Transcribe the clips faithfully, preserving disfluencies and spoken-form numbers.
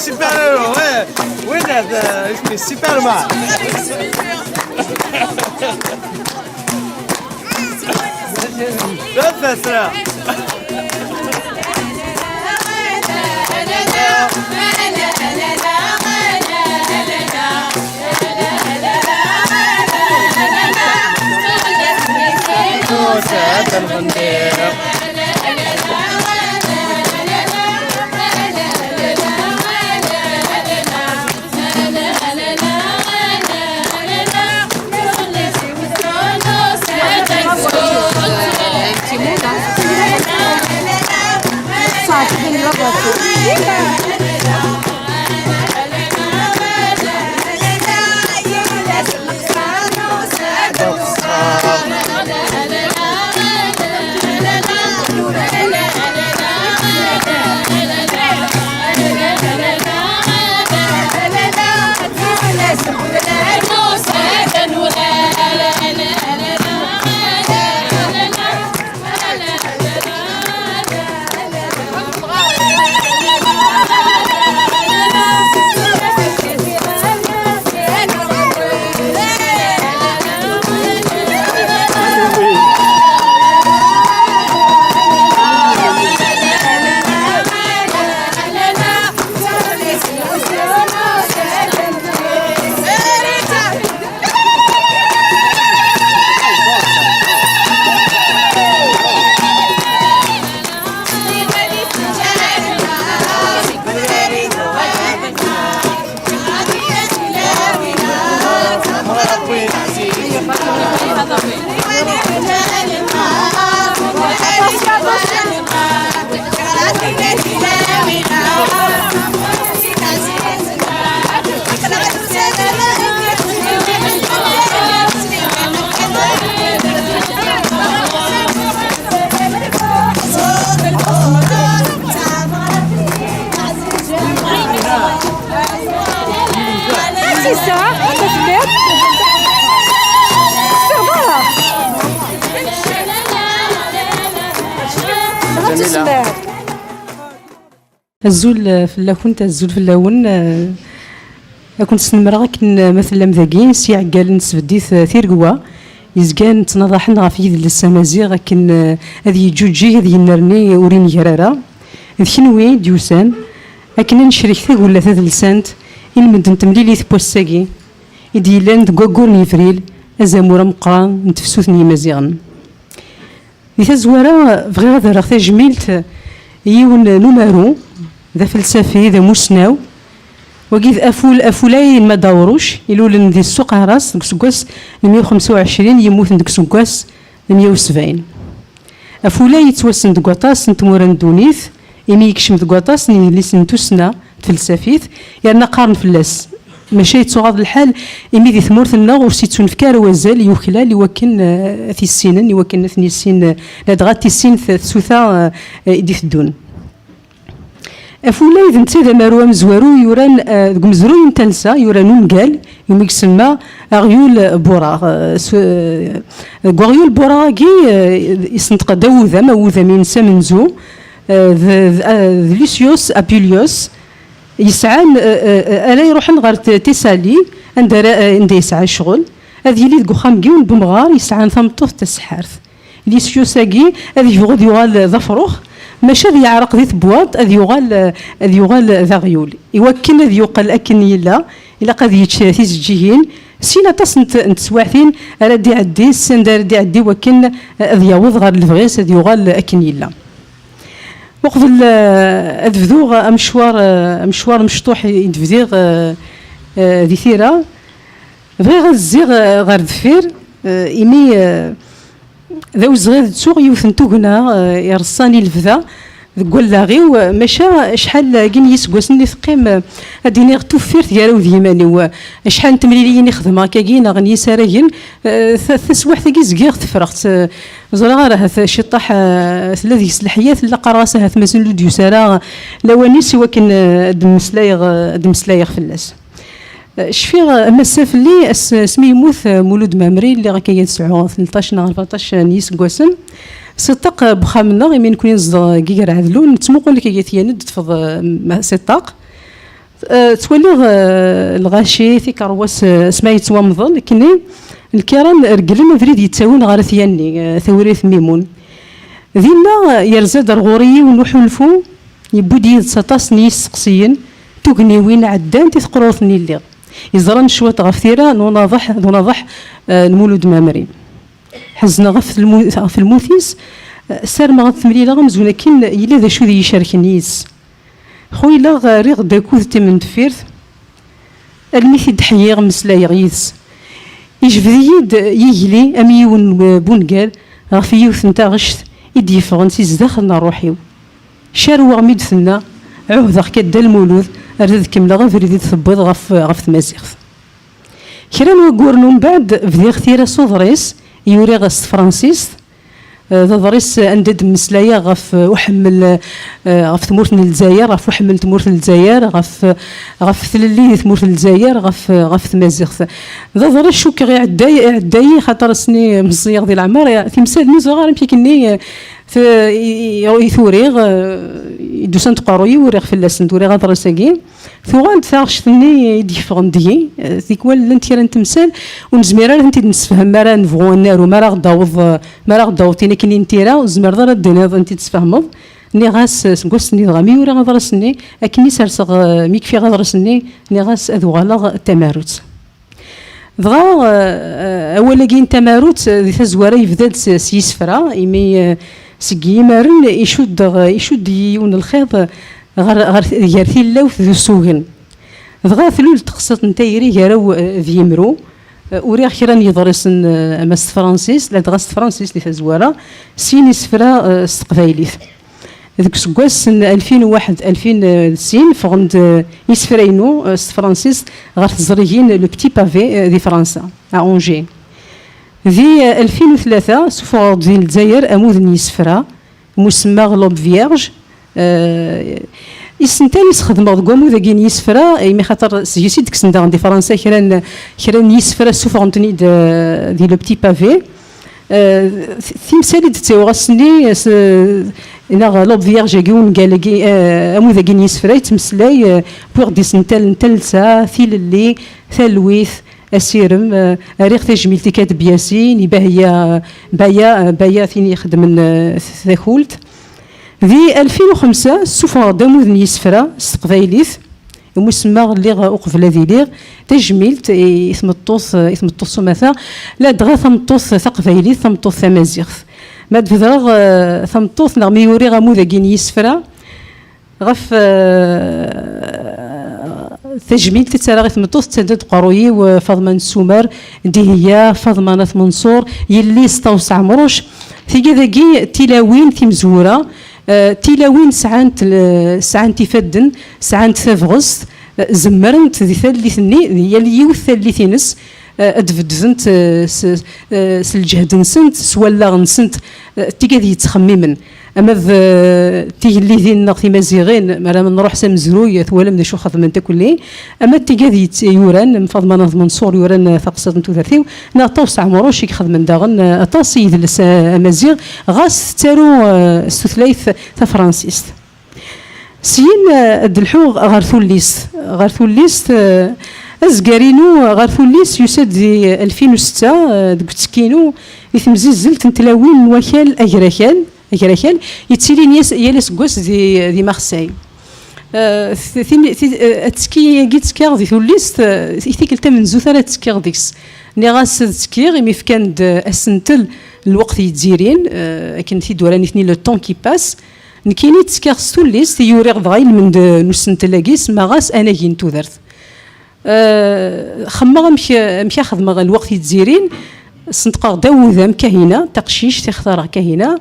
Super-héros, ouais. Winner, euh, je suis Superman. Professeur. C'est ça, ça se fait. Ça va. Ça va, tout se fait. Azul, eh, fell-akent, azul fell-awen. Eh, ad kent-snemmreɣ akken, eh, ma tellam dagi, s yiɛeggalen n tesbeddit, eh, Tiregwa, yezgan ttnaḍaḥen ɣef yidles amaziɣ akken, eh, ad yeǧǧuǧǧeg, ad yennerni, ur inger ara. D kenwi i d-yusan akken ad necrek tagulla tadelsant i lmend n temlilit n wass-agi i d-yellan deg waggur n Yibril, azamur ameqqran n tefsut n Yimaziɣen. Di tazwara, bɣiɣ ad rreɣ tajmilt i yiwen n umaru, d afelsafi, d amussnaw. Wagi d Aful-, Afulay n Madawruc, ilulen di Ssuq Aras deg useggas n meyya u xemsa u ɛecrin, yemmuten deg useggas n meyya u sebɛin. Afulay yettwassen deg waṭas n tmura n ddunit, imi yekcem deg waṭas n yidlisen n tussna d tfelsafit, yerna qqaren fell-as. Maca yettuɣaḍ lḥal, imi di tmurt-nneɣ ur s-yettunefk ara wazal yuklal i wakken, eh, ad t-issinen, i wakken ad ten-issin, eh, ladɣa ad t-issin t-, tsuta, eh, i d-iteddun. Afulay d netta d amaru amezwaru yuran, eh, deg umezruy n talsa, yuran ungal, umi isemma Aɣyul Buraɣ. Eh, s-, eh, deg uɣyul Buraɣ-agi, eh, isenṭeq-d awudam, awudam-ines amenzu, eh, d, d, eh, d Lucius Apuleius, yesɛan, eh, eh, ara iruḥen ɣer T-, Tisali, anda ara, eh, anda yesɛa ccɣel, ad yili deg uxxam n yiwen n umɣar yesɛan tameṭṭut taseḥḥart. Lucius-agi ad yebɣu ad yuɣal d afrux, maca ad yeɛreq di tebwaḍt, ad yuɣal, eh, ad yuɣal d aɣyul. Iwakken ad yuqel akken yella, ilaq ad yečč tizeǧǧigin, sin aṭas n t-, n teswiɛtin ara d-iɛeddi, sanda ara d-iɛeddi wakken, eh, ad yaweḍ ɣer lebɣi-s, ad yuɣal akken yella. Uqbel, eh, ad bduɣ amecwar, eh, amecwar mecṭuḥ i d-bdiɣ, eh, eh, di tira, bɣiɣ ad zziɣ, eh, ɣer deffir, eh, imi, eh, d awezɣi ad ttuɣ yiwet n tugna, eh, ireṣṣan i lebda deg wallaɣ-iw, eh, maca acḥal-agi n yiseggasen i teqqim, eh, ad d-iniɣ tuffirt gar-aw d yiman-iw. Eh, acḥal n temliliyin i xedmeɣ akkagi, neɣ n yisaragen, eh, ta-, taswiɛt-agi zgiɣ teffreɣ-tt, eh, ẓriɣ ara ahat ciṭṭaḥ, eh, tella deg-s leḥya, tella qqareɣ-as ahat mazal ur d-yusi ara lawan-is i wakken, eh, ad d-mmeslayeɣ, eh, ad d-mmeslayeɣ fell-as. Eh, cfiɣ, eh, am ass-a fell-i, ass, asmi yemmut, eh, Mulud Mɛemmri, lliɣ akka ad sɛuɣ tleṭṭac neɣ rbeɛṭac n yiseggasen. Si ṭṭaq, eh, n wexxam-nneɣ, imi nekni nezdeɣ deg Iger Ɛedlun, nettmuqul akka ad yan-d, teṭṭfeḍ, eh, ma-, si ṭṭaq. Eh, ttwaliɣ, eh, lɣaci, tikerwas, eh, asma yettwamḍel, nekni, lkiran regglen abrid yettawin ɣer At Yanni, eh, tawrirt Mimun. Dinna, eh, yerza-d ar ɣur-i yiwen n uḥulfu, yewwi-d yid-s aṭas n yisteqsiyen, tugniwin ɛeddant i teqrurt-nni lliɣ. Yeẓran cwiṭ ɣef tira n unaḍeḥ, d unaḍeḥ, eh, n Mulud Mɛemmri. Ḥezneɣ ɣef lmu-, ɣef lmut-is, eh, sarmeɣ ad t-mlileɣ amzun akken yella d acu d iyi-icerken yis. Xuyleɣ, eh, rriɣ-d akud timendeffirt, almi t-id-ḥyiɣ mmeslayeɣ yid-s. Ijbed-iyi-d yigli am yiwen n bungal ɣef yiwet n taɣect i d-yeffɣen si zdaxel n ṛṛuḥ-iw. Carweɣ mi d-tenna, ɛuhdeɣ-k a Dda Lmulud, ar ad kemmleɣ abrid i d-tewwiḍ ɣef, ɣef tmaziɣt. Kra n wagguren umbeɛd, bdiɣ tira s uḍris i uriɣ s tefransist. Eh, d aḍris anda d-mmeslayeɣ ɣef, eh, uḥemmel, eh, ɣef tmurt n Lezzayer, ɣef uḥemmel n tmurt n Lezzayer, ɣef, ɣef tlelli di tmurt n Lezzayer, ɣef, ɣef tmaziɣt. D aḍris cukkeɣ iɛedda-, iɛedda-yi, xaṭer ass-nni meẓẓiyeɣ di leɛmer, timsal-nni ur ẓriɣ ara amek akken-nni, eh, t-, i, i, i t-uriɣ, eh, i d-usan-d uqerruy-iw, uriɣ fell-asen, uriɣ aḍris-agi. Tuɣal-d taɣect-nni i d-yeffɣen deg-i, eh, tikwal llant kra n temsal ur nezmir ara ad tent-id-nessefhem mi ara nebɣu ad naru, mi ara ɣ-d-taweḍ, eh, mi ara ɣ-d-taweḍ tin akken n tira, ur tezmireḍ ara ad d-tiniḍ ad tent-id-tesfehmeḍ. Nniɣ-as, eh, seg wass-nni dɣa mi uriɣ aḍris-nni, akken i serseɣ, eh, mi kfiɣ aḍris-nni, nniɣ-as ad uɣaleɣ d tamarut. Dɣa, eh, eh, awal-agi n tamarut, eh, di tazwara yebda-d s, s yisefra, imi, eh, seg yimaren icudd, icudd-iyi yiwen n lxiḍ, eh, ɣer, ɣer, gar tilawt d usugen. Dɣa tlul teqsiṭ n tayri gar-aw, eh, d yimru. Eh, uriɣ kra n yeḍrisen, eh, ama s tefransist, ladɣa s tefransist di tazwara, sin isefra, eh, s teqbaylit. Deg useggas n alfin u waḥed alfin u sin, ffɣen-d, eh, isefra-inu, eh, s tefransist ɣer teẓrigin Le Petit Pavé, eh, di Fransa, à Angers. Di, eh, alfin u tlata, sufɣeɣ-d di Lezzayer amud n yisefra, musemmaɣ L'Aube Vierge. Eh, isental i sxedmeɣ deg wamud-agi n yisefra, imi xaṭer seg-s i d-kksen daɣen di Fransa kra n, kra n yisefra ssufɣen-ten-id, eh, di Le Petit Pavé. Eh, t-, timsal i d-ttawiɣ ass-nni, s-, neɣ L'Aube Vierge-agi, ungal-agi, eh, amud-agi n yisefra yettmeslay, eh, wwiɣ-d isental n talsa, tilelli, talwit, asirem, eh, rriɣ tajmilt i Kateb Yasin, i Bahya, Baya, Baya tin ixedmen, eh, takult. Di alfin u xemsa, ssufɣeɣ-d amud n yisefra s teqbaylit, umi semmaɣ Lliɣ uqbel ad iliɣ, tajmilt i, i tmeṭṭut, i tmeṭṭut s umata, ladɣa tameṭṭut taqbaylit, tameṭṭut tamaziɣt. Ma d-bedreɣ, eh, tameṭṭut, neɣ mi uriɣ amud-agi n yisefra, ɣef, eh, tajmilt i ttarraɣ i tmeṭṭut, ttadda-d uqerruy-iw, eh, Faḍma n Sumer, Dihya, Faḍma n At Menṣur, yelli-s Ṭawes Ɛemruc. Tigad-agi, tilawin timezwura, eh, tilawin sɛant l-, sɛant ifadden, sɛant tabɣest, eh, zemrent di tallit-nni, di yal yiwet tallit-ines, eh, ad d-beddent, eh, s, eh, s lǧehd-nsent, s wallaɣ-nsent, eh, tigad yettxemmimen. Ama d, eh, tigellidin neɣ timaziɣin, mi ara nruḥ s amezruy, twalam d acu xedment akk-nni. Ama d tigad yett-, yuran, am Faḍma n At Menṣur yuran, eh, taqsiṭ n tudert-iw, neɣ Ṭawes Ɛemruc i ixedmen daɣen, eh, aṭas i yidles, eh, amaziɣ, ɣas tettaru, eh, s tutlayt tafransist. Syin, eh, ad d-lḥuɣ ɣer tullist. Ɣer tullist, eh, azgar-inu ɣer tullist yusa-d di alfin u setta, eh, deg uttekki-inu di temzizzelt n tlawin n wakal agrakal, agrakal, yettilin yas-, yal aseggas di, di Marseille. Eh, t-, tin-, ti-, eh, attekki-agi ttekkiɣ di tullist, eh, i tikkelt tamenzut ara ttekkiɣ deg-s. Nniɣ-as ad ttekkiɣ, imi fkan-d, eh, asentel n lweqt yezzirin, eh, akken t-id-ura nitni le temps qui passe. Nekkini ttekkiɣ s tullist i uriɣ dɣa ilmend n usentel-agi, semmaɣ-as anagi n tudert. Eh, xemmeɣ amek, amek a xedmeɣ lweqt yezzirin, senṭqeɣ-d awudam Kahina, taqcict i xtareɣ Kahina,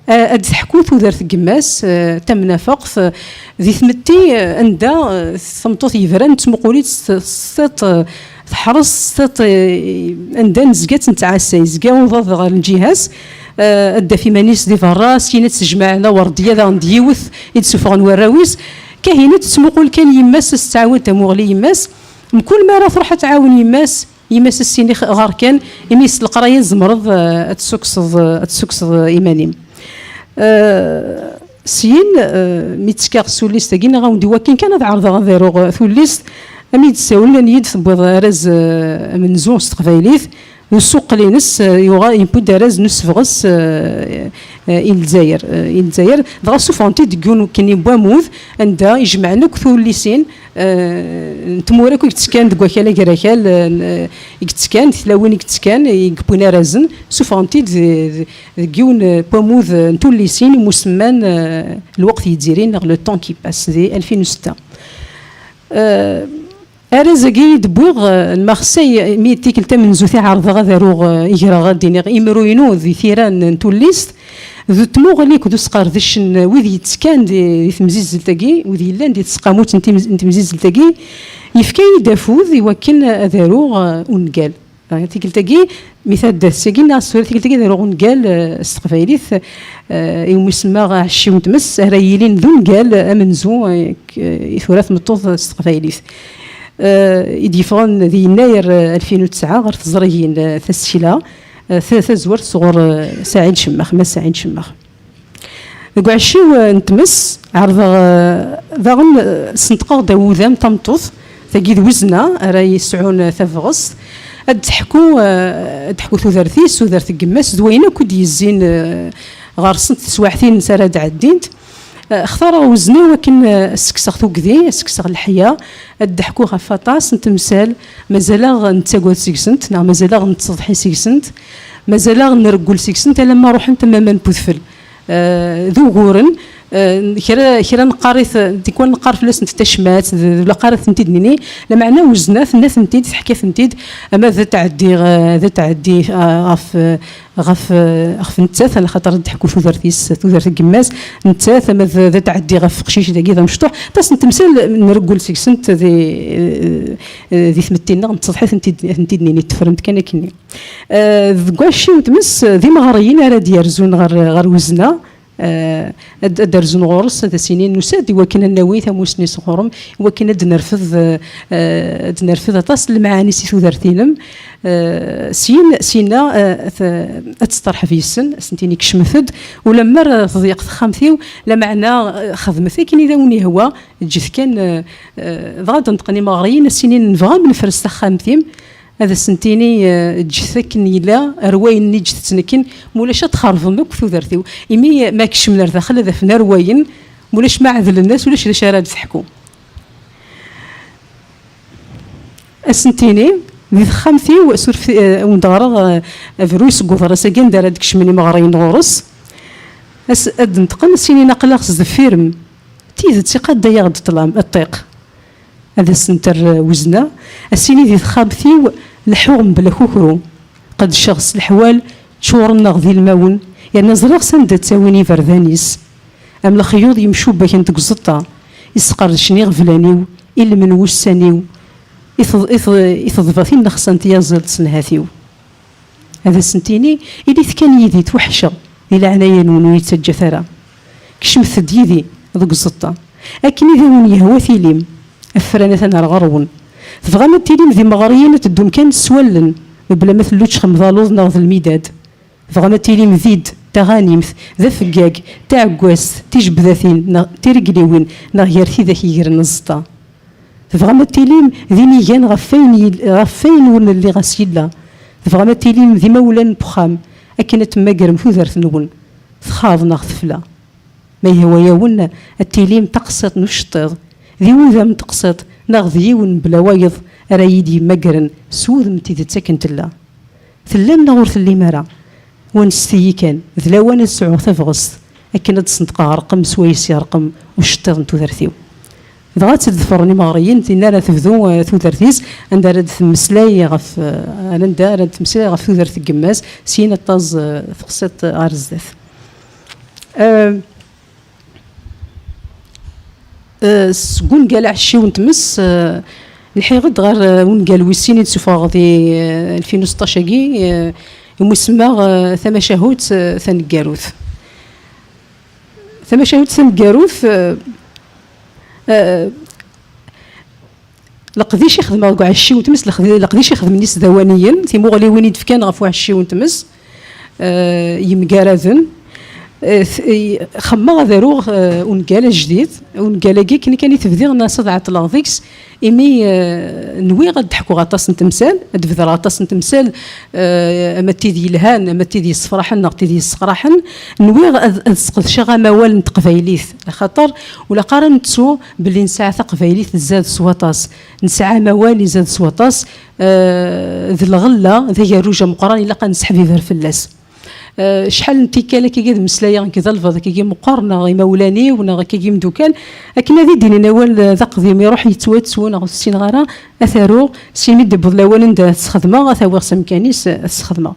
eh, ad d-teḥku tudert n yemma-s, eh, tamnafeqt, eh, di tmetti, eh, anda, eh, tameṭṭut yebran, tettmuqul-itt s, s tiṭ, eh, teḥres s tiṭ, eh, anda nezga ad tt-nettɛassa, yezga uḍad ɣer lǧiha-s, eh, ad d-taf iman-is di berra, syin ad tt-tejmeɛ Lawerdiya daɣen d yiwet i d-sufɣen warraw-is. Kahina tettmuqul kan yemma-s, ad s-tettɛawad tamuɣli yemma-s. Mkul mi ara truḥ ad tɛawen yemma-s, yemma-s ad s-tini ɣer kan, imi s leqraya tzemreḍ, eh, ad tessukseḍ, ad tessukseḍ iman-im. Eh, Syin, eh, mi ttekkaɣ s tullist-agi, nniɣ-awen-d i wakken kan ad ɛerḍeɣ ad aruɣ, eh, tullist, am i d-ssawlen, nnan-iyi-d tewwiḍ arraz, eh, amenzu s teqbaylit, d usuqqel-ines, eh, yuɣal yewwi-d arraz n usebɣes, eh, eh, i Lezzayer, eh, i Lezzayer. Dɣa ssufɣen-t-id deg yiwen wakken n wamud, anda ijemɛen akk tullisin, eh, n tmura akk i yettekkan deg wakal agerakal, eh, n-, i yettekkan, di tlawin i yettekkan, i yewwin arrazen, ssufɣen-t-id d-, d-, deg yiwen, eh, n wamud, eh, n tullisin imusemman, eh, Lweqt Yettidir neɣ Le Temps qui passe, di alfin u setta. Eh, arraz-agi i d-wwiɣ, eh, n Marseille, mi tikkelt tamenzut i ɛerḍeɣ ad aruɣ, eh, i greɣ, ad d-iniɣ imru-inu di tira n, n tullist, d tmuɣli akked usqerdec n wid yettekkan di, di temzizzelt-agi, wid yellan di tseqqamut n timz-, n temzizzelt-agi, yefka-yi-d afud i wakken ad aruɣ, eh, ungal. Eh, tikkelt-agi, mi tɛedda tsagi, neɣ s tura tikkelt-agi ad aruɣ ungal, eh, s teqbaylit, eh, iwumi semmaɣ Aɛecciw n tmes, ara yilin d ungal amenzu, eh, k-, i tura tmeṭṭut s teqbaylit. Eh, i d-yeffɣen di yennayer, eh, alfin u tesɛa ɣer teẓrigin, eh, tasekla, eh, ta-, tazwart sɣur, eh, Saɛid Cemmax, Mass Saɛid Cemmax. Deg uɛecciw, eh, n tmes, ɛerḍeɣ, eh, daɣen, eh, sneṭqeɣ-d awudam tameṭṭut, tagi d Wezna, ara yesɛun, eh, tabɣest, ad d-teḥku, eh, ad d-teḥku tudert-is, tudert n yemma-s, d wayen akk i d-yezzin, eh, ɣer-sent teswiɛt-ines ara d-ɛeddint. Eh, xtareɣ Wezna i wakken, eh, ad s-kkseɣ tugdi, ad s-kkseɣ leḥya, ad d-ḥkuɣ ɣef waṭas n temsal, mazal-aɣ nettagad seg-sent, neɣ mazal-aɣ nettseḍḥi seg-sent, mazal-aɣ nreggel seg-sent, alamma ruḥent am aman n udfel. Eh, d uguren, eh, kra, kra neqqar-it, tikwal neqqar fell-asent tacmat, d, d laqar ad tent-id-nini, lameɛna Wezna tenna-tent-id, teḥka-tent-id, ama d tɛeddi, eh, d tɛeddi, eh, ɣef, eh, ɣef, eh, ɣef nettat, ala xaṭer ad d-teḥku tudert-is, tudert n yemma-s, nettat, ama d, d tɛeddi ɣef uqcic dagi d amecṭuḥ, aṭas n temsal nreggel seg-sent di, eh, eh, di tmetti-nneɣ, nettseḍḥi ad tent-id, ad tent-id-nini, teffremt kan akkenni. Eh, deg uɛecciw n tmes, d imeɣriyen ara d-yerzun ɣer, ɣer Wezna, eh, ad, ad d-rzun ɣur-s, ad as-inin nusa-d i wakken ad nawi tamusni sɣur-m, i wakken ad d-nerfed, eh, eh, ad d-nerfed aṭas n lemɛani si tudert-inem. Eh, syin, syenna, eh, t-, ad testeṛḥeb yes-sen, ad sen-tini kecmet-d, ulamma ar teḍyeq texxamt-iw, lameɛna, eh, xedmet akken i d awen-yehwa, ǧǧet kan, eh, eh, dɣa ad d-neṭqen imeɣriyen, ad s-inin nebɣa ad nefres taxxamt-im, ad asent-tini, eh, ǧǧet akken yella, ar wayen-nni ǧǧet-tt nekken, mulac ad txerbem akk tudert-iw. Imi, eh, ma kecmen ar daxel ad afen ar wayen, mulac ma ɛedlen-as, ulac d acu ara d-teḥku. Asent-tini, di texxamt-iw, surfet, eh, awen-d-ɣreɣ, eh, abruy seg uḍris-agi anda ara d-kecmen imeɣriyen ɣur-s. As-, ad d-neṭqen, as-inin aql-aɣ sdeffir-m. Tidet, iqadda-yaɣ-d ṭṭlam, ṭṭiq. Ad asen-terr Wezna, as-tini di texxamt-iw leḥḥuɣ mebla kukru, qeddceɣ s leḥwal ččuren-aɣ d ilmawen, yerna ẓriɣ s anda ttawin iberdan-is. Am lexyuḍ yemcubbaken deg uẓeṭṭa, isqerdcen iɣeblan-iw, ilmen wussan-iw, i teḍ-, i teḍ-, i teḍbatin n lexsa n tyaẓilt s nnhat-iw. Ad asent-tini, ilit kan yid-i, tweḥceɣ, di leɛnaya-nwen ur yi-ttaǧǧat ara. Kecmet-d yid-i deg uẓeṭṭa. Akken i d awen-yehwa tilim, afran atan ar ɣer-wen. Tebɣam ad tilim d imeɣriyen, ad teddum kan s wallen, mebla ma tellučxem d aluḍ neɣ d lmidad. Tebɣam ad tilim d id, d taɣanimt, d afeggag, d taɛeggazt, tijebdatin, neɣ tiregliwin, neɣ gar tidak yegren aẓeṭṭa. Tebɣam ad tilim d inigan ɣef wayen yel-, ɣef wayen ur nelli ɣas yella. Tebɣam ad tilim d imawlan n wexxam, akken ad temmagrem tudert-nwen, txaḍ neɣ tefla. Ma yehwa-yawen, ad tilim d taqsiṭ n uceṭṭiḍ, d iwudam n teqsiṭ, neɣ d yiwen mebla wayeḍ ara yi-d-yemmagren s wudem n tidet akken tella. Tellam neɣ ur tellim ara? Wanset-iyi kan, d lawan ad sɛuɣ tabɣest, akken ad d-sneṭqeɣ rrqem swayes yerqem uceṭṭiḍ n tudert-iw. Dɣa ad tt-id-ḍefren imeɣriyen, tinna ara tebdu, eh, tudert-is, anda ara d-temmeslay ɣef, eh, anda ara d-temmeslay ɣef tudert n yemma-s, syin ad taẓ, eh, teqsiṭ ɣer zdat. Eh, Eh, seg ungal Aɛecciw n tmes, eh, lḥiɣ-d ɣer, eh, ungal wis sin i d-sufɣeɣ di, eh, alfin u seṭṭac-agi, eh, iwumi semmaɣ, eh, Tamacahut, eh, taneggarut. Tamacahut taneggarut, eh, eh, leqdic i xedmeɣ deg uɛecciw n tmes, leqdi-, leqdic i xedmen isdawaniyen, timuɣliwin i d-fkan ɣef uɛecciw n tmes, eh, yemgaraden. Eh, t-, i-, xemmeɣ ad aruɣ, eh, ungal ajdid. Ungal-agi akken kan i t-bdiɣ, nniɣ-as ad ɛeṭṭleɣ deg-s, imi, eh, nwiɣ ad d-ḥkuɣ aṭas n temsal, ad d-bedreɣ aṭas n temsal, eh, ama d tid yelhan, ama d tid yessefraḥen, neɣ tid yesseqraḥen. Nwiɣ ad, ad sqedceɣ amawal n teqbaylit, axaṭer ur ilaq ara nettu belli nesɛa taqbaylit tzad s waṭas. Nesɛa amawal izad s waṭas, eh, d lɣella, d agerruj ameqqran, ilaq ad nesseḥbiber fell-as. Eh, acḥal n tikkal akkagi d mmeslayeɣ nekk d albeḍ akkagi meqqer, neɣ imawlan-iw, neɣ akkagi imdukal, akken ad d-inin awal, eh, d aqdim, iruḥ yettwattu, neɣ ur t-ssineɣ ara, ad t-aruɣ, syin mi d-iwweḍ lawan anda ad t-sxedmeɣ, ad t-awiɣ s amkan-is, eh, ad t-sxedmeɣ.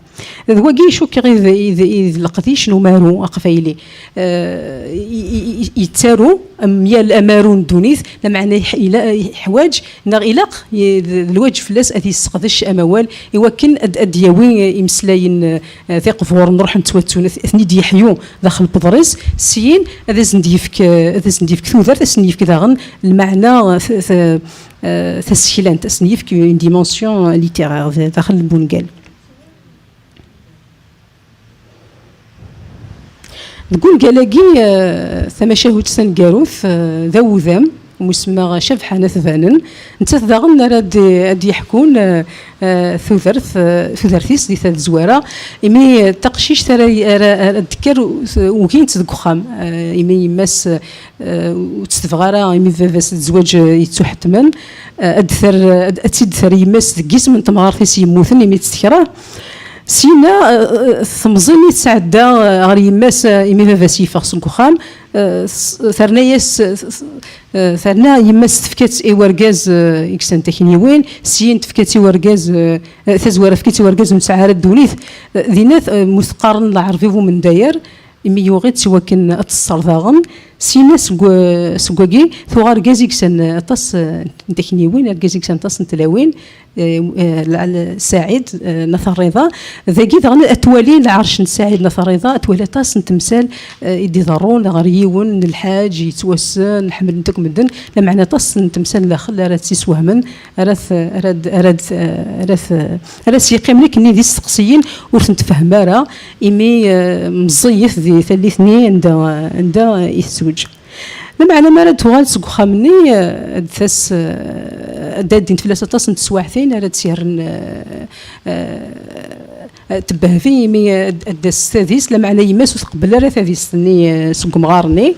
D wagi i cukkeɣ i d, i d, i d leqdic n umaru aqbayli. Eh, i, i, i, yettaru am yal amaru n ddunit, lameɛna yeḥ-, ila-, yeḥwaǧ, neɣ ilaq, i, d, d lwaǧeb fell-as ad yesseqdec amawal i wakken ad, ad d-yawi, eh, imeslayen, eh, tiqburen ruḥen ttwattun, ad, ad ten-id-yeḥyu daxel n uḍris, syin ad asen-d-yefk, eh, ad asen-d-yefk tudert, ad asen-yefk daɣen lmeɛna, eh, t-, t-, eh, taseklant, ad asen-yefk une dimension littéraire d-, daxel n wungal. Deg wungal-agi, eh, tamacahut taneggarut, eh, d awudam, umusemma Cabḥa n At Banen. Nettat daɣen ara d-, ad d-yeḥkun, eh, eh, tudert, eh, tudert-is di tazwara, imi, eh, taqcict ara, ara, ara d-tekker, ugin-tt deg uxxam, eh, imi yemma-s, eh, ur tt-tebɣa ara, imi baba-s d zzwaǧ, eh, yettuḥettmen, eh, ad d-terr, ad, ad tt-id-terr yemma-s deg yisem n temɣart-is yemmuten, imi tt-tekreh. Syenna, eh, eh, temẓi mi tesɛedda, eh, ɣer yemma-s, eh, imi baba-s yeffeɣ seg uxxam, eh, s-, terna-yas, eh, s-, eh, terna yemma-s tefka-tt i wergaz, eh, i yesɛan takniwin, syin tefka-tt i wergaz, eh, eh, tazwara tefka-tt i wergaz ur nesɛi ara ddunit. Eh, dinna, eh, mu teqqaren lɛerbi bu mendayer, imi yuɣ-itt i wakken ad teṣṣer daɣen. Syenna seg wa-, seg wagi, tuɣ argaz i yesɛan aṭas, eh, n takniwin, argaz i yesɛan aṭas n tlawin, eh, eh, lɛal Saɛid, eh, n At Rriḍa. Dagi daɣen ad twali lɛerc n Saɛid n At Rriḍa, ad twali aṭas n temsal, eh, i d-iḍerrun ɣer yiwen n lḥaǧ yettwassen, ḥemmlen-t akk medden, lameɛna aṭas n temsal daxel ara tt-iswehmen, ara t-, ara d-, ara d-, ara t-, ara s-yeqqimen akkenni d isteqsiyen ur tent-tfehhem ara, imi, eh, meẓẓiyet di tallit-nni anda, anda i tezweǧ. Lameɛna mi ara d-tuɣal seg uxxam-nni, eh, ad tas, eh, ad d-addint fell-as aṭas n teswaɛtin ara d-tt-yerren, eh, eh, tebbehbi imi ad, ad d-tas tadist, lameɛna yemma-s ur tqebbel ara tadist-nni, eh, seg umɣar-nni.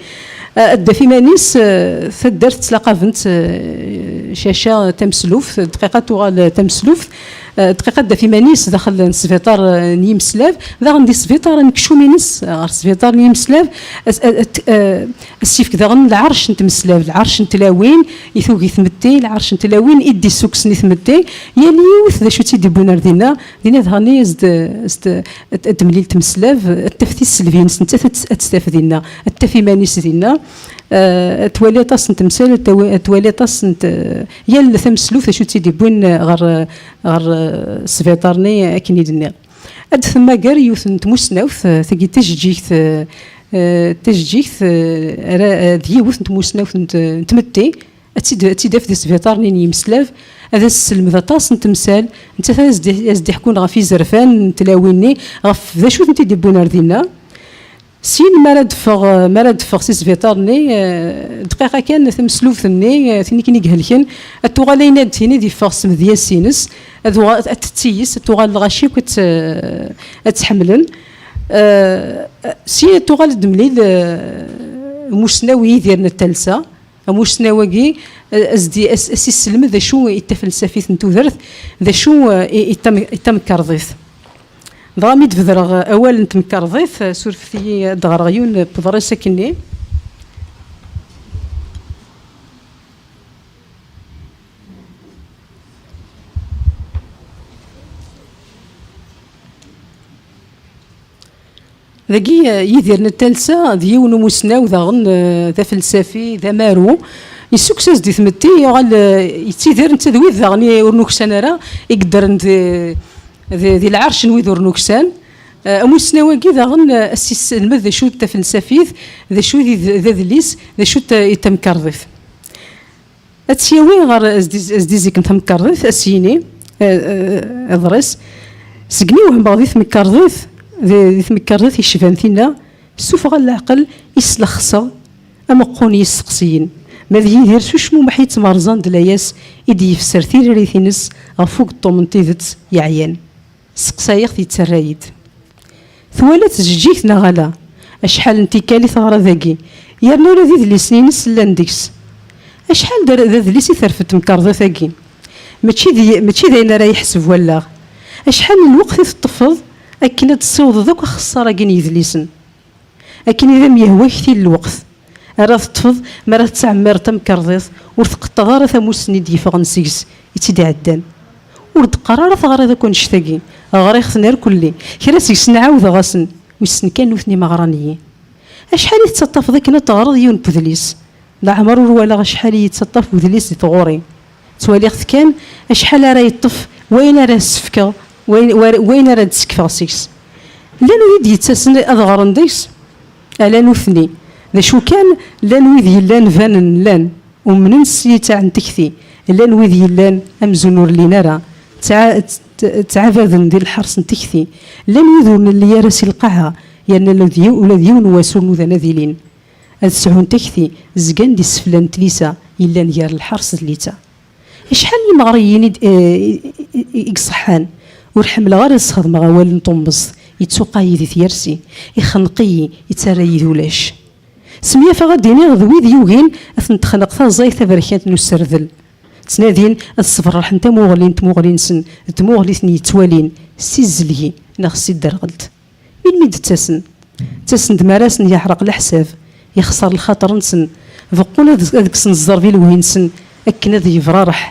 Eh, ad d-taf iman-is, eh, taddart ttlaqabent, eh, caca tamesluft, dqiqa tuɣal tamesluft, eh, dqiqa ad d-taf iman-is daxel n sbiṭar, eh, n yimeslab, daɣen di sbiṭar anekcum-ines ɣer sbiṭar n yimeslab, as-, a-, a-, eh, as-yefk daɣen lɛerc n tmeslab, lɛerc n tlawin i tugi tmetti, lɛerc n tlawin i d-issukksen i tmetti, yal yiwet d acu tt-id-iwwin ar dinna, dinna daɣen i as-d-, as-d-, ad, ad d-temlil tmeslab, ad taf tisselbi-ines, nettat ad, ad tt-taf dinna, ad taf iman-is dinna. Eh, ad twali aṭas n temsal, ad tawi-, ad twali aṭas n t-, yal tamesluft d acu tt-id-iwwin ɣer, ɣer, eh, sbiṭar-nni akken i d-nniɣ. Ad d-temmager yiwet n tmussnawt, eh, tagi d tajeǧǧigt, eh, eh, tajeǧǧigt, eh, ara, eh, d yiwet n tmussnawt n t-, n tmetti, ad tt-id-, ad tt-id-taf di sbiṭar-nni n yimeslab, ad as-tesselmed aṭas n temsal, nettat ad as-d-, as-d-iḥkun ɣef yizerfan n tlawin-nni, ɣef d acu tent-id-iwwin ar dinna. Syin, mi ara d-teffeɣ, mi ara d-teffeɣ si sbiṭar-nni, eh, dqiqa kan, tameslubt-nni, eh, tin akken i ihelken, ad tuɣal ayen ad d-tini d yeffeɣ s tmedyazt-ines, ad uɣal, ad tettiyes, ad tuɣal lɣaci akk ad tt-, ad tt-ḥemmlen. Eh, syin ad tuɣal ad d-temlil, eh, umussnaw Yidir n At Talsa, amussnaw-agi, eh, as-d-, as-, as-isselmed d acu i tafelsafit n tudert, d acu, eh, i, i tam-, i tamkarḍit. Dɣa mi d-bedreɣ awal n temkarḍit, surfet-iyi ad d-ɣreɣ yiwen n uḍris akkenni. Dagi, eh, Yidir n At Talsa d yiwen umussnaw daɣen, eh, d afelsafi, d amaru. Yessukkes-as-d i tmetti, yuɣal, eh, yettidir netta d wid daɣen i ur nuksan ara, i yeddren di, di, di lɛerc n wid ur nuksan. Eh, amussnaw-agi daɣen, eh, as-yesselmed d acu d tafelsafit, d acu d, d adlis, d acu d, d tamkarḍit. Ad tt-yawi ɣer zdi-, zdizik n temkarḍit, ad s-yini, eh, eh, aḍris. Segmi wehmeɣ di temkarḍit, di, di temkarḍit yecban tinna, Ssufɣeɣ leɛqel i slexseɣ ameqqun n yisteqsiyen, ma d Yidir s ucmumeḥ yettmerẓan d layas i d-yefser tiririt-ines ɣef ugeṭṭum n tidet yeɛyan. Seqsayeɣ-t, yettarra-yi-d: "Twalaḍ tjeǧǧigt neɣ ala? Acḥal n tikkal i teɣra dagi, yerna ula d idlisen-ines llan deg-s. Acḥal d, d adlis i terfed temkarḍit-agi? Mačči d, mačči d ayen ara yeḥseb wallaɣ. Acḥal n lweqt i teṭṭfeḍ akken ad tessiwḍeḍ akk axeṣṣar-agi n yidlisen? Akken i d am-yehwa aktil lweqt ara teṭṭfeḍ mi ara tettɛemmireḍ tamkarḍit, ur tqeṭṭeḍ ara tamussni d-yeffɣen seg-s i tt-id-iɛeddan. Ur d-qqar ara teɣriḍ akk annect-agi. Ɣriɣ-ten irkelli. Kra seg-sen ɛawdeɣ-asen. Wissen kan nutni ma ɣran-iyi. Acḥal i tettaṭṭafeḍ akken ad teɣreḍ yiwen n wedlis? Leɛmer ur walaɣ acḥal i yettaṭṭaf wedlis di tɣuri. Ttwaliɣ-t kan acḥal ara yeṭṭef wayen ara s-fkeɣ, wayen, war- wayen ara d-sekfeɣ seg-s. Llan wid d-yettasen ad ɣren deg-s? Ala nutni. D acu kan, llan wid yellan banen llan, umnen s ssita n tekti. Llan wid yellan amzun ur llin ara, ttɛa- tt- ttɛabaden di lḥers n tekti. Llan wid ur nelli ara si lqaɛa, yerna ula d yiw- ula d yiwen wass ur nudan ad ilin. Ad sɛun takti, zgan d iseflan n tlisa yellan gar lḥers d llita. Acḥal n yimeɣriyen i d- eh, i- i- i iṣeḥḥan? Ur ḥemmleɣ ara ad sxedmeɣ awal n tummeẓt, yettuqay-iyi di tyersi, ixneq-iyi, yettarra-yi d ulac. Smenyafeɣ ad d-iniɣ d wid yugin ad ten-texneq taẓayt taberkant n userdel. Ttnadin ad sberrḥen tamuɣli n tmuɣli-nsen d tmuɣli i ten-yettwalin s tizelgi neɣ s tidderɣelt. Melmi d-ttasen? Ttasen-d mi ara sen-yeɛreq leḥsab, yexṣer lxaṭer-nsen, beqqun ad, ad kksen zzerb i lewhi-nsen akken ad yebrareḥ,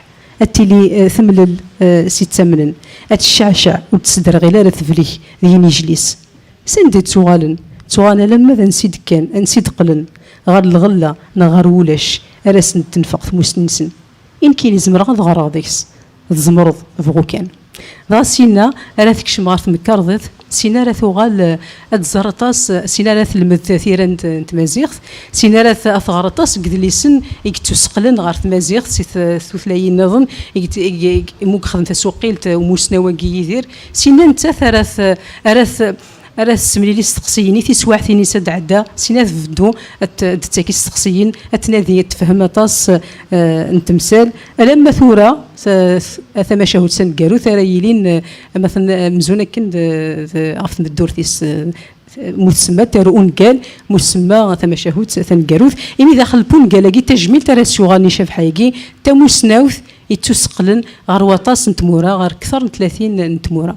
ad tili, eh, temlel, eh, s ittamnen, ad tecceɛceɛ, ur d-tesderɣil ara teblek d yinijel-is. S anda i ttuɣalen? Ttuɣalen alamma d ansi d-kkan, ansi d-qqlen, ɣer lɣella neɣ ɣer wulac ara sen-d-tenfeq tmussni-nsen. I nekkini zemreɣ ad ɣreɣ deg-s. Tzemreḍ, bɣu kan. Dɣa syin ara tekcem ɣer temkarḍit, syin ara tuɣal, eh, ad tẓer aṭas, eh, syin ara telmed tira n t- n tmaziɣt, syin ara t- ad tɣer aṭas n yedlisen i yettuseqqlen ɣer tmaziɣt si t- tutlayin nniḍen i yet- i y- i mugxen tasuqilt, eh, umusnaw-agi Yidir. Syin nettat ara t- ara t- ara tessemlil isteqsiyen i teswiɛt-ines ad d-tɛedda, syin ad tbeddu ad t- ad d-tettak isteqsiyen, ad tnadi, ad tefhem aṭas, eh, n temsal. Alamma tura, ta- ta- tamacahut taneggarut ara yilin, eh, ama ten- amzun akken d- d- ɣef tmeddurt-is, eh, mu tsemma taru ungal, mu tsemma tamacahut taneggarut. Imi daxel n wungal-agi, tajmilt ara s-yuɣalen i Cabḥa-agi, tamusnawt yettuseqqlen ɣer waṭas n tmura, ɣer kter n tlatin n tmura.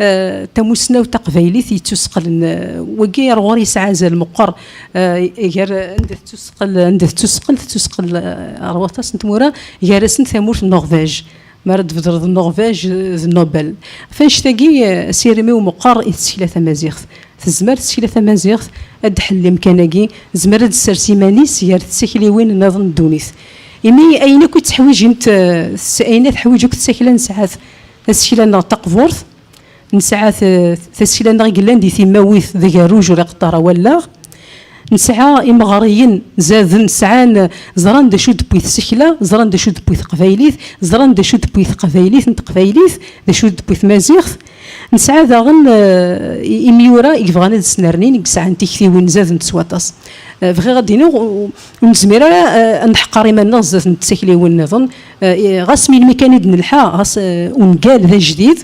Eh, tamusnawt taqbaylit yettuseqqlen, eh, wagi ar ɣur yesɛa azal meqqer, eh, gar anda tettuseqqel, anda tettuseqqel, tettuseqqel, eh, ɣer waṭas n tmura, gar-asen tamurt n Norvège. Mi ara d-tbedreḍ Norvège, eh, d Nobel. Ɣef annect-agi, eh, asirem-iw meqqer i tsekla tamaziɣt. Tezmer tsekla tamaziɣt ad d-tḥell imkan-agi, tezmer ad d-tessers iman-is gar tsakliwin nniḍen n ddunit. Imi ayen akk i tteḥwijint, eh, s- ayen i teḥwij akk tsekla, nesɛa-t tasekla-nneɣ taqburt, nesɛa t- tasekla-nneɣ i yellan di timawit d agerruj ur iqeṭṭer ara wallaɣ. Nesɛa imeɣriyen zaden, sɛan, ẓran d acu d-tewwi tsekla, ẓran d acu d-tewwi teqbaylit, ẓran d acu d-tewwi teqbaylit n teqbaylit, d acu d-tewwi tmaziɣt. Nesɛa daɣen, eh, i- imyura i yebɣan ad snernin, i yesɛan tiktiwin zadent s waṭas. Eh, bɣiɣ ad d-iniɣ, ur, ur nezmir ara, eh, ad nḥeqqer iman-nneɣ zdat n tsakliwin nniḍen. Eh, ɣas melmi kan i d-nelḥa, ɣas, eh, ungal d ajdid,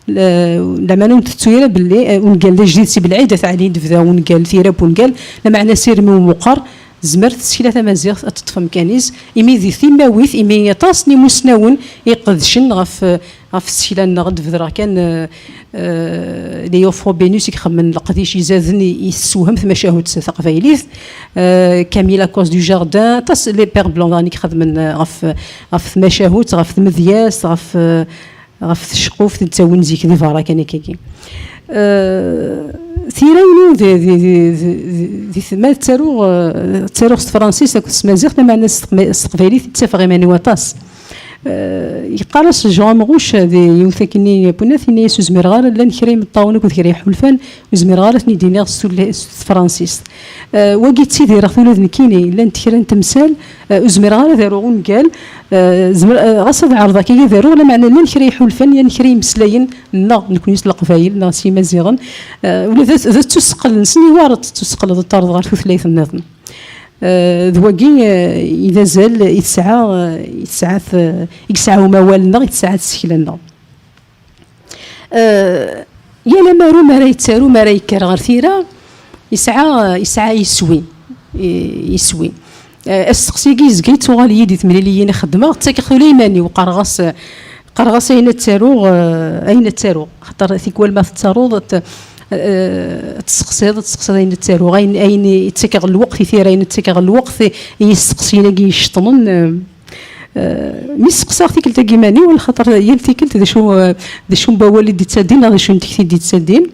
eh, lameɛna ur ntettu ara belli, eh, ungal d ajdid si belɛid, at ɛli i d-tebda ungal, tira n wungal, lameɛna asirem-iw meqqer, tezmer tsekla tamaziɣt ad teṭṭef amkan-is, imi di timawit, imi aṭas n imusnawen i iqedcen ɣef, ɣef tsekla-nneɣ. Ad d-bedreɣ kan, eh, eh, Léo Frobenius i ixedmen leqdic izaden i, i tessewhem tmacahut taqbaylit, eh, Camille Acosta du Jardin, aṭas, les Pères Blancs daɣen i ixedmen, eh, ɣef, ɣef tmacahut, ɣef tmedyazt, ɣef, eh, ɣef tceqquft i d-ttawin zik di berra kan akkagi. Eh, tira-inu di, di, di, di, di, di, ma ttaruɣ, eh, ttaruɣ s tefransist akked s tmaziɣt, lameɛna s teqma- s teqbaylit i ttafeɣ iman-iw aṭas. Eh, yeqqar-as Jean Amrouche, di yiwet akkenni n yiwet, yenna-yas: "Ur zmireɣ ara, llan kra imeṭṭawen akked kra iḥulfan, ur zmireɣ ara ad ten-id-iniɣ s tulla-, s tefransist." Eh, wagi ttidireɣ-t ula d nekkini, llant kra n temsal, eh, ur zmireɣ ara ad aruɣ ungal, eh, zemr-, eh, ɣas ad ɛerḍeɣ kan ad aruɣ, lameɛna llan kra iḥulfan, llan kra imeslayen, neɣ nekkni s Leqbayel, neɣ s Yimaziɣen, eh, ula d, d ttuseqqel-nsen, iwareḍ ttuseqqleḍ ad terreḍ ɣer tutlayt nniḍen. Eh, d wagi, eh, i d azal i tesɛa, eh, i tesɛa t-, i yesɛa umawal-nneɣ, i tesɛa tsekla-nneɣ. Eh, yal amaru mi ara yettaru, mi ara yekker ɣer tira, yesɛa, yesɛa iswi. I-, iswi. Eh, asteqsi-agi yezga yettuɣal-iyi di temliliyin i xeddmeɣ, ttakeɣ-t ula iman-iw, qqareɣ-as, qqareɣ-as ayen ad ttaruɣ, eh, ayen ad ttaruɣ. Xaṭer tikwal ma tettaruḍ, ad t-, eh, ad testeqsiḍ, ad testeqsiḍ ayen ad ttaruɣ, ayen, ayen i ttakeɣ lweqt i tira, ayen ad ttakeɣ lweqt i, i yisteqsiyen-agi iceṭṭnen, eh, eh, mi steqsaɣ tikkelt-agi iman-iw, xaṭer yal tikkelt d acu, eh, d acu n wawal i d-ittadin, neɣ d acu n tekti i d-ittadin.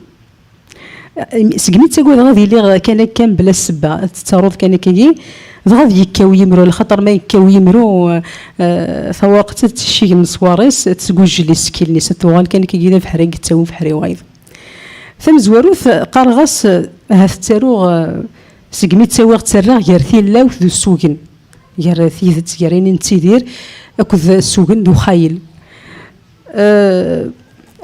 Segmi ttagadeɣ ad iliɣ kan akka mebla ssebba, ad tettaruḍ kan akkagi, dɣa ad yekkaw yimru, lxaṭer ma yekkaw yimru, eh, tawaɣet ad tcig n ṣṣwar-is, ad tesgujjel isekkilen-is, ad tuɣal kan akkagi d abeḥri i yettawin beḥri wayeḍ. Tamezwarut, qqareɣ-as, eh, ahat ttaruɣ, eh, segmi ttawiɣ ttarraɣ gar tilawt d usugen, gar tidet, gar ayen i nettidir, akked usugen d uxayel. Eh,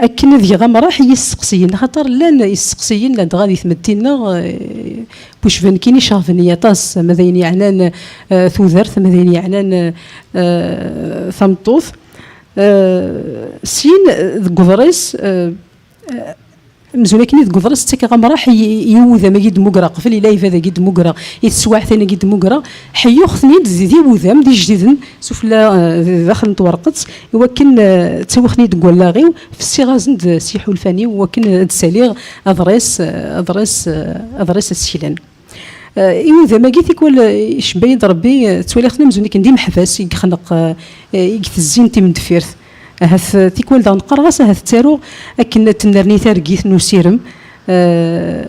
akken ad geɣ amraḥ i yisteqsiyen, xaṭer llan yisteqsiyen ladɣa di tmetti-nneɣ, eh, bucben kan iceɣben-iyi aṭas, ama d ayen yeɛnan, eh, tudert, ama d ayen yeɛnan, eh, tameṭṭut. Eh, syin, eh, deg uḍris, eh, eh, amzun akken i deg uḍris ttakeɣ amraḥ i, i, i wudam-agi d-mugreɣ, qbel i lɛibad-agi d-mugreɣ, i teswiɛt-agi d-mugreɣ, ḥeyyuɣ-ten-id d, d iwudam d ijdiden, sufella, eh, d, daxel n twerqet, i wakken, eh, ttawiɣ-ten-id deg wallaɣ-iw, fessiɣ-asen-d s yiḥulfan-iw, i wakken ad d-saliɣ aḍris, eh, aḍris, eh, aḍris aseklan. Eh, iwudam-agi tikwal, eh, icebba-yi-d Rebbi, eh, ttwaliɣ-ten amzun akken d imeḥbas i yexneq, eh, eh, i itezzi n timendeffirt. Ahat, eh, tikwal daɣen qqareɣ-as ahat ttaruɣ akken ad tennerni targit n usirem, eh,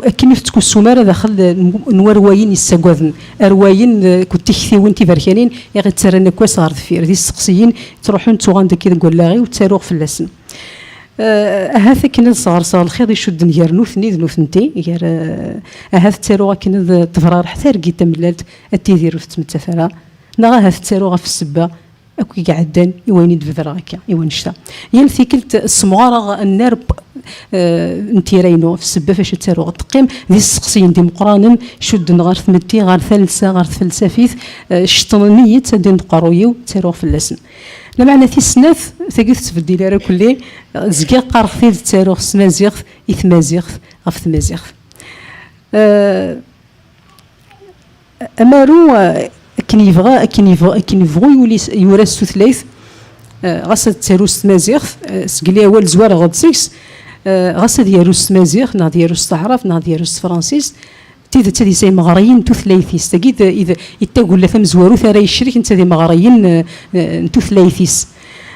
akken ur tettkussum ara daxel n, n warwayen yessagaden, arwayen, eh, akked tiktiwin tiberkanin i ɣ-ittarran akk ass ɣer deffir. D isteqsiyen ttruḥun ttuɣan-d akka deg wallaɣ-iw, ttaruɣ fell-asen. Eh, ahat akken ad sɣerseɣ lxiḍ icudden gar nutni d nutenti, gar, eh, ahat ttaruɣ akken ad tebrarḥ targit tamellalt, ad tidir ur tettmettat ara, neɣ ahat ttaruɣ ɣef ssebba akk i iɛeddan i wayen i d-bedreɣ akka, i wannect-a. Yal tikkelt ssemɣareɣ annar, eh, n tira-inu, ɣef ssebba fac ad ttaruɣ. Teqqim d isteqsiyen d imeqqranen, cudden ɣer tmetti, ɣer talsa, ɣer tfelsafit, eh, ceṭṭnen-iyi-tt, ddin deg uqerruy-iw, ttaruɣ fell-asen. Lameɛna tis snat, tagi ur tettbeddil ara kulli, zgiɣ qqareɣ tidet, ttaruɣ s tmaziɣt, i tmaziɣt, ɣef tmaziɣt. Eh, amaru, eh, akken yebɣa, akken yebɣa, akken yebɣu yuli s, yura s tutlayt, eh, ɣas ad ttaru s tmaziɣt, eh, seg liawal zwareɣ-d seg-s, eh, ɣas ad yaru s tmaziɣt, neɣ ad yaru s taɛrabt, neɣ ad yaru s tefransist, d tidet ad yesɛi imeɣriyen n tutlayt-is. Tagi d, i d, i d tagella tamezwarut ara yecrek netta d imeɣriyen, eh, eh, n tutlayt-is.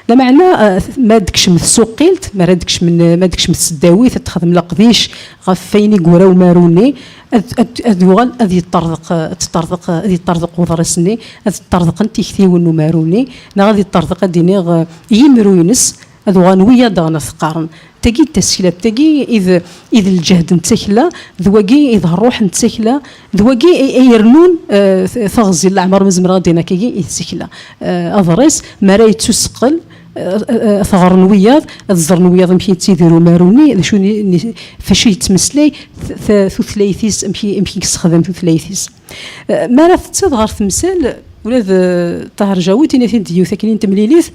Lameɛna, eh, ma ad d-kecmet tsuqqilt, ma ara d-kecmen, ma ad d-kecmet tseddawit, ad texdem leqdic ɣef wayen i yura umaru-nni, ad, ad, ad yuɣal ad yeṭṭerḍeq, eh, ad teṭṭerḍeq, eh, ad yeṭṭerḍeq uḍris-nni, ad ṭṭerḍeqen tiktiwin n umaru-nni, neɣ ad yeṭṭerḍeq, ad d-iniɣ, eh, yimru-ines, ad uɣalen wiyaḍ daɣen ad t-qqaren. Tagi d tasekla, tagi i d, i d lǧehd n tsekla, d wagi i d ṛṛuḥ n tsekla, d wagi i, i irennun, eh, t-, taɣzi n leɛmer, ma zemreɣ ad d-iniɣ akkagi, i tsekla. Eh, aḍris, mi ara yettuseqqel, eh, eh, ad t-ɣren wiyaḍ, ad ẓren wiyaḍ amek yettidir umaru-nni, d acu ni, ni, f acu yettmeslay, t-, t-, tutlayt-is, amek i, amek i yessexdam tutlayt-is. Eh, mi ara tettad ɣer temsal, ula d, eh, Ṭaher Jawit, yenna-t-id yiwet akken n temlilit,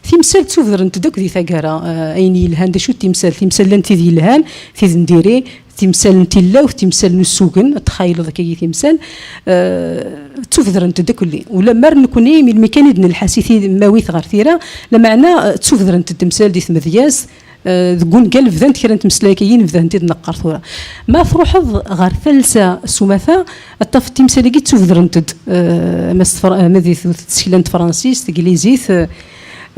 timsal ttubedrent-d akk di taggara, eh, ayen yelhan, d acu d timsal? Timsal llant tid yelhan, tid n diri, timsal n tilawt, timsal n usugen, ad txayleḍ akkagi timsal, eh, ttubedrent-d akk-, ula mer nekkni, melmi kan i d-nelḥa si timawit ɣer tira, lameɛna, eh, ttubedrent-d timsal di tmedyazt, eh, deg wungal bdant kra n tmeslay-agi, bdant-id neqqar tura. Ma truḥeḍ ɣer talsa s umata, ad tafeḍ timsal-agi ttubedrent-d, eh, ama s tefra-, ama di tsekla n tefransist, teglizit, eh,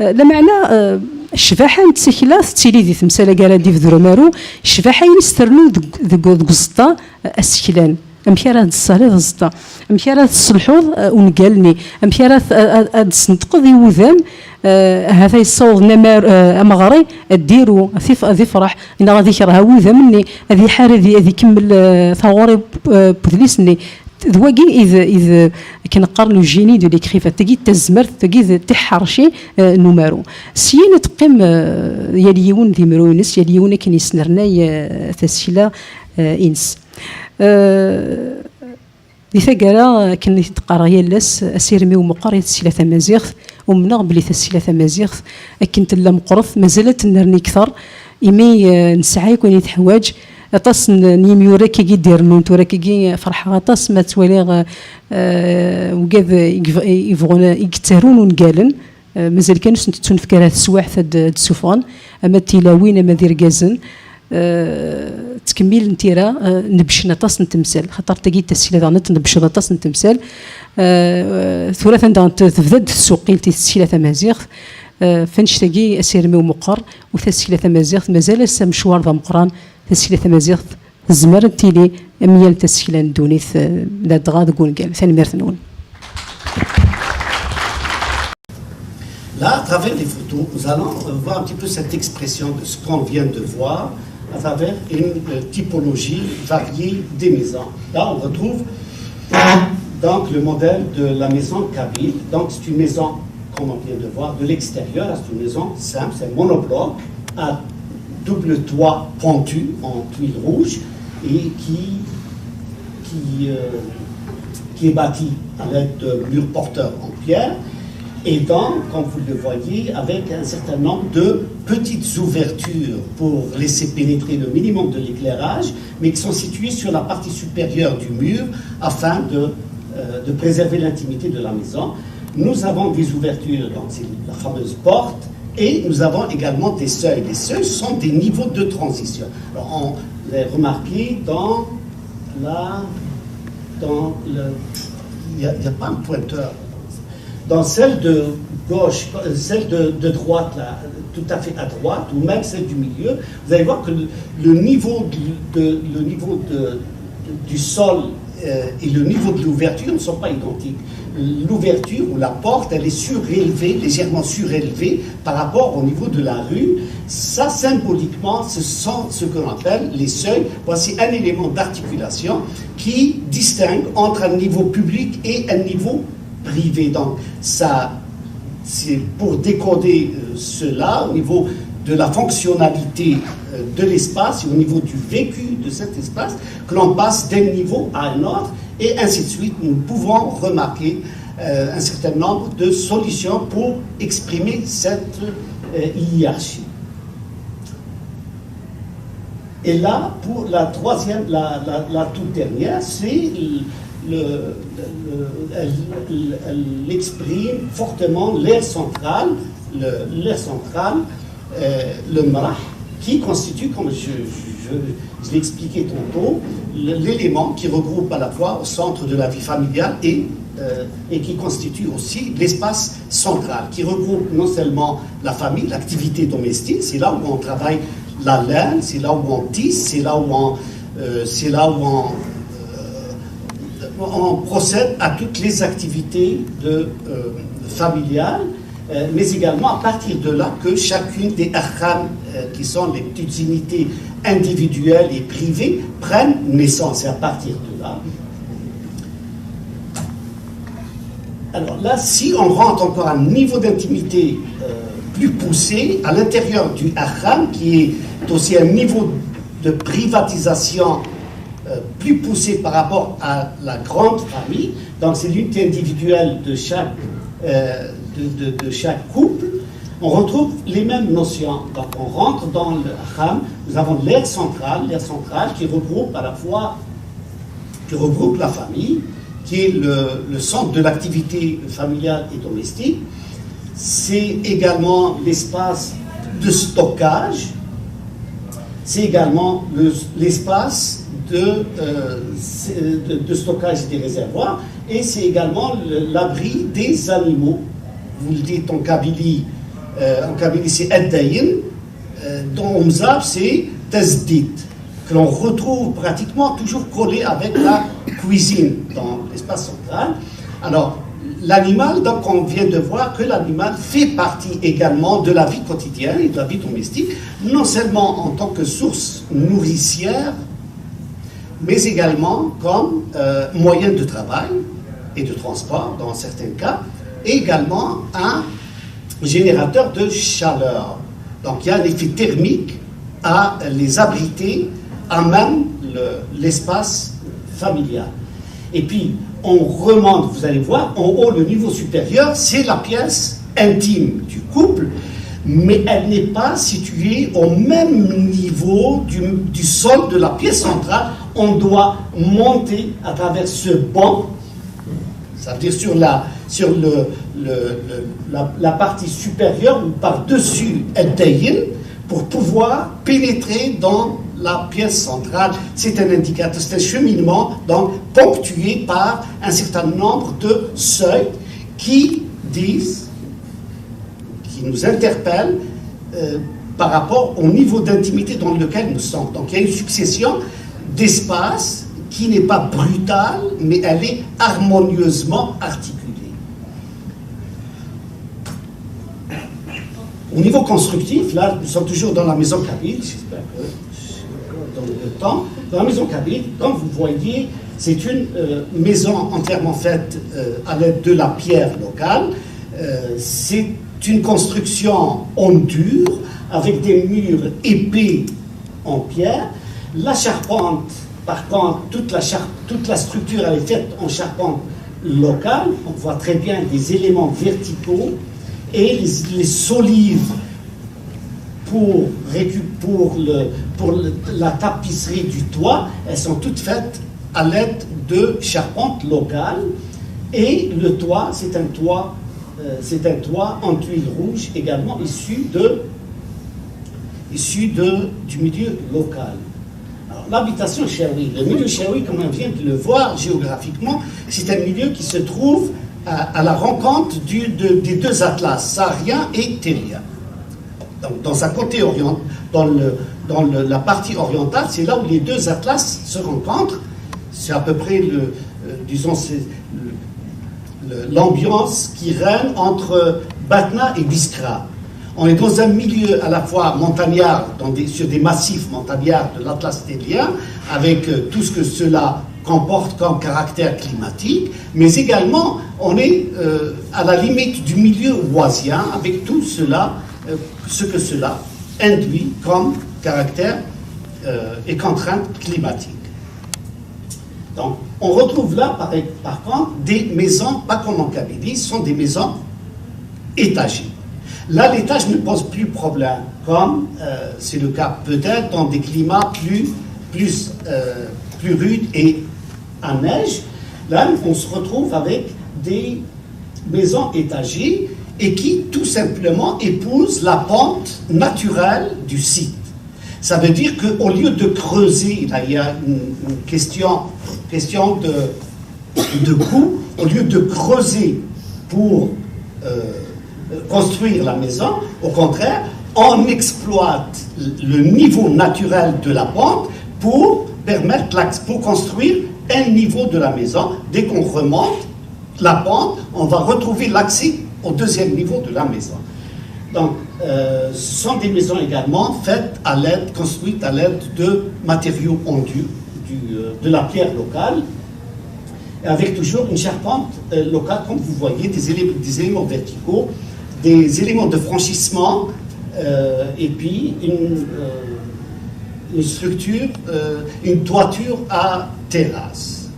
eh, lameɛna, eh, ccbaḥa n tsekla tettili di temsal-agi ara d-ibder umaru, ccbaḥa-ines ternu deg, deg, deg uẓeṭṭa, eh, aseklan. Amek ara d-tessaliḍ ẓẓeṭṭa? Amek ara tesselḥuḍ, eh, ungal-nni? Amek ara t-, a-, a-, ad d-tesneṭqeḍ i wudam, eh, ahat ay yessawḍen amar-, eh, ameɣri ad d-iru, ad if-, ad ifreḥ, neɣ ad ikreh awudam-nni, ad iḥar ad i-, ad ikemmel, eh, taɣuri n, eh, n wedlis-nni? D wagi i d, i d, akken qqaren, le génie de l'écrivain. Tagi d tazmert, tagi d tiḥḥerci, eh, n umaru. Syin ad teqqim, eh, yal yiwen d imru-ines, yal yiwen akken yesnernay, eh, tasekla, eh, ines. Eh, di taggara, akken i t-qqareɣ yal ass, asirem-iw meqqer i tsekla tamaziɣt. Umneɣ belli tasekla tamaziɣt, akken tella meqqret, mazal ad tennerni kter, imi, eh, nesɛa akk ayen i teḥwaǧ. Aṭas n, n yimyura akkagi i d-irennun tura akkagi, ferḥeɣ aṭas ma ttwaliɣ, eh, eh, wigad i yeb-, i yebɣun, i yettarun ungalen, eh, mazal kan ur sen-tettunefk ara teswiɛt ad d-, ad d-ssufɣen, ama d tilawin, ama d irgazen. Eh, ttkemmilen tira, eh, nebbcen aṭas n temsal, xaṭer tagi d tasekla daɣen ad tnebbceḍ aṭas n temsal. Eh, tura atan daɣen t-, tebda-d tsuqqilt i tsekla tamaziɣt. Eh, f annect-agi asirem-iw meqqer, u tasekla tamaziɣt mazal ass amecwar d ameqqran. Tasekla tamaziɣt tezmer ad tili am yal tasekla n ddunit, eh, ladɣa deg wungal. Tanemmirt-nwen. Là, à travers les photos, nous allons, euh, voir un petit peu cette expression de ce qu'on vient de voir à travers une, euh, typologie variée des maisons. Là, on retrouve donc le modèle de la maison kabyle. Donc, c'est une maison, comme on vient de voir, de l'extérieur. C'est une maison simple, c'est un monobloc à double toit pointu en tuiles rouges et qui, qui, euh, qui est bâti à l'aide de murs porteurs en pierre. Et donc, comme vous le voyez, avec un certain nombre de petites ouvertures pour laisser pénétrer le minimum de l'éclairage, mais qui sont situées sur la partie supérieure du mur afin de, euh, de préserver l'intimité de la maison. Nous avons des ouvertures, donc c'est la fameuse porte, et nous avons également des seuils. Les seuils sont des niveaux de transition. Alors, on l'a remarqué dans la, dans le, il n'y a, il y a pas un pointeur. Dans celle de gauche, euh, celle de, de droite, là, tout à fait à droite, ou même celle du milieu, vous allez voir que le, le niveau, de, de- le niveau de- du sol, euh, et le niveau de l'ouverture ne sont pas identiques. L'ouverture ou la porte, elle est surélevée, légèrement surélevée par rapport au niveau de la rue. Ça, symboliquement, ce sont ce qu'on appelle les seuils. Voici un élément d'articulation qui distingue entre un niveau public et un niveau privé. Donc, ça, c'est pour décoder, euh, cela au niveau de la fonctionnalité, euh, de l'espace et au niveau du vécu de cet espace, que l'on passe d'un niveau à un autre, et ainsi de suite. Nous pouvons remarquer, euh, un certain nombre de solutions pour exprimer cette, euh, hiérarchie. Et là, pour la troisième, la, la- la toute dernière, c'est le, le- le- elle, elle- elle exprime fortement l'air central, le- l'air central, euh, le mrah, qui constitue, comme je, je- je- je l'ai expliqué tantôt, le- l'élément qui regroupe à la fois au centre de la vie familiale et, euh, et qui constitue aussi l'espace central, qui regroupe non seulement la famille, l'activité domestique, c'est là où on travaille la laine, c'est là où on tisse, c'est là où on, euh, c'est là où on, euh, on procède à toutes les activités de, euh, familiales, euh, mais également à partir de là que chacune des akham, euh, qui sont les petites unités individuelles et privées, prennent naissance. Et à partir de là, alors là, si on rentre encore à un niveau d'intimité, euh, plus poussé, à l'intérieur du akham, qui est aussi un niveau de privatisation, euh, plus poussé par rapport à la grande famille, donc c'est l'unité individuelle de chaque, euh, de, de- de chaque couple, on retrouve les mêmes notions. Donc on rentre dans le akham, nous avons l'air central, l'air central qui regroupe à la fois qui regroupe la famille, qui est le, le centre de l'activité familiale et domestique. C'est également l'espace de stockage. C'est également le- l'espace de, euh, de- de stockage des réservoirs. Et c'est également le- l'abri des animaux. Vous le dites en Kabylie, euh, en Kabylie c'est Addaïn, euh, dans Omzab c'est Tazdit. que l'on retrouve pratiquement toujours collé avec la cuisine dans l'espace central. Alors, l'animal, donc on vient de voir que l'animal fait partie également de la vie quotidienne et de la vie domestique, non seulement en tant que source nourricière, mais également comme euh, moyen de travail et de transport dans certains cas, et également un générateur de chaleur. Donc il y a un effet thermique à les abriter à même l'espace familial. Et puis, on remonte, vous allez voir, en haut, le niveau supérieur, c'est la pièce intime du couple, mais elle n'est pas située au même niveau du, du sol de la pièce centrale. On doit monter à travers ce banc, ça veut dire sur la, sur le, le, le, la, la, partie supérieure ou par-dessus الداين, pour pouvoir pénétrer dans la pièce centrale. C'est un indicateur, c'est un cheminement donc ponctué par un certain nombre de seuils qui disent, qui nous interpellent euh, par rapport au niveau d'intimité dans lequel nous sommes. Donc il y a une succession d'espaces qui n'est pas brutale, mais elle est harmonieusement articulée. Au niveau constructif, là, nous sommes toujours dans la maison kabyle, j'espère que dans le temps. Dans la maison kabyle, comme vous voyez, c'est une euh, maison entièrement faite euh, à l'aide de la pierre locale. Euh, c'est une construction en dur avec des murs épais en pierre. La charpente, par contre, toute la, toute la structure, elle est faite en charpente locale. On voit très bien des éléments verticaux et les, les solives pour, pour, le, pour la tapisserie du toit, elles sont toutes faites à l'aide de charpente locale. Et le toit, c'est un toit, euh, c'est un toit en tuiles rouges également issu de, issu de, du milieu local. L'habitation Chaoui, le milieu Chaoui, comme on vient de le voir géographiquement, c'est un milieu qui se trouve à, à la rencontre du, de, des deux atlas, saharien et terrien. Donc, dans sa côté orientale, dans, le, dans le, la partie orientale, c'est là où les deux atlas se rencontrent. C'est à peu près, le, euh, disons, l'ambiance qui règne entre Batna et Biskra. On est dans un milieu à la fois montagnard, des, sur des massifs montagnards de l'Atlas terrien, avec euh, tout ce que cela comporte comme caractère climatique, mais également on est euh, à la limite du milieu oisien, avec tout cela, euh, ce que cela induit comme caractère euh, et contrainte climatique. Donc, on retrouve là, par, par contre, des maisons, pas comme en Kabylie, ce sont des maisons étagées. Là, l'étage ne pose plus problème, comme euh, c'est le cas peut-être dans des climats plus, plus, euh, plus rudes et à neige. Là, on se retrouve avec des maisons étagées et qui, tout simplement, épousent la pente naturelle du site. Ça veut dire qu'au lieu de creuser, là, il y a une, une question, question de, de coût, au lieu de creuser pour euh, construire la maison, au contraire, on exploite le niveau naturel de la pente pour permettre pour construire un niveau de la maison. Dès qu'on remonte la pente, on va retrouver l'accès au deuxième niveau de la maison. Donc, euh, ce sont des maisons également faites à l'aide, construites à l'aide de matériaux en dur, du, euh, de la pierre locale, avec toujours une charpente euh, locale, comme vous voyez, des, élé des éléments verticaux, des éléments de franchissement, euh, et puis une, euh, une structure, euh, une toiture à terrasse.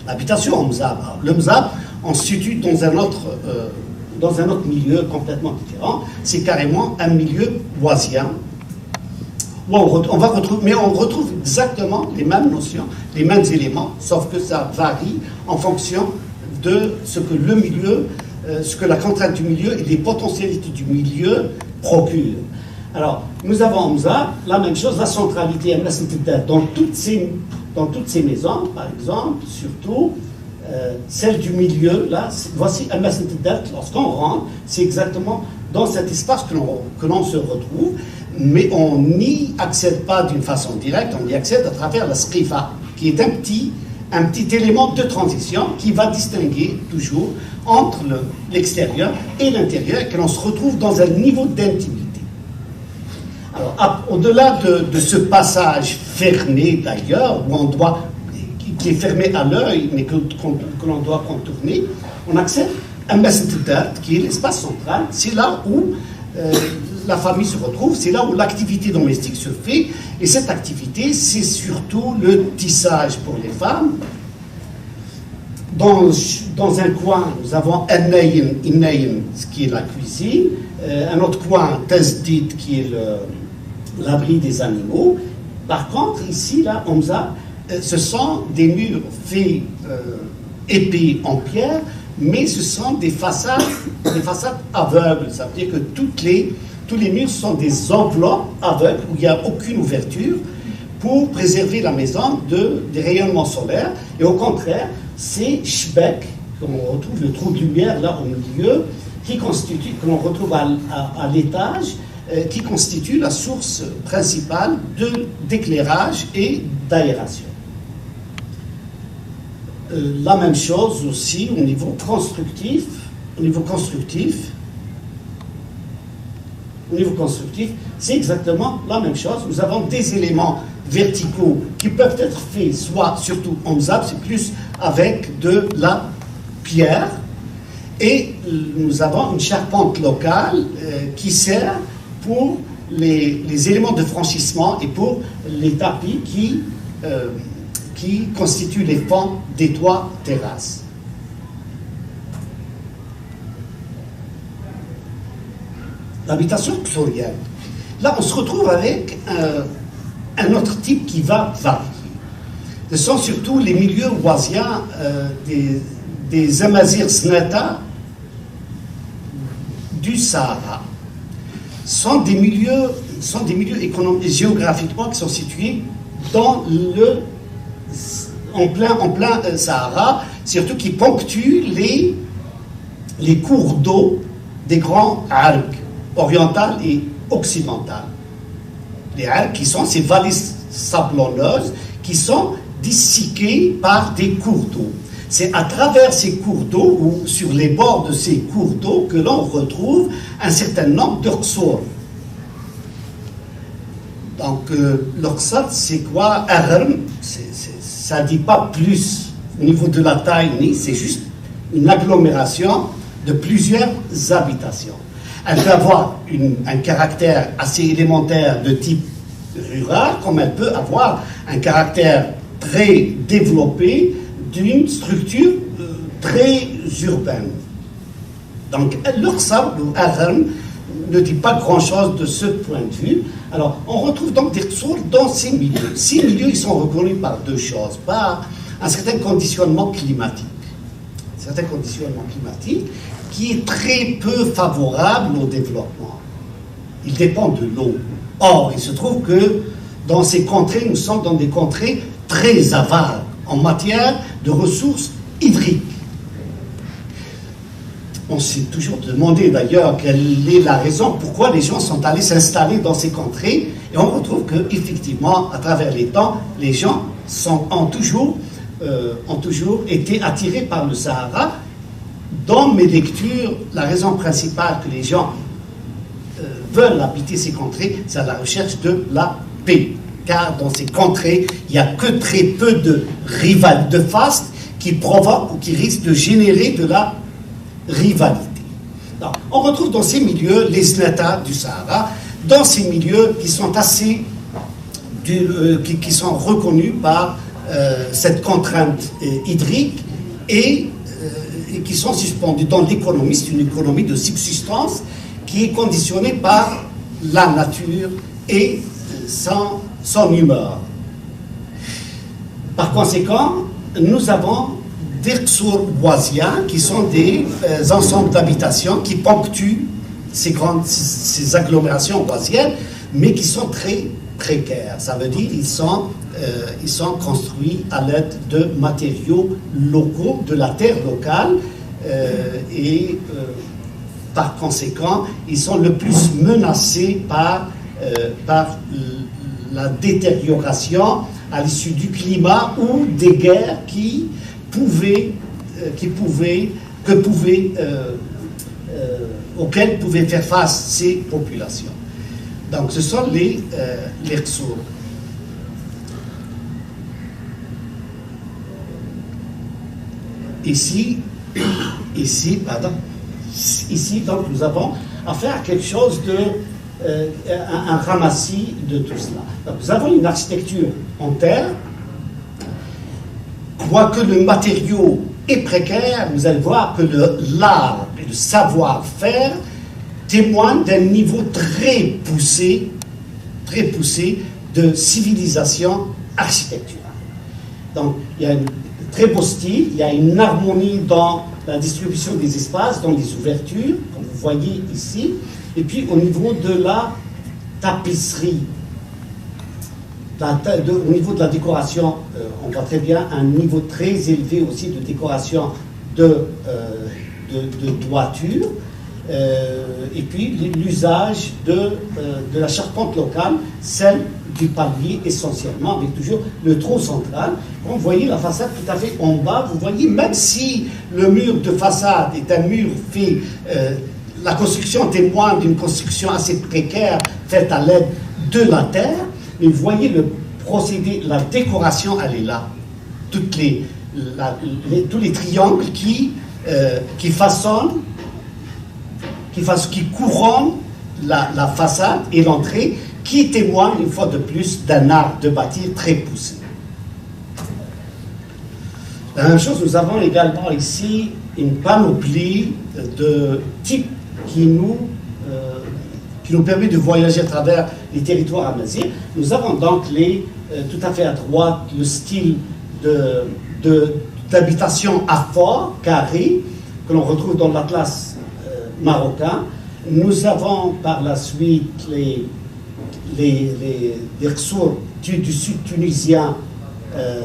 L'habitation en Mzab. Le Mzab, on se situe dans un autre, euh, dans un autre milieu complètement différent. C'est carrément un milieu oisien. Où on, on, va retrouver, mais on retrouve exactement les mêmes notions, les mêmes éléments, sauf que ça varie en fonction de ce que le milieu, euh, ce que la contrainte du milieu et les potentialités du milieu procurent. Alors, nous avons en Mzab la même chose, la centralité, dans toutes ces, dans toutes ces maisons, par exemple, surtout, euh, celle du milieu, là, voici Ammas Nteddat, lorsqu'on rentre, c'est exactement dans cet espace que l'on se retrouve. Mais on n'y accède pas d'une façon directe, on y accède à travers la sqifa, qui est un petit, un petit élément de transition qui va distinguer toujours entre le- l'extérieur et l'intérieur, et que l'on se retrouve dans un niveau d'intimité. Alors, à- au-delà de, de ce passage fermé d'ailleurs, où on doit, qui, qui est fermé à l'œil, mais que, qu'on- que l'on doit contourner, on accède à Mesned Dard, qui est l'espace central. C'est là où euh, la famille se retrouve, c'est là où l'activité domestique se fait. Et cette activité, c'est surtout le tissage pour les femmes. Dans, dans un coin, nous avons Annayen, Innayen, ce qui est la cuisine, euh, un autre coin, Tasdid, qui est le- l'abri des animaux. Par contre, ici, là, Hamza, euh, ce sont des murs faits euh, épais en pierre, mais ce sont des façades, des façades aveugles. Ça veut dire que toutes les, tous les murs sont des enveloppes aveugles où il n'y a aucune ouverture pour préserver la maison de, des rayonnements solaires. Et au contraire, ces shbak, comme on retrouve le trou de lumière là au milieu, qui constitue, que l'on retrouve à, à- à l'étage, euh, qui constitue la source principale de- d'éclairage et d'aération. Euh, la même chose aussi au niveau constructif. Au niveau constructif, au niveau constructif, c'est exactement la même chose. Nous avons des éléments verticaux qui peuvent être faits soit, surtout en sable, c'est plus avec de la pierre. Et nous avons une charpente locale euh, qui sert pour les, les éléments de franchissement et pour les tapis qui, euh, qui constituent les pans des toits terrasses. L'habitation qsurienne. Là, on se retrouve avec euh, un autre type qui va varier. Ce sont surtout les milieux waziens euh, des, des Amazirs Znata du Sahara. Sont des milieux, sont des milieux économ- géographiquement qui sont situés dans le, en plein, en plein euh, Sahara, surtout qui ponctuent les, les cours d'eau des grands arcs orientales et occidentales. Les arcs qui sont ces vallées sablonneuses qui sont disséquées par des cours d'eau. C'est à travers ces cours d'eau ou sur les bords de ces cours d'eau que l'on retrouve un certain nombre de qsur. Donc, euh, le qsr, c'est quoi? Aghrim, c'est- c'est- ça ne dit pas plus au niveau de la taille, ni c'est juste une agglomération de plusieurs habitations. Elle peut avoir une- un caractère assez élémentaire de type rural, comme elle peut avoir un caractère très développé d'une structure euh, très urbaine. Donc, le qsr ou aghrim ne dit pas grand-chose de ce point de vue. Alors, on retrouve donc des qsur dans ces milieux. Ces milieux, ils sont reconnus par deux choses, par un certain conditionnement climatique. Un certain conditionnement climatique qui est très peu favorable au développement. Il dépend de l'eau. Or, il se trouve que dans ces contrées, nous sommes dans des contrées très avares en matière de ressources hydriques. On s'est toujours demandé d'ailleurs quelle est la raison pourquoi les gens sont allés s'installer dans ces contrées. Et on retrouve que, effectivement, à travers les temps, les gens sont- ont, toujours, euh, ont toujours été attirés par le Sahara. Dans mes lectures, la raison principale que les gens euh, veulent habiter ces contrées, c'est à la recherche de la paix. Car dans ces contrées, il n'y a que très peu de rival, de faste qui provoque ou qui risque de générer de la rivalité. Alors, on retrouve dans ces milieux les Znata du Sahara, dans ces milieux qui sont assez du- euh, qui, qui sont reconnus par euh, cette contrainte euh, hydrique et, euh, et qui sont suspendus dans l'économie. C'est une économie de subsistance qui est conditionnée par la nature et euh, son, son humeur. Par conséquent, nous avons des qsur waziens, qui sont des euh, ensembles d'habitations qui ponctuent ces grandes, ces, ces agglomérations waziennes, mais qui sont très précaires. Ça veut dire qu'ils sont, euh, ils sont construits à l'aide de matériaux locaux, de la terre locale, euh, et euh, par conséquent, ils sont le plus menacés par euh, par la détérioration à l'issue du climat ou des guerres qui pouvaient, euh, qui pouvaient, que pouvaient, euh, euh, auxquelles pouvaient faire face ces populations. Donc ce sont les, euh, les ressources. Ici, ici, pardon, ici, donc, nous avons affaire à quelque chose de, euh, un, un ramassis de tout cela. Donc, nous avons une architecture en terre. Quoique le matériau est précaire, vous allez voir que le, l'art et le savoir-faire témoignent d'un niveau très poussé, très poussé de civilisation architecturale. Donc, il y a un très beau style, il y a une harmonie dans la distribution des espaces, dans les ouvertures, comme vous voyez ici, et puis au niveau de la tapisserie, la ta- de- au niveau de la décoration, euh, on voit très bien un niveau très élevé aussi de décoration de, euh, de, de toiture, euh, et puis l'usage de, euh, de la charpente locale, celle du palier essentiellement, avec toujours le trou central. Quand vous voyez la façade tout à fait en bas, vous voyez, même si le mur de façade est un mur fait, euh, la construction témoigne d'une construction assez précaire, faite à l'aide de la terre, mais vous voyez le procédé, la décoration, elle est là. Toutes les, la- les- tous les triangles qui, euh, qui façonnent, qui, façonnent, qui couronnent la, la façade et l'entrée, qui témoignent une fois de plus d'un art de bâtir très poussé. La même chose, nous avons également ici une panoplie de types qui nous, euh, qui nous permet de voyager à travers les territoires amazighs. Nous avons donc les, euh, tout à fait à droite le style de, de- d'habitation à fort, carré, que l'on retrouve dans l'Atlas, euh, marocain. Nous avons par la suite les, les, les, les ressources du, du sud tunisien, euh,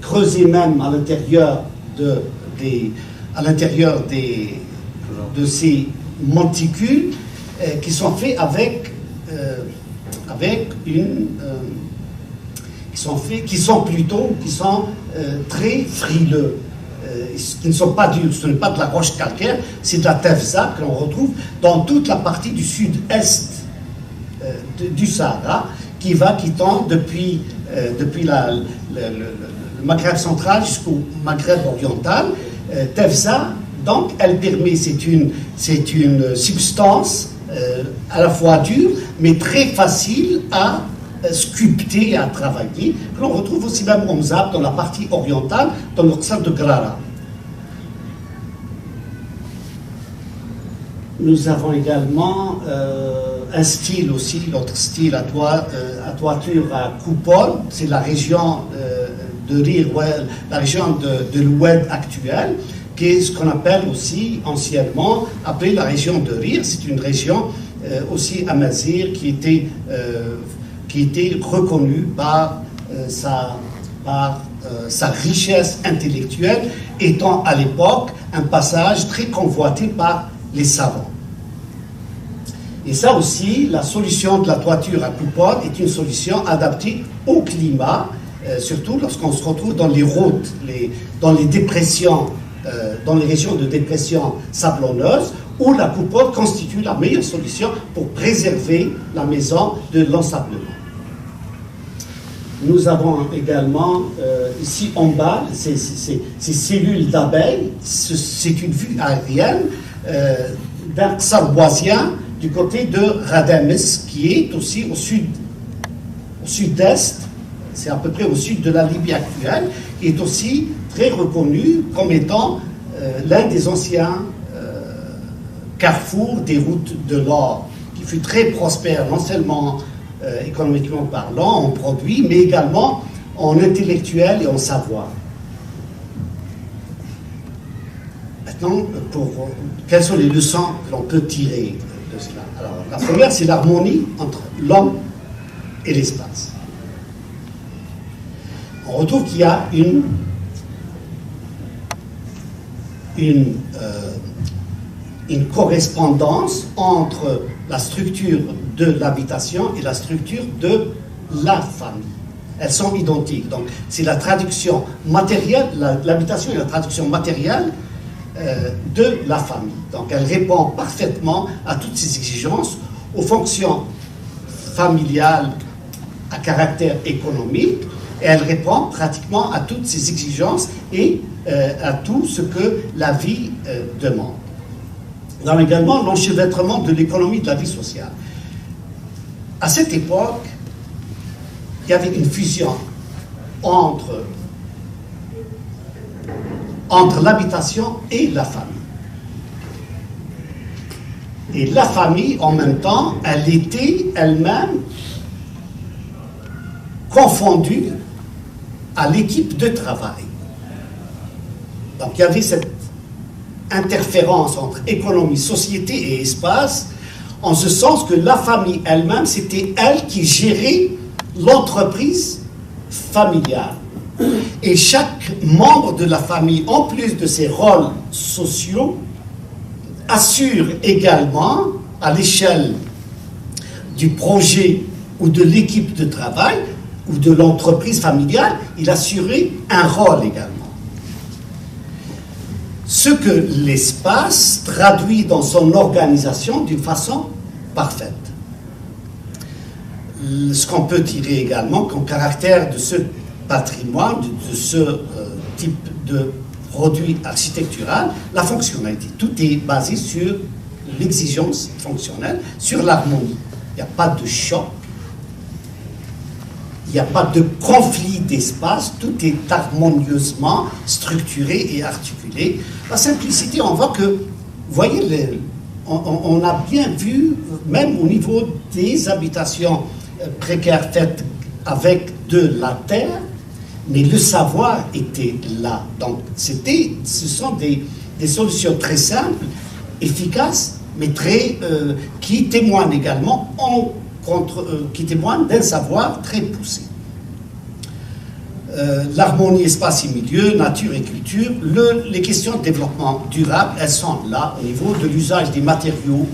creusées même à l'intérieur de, des, à l'intérieur des, de ces monticules, euh, qui sont faits avec, euh, avec une, euh, qui sont faits, qui sont plutôt, qui sont, euh, très frileux, euh, qui ne sont pas durs. Ce n'est pas de la roche calcaire, c'est de la tefza que l'on retrouve dans toute la partie du sud-est, euh, de- du Sahara, qui va, qui tend depuis, euh, depuis la- le, le- le- le Maghreb central jusqu'au Maghreb oriental. Euh, tefza, donc, elle permet, c'est une, c'est une substance, euh, à la fois dure, mais très facile à, euh, sculpter, à travailler, que l'on retrouve aussi même en Mzab, dans la partie orientale, dans le Qsar de Grara. Nous avons également, euh, un style aussi, l'autre style à, toi, euh, à toiture à coupole, c'est la région, euh, de Rire, ouais, la région de, de l'Oued actuelle, qui est ce qu'on appelle aussi anciennement, appelée la région de Rire. C'est une région, euh, aussi amazigh qui était, euh, qui était reconnue par, euh, sa, par, euh, sa richesse intellectuelle, étant à l'époque un passage très convoité par les savants. Et ça aussi, la solution de la toiture à coupole est une solution adaptée au climat, euh, surtout lorsqu'on se retrouve dans les routes, les- dans les dépressions, euh, dans les régions de dépression sablonneuse, où la coupole constitue la meilleure solution pour préserver la maison de l'ensablement. Nous avons également, euh, ici en bas ces, ces- ces cellules d'abeilles. Ce- C'est une vue aérienne, euh, d'un qsar boisien du côté de Radames, qui est aussi au sud, au sud-est, c'est à peu près au sud de la Libye actuelle, qui est aussi très reconnu comme étant, euh, l'un des anciens, euh, carrefours des routes de l'or, qui fut très prospère non seulement, euh, économiquement parlant, en produits, mais également en intellectuel et en savoir. Maintenant, pour, quelles sont les leçons que l'on peut tirer de cela ? Alors, la première, c'est l'harmonie entre l'homme et l'espace. On retrouve qu'il y a une, une, euh, une correspondance entre la structure de l'habitation et la structure de la famille. Elles sont identiques. Donc, c'est la traduction matérielle, la- l'habitation est la traduction matérielle euh, de la famille. Donc, elle répond parfaitement à toutes ces exigences, aux fonctions familiales à caractère économique, et elle répond pratiquement à toutes ces exigences et euh, à tout ce que la vie euh, demande. Nous avons également l'enchevêtrement de l'économie de la vie sociale. À cette époque, il y avait une fusion entre, entre l'habitation et la famille. Et la famille, en même temps, elle était elle-même confondue à l'équipe de travail. Donc il y avait cette interférence entre économie, société et espace, en ce sens que la famille elle-même, c'était elle qui gérait l'entreprise familiale. Et chaque membre de la famille, en plus de ses rôles sociaux, assure également, à l'échelle du projet ou de l'équipe de travail ou de l'entreprise familiale, il assurait un rôle également. Ce que l'espace traduit dans son organisation d'une façon parfaite. Ce qu'on peut tirer également comme caractère de ce patrimoine, de, de ce euh, type de produit architectural, la fonctionnalité. Tout est basé sur l'exigence fonctionnelle, sur l'harmonie. Il n'y a pas de choc, il n'y a pas de conflit d'espace, tout est harmonieusement structuré et articulé. La simplicité, on voit que, vous voyez, les- on, on- on a bien vu, même au niveau des habitations euh, précaires faites avec de la terre, mais le savoir était là. Donc, c'était, ce sont des, des solutions très simples, efficaces, mais très, euh, qui témoignent également en contre, euh, qui témoignent d'un savoir très poussé. Euh, l'harmonie espace et milieu, nature et culture, le- les questions de développement durable, elles sont là au niveau de l'usage des matériaux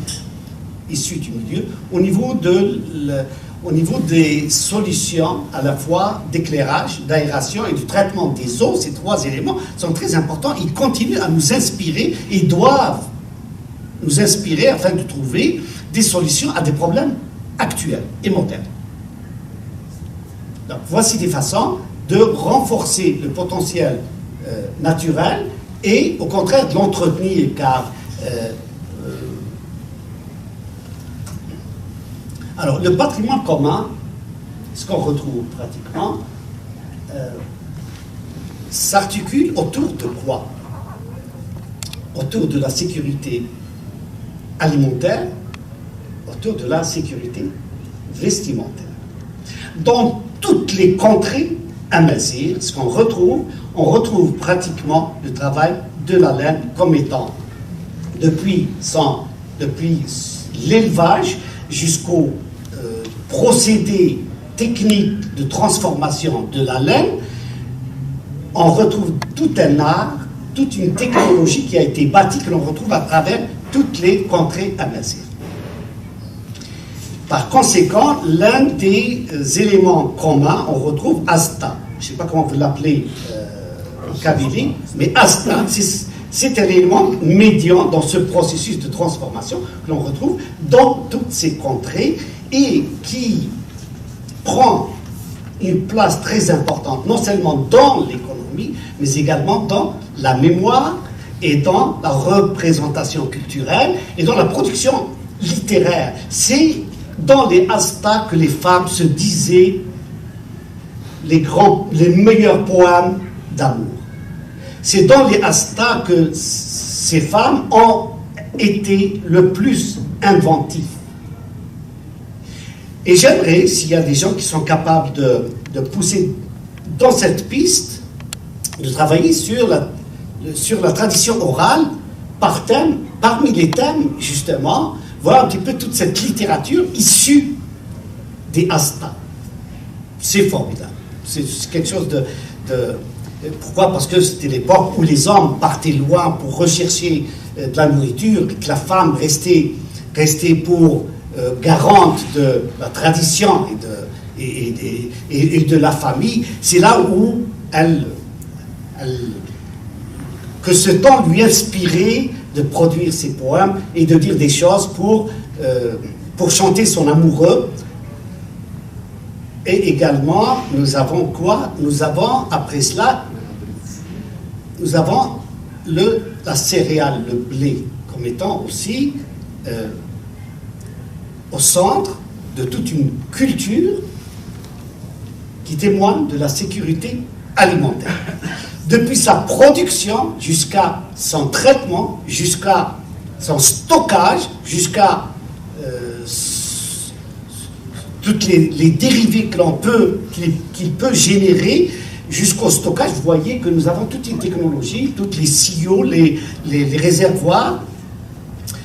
issus du milieu, au niveau, de, le- au niveau des solutions à la fois d'éclairage, d'aération et du traitement des eaux. Ces trois éléments sont très importants. Ils continuent à nous inspirer et doivent nous inspirer afin de trouver des solutions à des problèmes actuels et modernes. Donc, voici des façons de renforcer le potentiel euh, naturel et au contraire de l'entretenir, car euh, euh, alors le patrimoine commun, ce qu'on retrouve pratiquement, euh, s'articule autour de quoi? Autour de la sécurité alimentaire, autour de la sécurité vestimentaire. Dans toutes les contrées amazighs, ce qu'on retrouve, on retrouve pratiquement le travail de la laine comme étant, depuis, son, depuis l'élevage jusqu'au euh, procédé technique de transformation de la laine, on retrouve tout un art, toute une technologie qui a été bâtie, que l'on retrouve à travers toutes les contrées amazighes. Par conséquent, l'un des euh, éléments communs, on retrouve asta. Je ne sais pas comment vous l'appelez euh, en Kabylie, mais asta, c'est un élément médian dans ce processus de transformation que l'on retrouve dans toutes ces contrées et qui prend une place très importante, non seulement dans l'économie, mais également dans la mémoire et dans la représentation culturelle et dans la production littéraire. C'est dans les asta que les femmes se disaient les, grands, les meilleurs poèmes d'amour. C'est dans les asta que ces femmes ont été le plus inventives. Et j'aimerais, s'il y a des gens qui sont capables de, de pousser dans cette piste, de travailler sur la, sur la tradition orale par thème, parmi les thèmes, justement, voir un petit peu toute cette littérature issue des asta. C'est formidable. C'est quelque chose de, de pourquoi? Parce que c'était l'époque où les hommes partaient loin pour rechercher euh, de la nourriture, que la femme restait, restait pour euh, garante de la tradition et de, et, et- et- et de la famille, c'est là où elle, elle- que ce temps lui inspirait de produire ses poèmes et de dire des choses pour, euh, pour chanter son amoureux. Et également, nous avons quoi? Nous avons, après cela, nous avons le, la céréale, le blé, comme étant aussi euh, au centre de toute une culture qui témoigne de la sécurité alimentaire. Depuis sa production jusqu'à son traitement, jusqu'à son stockage, jusqu'à euh, toutes les, les dérivés que l'on peut, qu'il qu'il peut générer, jusqu'au stockage. Vous voyez que nous avons toute une technologie, toutes les silos, les, les- les réservoirs,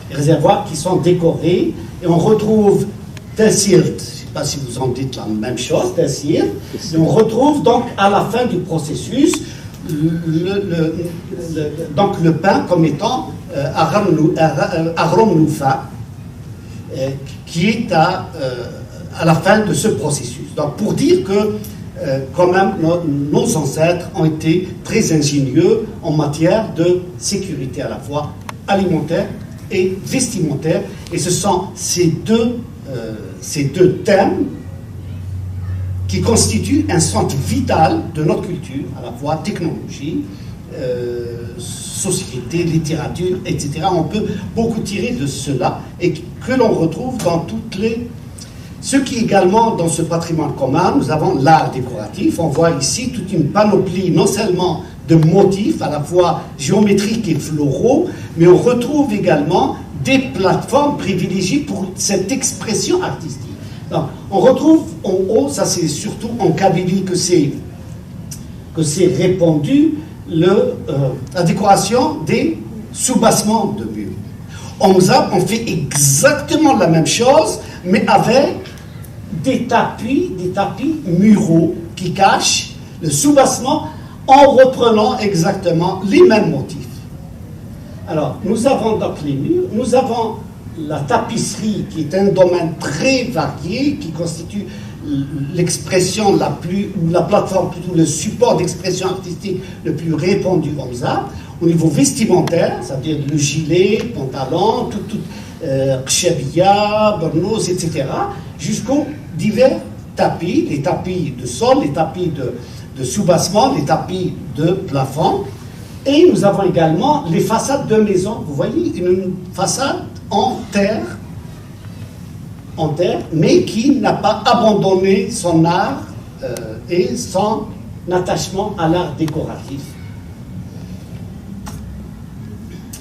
les réservoirs qui sont décorés, et on retrouve tasirt, je ne sais pas si vous en dites la même chose, tasirt, et on retrouve donc à la fin du processus le, le- le- le- donc le pain comme étant euh, aram nou- ara- euh, arom noufa, euh, qui est à, euh, à la fin de ce processus. Donc pour dire que euh, quand même nos, nos ancêtres ont été très ingénieux en matière de sécurité à la fois alimentaire et vestimentaire, et ce sont ces deux, euh, ces deux thèmes qui constituent un centre vital de notre culture, à la fois technologie, euh, société, littérature, et cetera. On peut beaucoup tirer de cela et que l'on retrouve dans toutes les... Ce qui également, dans ce patrimoine commun, nous avons l'art décoratif. On voit ici toute une panoplie, non seulement de motifs à la fois géométriques et floraux, mais on retrouve également des plateformes privilégiées pour cette expression artistique. Donc, on retrouve en haut, ça c'est surtout en Kabylie que c'est que c'est répandu, le, euh, la décoration des soubassements de murs. En Mzab, on fait exactement la même chose, mais avec des tapis, des tapis muraux qui cachent le soubassement en reprenant exactement les mêmes motifs. Alors, nous avons donc les murs, nous avons la tapisserie, qui est un domaine très varié, qui constitue l'expression la plus, ou la plateforme plutôt, le support d'expression artistique le plus répandu en Mzab, au niveau vestimentaire, c'est-à-dire le gilet, pantalon, tout, tout, euh, qchabiya, bernous, et cetera, jusqu'aux divers tapis, les tapis de sol, les tapis de, de soubassement, les tapis de plafond. Et nous avons également les façades de maisons. Vous voyez, une façade en terre, en terre, mais qui n'a pas abandonné son art euh, et son attachement à l'art décoratif.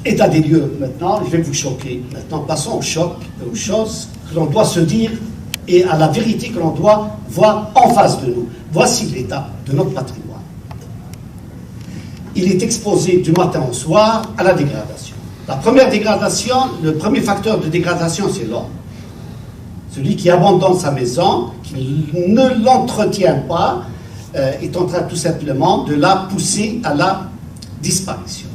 État des lieux maintenant, je vais vous choquer. Maintenant, passons au choc, aux choses que l'on doit se dire et à la vérité que l'on doit voir en face de nous. Voici l'état de notre patrimoine. Il est exposé du matin au soir à la dégradation. La première dégradation, le premier facteur de dégradation, c'est l'homme. Celui qui abandonne sa maison, qui ne l'entretient pas, euh, est en train tout simplement de la pousser à la disparition.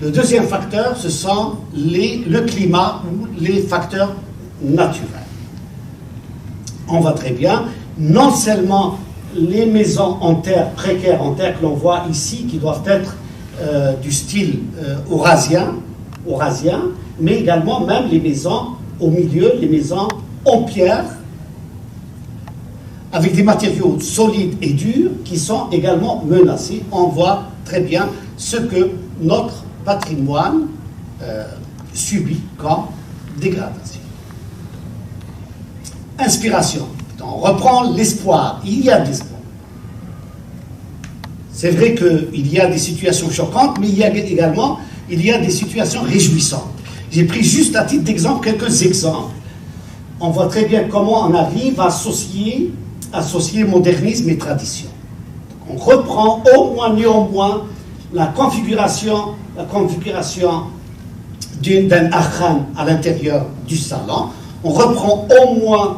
Le deuxième facteur, ce sont les, le climat ou les facteurs naturels. On voit très bien, non seulement les maisons en terre, précaires en terre que l'on voit ici, qui doivent être euh, du style euh, eurasien, eurasien, mais également même les maisons au milieu, les maisons en pierre, avec des matériaux solides et durs qui sont également menacés. On voit très bien ce que notre patrimoine euh, subit comme dégradation. Inspiration. On reprend l'espoir. Il y a de l'espoir. C'est vrai qu'il y a des situations choquantes, mais il y a également il y a des situations réjouissantes. J'ai pris juste à titre d'exemple quelques exemples. On voit très bien comment on arrive à associer, associer modernisme et tradition. On reprend au moins, néanmoins, la configuration, la configuration d'un akhram à l'intérieur du salon. On reprend au moins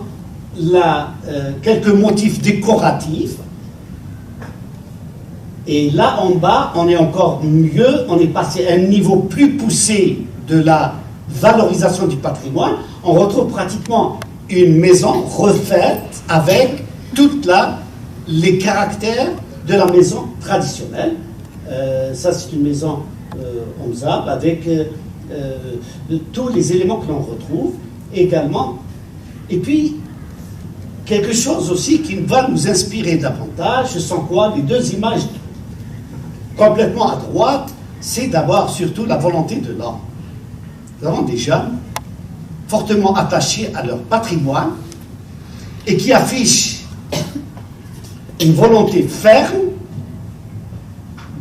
la, euh, quelques motifs décoratifs. Et là, en bas, on est encore mieux, on est passé à un niveau plus poussé de la valorisation du patrimoine, on retrouve pratiquement une maison refaite avec toute la, les caractères de la maison traditionnelle. Euh, ça, c'est une maison euh, en sable avec euh, euh, tous les éléments que l'on retrouve également. Et puis, quelque chose aussi qui va nous inspirer davantage, ce sont quoi? Les deux images complètement à droite, c'est d'abord surtout la volonté de l'homme. Nous avons des jeunes fortement attachés à leur patrimoine et qui affichent une volonté ferme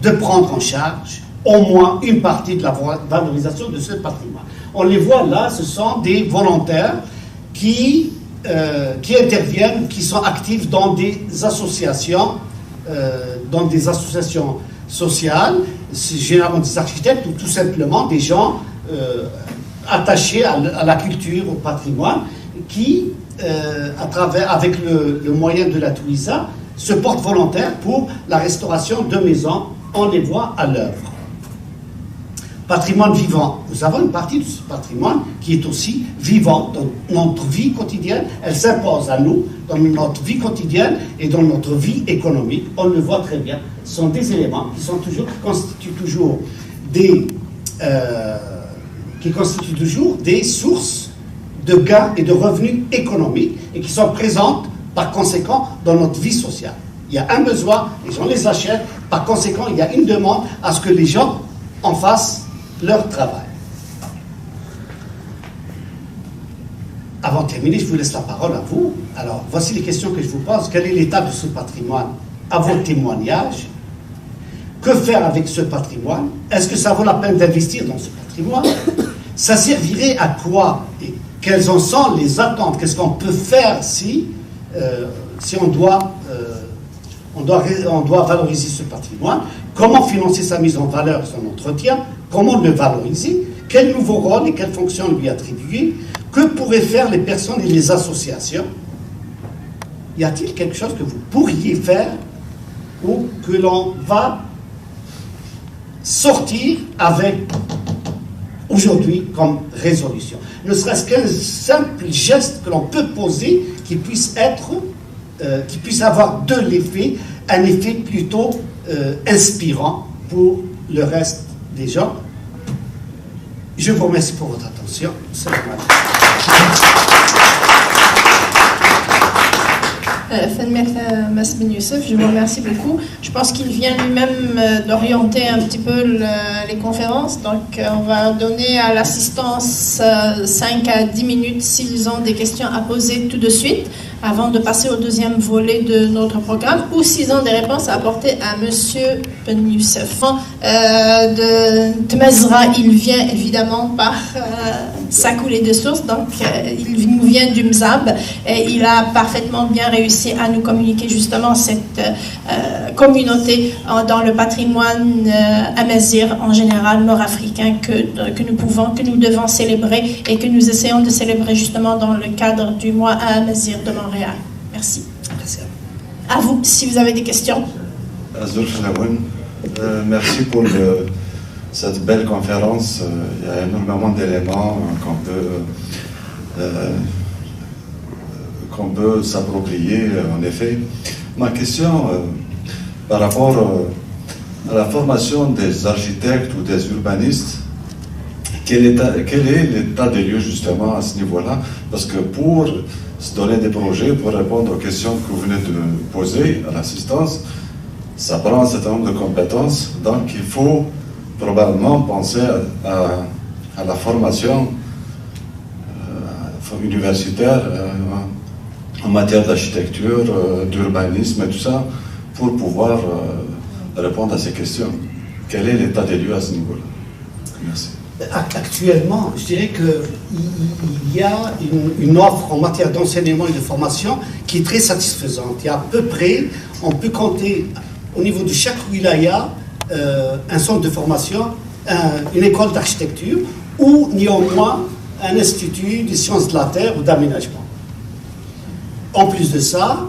de prendre en charge au moins une partie de la valorisation de ce patrimoine. On les voit là, ce sont des volontaires qui, euh, qui interviennent, qui sont actifs dans des associations, euh, dans des associations sociales, c'est généralement des architectes ou tout simplement des gens euh, attachés à, à, la culture, au patrimoine, qui, euh, à travers, avec le, le, moyen de la Touisa, se portent volontaires pour la restauration de maisons. On les voit à l'œuvre. Patrimoine vivant. Nous avons une partie de ce patrimoine qui est aussi vivant dans notre vie quotidienne. Elle s'impose à nous dans notre vie quotidienne et dans notre vie économique. On le voit très bien. Ce sont des éléments qui sont toujours, qui constituent toujours des, euh, qui constituent toujours des sources de gains et de revenus économiques et qui sont présentes par conséquent dans notre vie sociale. Il y a un besoin, les gens les achètent, par conséquent, il y a une demande à ce que les gens en fassent leur travail. Avant de terminer, je vous laisse la parole à vous. Alors, voici les questions que je vous pose. Quel est l'état de ce patrimoine à vos témoignages? Que faire avec ce patrimoine? Est-ce que ça vaut la peine d'investir dans ce patrimoine? Ça servirait à quoi? Et quelles en sont les attentes? Qu'est-ce qu'on peut faire si, euh, si on doit euh, on doit, on doit valoriser ce patrimoine. Comment financer sa mise en valeur, son entretien? Comment le valoriser? Quel nouveau rôle et quelles fonctions lui attribuer? Que pourraient faire les personnes et les associations? Y a-t-il quelque chose que vous pourriez faire ou que l'on va sortir avec aujourd'hui comme résolution? Ne serait-ce qu'un simple geste que l'on peut poser qui puisse être euh, qui puisse avoir de l'effet, un effet plutôt euh, inspirant pour le reste des gens. Je vous remercie pour votre attention. Euh, Mass Ben Youssef, je vous remercie beaucoup. Je pense qu'il vient lui-même euh, d'orienter un petit peu les conférences. Donc, euh, on va donner à l'assistance cinq à dix minutes s'ils ont des questions à poser tout de suite avant de passer au deuxième volet de notre programme ou s'ils ont des réponses à apporter à M. Ben Youssef. Euh, de Tmezra, il vient évidemment par euh, sa coulée de source, donc euh, il nous vient du Mzab et il a parfaitement bien réussi à nous communiquer justement cette communauté dans le patrimoine amazir en général, nord-africain, que, que nous pouvons, que nous devons célébrer et que nous essayons de célébrer justement dans le cadre du mois amazir de Montréal. Merci. Merci à vous. À vous, si vous avez des questions. Azul Flaouen, euh, merci pour le, cette belle conférence. Euh, il y a énormément d'éléments euh, qu'on peut, euh, qu'on peut s'approprier, euh, en effet. Ma question, euh, par rapport euh, à la formation des architectes ou des urbanistes, quel est, quel est l'état des lieux justement à ce niveau-là? Parce que pour se donner des projets, pour répondre aux questions que vous venez de poser à l'assistance, ça prend un certain nombre de compétences. Donc il faut probablement penser à, à, à la formation euh, universitaire euh, en matière d'architecture, euh, d'urbanisme et tout ça pour pouvoir euh, répondre à ces questions. Quel est l'état des lieux à ce niveau-là? Merci. Actuellement, je dirais qu'il y a une, offre en matière d'enseignement et de formation qui est très satisfaisante. Il y a à peu près, on peut compter au niveau de chaque wilaya euh, un centre de formation, une école d'architecture ou néanmoins un institut de sciences de la terre ou d'aménagement. En plus de ça,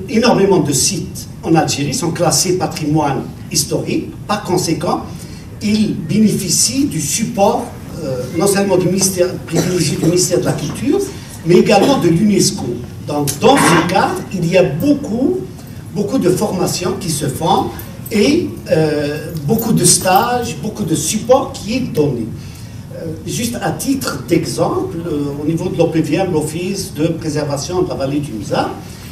énormément de sites en Algérie sont classés patrimoine historique. Par conséquent, Il bénéficie du support, euh, non seulement du ministère, privilégié du ministère de la Culture, mais également de l'UNESCO. Donc, dans ce cadre, il y a beaucoup, beaucoup de formations qui se font et euh, beaucoup de stages, beaucoup de support qui est donné. Euh, juste à titre d'exemple, euh, au niveau de l'O P V M, l'Office de préservation de la vallée du Mzab,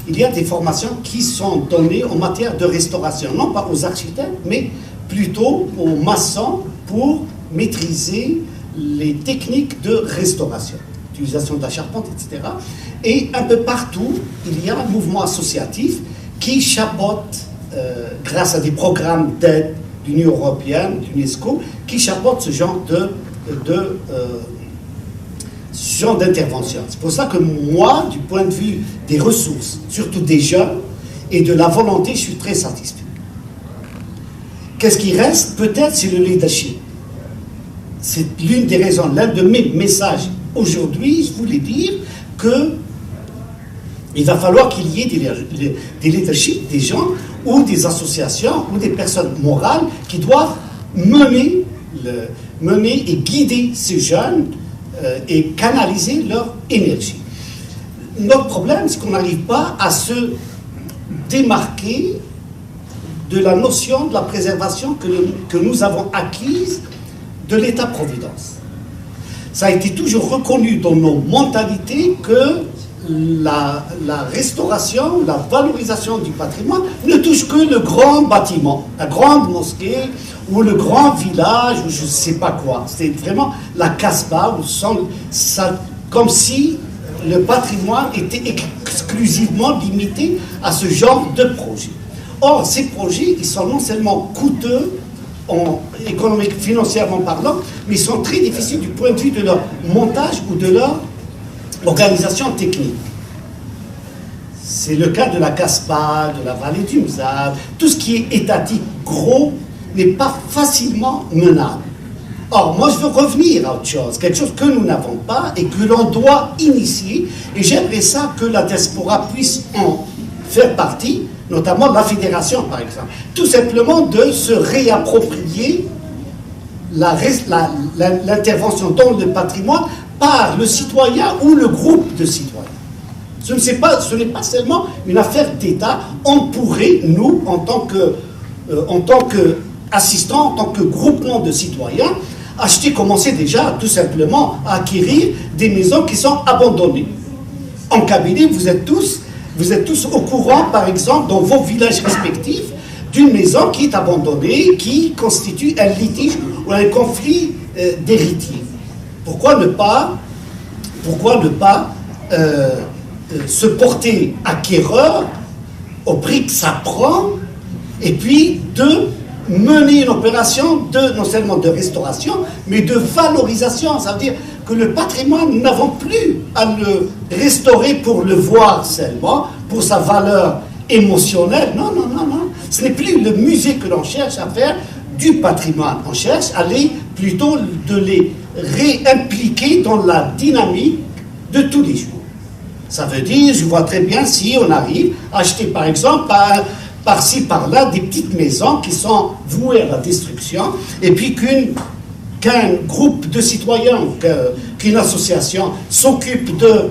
il y a des formations qui sont données en matière de restauration, non pas aux architectes, mais plutôt aux maçons pour maîtriser les techniques de restauration, utilisation de la charpente, et cetera. Et un peu partout, il y a un mouvement associatif qui chapeaute, euh, grâce à des programmes d'aide de l'Union européenne, de l'UNESCO, qui chapeaute ce genre de, de, euh, ce genre d'intervention. C'est pour ça que moi, du point de vue des ressources, surtout des jeunes, et de la volonté, je suis très satisfait. Qu'est-ce qui reste? Peut-être c'est le leadership. C'est l'une des raisons, l'un de mes messages aujourd'hui, je voulais dire que il va falloir qu'il y ait des, des leaderships, des gens ou des associations ou des personnes morales qui doivent mener, le, mener et guider ces jeunes euh, et canaliser leur énergie. Notre problème, c'est qu'on n'arrive pas à se démarquer de la notion de la préservation que, le- que nous avons acquise de l'État-providence. Ça a été toujours reconnu dans nos mentalités que la, la restauration, la valorisation du patrimoine ne touche que le grand bâtiment, la grande mosquée ou le grand village ou je ne sais pas quoi. C'est vraiment la Casbah, où sont, ça, comme si le patrimoine était exclusivement limité à ce genre de projet. Or, ces projets, ils sont non seulement coûteux, en, économique, financièrement parlant, mais ils sont très difficiles du point de vue de leur montage ou de leur organisation technique. C'est le cas de la Casbah, de la vallée du Mzab, tout ce qui est étatique, gros, n'est pas facilement menable. Or, moi, je veux revenir à autre chose, quelque chose que nous n'avons pas et que l'on doit initier. Et j'aimerais ça que la diaspora puisse en faire partie, notamment la fédération, par exemple. Tout simplement de se réapproprier la, la, la, l'intervention dans le patrimoine par le citoyen ou le groupe de citoyens. Ce n'est pas, ce n'est pas seulement une affaire d'État. On pourrait, nous, en tant que, euh, en tant qu'assistants, en tant que groupement de citoyens, acheter, commencer déjà tout simplement à acquérir des maisons qui sont abandonnées. En Kabylie, vous êtes tous, vous êtes tous au courant, par exemple, dans vos villages respectifs, d'une maison qui est abandonnée, qui constitue un litige ou un conflit euh, d'héritiers. Pourquoi ne pas, pourquoi ne pas euh, euh, se porter acquéreur au prix que ça prend et puis de mener une opération de, non seulement de restauration, mais de valorisation. Ça veut dire que le patrimoine, nous n'avons plus à le restaurer pour le voir seulement, pour sa valeur émotionnelle. Non, non, non, non. Ce n'est plus le musée que l'on cherche à faire du patrimoine. On cherche à les, plutôt de les réimpliquer dans la dynamique de tous les jours. Ça veut dire, je vois très bien si on arrive à acheter par exemple par, par-ci par-là des petites maisons qui sont vouées à la destruction et puis qu'une qu'un groupe de citoyens, qu'une association s'occupe de,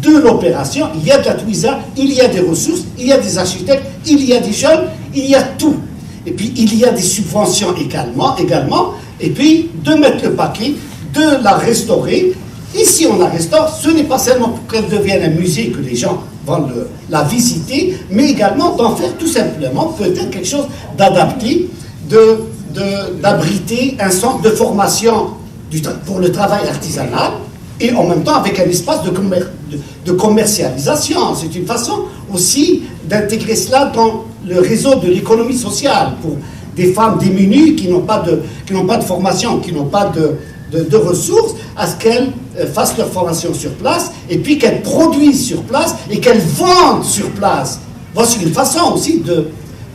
de l'opération, il y a de la Twizza, il y a des ressources, il y a des architectes, il y a des jeunes, il y a tout. Et puis il y a des subventions également, également et puis de mettre le paquet, de la restaurer. Et si on la restaure, ce n'est pas seulement pour qu'elle devienne un musée que les gens vont le, la visiter, mais également d'en faire tout simplement peut-être quelque chose d'adapté, de, de, d'abriter un centre de formation du, pour le travail artisanal et en même temps avec un espace de, commer, de, de commercialisation. C'est une façon aussi d'intégrer cela dans le réseau de l'économie sociale pour des femmes démunies qui n'ont pas de, qui n'ont pas de formation, qui n'ont pas de, de, de ressources, à ce qu'elles euh, fassent leur formation sur place et puis qu'elles produisent sur place et qu'elles vendent sur place. Voici une façon aussi de,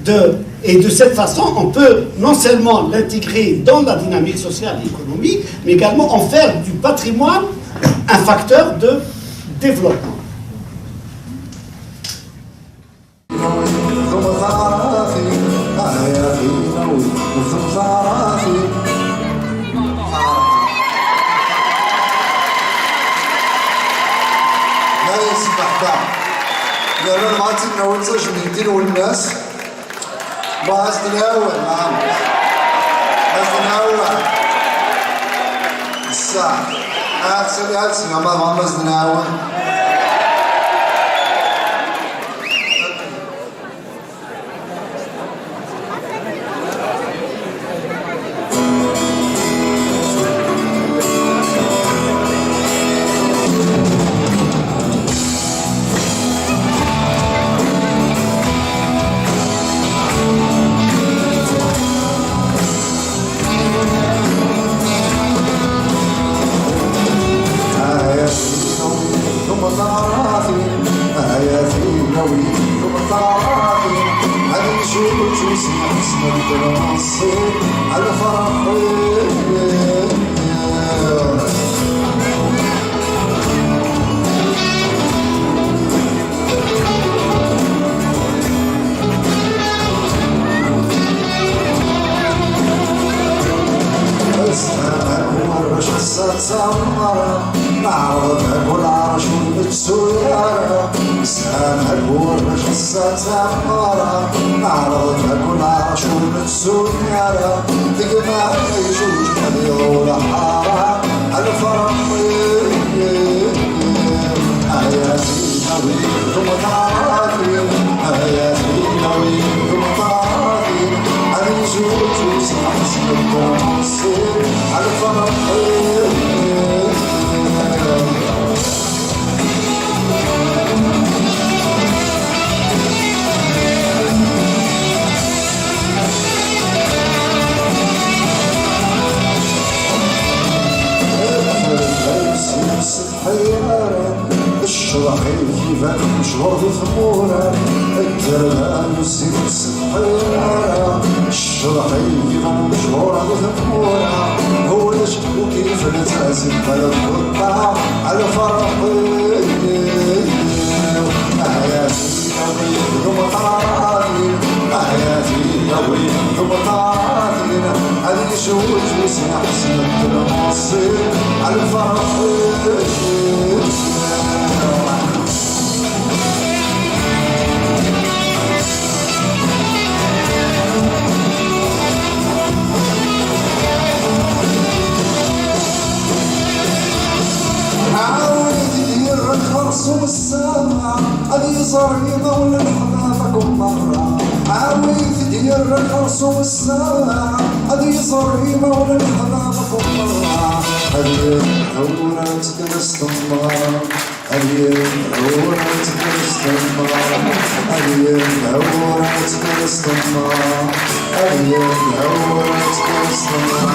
de et de cette façon, on peut non seulement l'intégrer dans la dynamique sociale et économique, mais également en faire du patrimoine un facteur de développement. Awen tajmilt i Lwennas. Ma ad s-d-nɛawen, naɛam. Ma ad s-d-nɛawen. Ass-a. Ad s-, ad s-, ma, ma, ma ad s-d-nɛawen. Ay at inawi, tumṭaṛatin, ay at inawi, tumṭaṛatin, ad ncuǧǧ wis neḥsen d lmeṣṣi, a lferḥ. Ass-a, ass-a d tameɣra, neɛreḍ akk lɛerc ur nettu ara. Nesɛa akk lɛerc ass-a d tameɣra, neɛreḍ akk lɛerc ur nettu ara. Tegma ijuj ad iḍul ḥara, a lferḥ. Ay at inawi, tumṭaṛatin, ay at inawi, tumṭaṛatin, ad ncuǧǧ wis neḥsen d lmeṣṣi, a lferḥ. Ur yessetḥi ara, ccḍeḥ-ik iban mecɣur di tmura, dderya ur yessetḥi ara, ccḍeḥ-ik iban mecɣur di tmura, ulac ur k-yefren tazit ɣer lxeṭṭa, a lferḥ-iw. Ay at inawi, tumṭaṛatin, ay at inawi, tumṭaṛatin, ad ncuǧǧ wis neḥsen d lmeṣṣi, a lferḥ. Ɛawed-it-id yerra xerṣum ssaɛa, ad iẓer imawlan ḥbab akk merra. Ɛawed-it-id yerra xerṣum ssaɛa, ad iẓer imawlan ḥbab akk merra. Ad yedɛu ur ad tekres temra, ad yedɛu ur ad tekres temra, ad yedɛu ur ad tekres temra, ad yedɛu ur ad tekres temra.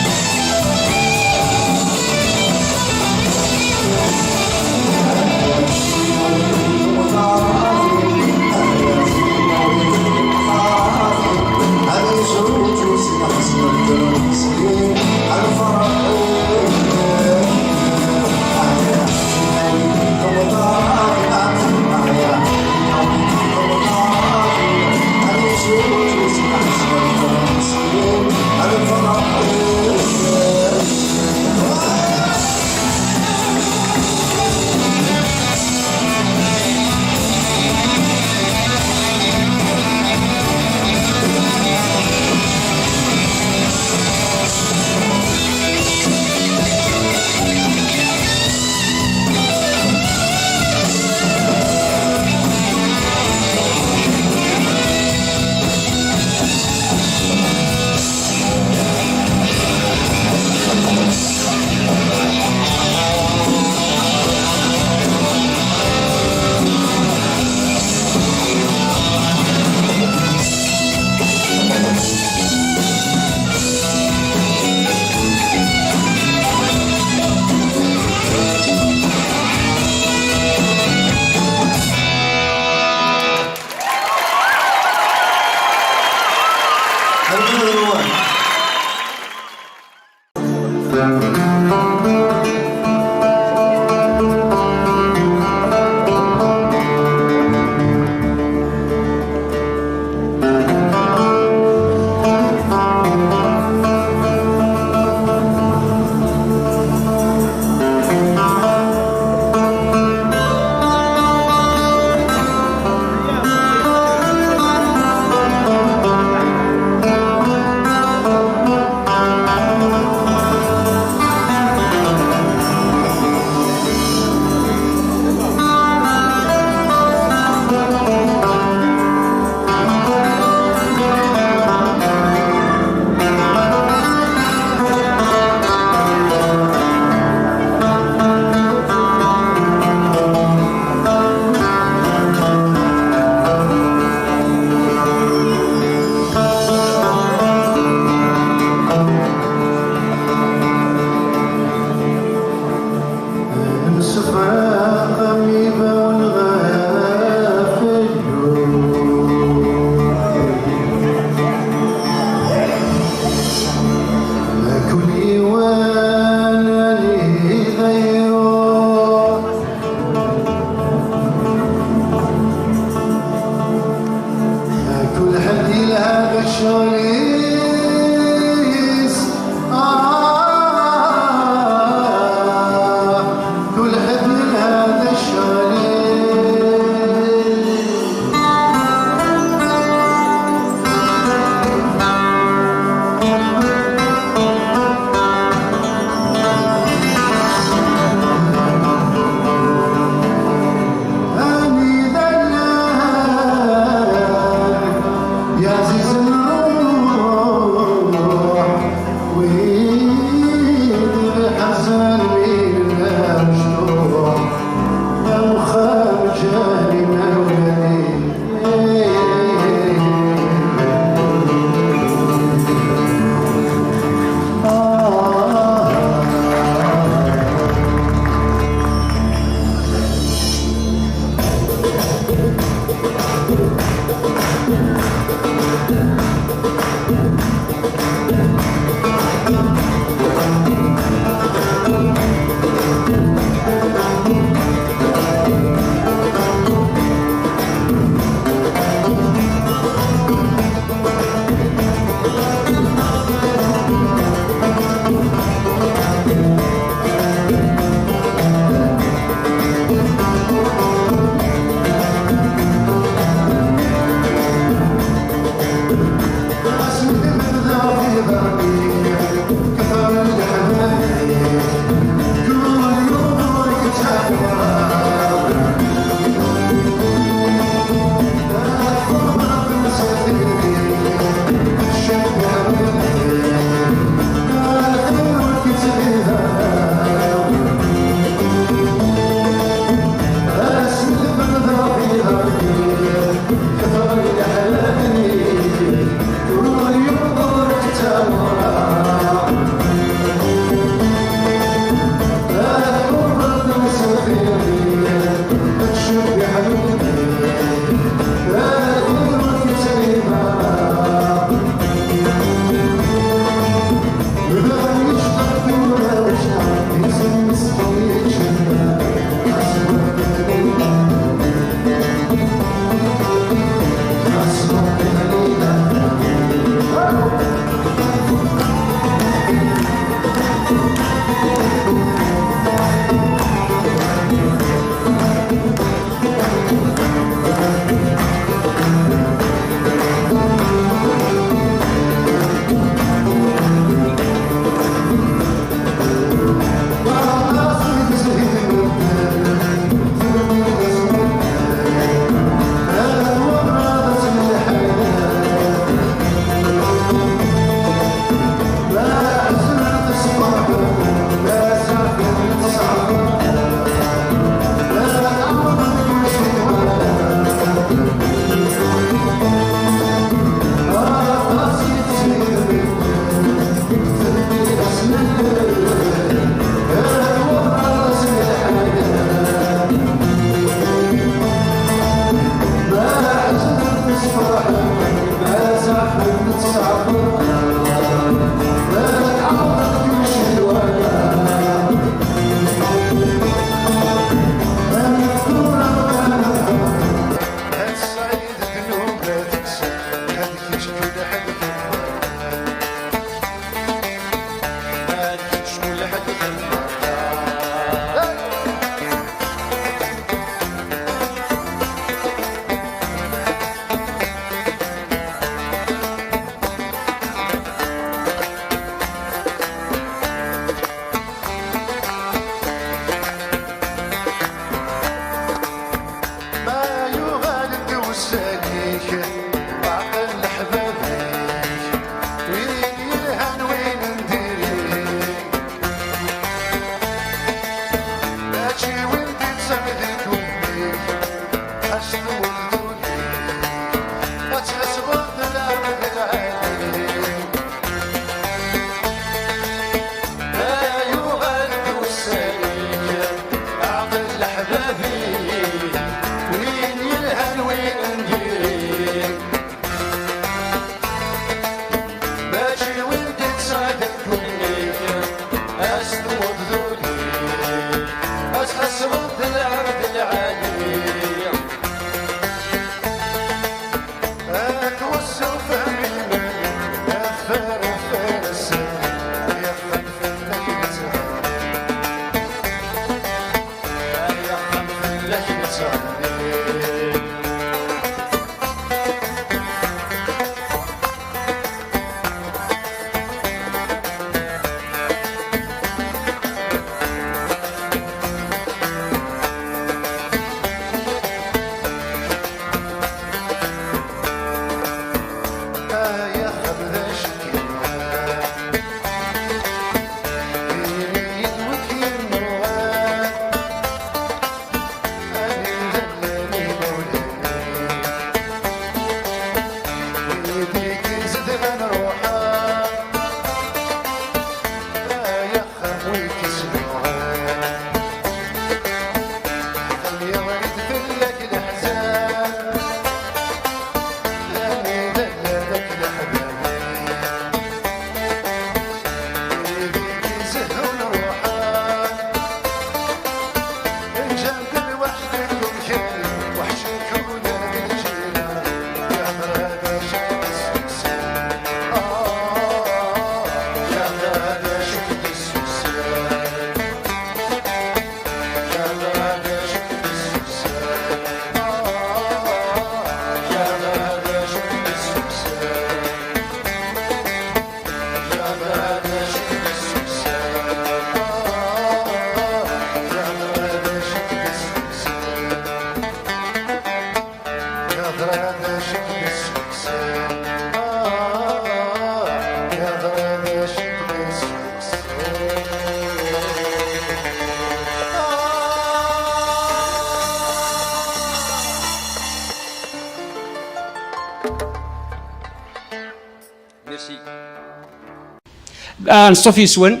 Ah, nṣuf yes-wen.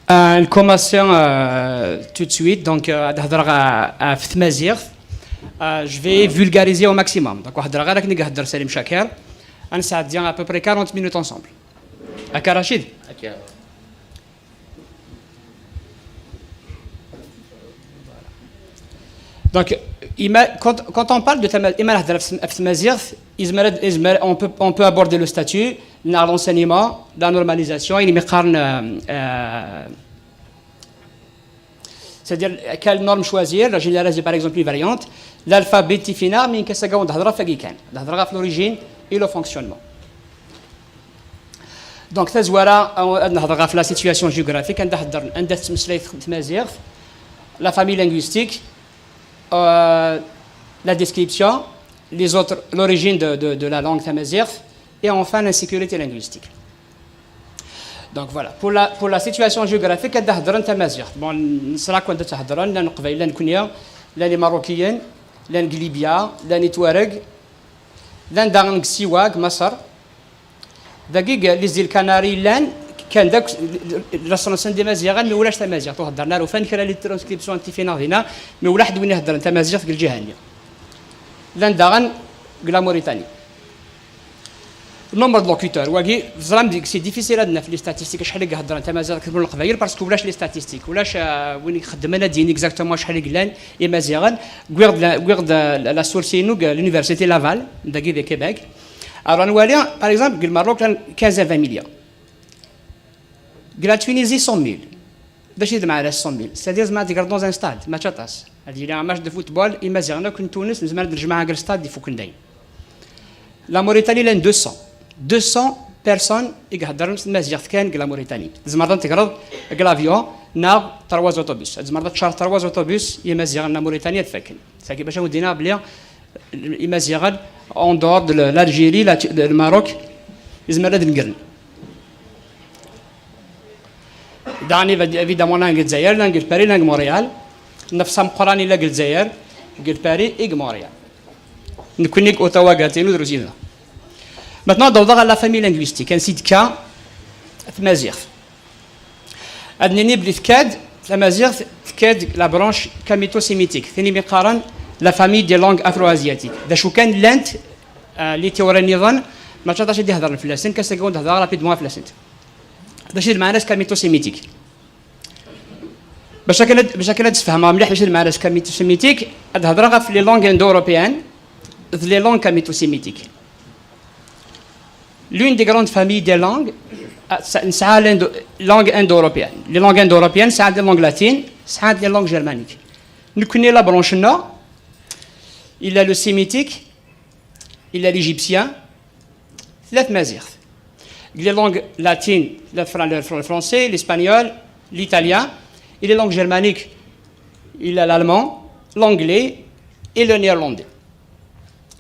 Ah, nkumaṣi, ah, tout de suite. Donc, ah, ad hedreɣ, ah, ah, ɣef tmaziɣt. Ah, je vais vulgariser au maximum. Donc, ad hedreɣ ara akken i ihedder Salim Chakir. Ad nesɛeddi à peu près quarante minutes ensemble. Akka, Rachid? Akka. Donc, ima-, quand, quand on parle de tama-, ima nehder ɣef tm-, ɣef tmaziɣt, izmer ad, izmer, on peut, on peut aborder le statut, neɣ l'enseignement, la normalisation, ayen i mi qqaren, euh, euh, c'est-à-dire, quelle norme choisir, la généralise, par exemple, une variante, l'alphabet, tifinaɣ, mi nekka sagaw ad nehder ɣef wagi kan, ad nehder ɣef l'origine et le fonctionnement. Donc, tazwara, ad nehder ɣef la situation géographique, anda hedder, anda tettmeslay tmaziɣt, la famille linguistique, euh, la description, les autres, l'origine de, de, de la langue tamaziɣt, et enfin l'insécurité linguistique. Donc voilà, pour la, pour la situation géographique, ad hedren tamaziɣt. Bon, nesra kan ad hedren, llan Leqbayel, llan nekni, llan Imarukiyen, llan deg Libya, llan Itwareg, llan daɣen deg Siwa, deg Maṣer. Dagi, deg les îles Canaries llan, kan dak, la ssensen d Imaziɣen, mi ulac tamaziɣt, ur heddren ara, ufan kra les transcriptions n tifinaɣ dinna, mi ulaḥ d win iheddren tamaziɣt deg lǧiha-nni. Llan daɣen deg la Mauritanie. Nombre de locuteurs, wagi, teẓram, deg, c'est difficile ad naf les statistiques, acḥal i iheddren tamaziɣt deg Leqbayel, parce que ulac les statistiques, ulac, euh, win ixeddmen ad d-yini exactement acḥal i yellan Imaziɣen. Wwiɣ-d la, wwiɣ-d, euh, la, la source-inu deg l'université Laval, dagi di Québec. Alors, ad nwali, par exemple, deg Lmerruk, llan quinze à vingt millions. Deg la Tunisie, cent mille. D acu i d lmeɛna cent mille? C'est-à-dire, zeɛma tegreḍ dans un stade, mačči aṭas. Ad yili un match de football, Imaziɣen akk n Tunes, nezmer ad nejmeɛ deg stade ifuken dayen. La Mauritanie, llan deux cents. Deux cents personnes i iheddren tmaziɣt kan deg la Mauritanie. Tzemreḍ ad tegreḍ deg l'avion, neɣ trois autobus. Tzemreḍ ad teččareḍ trois autobus, Imaziɣen n la Mauritanie ad fakken. Sagi bac ad wen-d-iniɣ belli Imaziɣen, en dehors de l'Algérie, la, de, le Maroc, izmer ad negren. Daɣen, évidemment, llan deg Lezzayer, llan deg Paris, llan deg Montréal. Nnefs ameqqran yella deg Lezzayer, deg Paris, i deg Montréal. Nekkni deg Ottawa, Gatineau, drus yid-neɣ. Maintenant, ad awḍeɣ ɣer la famille linguistique, ansi d-tekka tmaziɣt. Ad nini belli tekka-d, tamaziɣt tekka-d deg la branche kamito-sémitique, tin i mi qqaren la famille des langues afro-asiatiques. D acu kan, llant, euh, les théories nniḍen, mačči aṭas i d-iheddren fell-asent, kan sagi ad d-hedreɣ rapidement fell-asent. D acu i d lmeɛna-s kamito-sémitique? Bac akken ad, bac akken ad sfehmeɣ mliḥ d acu i d lmeɛna-s kamito-sémitique, ad hedreɣ ɣef les langues indo-européennes d les langues kamito-sémitiques. L'une des grandes familles des langues, ah, sa-, nesɛa l'indo-, langues indo-européennes. Les langues indo-européennes, sɛant les langues latines, sɛant les langues germaniques. Nekkni, la branche-nneɣ, il a le sémitique, il a l'égyptien, tella tmaziɣt. Les langues latines, le fran-, le fran-, le français, l'espagnol, l'italien, et les langues germaniques, il a l'allemand, l'anglais et le néerlandais.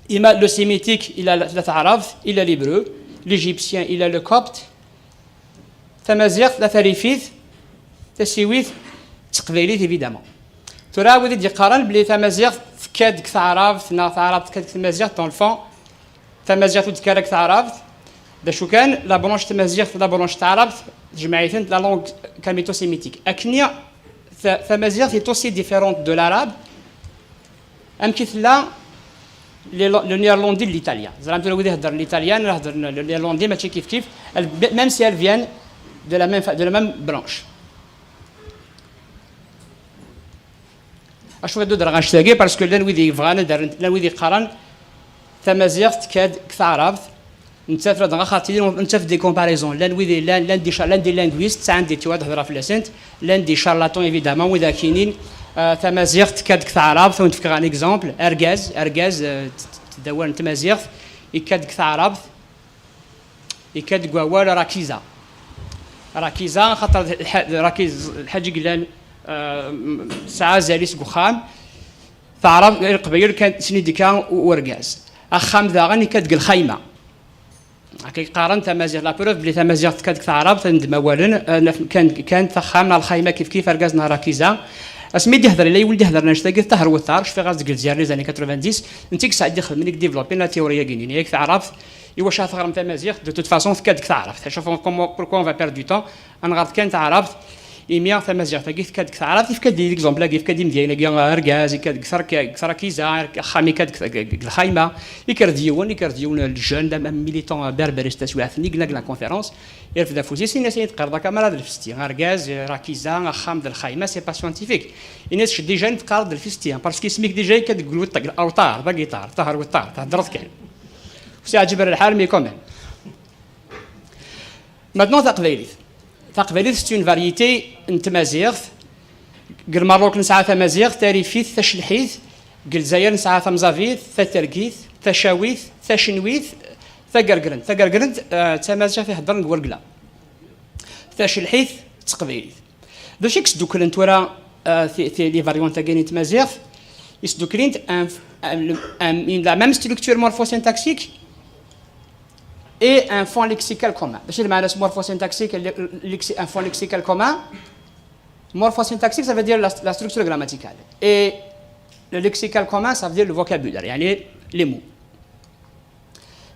Ima le sémitique, il a la, la taɛrabt, il a l'hébreu, l'égyptien, il a le copte. Tamaziɣt, la tarifit, tasiwit, d teqbaylit, évidemment. Tura, wid i d-yeqqaren belli tamaziɣt tekka-d deg taɛrabt, neɣ taɛrabt tekka-d deg tmaziɣt, dans le fond, tamaziɣt ur d-tekka ara deg taɛrabt. D acu kan, la branche tamaziɣt, la branche taɛrabt, tejmeɛ-itent la langue kamito-sémitique. Akkenni, ta-, tamaziɣt est aussi différente de l'arabe. Amek i tella le, le néerlandais de l'italien? Ẓran tura wid iheddren l'italien, heddren le néerlandais, mačči kif kif, elle, même si elles viennent de la même fa-, de la même branche. Acu ad d-udreɣ annect-agi, parce que llan wid yebɣan ad rren, llan wid yeqqaren tamaziɣt tekka-d deg taɛrabt, nettat la dɣa xaṭi, nettat des comparaisons, llan wid yellan, llan des cha-, llan des linguistes, sɛan des théories ad hedreɣ fell-asent, llan des charlatans, évidemment, wid ara k-yinin, euh, tamaziɣt tekka-d deg taɛrabt, ad wen-d-fkeɣ un exemple, argaz, argaz, euh, t-, t-, d awal n tmaziɣt, yekka-d deg taɛrabt, yekka-d deg wawal rakiza. Rakiza, xaṭer d lḥa-, d rakiz, lḥaǧ i yellan, euh, m-, tesɛa azal-is deg uxxam. Taɛrabt, Leqbayel kan, significat u-, urgaz. Axxam daɣen yekka-d deg lxayma. Akka i qqaren tamaziɣt, la preuve belli tamaziɣt tekka-d deg taɛrabt, ad nedmawalen, euh, naf-, kan, kan taxxam neɣ lxayma kif kif, argaz neɣ rakiza. Asmi d-ihder, yella yiwen d-ihdren annect-agi, Tahar Wettar, cfiɣ-as deg Lezzayer les années quatre-vingt-dix, netta i yesɛa d-ixedmen, i yedéveloppin la théorie-agi-nni, yak taɛrabt, Iwacu ara teɣrem tamaziɣt? De toute façon, tekka-d deg taɛrabt. Acu, comment, pourquoi on va perdre du temps? Ad nɣer kan taɛrabt, imi tamaziɣt-agi tekka-d deg taɛrabt, yefka-d l'exemple-agi, yefka-d imedyayen-agi, argaz, yekka-d deg terk-, deg terkiza, axxam, yekka-d deg, deg, deg lxayma, yekker-d yiwen, yekker-d yiwen, le jeune, d am-, am militant berberiste, taswiɛt-nni, yella deg la conférence, irfed afus-is, ini-as, ayen teqqareḍ akka, mara d lfesti, argaz, rakiza, axxam d lxayma, c'est pas scientifique. Ini-as, déjà, ayen teqqareḍ d lfesti, parce que isem-ik déjà yekka deg lweṭṭ-, awṭar, d agiṭar, tahar weṭṭar, theddreḍ kan. Ur s-iɛǧib ara lḥal, mais quand même. Maintenant, taqbaylit. Taqbaylit, c'est une variété n tmaziɣt. Deg Lmerruk nesɛa tamaziɣt tarifit, tacelḥit. Deg Lezzayer nesɛa tamẓabit, tatergit, tacawit, tacenwit, tagergrent. Tagergrent, euh, d tamaziɣt iheddren deg wergla. Tacelḥit d teqbaylit. D acu i yesduklen tura, euh, ti-, ti-, les variantes-agi n tmaziɣt? Yesduklin-t un, un, un, une, la même structure morphosyntaxique et un fond lexical commun. D acu i d lmeɛna-s morphosyntaxique, le-, lexi-, un fond lexical commun? Morphosyntaxique, ça veut dire la, la structure grammaticale. Et le lexical commun, ça veut dire le vocabulaire, يعني les mots.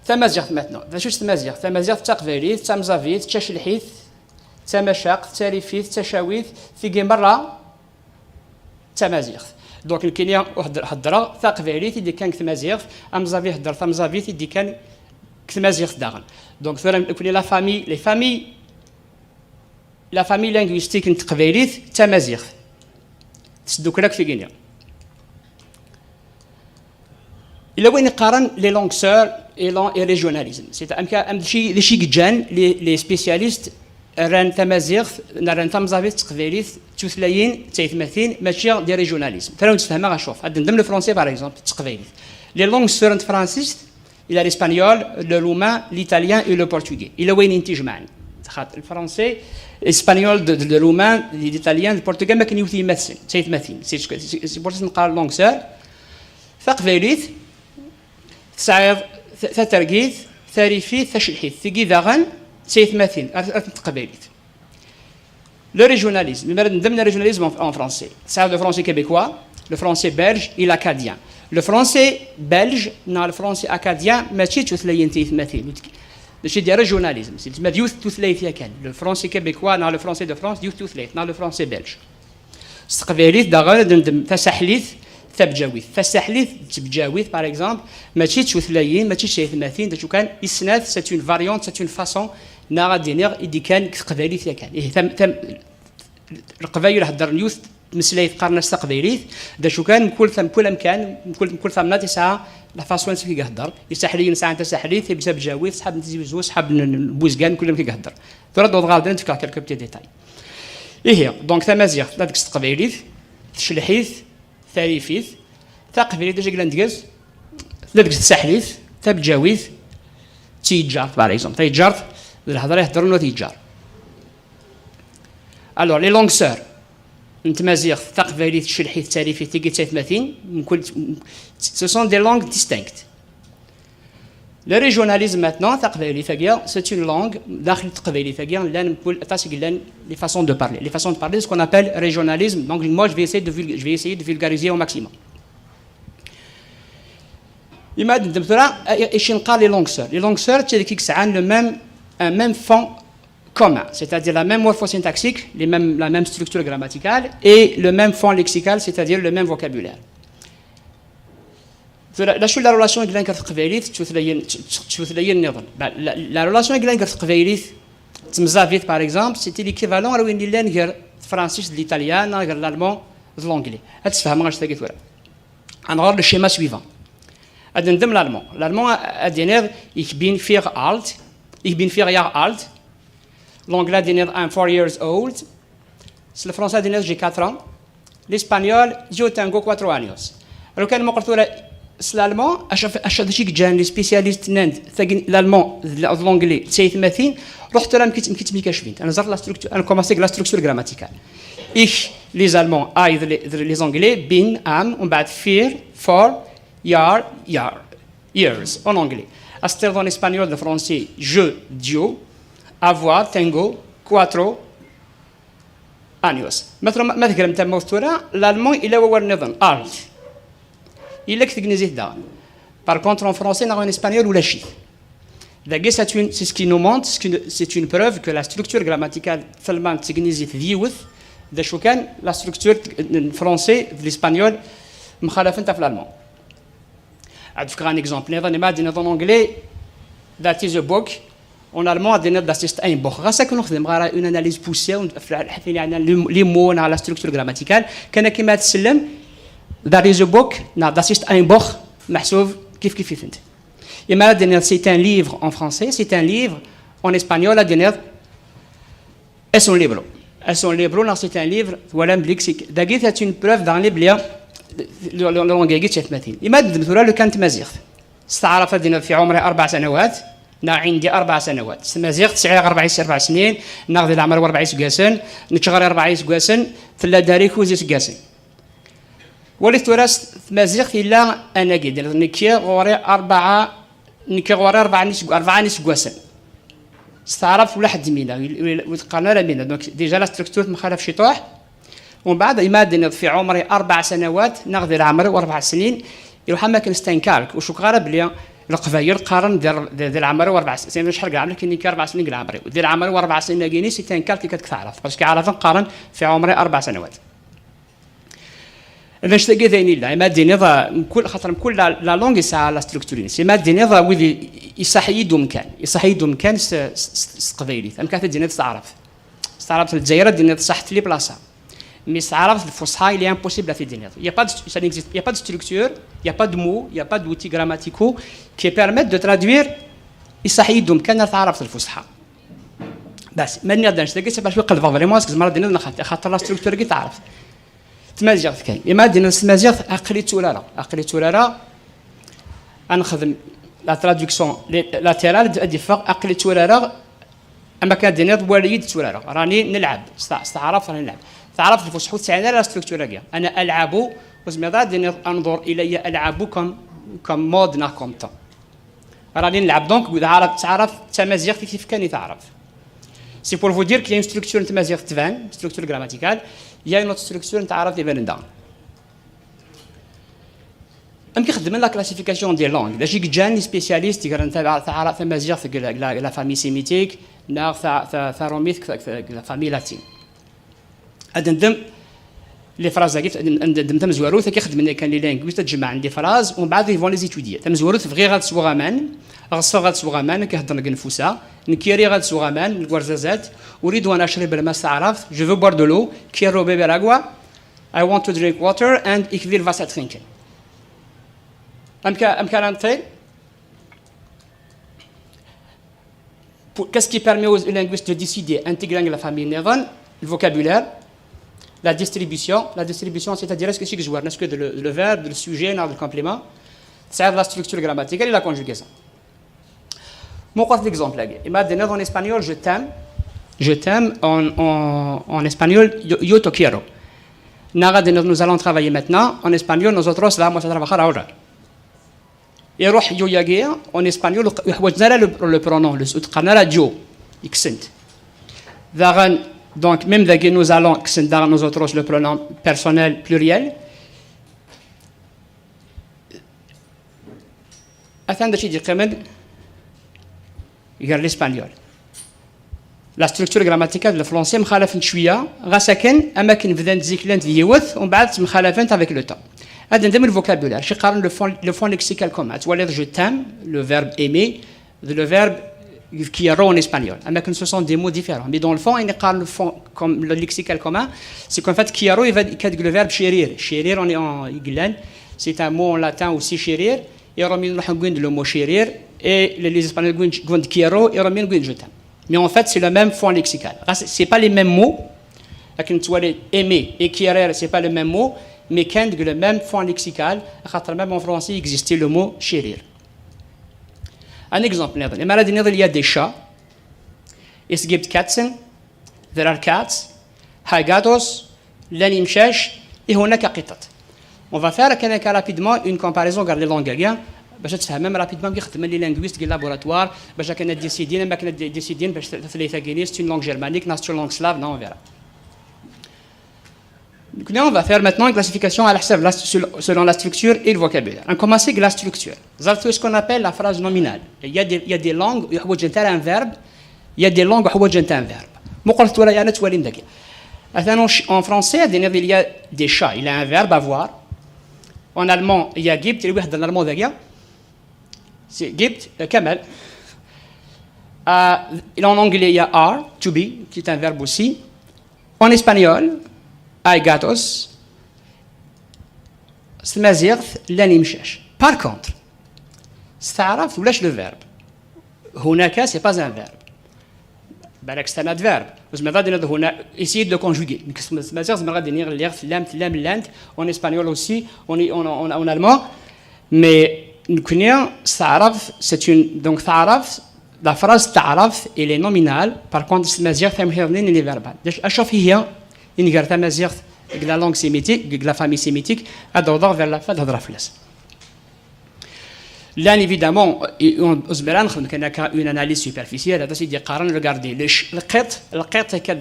Tamaziɣt maintenant. D acu-tt tmaziɣt? Tamaziɣt d taqbaylit, d tamẓabit, d tacelḥit, d tamacaqt, d tarifit, d tacawit, tigi merra d tamaziɣt. Donc, nekkini ur heddr-, heddreɣ taqbaylit i d-ikkan deg tmaziɣt, amẓabi ihedder tamẓabit i d-ikkan deg tmaziɣt daɣen. Donc, tura nekkni la famille, les familles, la famille linguistique n teqbaylit d tamaziɣt. Tesdukkel akk tigini. Ila wayen iqqaren les langues sœurs et lan-, et régionalisme. C'est amek, am d acu, d acu i yeǧǧan les, les spécialistes rran tamaziɣt, neɣ rran tamẓabit d teqbaylit d tutlayin d taytmatin, mačči des régionalismes. Tura ad wen-d-sfehmeɣ acu. Ad d-ndem le français, par exemple, d teqbaylit. Les langues sœurs n tefransist, il y a l'espagnol, le roumain, l'italien et le portugais. Ila wayen i tent-ijemɛen. Xaṭer le français, l'espagnol, de, de, le roumain, l'italien, le portugais, am akken yiwet yemma-tsen, d taytmatin. C'est, c'est, c'est pour ça neqqar langue sœur. Taqbaylit, tesɛiḍ ta-, tatergit, tarifit, tacelḥit. Tigi daɣen d taytmatin, ar, ar teqbaylit. Le régionalisme, lemmer ad ndem le régionalisme en, en français. Tesɛiḍ le français québécois, le français belge et l'acadien. Le français belge neɣ le français acadien mačči d tutlayin taytmatin. Mačči d régionalisme, c'est ma d yiwet tutlayt yakan. Le français québécois neɣ le français de France d yiwet tutlayt, neɣ le français belge. S teqbaylit daɣen ad ndem tasaḥlit, tabǧawit. Tasaḥlit d tebǧawit, par exemple, mačči d tutlayin, mačči d taytmatin, d acu kan, i snat, c'est une variante, c'est une façon, neɣ ad d-iniɣ, i d-ikkan deg teqbaylit yakan. Ihi, tam, tam, Leqbayel heddren yiwet tmeslayt qqaren-as taqbaylit, d acu kan, mkul tam-, mkul amkan, mkul, mkul tamnaḍt yesɛa la façon amek i ihedder. Isaḥliyen sɛan tasaḥlit, tabǧawit, ṣṣḥab n Tizi Wezzu, ṣṣḥab n, n Buzgan, mkul amek i ihedder. Tura ad d-awḍeɣ ɣer da, ad d-fkeɣ quelques petits détails. Ihi, donc tamaziɣt, tella deg-s teqbaylit, tcelḥit, tarifit, taqbaylit d acu i yellan deg-s, tella deg-s tsaḥlit, tabǧawit, d tiyeǧǧart, par exemple. Tayeǧǧart, d lhedra i heddren wat yeǧǧar. Alors, les langues sœurs n tmaziɣt, taqbaylit, tcelḥit, tarifit, tigi d taytmatin, mkul, ce sont des langues distinctes. Le régionalisme maintenant, taqbaylit-agi, c'est une langue, daxel teqbaylit-agi, llan mkul, aṭas i yellan les façons de parler. Les façons de parler, ce qu'on appelle régionalisme. Donc, moi, je vais essayer de vulg-, je vais essayer de vulgariser au maximum. Imi ad ndem tura, acu neqqar les langues sœurs. Les langues sœurs, c'est qui ont le même, un même fond commun, c'est-à-dire la même morphosyntaxique, les mêmes, la même structure grammaticale, et le même fond lexical, c'est-à-dire le même vocabulaire. Tura, d acu la relation i yellan gar teqbaylit d tutlayin, d, d, d tutlayin nniḍen? Ben, la, la relation i yellan gar teqbaylit d temẓabit, par exemple, c'était l'équivalent ara win yellan gar tefransist d l'italyan, neɣ gar l'allemand d l'anglais. Ad tfehmem anect-agi tura. Ad nɣer le schéma suivant. Ad ndem l'allemand. L'allemand, ad d-iniḍ, ich bin vier alt, ich bin vier Jahre alt. L'anglais, ad d-iniḍ, I'm four years old. S lefransa, ad d-iniḍ, j'ai quatre ans. L'espagnol, yo tengo cuatro años. Alors, kan muqel tura s l'allemand, acu, acu d acu i yeǧǧan les spécialistes nnan-d, tagi, l'allemand d l-, d l'anglais d taytmatin, ruḥ tura mkit, mkit mkacbin. Ad nẓer la structure, ad nkumaṣi deg la structure grammaticale. Ich, les Allemands, I, d les, d les Anglais, bin, am, umbeɛd vier, four, Jahr, Jahr, years, en anglais. Ad s-tiniḍ en espagnol d français, je, Dieu, avoir, tengo, cuatro años. Ma tura, ma, ma tegrem tamawt tura, l'allemand ila wawal nniḍen, alt. Ila deg tegnizit daɣen. Par contre, en français neɣ en espagnol, ulac-it. Dagi, c'est une, c'est ce qui nous montre, c'est une, c'est une preuve que la structure grammaticale tellement technisée d yiwet, d acu kan, la structure n français, d l'espagnol, mxalafent ɣef l'allemand. Ad fkeɣ un exemple niḍen, ma ad d-iniḍ en anglais, that is a book, en allemand ad d-iniḍ das ist ein Buch. Ɣas akken ur xdimeɣ ara une analyse poussée, les mots neɣ la structure grammaticale, kan akken ma ad tsellem, that is a book neɣ das ist ein Buch, meḥsub kif kif itent. Imi ara d-tiniḍ c'est un livre en français, c'est un livre en espagnol, ad d-tiniḍ es un libro. Es un libro neɣ c'est un livre, twalam belli dagi c'est une preuve daɣen belli langue-agi d taytmatin. Imi ara d-tiniḍ tura lukan n tmaziɣt, s taɛrabt ad d-tiniḍ في عمري أربع سنوات neɣ عندي أربع سنوات. S tmaziɣt sɛiɣ rebɛa, rebɛa snin, neɣ di leɛmer-iw rebɛa iseggasen, nekk ɣer-i rebɛa iseggasen, tella dari kuẓ iseggasen. Walit tura s tmaziɣt yella anagi, d-, nekki ɣur-i rebɛa, nekki ɣur-i rebɛa n iseg-, rebɛa n iseggasen. S taɛrabt ula ḥedd mina, ur teqqaren ara mina. Donc, déjà la structure temxalaf ciṭuḥ. Umbeɛd, imi ad d-tiniḍ في عمري أربع سنوات, neɣ di leɛmer-iw rebɛa snin, iruḥ am akken c'est un calque, ur cukkeɣ ara belli Leqbayel qqaren di, di, di leɛmer-iw rebɛa snin, acḥal deg leɛmer, nekki rebɛa snin deg leɛmer-iw. Di leɛmer-iw rebɛa snin-agi-ni, c'est un calque i k-d-teɛrabt, parce que ɛaraben qqaren في عمري أربع سنوات. D anect-agi d ayen yella. Imi ad d-tiniḍ, ah, mkul, xaṭer mkul la, la langue yesɛa la structure-ines. Imi ad d-tiniḍ, ah, wid i, iṣaḥ-iyi-d umkan. Iṣaḥ-iyi-d umkan s, s, s, s teqbaylit. Amek ara t-id-tiniḍ s taɛrabt? S taɛrabt n Lezzayer ad d-tiniḍ ṣaḥet les places. Mais s taɛrabt lfusḥa, il est impossible ad t-id-tiniḍ. Il y a pas de, ça n'existe, il y a pas de structure, il y a pas de mots, il y a pas d'outils grammaticaux qui permettent de traduire iṣaḥ-iyi-d umkan ar taɛrabt lfusḥa. Bas, ma nniɣ-d anect-agi, c'est parce que qelbeɣ vraiment, est-ce que zemreɣ ad d-iniḍ neɣ xaṭer, xaṭer la structure-agi teɛrabt. Tmaziɣt kan. Imi ad d-iniḍ s tmaziɣt, aql-i tturareɣ. Aql-i tturareɣ, ad nexdem la traduction latérale, ad d-iffeɣ aql-i tturareɣ, am akken ad d-tiniḍ wali-yi-d tturareɣ. Rani nelɛeb. S ta-, s taɛrabt rani nelɛeb. Taɛrabt lfusḥa ur tesɛi ara la structure-agi. أنا ألعب, ur tezmireḍ ara ad d-tiniḍ انظر إلي ألعب comme, comme mode neɣ comme temps. Rani nelɛeb donc, d taɛrabt, d taɛrabt d tamaziɣt i t-ifkan i taɛrabt. C'est pour vous dire qu'il y a une structure n tmaziɣt tban, structure grammaticale, il y a une autre structure n taɛrabt ibanen daɣen. Amek i xeddmen la classification des langues? D acu i yeǧǧan les spécialistes gren taɛra-, taɛra-, tamaziɣt deg la, la, la famille sémitique, neɣ ta-, ta-, tarumit deg, deg, deg la famille latine? Ad ndem les phrases-agi, ad ndem tamezwarut, akka i xeddmen yakan les linguistes, ad jemɛen les phrases, umbeɛd ils vont les étudier. Tamezwarut, bɣiɣ ad sweɣ aman, ɣseɣ ad sweɣ aman, akka heddren deg nfusa, nekki riɣ ad sweɣ aman, deg warzaza-t, أريد أن أشرب الماء s taɛrabt, je veux boire de l'eau, quiero beber agua, I want to drink water, and ich will Wasser trinken. Amek, amek ara nṭil? Pour, qu'est-ce qui permet aux linguistes de décider? Integren la famille niḍen, le vocabulaire, la distribution. La distribution, c'est-à-dire, est-ce que c'est que je vois, est-ce que le, le verbe, le sujet, le complément, c'est la structure grammaticale et la conjugaison. Mon exemple, là, imi ad d-tiniḍ en espagnol, je t'aime. Je t'aime, en, en, en espagnol, yo, yo te quiero. Neɣ ad d-tiniḍ nous allons travailler maintenant, en espagnol, nosotros vamos a trabajar ahora. Iruḥ yo-agi, en espagnol, ur ḥwaǧen ara le, le pronom, le, ur d-qqaren ara yo, kksen-t. Daɣen, donc, même dagi nous allons, kksen daɣen nosotros le pronom personnel pluriel. Atan d acu i d-yeqqimen gar l'espagnol. La structure grammaticale n lefransi mxalafent cwiya, ɣas akken, am akken bdant zik llant d yiwet, umbeɛd ttemxalafent avec le temps. Ad ndem le vocabulaire, acu qqaren le fond, le fond lexical commun. Ad twaliḍ je t'aime, le verbe aimer, d le verbe quiero en espagnol. Am akken ce sont des mots différents. Mais dans le fond, ayen qqaren le fond, comme le lexical commun, c'est qu'en fait, quiero, il va, il va avec le verbe chérir. Chérir, on est en, i yellan, c'est un mot en latin aussi, chérir. Et Romains, on a le mot chérir. Et les, les Espagnols, quiero, et Romains, je t'aime. Mais en fait, c'est le même fond lexical. C'est pas les mêmes mots. Akken ad twaliḍ aimer et querer, c'est pas le même mot, mais kan deg le même fond lexical, axaṭer même en français, il existait le mot chérir. Un exemple niḍen. Imi ara d-tiniḍ il y a des chats, es gibt Katzen, there are cats, hay gatos, llan imcac, i hunaka qittat. On va faire kan akka rapidement une comparaison gar les langues-agi, bac ad tfehmem rapidement amek i xeddmen les linguistes deg laboratoire, bac akken ad décidin, am akken ad décidin bac tutlayt-agi-ni c'est une langue germanique, neɣ c'est une langue slave, neɣ on verra. Donc là, on va faire maintenant une classification à la, selon la structure et le vocabulaire. On commence avec la structure. C'est ce qu'on appelle la phrase nominale. Il y a des, il y a des langues, il y a un verbe, il y a des langues, il y a un verbe. En français, il y a des chats, il y a un verbe avoir. En allemand, il y a gibt, il y a un allemand. C'est gibt, euh, Kamal. Euh, en anglais, il y a are, to be, qui est un verbe aussi. En espagnol, hay gatos. S tmaziɣt, llan imcac. Par contre, s taɛrabt, ulac le verbe. هناك, c'est pas un verbe. Balak, c'est un adverbe. Vous m'avez dit, هنا, essayez de le conjuguer. Nekk s tmaziɣt, zemreɣ ad iniɣ lliɣ, tellam, tellam, llant, en espagnol aussi, en, en, en, en allemand. Mais nekkni, s taɛrabt, c'est une, donc taɛrabt, la phrase taɛrabt, elle est nominale, par contre, s tmaziɣt, tamhiḍ-nni, elle est verbale. Acu ɣef ihi, inger tamaziɣt, deg la langue sémitique, deg la famille sémitique, ad awḍeɣ vers la fin, ad hedṛeɣ fell-as. Là, évidemment, on, on, on, une analyse superficielle, c'est-à-dire qu'on regarde les ch-, le cat, le cat, c'est cat,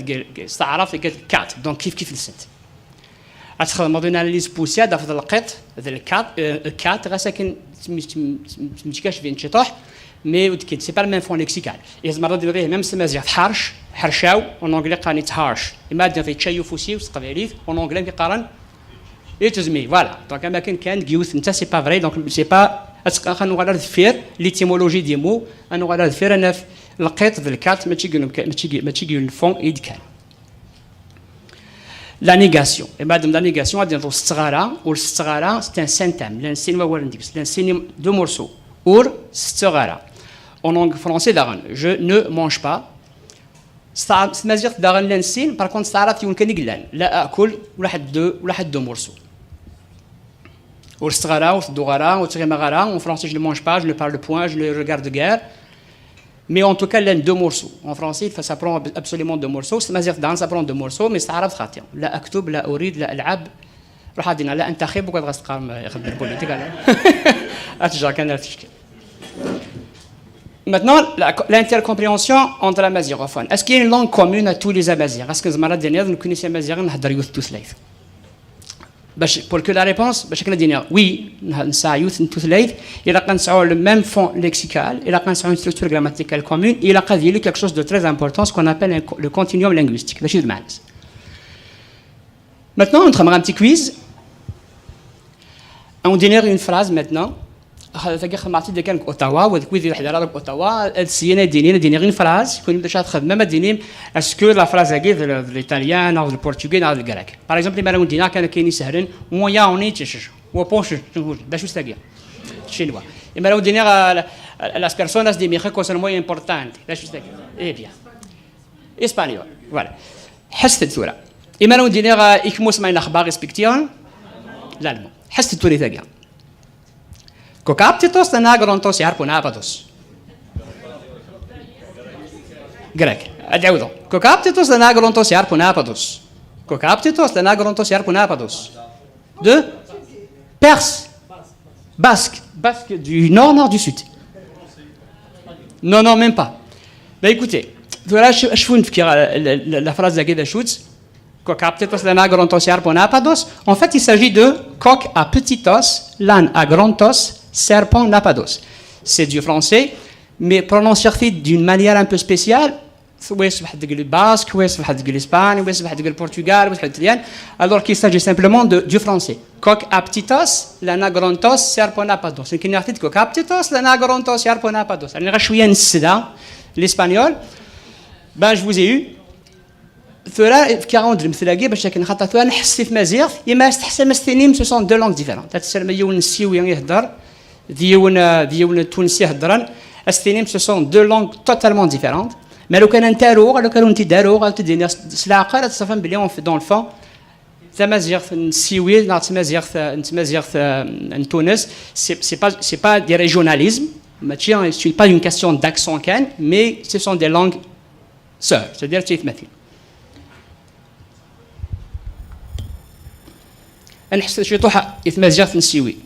c'est taɛrabt, c'est cat, donc kif kif nsent. Ad txedmeḍ une analyse poussée, ad tafeḍ lqiṭ d lkat, euh, cat, ɣas akken tmeckac bin ciṭuḥ, mais ur d-, c'est pas le même fond lexical. Yezmer ad d-tiniḍ même s tmaziɣt ḥerc, ḥercaw, en anglais qqaren-itt harsh. Ima ad d-tiniḍ yečča-yi ufus-iw s teqbaylit, en anglais amek qqaren? It is me, voilà. Donc, am akken kan, yiwet netta, c'est pas vrai, donc c'est pas, ad nuɣal ar deffir, l'étymologie des mots, ad nuɣal ar deffir, ad naf lqiṭ d lkat, mačči deg, mačči deg, mačči deg le fond i d-kkan. La négation. Et madame, la négation, ad d-niniḍ ur setteɣ ara, ur setteɣ ara, c'est un syntème. Llan sin wawalen deg-s. Llan sin, deux morceaux. Ur setteɣ ara. En langue française, daɣen, je ne mange pas. S ta-, s tmaziɣt, daɣen, llan sin, par contre, s taɛrabt, yiwen kan i yellan. La akul, ula ḥedd deux, ula ḥedd deux morceaux. Ur setteɣ ara, ur tedduɣ ara, ur ttɣimaɣ ara. En français, je ne mange pas, je ne parle point, je ne regarde guère. Mais en tout cas, llan deux morceaux. En français, ça prend absolument deux morceaux. S tmaziɣt, daɣen, ça prend deux morceaux, mais s taɛrabt xaṭi. La aktub, la urid, la alɛab. Ruḥ ad d-iniɣ, la antaxib, ugadeɣ ad s-teqqarem, eh, ixeddem politique, ala. Ad teǧǧeɣ kan ar ticki. Maintenant, la, l'intercompréhension entre amaziɣophone. Est-ce qu'il y a une langue commune à tous les Amaziɣ? Est-ce que nezmer ad d-niniḍ, nekkni s Amaziɣen, nehder yiwet n tutlayt? Bac, pour que la réponse, bac akken ad d-iniɣ oui, n-, nesɛa yiwet n tutlayt, ilaq ad nesɛu le même fond lexical, ilaq ad nesɛu une structure grammaticale commune, ilaq ad yili quelque chose de très important, ce qu'on appelle un co-, le continuum linguistique. D acu d lmeɛna-s? Maintenant, on va un petit quiz. On dénire une phrase maintenant. Ah, tagi xedmeɣ-tt-id kan deg Ottawa, wa deg wid ur ḥdiren ara deg Ottawa, ad syin ad d-inin, ad d-iniɣ une phrase, kunwi d acu ad txedmem, ad d-tinim, est-ce que la phrase-agi d, d l'italien, neɣ d le portugais, neɣ d le grec? Par exemple, imi ara wen-d-iniɣ kan akken isehlen, moya on est, wa ponche, d acu-tt tagi? Chinois. Imi ara wen-d-iniɣ, euh, la, las personas de México son muy importantes, d acu-tt tagi? Eh bien. Espagnol. Voilà. Ḥesset-d tura. Imi ara wen-d-iniɣ, euh, ikmus ma inaxbar respectieren, l'allemand. Ḥesset-d tura i tagi. Kokaptitos lana grontos yarpunapados. Grec. Ad ɛawdeɣ. Kokaptitos lana grontos yarpunapados. Kokaptitos lana grontos yarpunapados. De Perse. Basque. Basque du nord, nord du sud. Non, non, même pas. Bah écoutez, voilà, je, je vous fais la, la, la, la phrase de la Guédachutz. Kokaptitos lan agrontos yarponapados. En fait, il s'agit de kok aptitos lan agrontos serponapados. C'est du français, mais prononcé d'une manière un peu spéciale. Oui, c'est le basque, oui, c'est l'Espagne, oui, c'est le Portugal, oui, c'est l'italien. Alors qu'il s'agit simplement de, du français. Kok aptitos lan agrontos serponapados. C'est une kok aptitos lan agrontos serponapados. Alors, je suis en l'espagnol. Ben, je vous ai eu. Tura, fkiɣ-awen-d lemtel-agi bac akken, xaṭer tura nḥess i tmaziɣt, imi as-teḥsam as-tinim, ce sont deux langues différentes. Ad tessermem yiwen n ssiwi ihedder d yiwen, euh, d yiwen n Tunes iheddren, as-tinim, ce sont deux langues totalement différentes. Mais lukan ad tent-aruɣ, lukan ad tent-id-aruɣ, ad tent-id-iniɣ s, s leɛqel, ad tṣafem belli on fait, dans le fond, tamaziɣt n ssiwi neɣ tmaziɣt, euh, n tmaziɣt, euh, n Tunes, c'est, c'est pas, c'est pas des régionalismes, mačči, c'est pas une question d'accent kan, mais ce sont des langues sœurs, c'est-à-dire d tiyetmatin. Ad nḥess ciṭuḥ i tmaziɣt n ssiwi.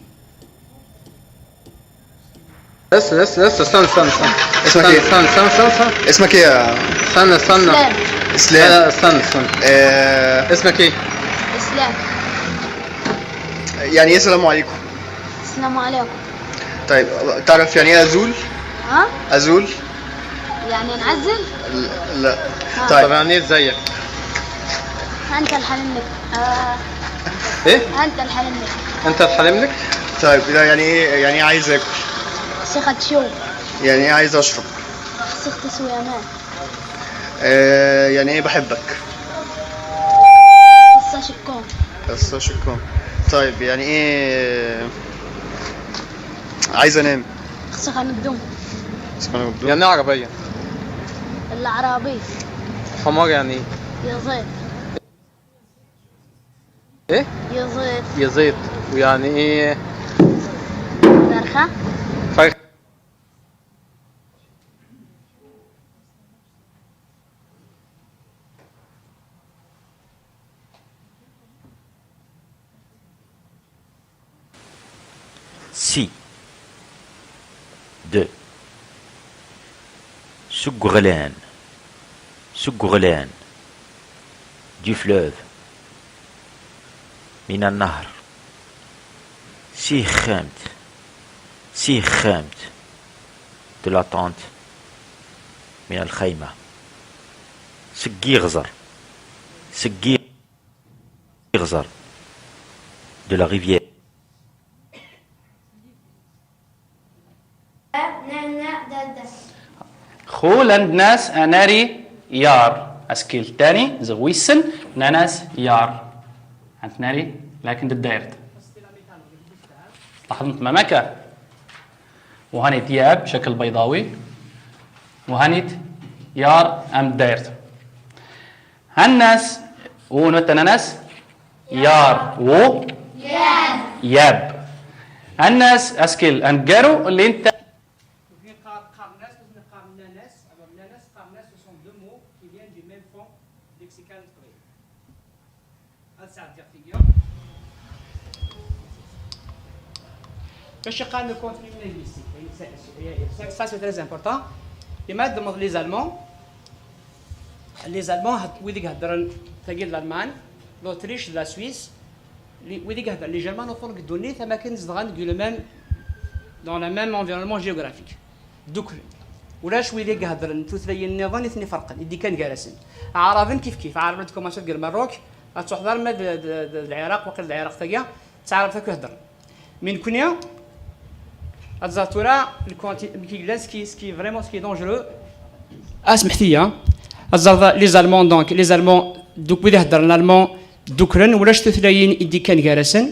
بس، بس، بس، استنى، استنى، استنى. اسمك ايه؟ استنى، استنى، استنى، استنى. اسمك ايه يا سلام. استنى، استنى. آه، استنى، استنى. آه، اسمك ايه؟ يعني ايه السلام عليكم؟ السلام عليكم. طيب، تعرف يعني ايه ازول؟ ها؟ ازول؟ يعني نعزل؟ لا. طيب، يعني ايه ازيك؟ انت الحلمك. آه. ايه؟ انت الحلمك. انت الحلمك؟ طيب، ده يعني ايه؟ يعني ايه عايز اكل؟ ثقة شو؟ يعني ايه عايز اشرب؟ ثقة سويمان. آه، يعني ايه بحبك؟ الساشيكون. الساشيكون. طيب، يعني ايه عايز انام؟ خصك نقدم. خصك نقدم. يعني ايه عربية؟ العربي. حمار يعني ايه؟ يزيد. ايه؟ يزيد. يزيد. ويعني ايه؟ فرخة. فرخة. Si. De. Seg uɣlan. Seg uɣlan. Du fleuve. من النهر. Si texxamt. Si texxamt. De la tente. من الخيمة. Seg iɣzer. Seg iɣzer. De la rivière. Xu llan d nas anari yar. Askil tani, ziɣ wissen, nanas yar. Ant nari, lakin d ddayrt. Laḥḍemt mamaka. وهاني ثياب بشكل بيضاوي. وهاني يار أم دايرت. هناس ونوت أناناس. يار و ياب. هناس أسكيل أنقرو اللي انت. هاد ساعة ديال فيديو. باش يقال le continuum linguistique. Ça, c'est très important. كيما تضمن les Allemands. Les Allemands هاد-، ويديك هضرن تاكي de l'Allemagne, l'Autriche, de la Suisse. لي-، ويديك هضرن les germanophones deg ddunit, ama kan zedɣen deg le même, dans le même environnement géographique. Duklen. Ulac wid i ihedren tutlayin nniḍen i ten-iferqen, i d-ikkan gar-asen. Aɛraben kif kif, Aɛraben ad tkumansiḍ deg Lmerruk, ad truḥeḍ arma d, d, d, d Lɛiraq, waqil d Lɛiraq tagi, d taɛrabt akk i heddren. Mi nekni, ad tẓer tura, le conti-, mi yellan ce qui, ce qui vraiment, ce qui est dangereux. Asmeḥt-iyi, ad tẓer les Allemands, donc, les Allemands, duk wid iheddren l'allemand, Dukren, ulac tutlayin i d-ikkan gar-asen.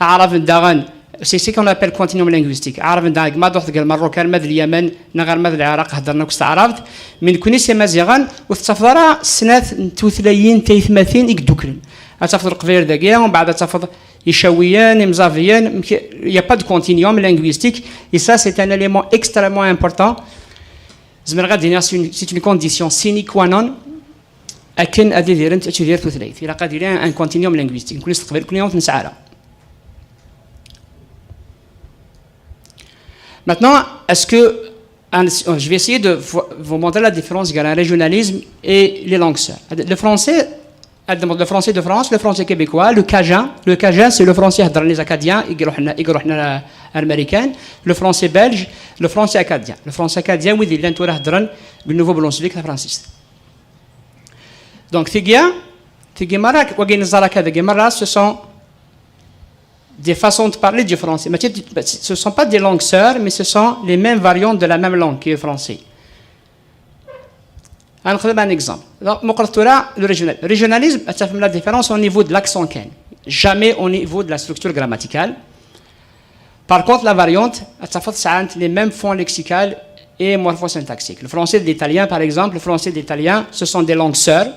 Aɛraben daɣen, c'est ce qu'on appelle continuum linguistique. Aɛraben daɣen, ma d-ruḥ deg Lmerruk, arma d Lyamen, neɣ arma d Lɛiraq, heddren akk s taɛrabt. Mi nekni s Imaziɣen, ur tettafeḍ ara snat n tutlayin taytmatin i yedduklen. Ad tafeḍ Leqbayel dagi, umbeɛd ad tafeḍ Icawiyen, Imẓabiyen, mk-, il y a pas de continuum linguistique. Et ça, c'est un élément extrêmement important. Zemreɣ ad d-iniɣ, c'est une, c'est une condition sine qua non. Akken ad idirent, ad tidir tutlayt. Ilaq ad yili un continuum linguistique. Nekni s teqbaylit, nekni ur t-nesɛi ara. Maintenant, est-ce que, un, je vais essayer de vous, vous montrer la différence entre un régionalisme et les langues sœurs. Le français, le français de France, le français québécois, le cajun. Le cajun, c'est le français heddren les Acadiens, i iruḥen, i iruḥen ar Marikan. Le français belge, le français acadien. Le français acadien, wid yellan tura heddren deg Nouveau-Brunswick tafransist. Donc, tigi, tigi merra, wagi neẓra akka dagi merra, ce sont des façons de parler du français. Mais ce ne sont pas des langues sœurs, mais ce sont les mêmes variantes de la même langue qui est le français. On va un exemple. Donc, ma qrant tura, le régional-, régionalisme, ça fait la différence au niveau de l'accent kan. Jamais au niveau de la structure grammaticale. Par contre, la variante, ça fait ça entre les mêmes fonds lexicaux et morphosyntaxiques. Le français de l'italien, par exemple, le français de l'italien, ce sont des langues sœurs.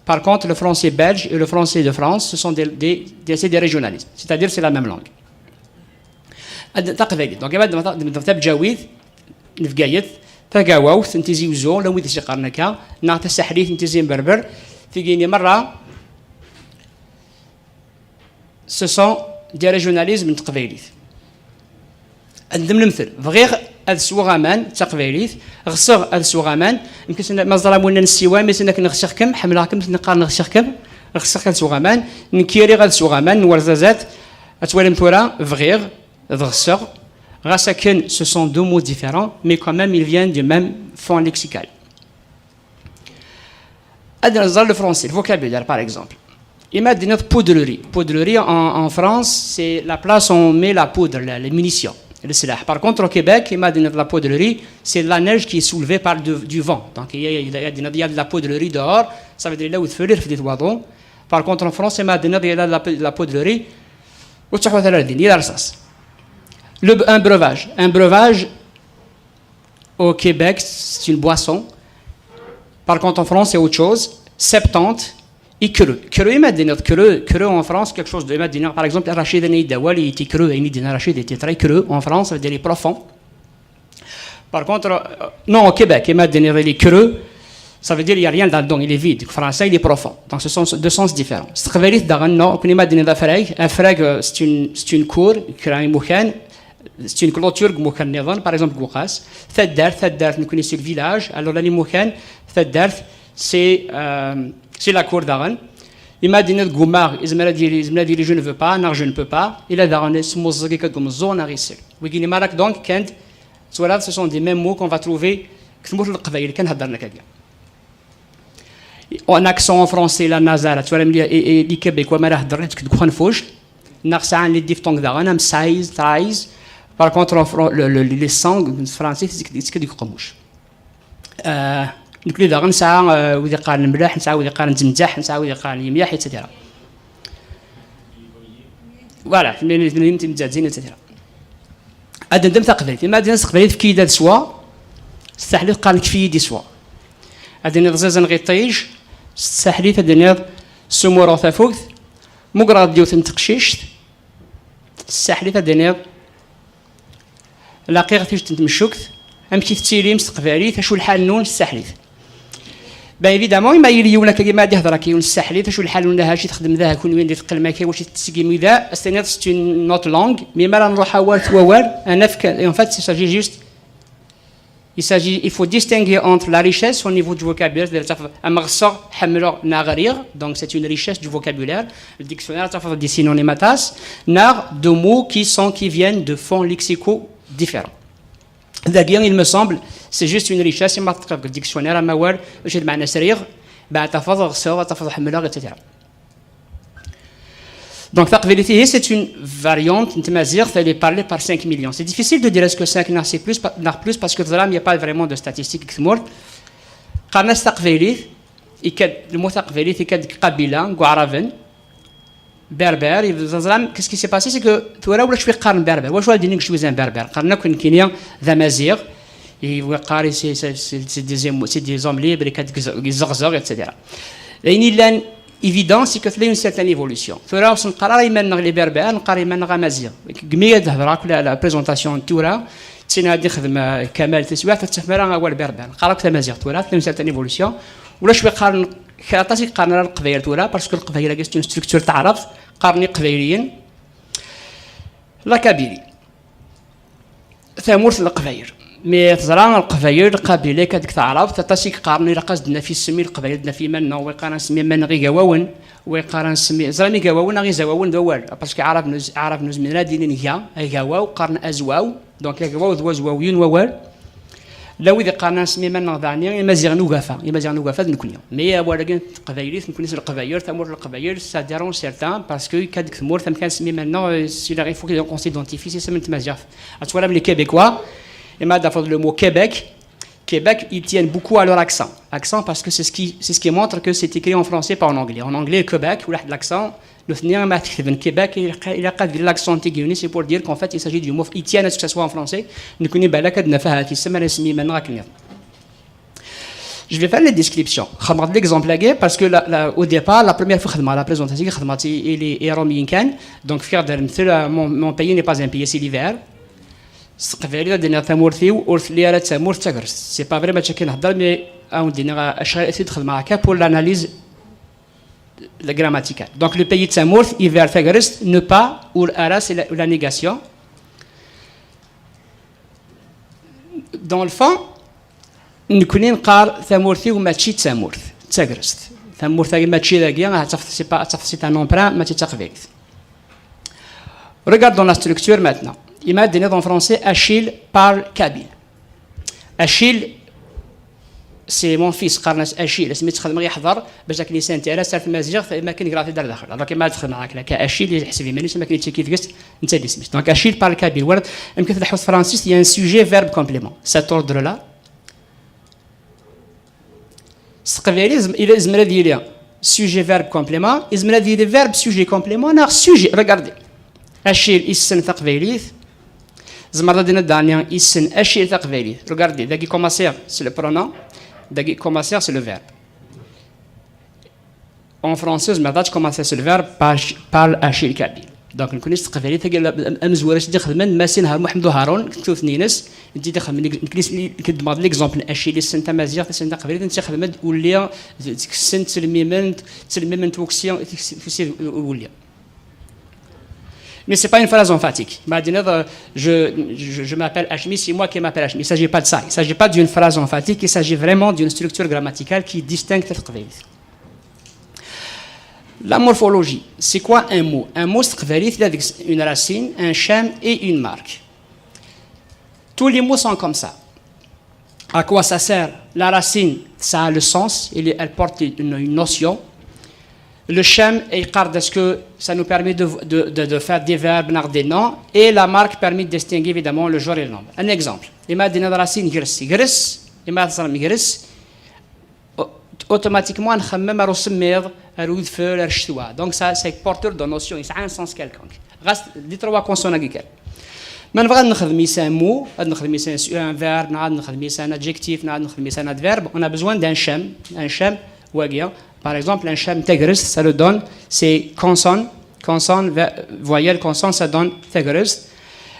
Par contre, le français belge et le français de France, ce sont des, des, des, c'est des régionalismes. C'est-à-dire, c'est la même langue. Ad-, taqbaylit. Donc, ad-, ad-, ad-, tabǧawit, n Bgayet, tagawawt, n Tizi Uzzu, la wid i s-iqqaren akka, neɣ tasaḥlit n Tizi n Berber, tigini merra, ce sont des régionalismes n teqbaylit. Ad ndem lemtel. Bɣiɣ ad sweɣ aman d taqbaylit, ɣseɣ ad sweɣ aman. Yemken ma ẓra winna nessiwa, mi sen akken ɣsiɣ-kem, ḥemmleɣ-kem, ten qqaren ɣsiɣ-kem. Ɣseɣ kan sweɣ aman. Nekk riɣ ad sweɣ aman n warẓazat. Ad twalim tura, bɣiɣ d ɣseɣ. Ɣas akken, ce sont deux mots différents, mais quand même, ils viennent du même fond lexical. Ad nẓer le français, le vocabulaire, par exemple. Ima d-tiniḍ poudrerie. Poudrerie, en, en France, c'est la place où on met la poudre, la, les munitions, le silah. Par contre, au Québec, ima d-tiniḍ la poudrerie, c'est la neige qui est soulevée par du, du vent. Donc, il y, a, il y a de la poudrerie dehors, ça veut dire là où il fait waḍu. Par contre, en France, ima d-tiniḍ il y a de la, la poudrerie, ur tettruḥu ara ar din, il y a la rsaṣ. Le, un breuvage. Un breuvage, au Québec, c'est une boisson. Par contre, en France, c'est autre chose. Septante, et creux. Creux, ima d-tiniḍ creux, creux en France, quelque chose de, ima d-tiniḍ, par exemple, Rachid, ayen i d-awal, il était creux, ayen i d-yenna Rachid, il était très creux. En France, ça veut dire il est profond. Par contre, euh, non, au Québec, ima d-tiniḍ il est creux, ça veut dire il n'y a rien là-dedans, il est vide. En français, il est profond. Donc, ce sont deux sens différents. S teqbaylit daɣen, non, nekkni ima d-tiniḍ afrag, afrag, euh, c'est une, c'est une cour, kra imukan, c'est une clôture deg imukan nniḍen, par exemple, deg Uqas. Taddart, taddart, nekkni c'est le village. Alors, la imukan, taddart, c'est, euh, c'est la cour daɣen. Ima d-tiniḍ gummaɣ, yezmer ad yili, yezmer ad yili je ne veux pas, neɣ je ne peux pas. Ila daɣen ismuẓẓeg akka deg umeẓẓuɣ neɣ isell. Wigi n imarak donc, kan twalaḍ, ce sont des mêmes mots qu'on va trouver deg tmurt n Leqbayel, kan heddren akkagi. En accent en français, la nasara, twalam, les, les, les Québécois, ma ara heddren, deg uxenfuc, neɣ sɛan les diphtongues daɣen, am size, tries. Par contre, en fran-, le, le, les sangs, en français, c'est, c'est que du qemouche. Euh, nekkni daɣen nesɛa, euh, wid iqqaren mleḥ, nesɛa wid iqqaren zemzaḥ, nesɛa wid iqqaren yemyaḥ, et cetera. Voilà, timezzazzin, et cetera. Ad d-neddem taqbaylit. Ima ad d-nini s teqbaylit, efk-iyi-d ad sweɣ, s tsaḥlit qqaren kef-iyi-d iswa. Ad d-tiniḍ ẓiẓen ɣiṭij, s tsaḥlit ad d-tiniḍ sumureɣ tafukt, mmugreɣ-d yiwet n teqcict, s tsaḥlit ad d-tiniḍ laqiɣ tijet n tmeccukt. Amek i tettilim s teqbaylit, acu lḥal-nwen s tsaḥlit? Ben évidemment, ima yili yiwen akka, ima ad ihder akka yiwen s tsaḥlit, acu lḥal-nwen, acu i txedmem da kunwi, anda teqqlem akka, wacu i tettgem da, ad s-tiniḍ c'est une autre langue, mais ma ara nruḥ awal s wawal, ad naf, en fait, il s'agit juste, il s'agit, il faut distinguer entre la richesse au niveau du vocabulaire, c'est-à-dire, am ɣseɣ, ḥemmleɣ, neɣ riɣ, donc c'est une richesse du vocabulaire. Le dictionnaire, ça fait des synonymes aṭas, neɣ de mots qui sont, qui viennent de fonds lexicaux différents. Dagi, il me semble, c'est juste une richesse, ima teqriḍ deg dictionnaire amawal, acu d lmeɛna-s riɣ, ben, ad tafeḍ ɣseɣ, ad tafeḍ ḥemmleɣ, et cetera. Donc, taqbaylit ihi, c'est une variante n tmaziɣt, elle est parlée par cinq millions. C'est difficile de dire est-ce que cinq, neɣ c'est plus, pa-, neɣ plus, parce que teẓram, il n'y a pas vraiment de statistiques deg tmurt. Qqaren-as taqbaylit, ikad, le mot taqbaylit, ikad deg qabila, deg uɛraben. Berbère, teẓram, qu'est-ce qui s'est passé, c'est que tura ulac wi qqaren berbère. Wacu ad d-inin deg cwizan berbère? Qqaren akk nekkini d amaziɣ. I wi qqaren c'est, c'est, c'est, c'est des émo-, c'est des hommes libres, ikad deg zeɣ-, zeɣzeɣ, et cetera. Ayen yellan évident, c'est que tella une certaine évolution. Tura ur s-neqqar ara iman-nneɣ les berbères, neqqar iman-nneɣ amaziɣ. Deg mi ad d-hedreɣ akk la, la présentation n tura, d tin ad ixdem, euh, Kamal taswiɛt, ad tafem ara awal berbère. Neqqar akk tamaziɣt tura, tella une certaine évolution. Ulac wi qqaren, kra aṭas i yeqqaren ara leqbayel tura, parce que leqbayel-agi c'est une structure taɛrabt, qqaren iqbayliyen. La Kabylie. Tamurt n leqbayel. Mi teẓra leqbayel, qabila akka deg taɛrabt, aṭas i yeqqaren ilaq ad s-d-naf isem i leqbayel, ad d-naf iman-nneɣ, wa yeqqar ad nsemmi iman-nneɣ igawawen, wa yeqqar ad nsemmi, ẓran igawawen neɣ izawawen d awal, parce que aɛrab n uz-, aɛrab n uzmin ara d-inin ga, agawaw, qqaren azwaw, donc agawaw d wazwaw yiwen wawal. Llan wid iqqaren ad nsemmi iman-nneɣ daɣen Imaziɣen n ugafa, Imaziɣen n ugafa d nekkni. Mi awal-agi n teqbaylit, nekkni s leqbayel, tamurt n leqbayel, ça dérange certains, parce que akka deg tmurt, amek ad nsemmi iman-nneɣ, euh, si la, il faut qu'on s'identifie s isem n tmaziɣt. Ad twalam les Québécois, ima ad tafeḍ le mot Québec, Québec, ils tiennent beaucoup à leur accent. Accent parce que c'est ce qui, c'est ce qui montre que c'est écrit en français, pas en anglais. En anglais, Québec, ou l'accent, nutni ma tketbem Québec, ilaq ad yili l'accent n tigi-nni, c'est pour dire qu'en fait, il s'agit du mot, ils tiennent à ce que ça soit en français. Nekkni balak ad naf ahat isem ara nsemmi iman-nneɣ akken. Je vais faire les descriptions. Xedmeɣ-d l'exemple-agi parce que la, la, au départ, la première fois xedmeɣ la présentation, xedmeɣ-tt i, i, i Iṛumyen kan. Donc, fkiɣ-d lemtel, euh, mon, mon pays n'est pas un pays, c'est l'hiver. S teqbaylit ad d-iniɣ tamurt-iw ur telli ara d tamurt, d tagrest. C'est pas vrai, mačči akken nhedder, mais ad wen-d-iniɣ acḥal i t-id-xedmeɣ akka pour l'analyse grammaticale. Donc, le pays d tamurt, hiver, tagrest, ne pas, ur ara, c'est la, la négation. Dans le fond, nekkni neqqar tamurt-iw mačči d tamurt, d tagrest. Tamurt-agi mačči dagi, ad tafeḍ c'est pas, ad tafeḍ c'est un emprunt, mačči d taqbaylit. Regardons la structure maintenant. Ima ad d-tiniḍ en français, Achille parle kabyle. Achille, c'est mon fils, qqaren-as Achille, asmi tt-xedmeɣ yeḥḍer, bac akken yesɛintéresse ar tmaziɣt, am akken greɣ-t-id ar daxel. Donc ima ad xedmeɣ akka, akka Achille, yeḥseb iman-is, am akken yettekki deg-s, netta d isem-is. Donc Achille parle kabyle. Wala, amek i tleḥḥu tefransist, il y a un sujet, verbe, complément. Cet ordre-là. S teqbaylit, zem-, ila yezmer ad yili sujet, verbe, complément, yezmer ad yili verbe, sujet, complément, neɣ sujet. Regardez. Achille issen taqbaylit. Tzemreḍ ad d-tiniḍ daɣen issen Achille taqbaylit. Regardez, dagi commencer, c'est le pronom, dagi commencer, c'est le verbe. En français, tzemreḍ ad tcommencer s le verbe, par-, parle Achille kabyle. Donc, nekkni s teqbaylit, tagi, am-, amezwar i s-d-ixedmen Masin Har-, Muḥemmed u Harun, deg tutni-ines, nti d-ixedmen, nekkni s-, nekkni d-ddmeɣ-d l'exemple n Achille, issen tamaziɣt, issen taqbaylit, nti xedmen-d ulli, kksen tselmimen, tselmimen tuksi, tusi ulli. Mais c'est pas une phrase emphatique. Ma d-tiniḍ, euh, je, je, je m'appelle Achille, c'est moi qui m'appelle Achille. Il s'agit pas de ça. Il s'agit pas d'une phrase emphatique, il s'agit vraiment d'une structure grammaticale qui distingue taqbaylit. La morphologie, c'est quoi un mot ? Un mot, c'est une racine, un schème et une marque. Tous les mots sont comme ça. À quoi ça sert ? La racine, ça a le sens, elle, elle porte une, une notion. Le schème, il part de ce que ça nous permet de, de, de, de faire des verbes, des noms. Et la marque permet de distinguer évidemment le genre et le nombre. Un exemple. Ima d-tiniḍ racine gres. Gres, ima d-tiniḍ gres, automatiquement, nxemmem ar usemmiḍ, ar udfel, ar ccetwa. Donc, ça, c'est porteur de notion, yesɛa un sens quelconque. Ɣas d trois consonnes-agi kan. Ma nebɣa ad nexdem-is un mot, ad nexdem-is un, un verbe, neɣ ad nexdem-is un adjectif, neɣ ad nexdem-is un adverbe, on a besoin d'un schème, un schème, wagi. Par exemple, un schème tagrest, ça le donne, c'est consonne, consonne, ve-, voyelle, consonne, ça donne tagrest.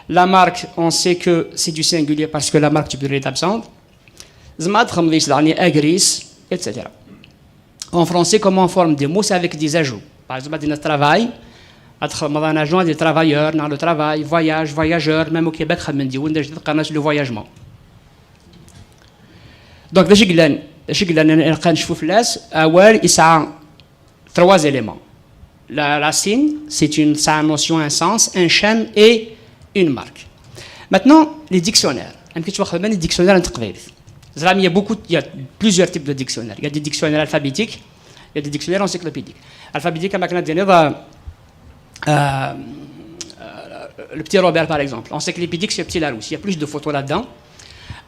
La marque, on sait que c'est du singulier parce que la marque du pluriel est absente. Tzemreḍ ad txedmeḍ-is daɣen agris, et cetera. En français, comment on forme des mots ? C'est avec des ajouts. Par exemple, ad d-tiniḍ travail, ad txedmeḍ un ajout, ad d-tiniḍ travailleur, neɣ le travail, voyage, voyageur, même au Québec, xedmen-d yiwen d ajdid, qqaren-as le voyagement. Donc, d acu i yellan, d acu i yellan, ilaq ad necfu fell-as, awal yesɛa trois éléments. La racine, c'est une, ça a une notion, un sens, un schème et une marque. Maintenant, les dictionnaires. Amek i ttwaxedmen les dictionnaires n teqbaylit. Ẓram, il y a beaucoup, il y a plusieurs types de dictionnaires. Il y a des dictionnaires alphabétiques, il y a des dictionnaires encyclopédiques. Alphabétique, am akken ad d-tiniḍ, euh, euh, le petit Robert, par exemple. Encyclopédique, c'est le petit Larousse. Il y a plus de photos là-dedans.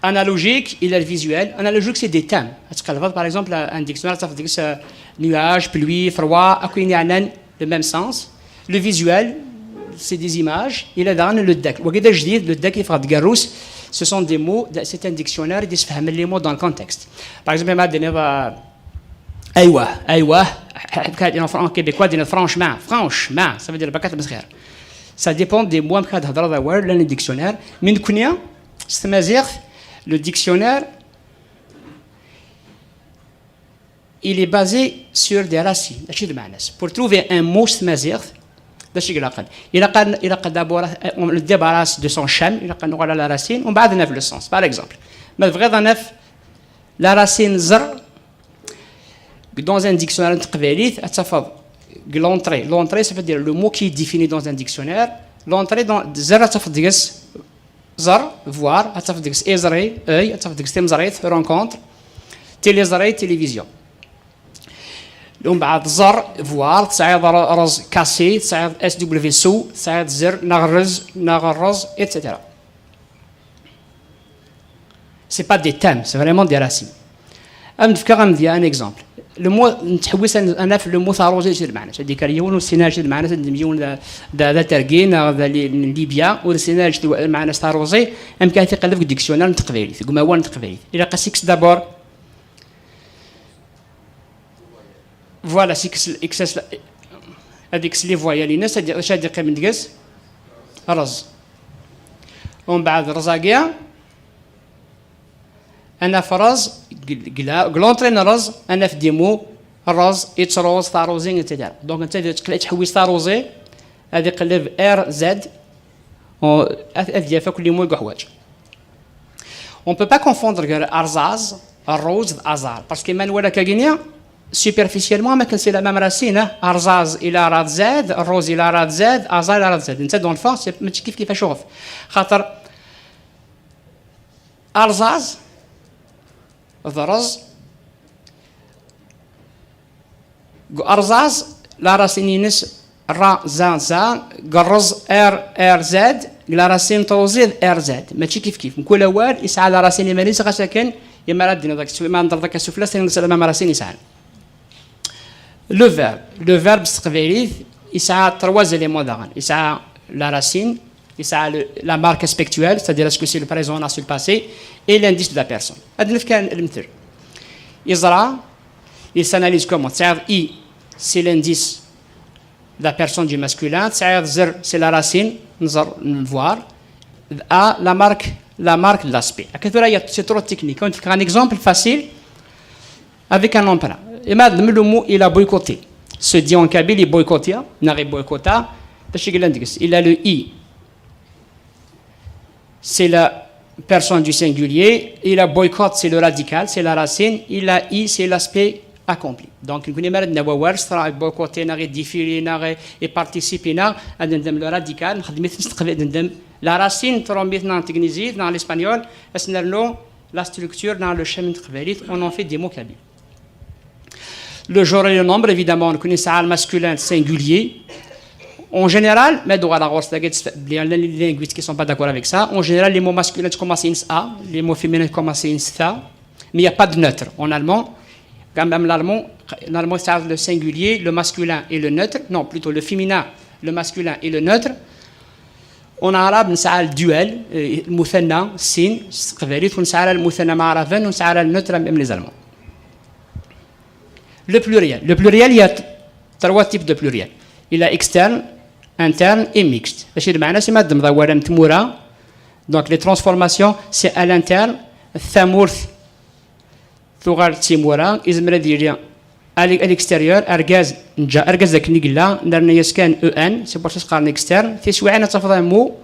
Analogique, il est visuel. Analogique, c'est des thèmes. Ad tqellbeḍ, par exemple, un dictionnaire, ça veut dire, euh, nuage, pluie, froid, akk ayen yeɛnan le même sens. Le visuel, c'est des images. Il est dans le deck. Wagi d ajdid, le deck, il faudra de Garous. Ce sont des mots, c'est un dictionnaire, il disfaham les mots dans le contexte. Par exemple, ma d-tiniḍ, euh, aywa, aywa, en fran-, en québécois, d-tiniḍ franchement, franchement, ça veut dire bakat mskhir. Ça dépend des mots, amek ad thedreḍ awal, llan les dictionnaires. Mais nekkni, s tmaziɣt, le dictionnaire, il est basé sur des racines. Mačči d lmeɛna-s. Pour trouver un mot s tmaziɣt, d acu i ilaqen ? Ilaq ad, ilaq ad d'abord, euh, on le débarrasse de son schème, ilaq ad nuɣal à la racine, umbeɛd naf le sens. Par exemple, ma tebɣiḍ ad naf la racine ẓer, dans un dictionnaire n teqbaylit, ad tafeḍ l'entrée. L'entrée, ça veut dire le mot qui est défini dans un dictionnaire. L'entrée, dans, ẓer, ad tafeḍ deg-s ẓer, voir, ad tafeḍ deg-s iẓri, œil, ad tafeḍ deg-s timeẓrit, rencontre, tiliẓri, télévision. Umbeɛd ẓer, voir, tesɛiḍ r-, rez, cassé, tesɛiḍ S W S O, tesɛiḍ zer, neɣ rez, neɣ rez, et cetera. C'est pas des thèmes, c'est vraiment des racines. Ad m-d-fkeɣ amedya, un exemple. Le mot, nettḥewwis ad n-, ad naf le mot taruẓi d acu d lmeɛna-s. Ad d-yekker yiwen ur nessin ara acu d lmeɛna-s, ad d-, yiwen d, d, d atergi neɣ d li-, n Libya, ur nessin ara acu d lmeɛna-s taruẓi, amek ara t-iqelleb deg dictionnaire n teqbaylit, deg umawal n teqbaylit. Ilaq ad s-ikkes d'abord, voilà, s-ikkes, ikkes-as la, ad ikkes les voyelles-ines, ad, acu ad d-iqqimen deg-s? Rez. Umbeɛd rez-agi, ad naf rez, deg, deg la, deg l'entrée n rez, ad naf des mots, rez, ittruẓ, taruẓi, et cetera. Donc, netta ad yettqel-, yettḥewwis taruẓi, ad iqelleb R Z, on, ad, ad yaf akk les mots i yeḥwaǧ. On peut pas confondre gar arẓaz, rruz d aẓar. Parce que ma nwala akka gini, Superficiellement, ma kan c'est la même racine, hein. Arẓaz ila rad zad, rruz ila rad zad, aẓa ila rad zad. Netta dans le fond, c'est mačči kif kif acuɣef. Xaṭer arẓaz, d rrez, deg arẓaz, la racine-ines ra, za, za, deg rrez, r, r, z, deg la racine n truẓi d r z. Mačči kif kif. Mkul awal, yesɛa la racine iman-is, ɣas akken, imi ara d-tiniḍ akka, imi ara d-tiniḍ akka sufella, s la même racine yesɛan. Le verbe. Le verbe s teqbaylit yesɛa trois éléments daɣen. Yesɛa la racine, yesɛa le, la marque aspectuelle, c'est-à-dire est-ce que c'est le présent ou c'est le passé, et l'indice de la personne. Ad nefk kan lemtel. Iẓra, il s'analyse comment? Tesɛiḍ i, c'est l'indice de la personne du masculin, tesɛiḍ zer, c'est la racine, nẓer, voir, a, la marque, la marque de l'aspect. Akka tura, c'est trop technique. On fait un exemple facile. Avec un emprunt. Et madame, le mot, il a boycotté. Se dit en kabyle, il boycottait, n'aurait boycotté. Parce qu'il a dit, il a le i. C'est la personne du singulier. Il a boycott, c'est le radical, c'est la racine. Il a i, c'est l'aspect accompli. Donc, il connaît malade n'a pas sera boycotté, n'a défilé, n'a et participé, n'a le radical, la racine, trombit, dans le technisé, dans l'espagnol, est la structure, dans le chemin de on en fait des mots kabyles. Le genre et le nombre, évidemment, on connaît ça, le masculin singulier. En général, mais droit à la grosse, les linguistes qui ne sont pas d'accord avec ça, en général, les mots masculins commencent par A, les mots féminins commencent par tha, mais il n'y a pas de neutre. En allemand, quand même, l'allemand, l'allemand, c'est le singulier, le masculin et le neutre, non, plutôt le féminin, le masculin et le neutre. En arabe, on a le duel, euh, المثنى, sin, c'est vrai, on a le مثنى معربا, on a le neutre, même les Allemands. Le pluriel. Le pluriel, il y a t-, trois types de pluriel. Il y a externe, interne et mixte. Acu d lmeɛna-s? Ma d-temḍa wala n tmura, donc les transformations, c'est à l'interne, tamurt tuɣal d timura, izmer ad yili à l'extérieur, argaz, nǧa, argaz akken i yella, nerna-yas kan en, c'est pour ça s-qqaren externe, tiswiɛin ad tafeḍ un mot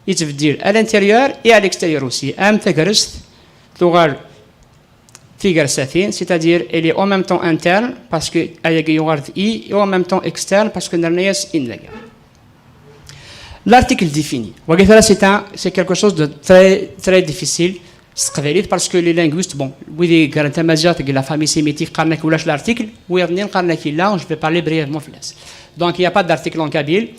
yettbeddil à l'intérieur et à l'extérieur aussi. Am tagrest, tuɣal tigersatin, c'est-à-dire elle est en même temps interne, parce que ayagi yuɣal d i, et en même temps externe, parce que nerna-yas in dagi. L'article défini. Wagi tura, c'est un, c'est quelque chose de très, très difficile, s teqbaylit, parce que les linguistes, bon, wid i yeggaren tamaziɣt deg la famille sémitique, qqaren-ak ulac l'article, wiyaḍ-nni qqaren-ak yella, je vais parler brièvement fell-as. Donc, il n'y a pas d'article en kabyle.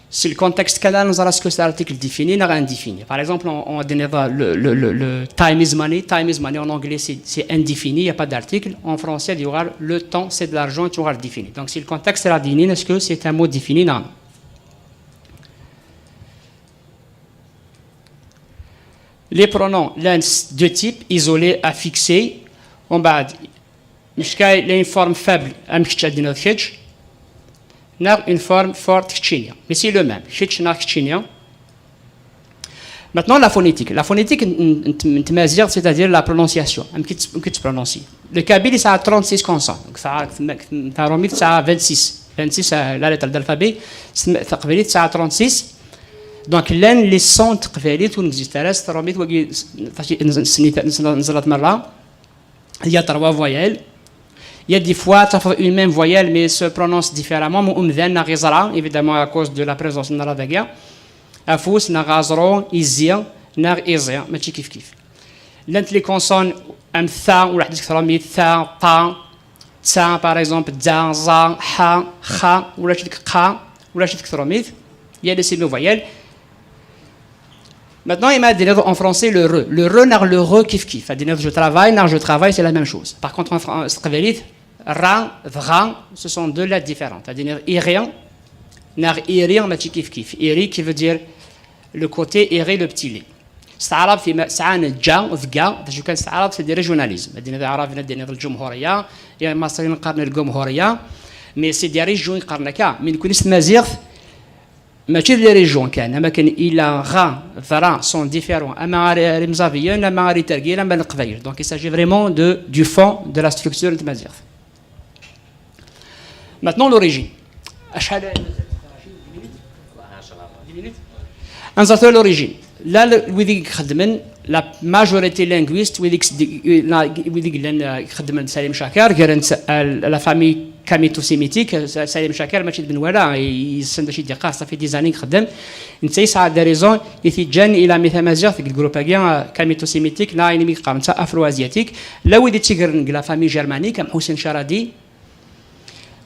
Si le contexte kan neẓra ce que c'est l'article défini, neɣ indéfini. Par exemple, on, on dit le, le, le, le time is money. Time is money en anglais, c'est, c'est indéfini, il n'y a pas d'article. En français, il y aura le temps, c'est de l'argent, tu auras le défini. Donc, si le contexte est défini, est-ce que c'est un mot défini? Non, non. Les pronoms, l'un de type isolé, affixé. On va dire, il a une forme faible, am kečč ad d-tiniḍ kečč, neɣ une forme forte, keččini. Mais c'est le même, kečč neɣ keččini. Maintenant, la phonétique. La phonétique n, n, n, n tmaziɣt, c'est-à-dire la prononciation. Am kečč, am kečč prononci. Le kabyle, il a trente-six consonnes. Donc, ça, ça, ça, ça, vingt-six. Vingt-six, euh, la lettre d'alphabet, c'est, ça, trente-six. Donc, llan les sons n teqbaylit ur n'existe ara s tromit, wagi, neẓra-t merra. Il y a trois voyelles. Il y a des fois, ça fait une même voyelle, mais se prononce différemment. Mais umdan, neɣ iẓra, évidemment, à cause de la présence n rra dagi. Afus, neɣ aẓru, izi, neɣ iẓi, mačči kif kif. Llant les consonnes, am tha, ur ḥedd tketromit, tha, ṭa, tsa, par exemple, dza, ẓa, ḥa, xa, ulac deg qa, ulac deg tromit. Il y a des semi-voyelles. Maintenant, il m'a dit en français le re. Le re, neɣ le re, kif kif. C'est-à-dire, je travaille, neɣ je travaille, c'est la même chose. Par contre, en français, ra, dra, ce sont deux lettres différentes. C'est-à-dire, iri, neɣ iri, mačči kif kif. Iri, qui veut dire le côté, iri, le petit lait. S taɛrabt, sɛan ǧa, dga, d acu kan s taɛrabt, c'est des régionalismes. Ad d-iniḍ aɛraben, ad d-iniḍ lǧumhuriya, imaṣriyen qqaren lgumhuriya, mais c'est des régions i qqaren akka. Mais nekni s tmaziɣt, mačči d les régions kan, am akken ila, ɣa, dra, sont différents. Ama ar, ar imẓabiyen, ama ar itergiyen, ama leqbayel. Donc il s'agit vraiment de, du fond de la structure n tmaziɣt. Maintenant, l'origine. Acḥal? Dix minutes. Ad nẓer tura l'origine. Là, le, wid i ixeddmen, la majorité linguiste, wid i yellan, eh, ixeddmen d Salim Chaker, gren la famille camito-sémitique. Salim Chaker mačči d Benwala, yessen d acu i d-yeqqar, ça fait des années ixeddem. Netta yesɛa des raisons i t-iǧǧan ila mi tamaziɣt deg le groupe-agi, eh, camito-sémitique, neɣ ayen i mi yeqqaren afro-asiatique. La wid ittigren deg la famille germanique, am Hussein Charadi,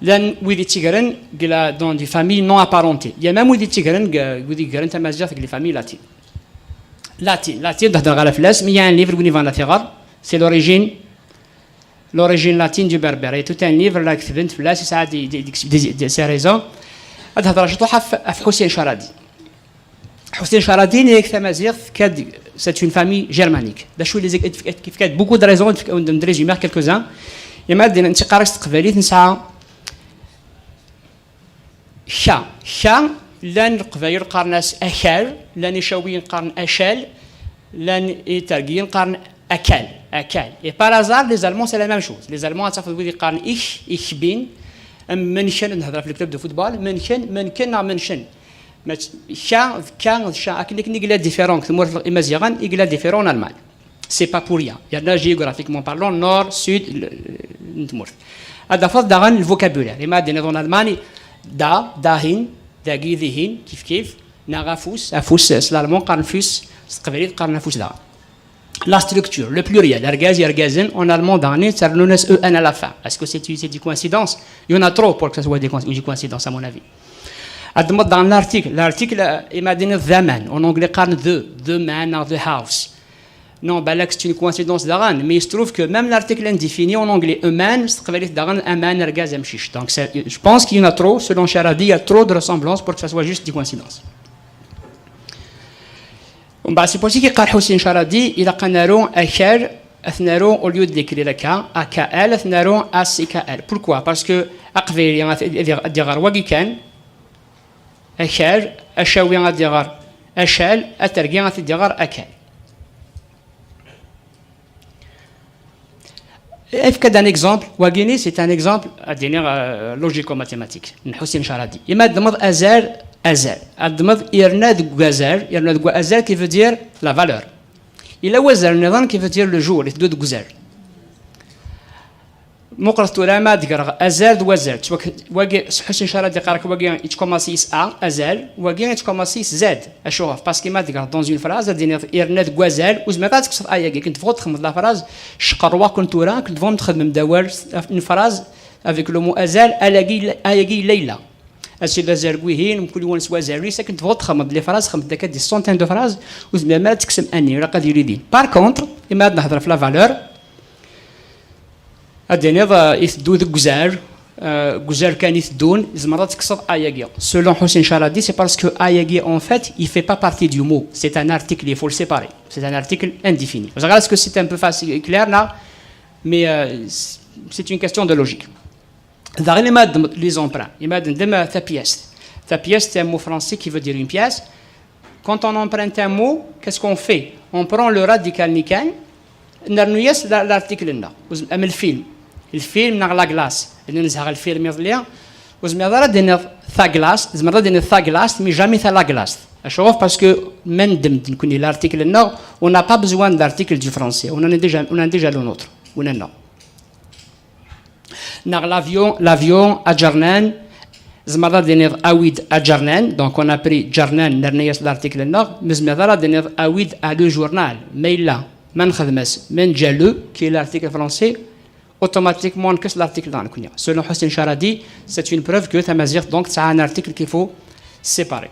llan wid ittigren deg la, dans des familles non apparentées. Il y a même wid ittigren deg, wid igren tamaziɣt deg les familles latines. Latine, latine, d-hedreɣ ara fell-as, mais il y a un livre win yebɣan ad t-iɣer, c'est l'origine, l'origine latine du berbère. Il y a tout un livre la ketben fell-as, yesɛa des, des, des, des, des raisons. Ad hedreɣ ciṭuḥ ɣef, ɣef Hussein Charadi. Hussein Charadi, nekk tamaziɣt, c'est une famille germanique. D acu i yefka-d beaucoup de raisons, on résumer quelques-uns. Yemma d-ntiqar-as s teqbaylit nesɛa Ka, ka, llan Leqbayel qqaren-as akal, llan Icawiyen qqaren acal, llan Itergiyen qqaren akal, akal. Et par hasard, les Allemands, c'est la même chose. Les Allemands, ad tafeḍ wid yeqqaren ich, ich bin, am München, nehder ɣef le club de football, München, München neɣ München. Mačči, ka, d ka, d ca, akken, akken i yella différent deg tmurt n Imaziɣen, i yella différent en Allemagne. C'est pas pour rien. Yerna géographiquement parlant, nord, sud, le, n tmurt. Ad tafeḍ daɣen le vocabulaire. Imi ad d-tiniḍ en Allemagne, da, dahin, dagi, dihin, kif kif, neɣ afus, afus s l'allemand qqaren fus, s teqbaylit qqaren afus daɣen. La structure, le pluriel, argaz, irgazen, en allemand daɣen, tternun-as E N à la fin. Est-ce que c'est, c'est une coïncidence? Il y en a trop pour que ce soit des coïnc-, une coïncidence, à mon avis. Ad d-tiniḍ daɣen l'article. L'article, euh, imi ad d-tiniḍ the man, en anglais qqaren the, the man neɣ the house. Non, balak c'est une coïncidence daɣen, mais il se trouve que même l'article indéfini en anglais, a man, s teqbaylit daɣen aman, argaz, amcic. Donc c'est, je pense qu'il y en a trop, selon Charadi, il y a trop de ressemblances pour que ça soit juste des coïncidences. Bon, bah, c'est possible qu'il y ait Hussein Charadi, il a un akal, ad t-naru, au lieu de l'écrire akka, A K L, ad t-naru A C K L. Pourquoi? Parce que aqbayli ad iɣer wagi kan, akal, acawi ad iɣer acal, atergi ad iɣer akal. Efk-d un exemple, wagini, c'est un exemple, ad d-iniɣ, euh, logico-mathématique, n Hussein Charadi. Imi ad d-tiniḍ azal, azal. Ad d-tiniḍ irna deg wazal, irna deg wazal qui veut dire la valeur. Il a wazal niḍen qui veut dire le jour, iteddu deg wazal. Muqlet tura ma ad d-greɣ azal d wazal. Ttwak-, wagi, s Hussein Charadi yeqqar-ak wagi yettkumaṣi s A, azal, wagi yettkumaṣi s Z. Acuɣef? Parce que ma ad d-greɣ dans une phrase, ad d-tiniḍ irna deg wazal, ur tezmireḍ ad tekkseḍ A-yagi. Akken tebɣuḍ txedmeḍ la phrase, cqerwaken tura, akken tebɣum txedmem d awal, une phrase avec le mot azal, alagi, ayagi yella yella. Asil d azal n wihin, mkul yiwen s wazal-is, akken tebɣuḍ txedmeḍ les phrases, xedmeḍ akka des centaines de phrases, ur tezmirem ara ad tekksem ani, ilaq ad yili din. Par contre, imi ad nehder ɣef la valeur, ad d-tiniḍ, euh, iteddu deg uzal, euh, deg uzal kan iteddun, tzemreḍ ad tekkseḍ A-yagi. Selon Hussein Charadi, c'est parce que A-yagi, en fait, il fait pas partie du mot. C'est un article, il faut le séparer. C'est un article indéfini. Ur ẓriɣ est-ce que c'est un peu facile, clair, là, mais, euh, c'est, c'est une question de logique. Daɣen imi ad d-tiniḍ les emprunts, imi ad d-tiniḍ tapièce. Tapièce, c'est un mot français qui veut dire une pièce. Quand on emprunte un mot, qu'est-ce qu'on fait? On prend le radical-nni kan, nernu-yas la-, l'article-nneɣ. Am lfilm. Lfilm neɣ la glace. Llan nezha ɣer lfilm iḍelli. Ur tezmireḍ ara ad d-tiniḍ taglaṣt, tzemreḍ ad d-tiniḍ taglaṣt, mais jamais talaglaṣt. Acuɣef? Parce que ma neddem-d nekkni l'article-nneɣ, on n'a pas besoin de l'article du français. On en a déjà, on en a déjà le nôtre. On en a. Neɣ l'avion, l'avion aǧernan, tzemreḍ ad d-tiniḍ awi-d aǧernan, donc on a pris ǧernan, nerna-yas l'article-nneɣ, mais ur tezmireḍ ara ad d-tiniḍ awi-d a le journal, ma yella, ma nexdem-as, ma neǧǧa le, qui est l'article français, automatiquement nekkes l'article-nneɣ nekkni. Selon Hussein Charadi, c'est une preuve que tamaziɣt, donc, tesɛa un article qu'il faut séparer.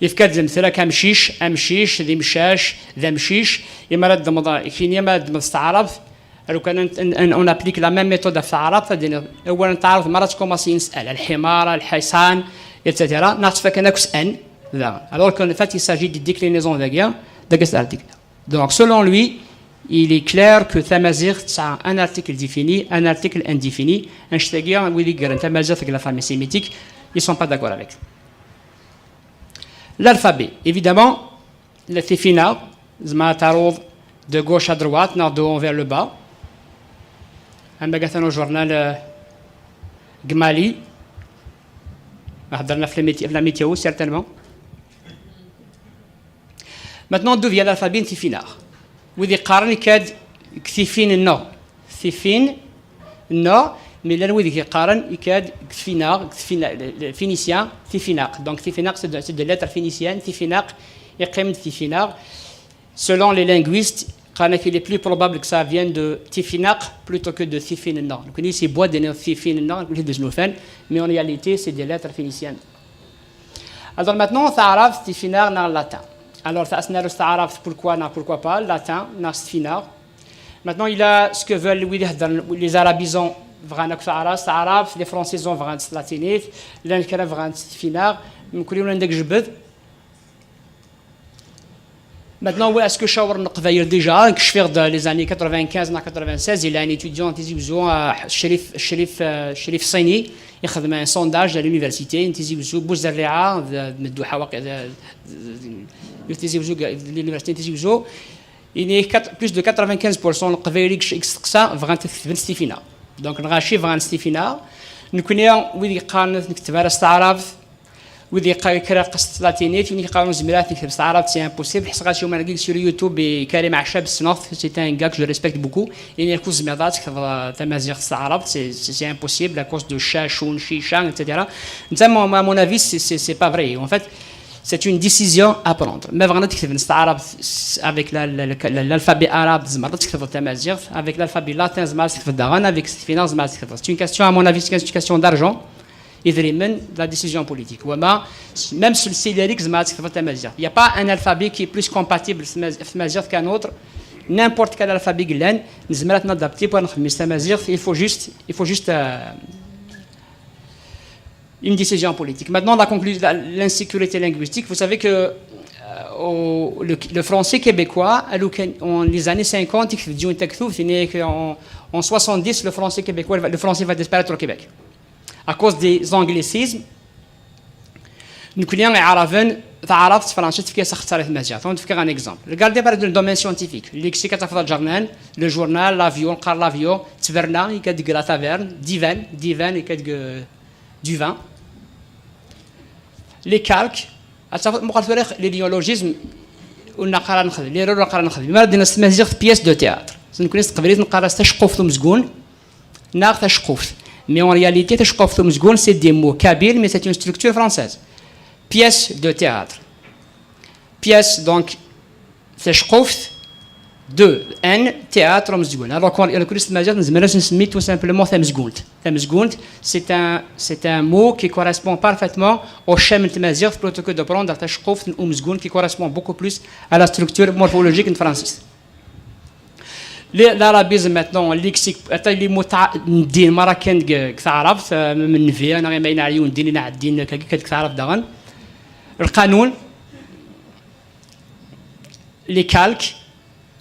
Yefka-d lemtel akka, amcic, amcic, d imcac, d amcic. Imi ara d-tiniḍ, kini imi ara d-tiniḍ s taɛrabt, alukan n, n, n, on applique la même méthode ɣef taɛrabt, ad d-tiniḍ, awal n taɛrabt, mi ara tkumaṣi nesɛa, lḥimar, lḥiṣan, et cetera. Neɣ ttfakan akk s an, daɣen. Alors qu'en fait, il s'agit de déclinaison dagi, dagi s l'article. Donc, selon lui, il est clair que tamaziɣt tesɛa un article défini, un article indéfini. Annect-agi, wid i yegren tamaziɣt deg la famille sémitique, ils sont pas d'accord avec. L'alphabet, évidemment, la tifinaɣ, tzemreḍ ad taruḍ de gauche à droite, neɣ de haut vers le bas. Am atan au journal, euh, Gmali. Hedren ɣef la météo, certainement. Maintenant, d'où vient l'alphabet n Tifinaɣ? Wid yeqqaren ikad deg tifin-nneɣ. Tifin-nneɣ, mais llan wid yeqqaren ikad deg Tifinaɣ, deg Tifina-, le, le phénicien, Tifinaq. Donc, Tifinaq, c'est de, c'est de lettres phéniciennes. Tifinaq, yeqqim-d Tifinaɣ. Selon les linguistes, qqaren qu'il est plus probable que ça vienne de Tifinaq plutôt que de tifin-nneɣ. Donc, c'est bon de tifin-nneɣ, de Snufan, mais en réalité, c'est des lettres phéniciennes. Alors maintenant, taɛrabt, Tifinaɣ, neɣ latin. Alors, ça, c'est taɛrabt, pourquoi, neɣ pourquoi pas, latin, neɣ Tifinaɣ. Maintenant, il a ce que veulent, wid iheddren, les arabisants, bɣan akk taɛrabt, taɛrabt, les francisants, bɣan s latinit, llan kra bɣan s Tifinaɣ, mkul yiwen anda yejbed. Maintenant, où est-ce que cawren Leqbayel déjà? Nekk cfiɣ-d les années quatre-vingt-quinze neɣ quatre-vingt-seize, il y a un étudiant n Tizi Ouzou, euh, Cherif, Cherif, euh, Cherif Sini, ixdem un sondage à l'université n Tizi Ouzou, Bouzerriɛa, d, d Medduḥa waqila, d, d, d, Tizi Ouzou, de l'université n Tizi Ouzou, ini quatre-, plus de quatre-vingt-quinze pour cent n Leqbayel i yesteqsa bɣan ad ketben s Tifinaɣ. Donc, lɣaci bɣan s Tifinaɣ. Nekni, wid yeqqaren ur nekteb ara s taɛrabt, wid yeqqaren kra s tlatinit, wid yeqqaren ur nezmir ad nekteb s taɛrabt, c'est impossible. Ḥesɣas yuman-agi sur YouTube, et Karim Aɛcab, ssneɣ-t, c'est un gars que je respecte beaucoup. Ini-ak ur tezmireḍ ad tektbeḍ, euh, tamaziɣt s taɛrabt, c'est, c'est, c'est impossible à cause de cacun, chicha, et cetera. Netta, à mon, à mon avis, c'est, c'est, c'est pas vrai. En fait, c'est une décision à prendre. Ma bɣan ad ketben s taɛrabt, s-, avec la, la, la, la, l'alphabet arabe, tzemreḍ ad tektbeḍ tamaziɣt, avec l'alphabet latin, tzemreḍ ad tektbeḍ daɣen, avec Tifinaɣ, tzemreḍ ad tektbeḍ. C'est une question, à mon avis, c'est une question d'argent. Idrimen, de la décision politique. Wama, même sur le Sédaric, tzemreḍ ad tektbeḍ tamaziɣt. Il n'y a pas un alphabet qui est plus compatible f tmaz-, f tmaziɣt qu'un autre. N'importe quel alphabet yellan, nezmer ad t-nadapter pour nexdem s tamaziɣt. Il faut juste, il faut juste, euh, une décision politique. Maintenant, la conclu-, la, l'insécurité linguistique, vous savez que, euh, au, le, le français québécois, à l'aucun-, en les années cinquante, il faisait une tectouve, c'est né qu'en, en soixante-dix, le français québécois, le français va disparaître au Québec. À cause des anglicismes, nekkni iɛaraben, taɛrabt s tefransist tefka-as axeṣṣar i tmaziɣt. Ad wen-d-fkeɣ un exemple. Regardez par exemple le domaine scientifique. Lexique, ad tafeḍ aǧernan, le journal, l'avion, qqar l'avion, ttberna, ikad deg la taverne, divan, divan, ikad deg, euh, du vin. Les calques, ad tafeḍ, muqel tura les néologismes, ur neqqar ara nexdem, les rôles ur neqqar ara nexdem. Mi ara d-nini s tmaziɣt pièce de théâtre. Nekkni s teqbaylit neqqar-as taceqquft umezgun, neɣ taceqquft. Mais en réalité, taceqquft umezgun, c'est des mots kabyles, mais c'est une structure française. Pièce de théâtre. Pièce, donc, taceqquft, de, n, théâtre, umezgun. Alors, quand, quand c'est tmaziɣt, nezmer ad nsemmi tout simplement tamezgunt. Tamezgunt, c'est un, c'est un mot qui correspond parfaitement au schème n tmaziɣt, plutôt que de prendre taceqquft umezgun qui correspond beaucoup plus à la structure morphologique n tefransist. Les, l'arabisme maintenant, lexique, ata les mots t'a-, n ddin, mara kan deg, deg taɛrabt, euh, même nnbi, neɣ imayna ɛyun ddin, neɣ ddin, kagi, kagi deg taɛrabt daɣen. Lqanun, les calques,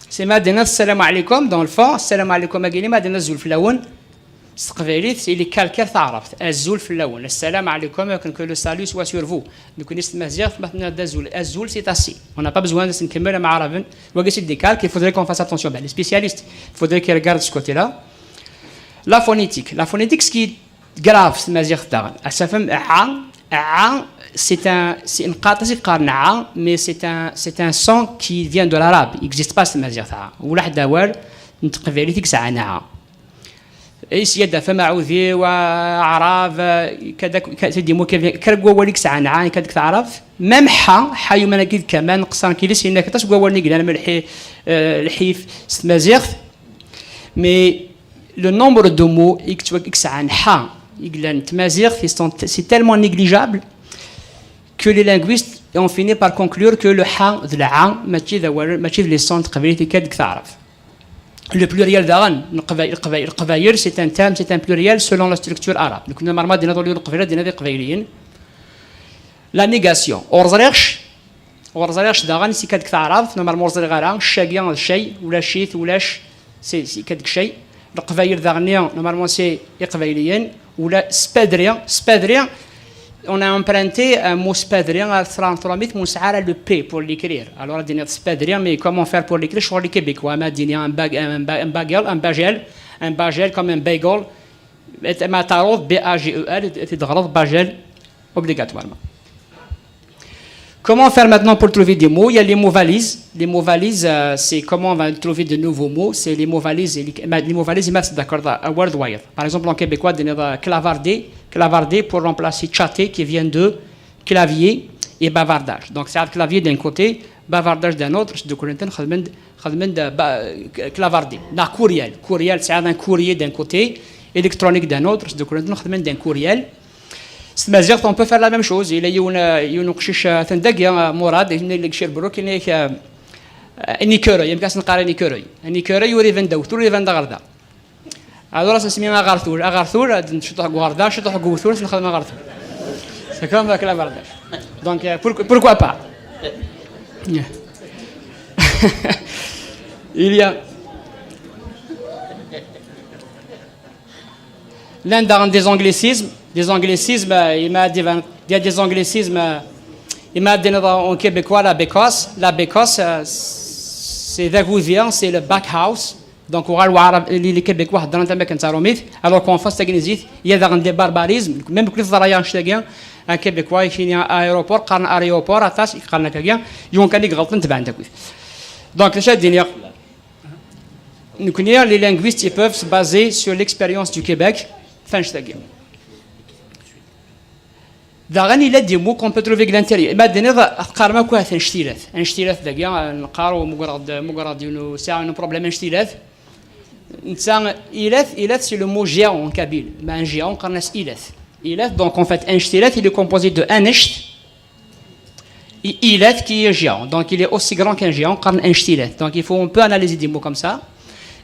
c'est ma d-tenniḍ ssalamu ɛlikum, dans le fond, ssalamu ɛlikum agi, ma d-tenniḍ azul fell-awen, s teqbaylit, il est calqué ar taɛrabt. Azul fell-awen. Ssalamu ɛlikum, akken que le salut soit sur vous. Nekkni s tmaziɣt, ma tenniḍ-d azul, azul, c'est assez. On n'a pas besoin de se nkemmel am aɛraben. Wagi, c'est des calques, il faudrait qu'on fasse attention. Ben, les spécialistes, il faudrait qu'ils regardent ce côté-là. La phonétique. La phonétique, ce qui est grave, s tmaziɣt daɣen. Ad tafem, a, a, c'est un, c'est une, neqqar-as i yeqqaren a, mais c'est un, c'est un son qui vient de l'arabe. Il n'existe pas s tmaziɣt, a. Ulaḥ d awal n teqbaylit i yesɛan a. Is yad afem aɛudiw, aɛrab, kada, ka-, c'est des mots qui viennent, kra n wawal i yesɛan a, kad deg taɛrabt. Même ḥa, ḥa yuman-agi d kaman, qessren kilis, yenna-k aṭas n wawalen i yellan, am lḥi-, euh, lḥif, s tmaziɣt. Mais le nombre de mots i yettwa-, i yesɛan ḥa, i yellan d tmaziɣt, ils sont, c'est tellement négligeable que les linguistes ont fini par conclure que le ḥa d lɛa, mačči d awal, mačči d les sons n teqbaylit i kad deg taɛrabt. Le pluriel daɣen, n Leqbayel, Leqbayel, Leqbayel, c'est un terme, c'est un pluriel selon la structure arabe. Donc, normalement, dina, au lieu n Leqbayel, dina d Iqbayliyen. La négation. Ur ẓriɣ c-, ur ẓriɣ c-, daɣen, si kad deg taɛrabt, normalement, ur ẓriɣ ara, c-agi d cay, ulac-it, ulac, c'est, c'est kad deg cay. Leqbayel daɣen, normalement, c'est Iqbayliyen. Ula spadri, spadri, on a emprunté un mot spadri ar tramit, mais on s'arrête le P pour l'écrire. Alors, on dit spadri, mais comment faire pour l'écrire? Je crois les Québécois, on a dit un bag-, un ba-, un bagel, un bagel, un bagel comme un bagel. Et ma tarof, B A G E L, et, et de bagel, obligatoirement. Comment faire maintenant pour trouver des mots? Il y a les mots valises. Les mots valises, euh, c'est comment on va trouver de nouveaux mots. C'est les mots valises. Et les, les mots valises, c'est d'accord, euh, worldwide. Par exemple, en québécois, on dit, euh, clavarder. Clavarder pour remplacer chatter, qui vient de clavier et bavardage. Donc, c'est clavier d'un côté, bavardage d'un autre. Donc, on entend خدمة، خدمة de ba-، clavarder. Na courriel. Courriel, c'est un courrier d'un côté, électronique d'un autre. Donc, on entend خدمة d'un courriel. S tmaziɣt, on peut faire la même chose. Il y a un, un uqcic, euh, atan dagi, euh, Murad, il est chez Brook, il est, euh, un écureuil, il est un écureuil. Un écureuil, ur iban d awtul, ur iban d aɣerda. Alors, ça, c'est un aɣertul. Aɣertul, ad ncuṭuḥ deg uɣerda, ncuṭuḥ deg uwtul, ad nexdem aɣertul. C'est comme avec la bardache. Donc, euh, pour-, pourquoi pas? Il y a Llan daɣen des anglicismes, des anglicismes, euh, il y a des, il y a des anglicismes, euh, il y a des, en québécois, la bécosse. La bécosse, euh, c'est d agudi, c'est le back house. Donc, uɣal waɛrab, les, les Québécois heddren tameddit n tarumit, alors qu'en face, tagnizit, il y a daɣen des barbarismes. Même que les Arayens, un Québécois, il y a un aéroport, qqaren aéroport, atas, qqaren akka, yiwen kan i iɣelṭen, tebɛen takit. Donc, d acu ad d-iniɣ? Nekkni, les linguistes, ils peuvent se baser sur l'expérience du Québec, f annect-agi. Daɣen, il y a des mots qu'on peut trouver à l'intérieur. Ma d-nniḍ, teqqarem akk ahat annect-ilat. Annect-ilat dagi, neqqar, u muggreɣ-d, muggreɣ-d yiwen u-, sɛiɣ un problème annect-ilat. Netta, ilat, ilat, c'est le mot géant en kabyle. Ma un géant, qqaren-as ilat. Ilat, donc en fait, annect-ilat, il est composé de annect, I-, ilat qui est géant. Donc, il est aussi grand qu'un géant, qqaren annect-ilat. Donc, il faut, on peut analyser des mots comme ça.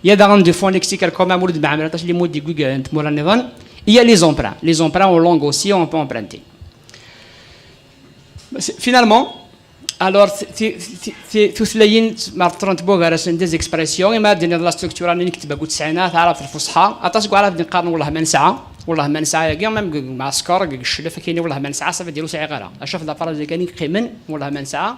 Il y a daɣen des fonds lexiques quand même, ur d-nɛemmer aṭas les mots deg wig n tmura nniḍen. Il y a les emprunts. Les emprunts en langue aussi, on peut emprunter. C'est, finalement, alors, ti-, ti-, ti-, tutlayin ma ṭṭrent bugar-asen des expressions, i ma d-nniḍ la structure-nni nekteb deg utesɛinat, taɛrabt lfusḥa, aṭas n waɛrab d-iqqaren wellah ma nesɛa, wellah ma nesɛa-agi, même deg, deg lmeɛsker, deg cclef, akken wellah ma nesɛa, ça veut dire ur sɛiɣ ara. Acaf d afrazi kan i yeqqimen, wellah ma nesɛa.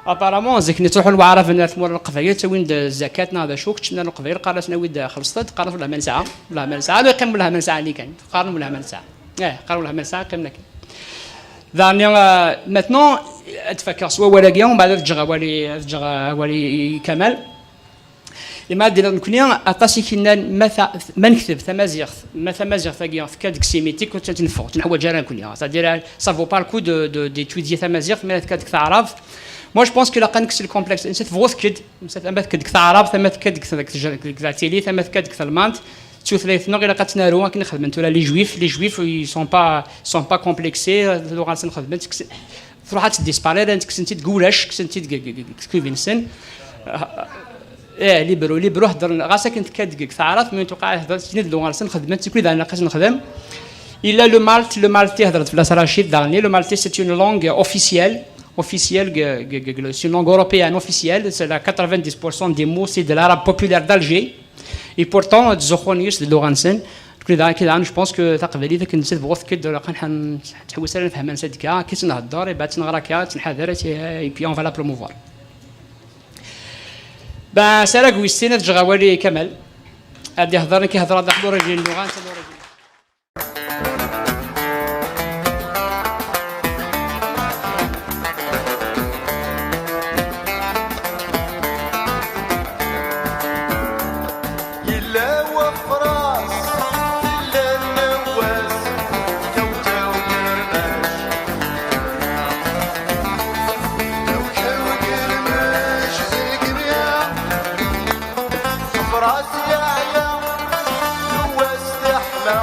Apparemment, zik nettruḥu lwaɛraben ar tmura n Leqbayel, ttawin-d zakat neɣ d acu, kečč nna Leqbayel, qqaren-asen awi-d, xelṣet-d, qqaren wellah ma nesɛa, wellah ma nesɛa, ad yeqqim wellah ma nesɛa-nni kan, qqaren wellah ma nesɛa. Eh, qqaren wellah ma nesɛa, qqimen akken. Daɣen, euh, maintenant, ad fakeɣ s wawal-agi, umbeɛd ad ǧǧeɣ awal i, ad ǧǧeɣ awal i, i Kamal. Imi ad d-iniɣ nekkni, aṭas i k-yennan ma ta-, ma nekteb tamaziɣt, ma tamaziɣt-agi tekka deg simitik, ur tt-neffeɣ, ur tt-neḥwaǧ ara nekkni. C'est-à-dire, ça vaut pas le coup de, de, d'étudier tamaziɣt, ma tekka deg taɛrabt. Moi, je pense que ilaq ad nekkes le complexe. Netta tebɣu tekk-d, netta ama tekka deg taɛrabt, ama tekka deg, deg, deg, deg la télé, ama tekka deg talmant, d tutlayt-nneɣ ilaq ad tt-naru akken i xedmen tura les juifs. Les juifs, ils sont pas, sont pas complexés, tuɣal-nsen xedmen, Truḥ ad tdisparaît, llan ttekksen-tt-id deg ulac, kksen-tt-id deg, deg, deg, deg tkubin-nsen. Eh, libru, libru heddren, ɣas akken tekka-d deg, deg taɛrabt, mi tuqeɛ heddren-tt-id luɣa-nsen, xedmen-tt, wi d aneqqis nexdem. Il y a le malte, le malte, heddren-t fell-as Rachid, daɣen, le malte, c'est une langue officielle, officielle, deg, deg, deg, c'est une langue européenne officielle, c'est la quatre-vingt-dix pour cent des mots, c'est de l'arabe populaire d'Alger. Et pourtant, ttzuxxun yis d luɣa-nsen. Nekkni daɣen, daɣen, je pense que taqbaylit akken nettat tebɣu tekk-d, ur aqan ḥan-, ḥan-, ḥewwes ara nefhem ansa d-tekka, akka i tt-nhedder, iba ad tt-nɣer akka, ad tt-nḥader, et puis on va la promouvoir. Ben, sarag wis sin ad ǧǧeɣ awal i Kamal. Ad ihder, nekk ihder ad d-aḥeḍ l'origine n luɣa, netta l'origine. Yella wafras, yella nnewwas, tawtaw n rrmac. Tawtaw n rrmac, d lgriya. Afras yeɛya, nnewwas teḥma.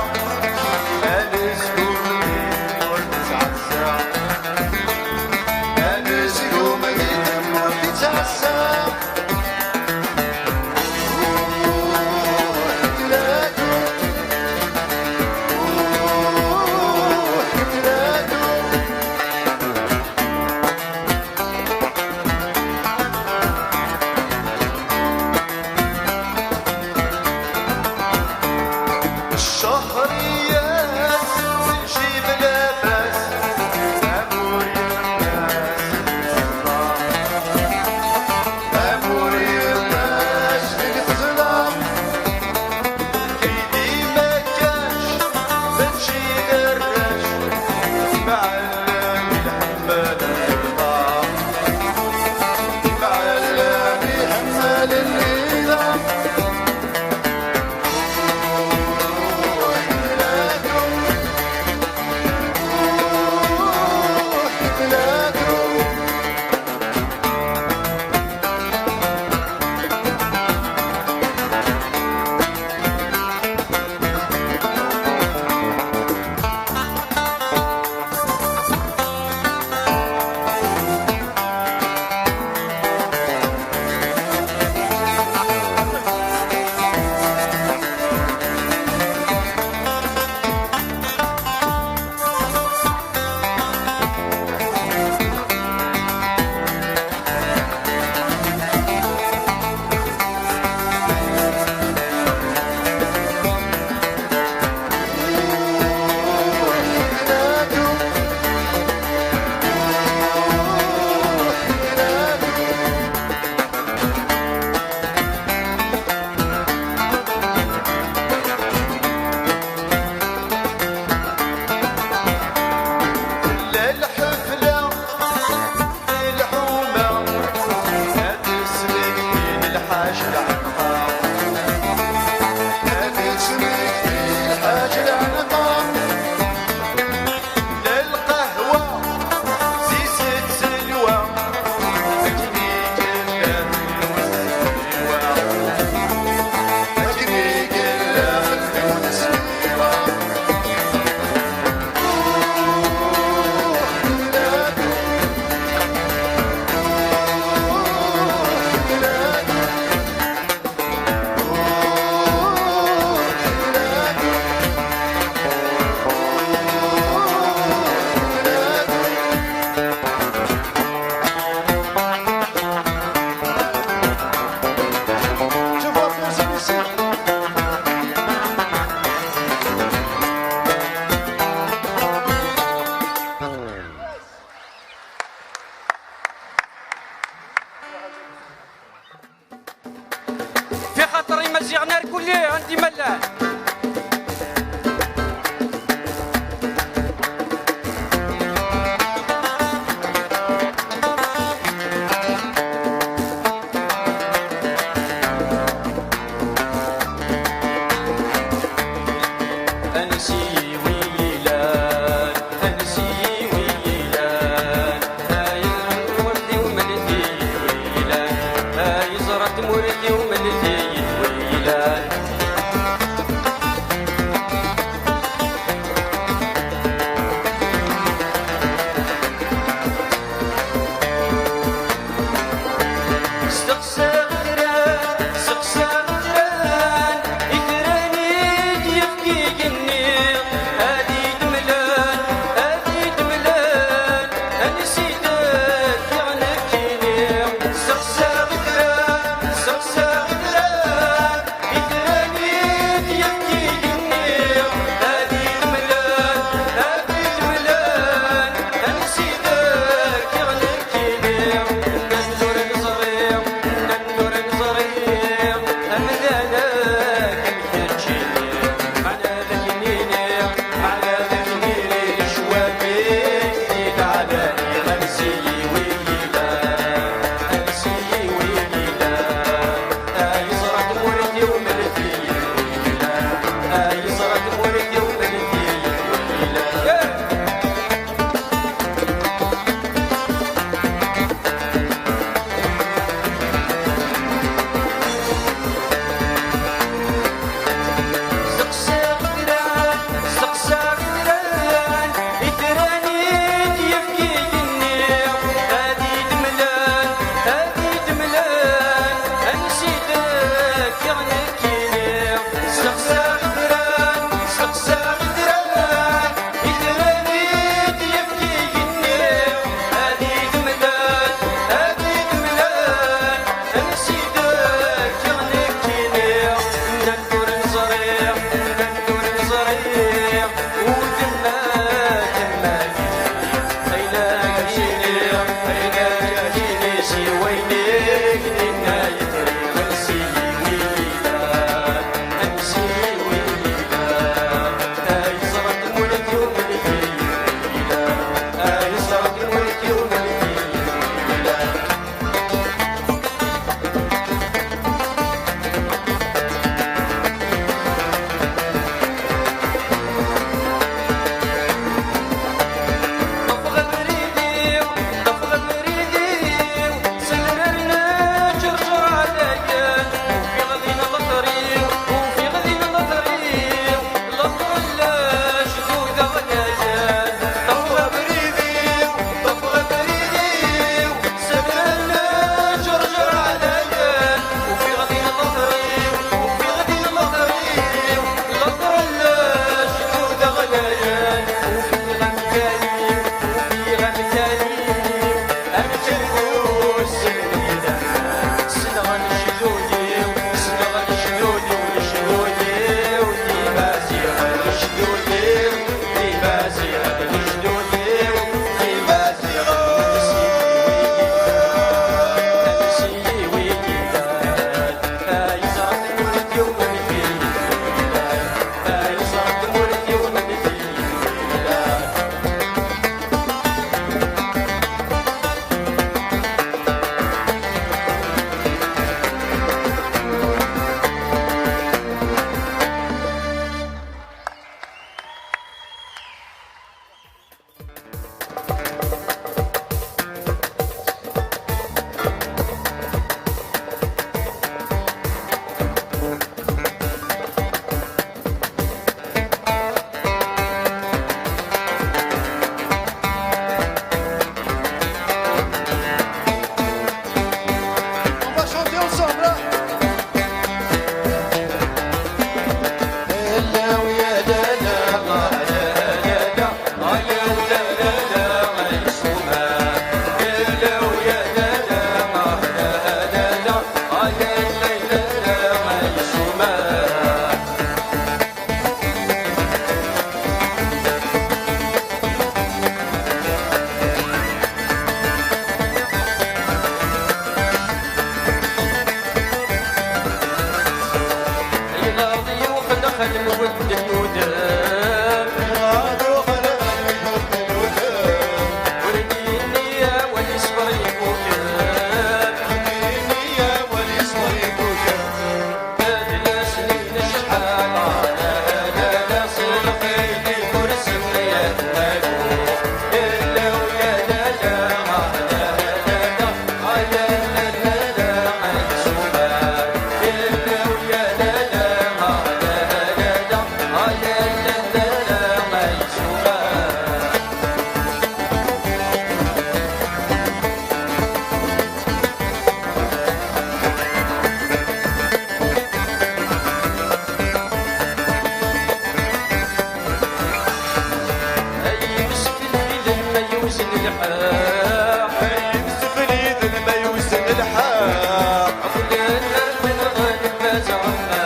Lḥeqq. Yemsefliden ma yusen lḥeqq. Qqlen ar tenɣa lbaz Ɛemma.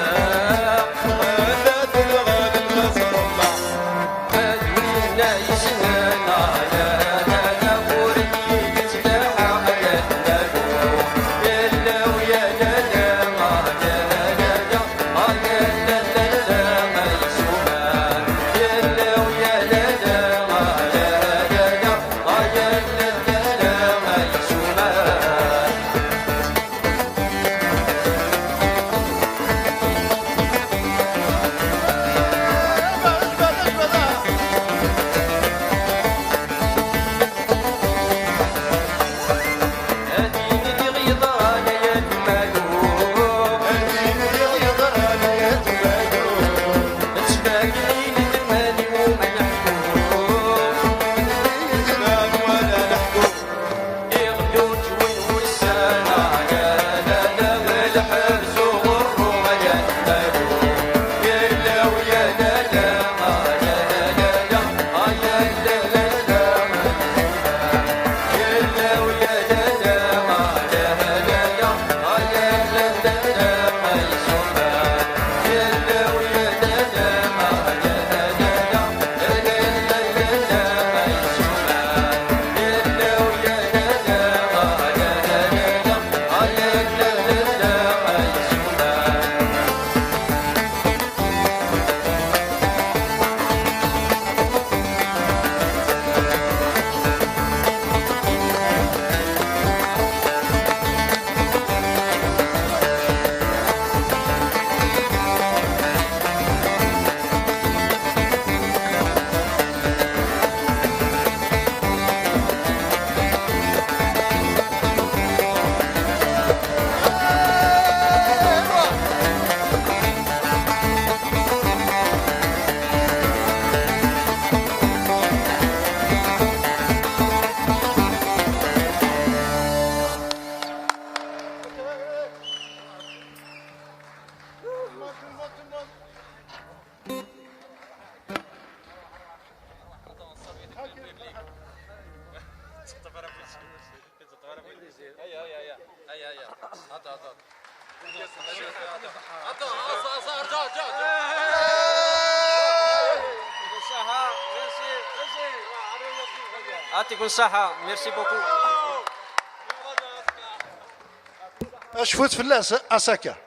Anda tenɣa lbaz Ɛemma. Ad winna yeshan ala, ala, ur yettlaḥaq ala, ala, yella u yal ala, ala, ala. يعطيكم الصحة، merci beaucoup. Acfut fell-as, Asaka.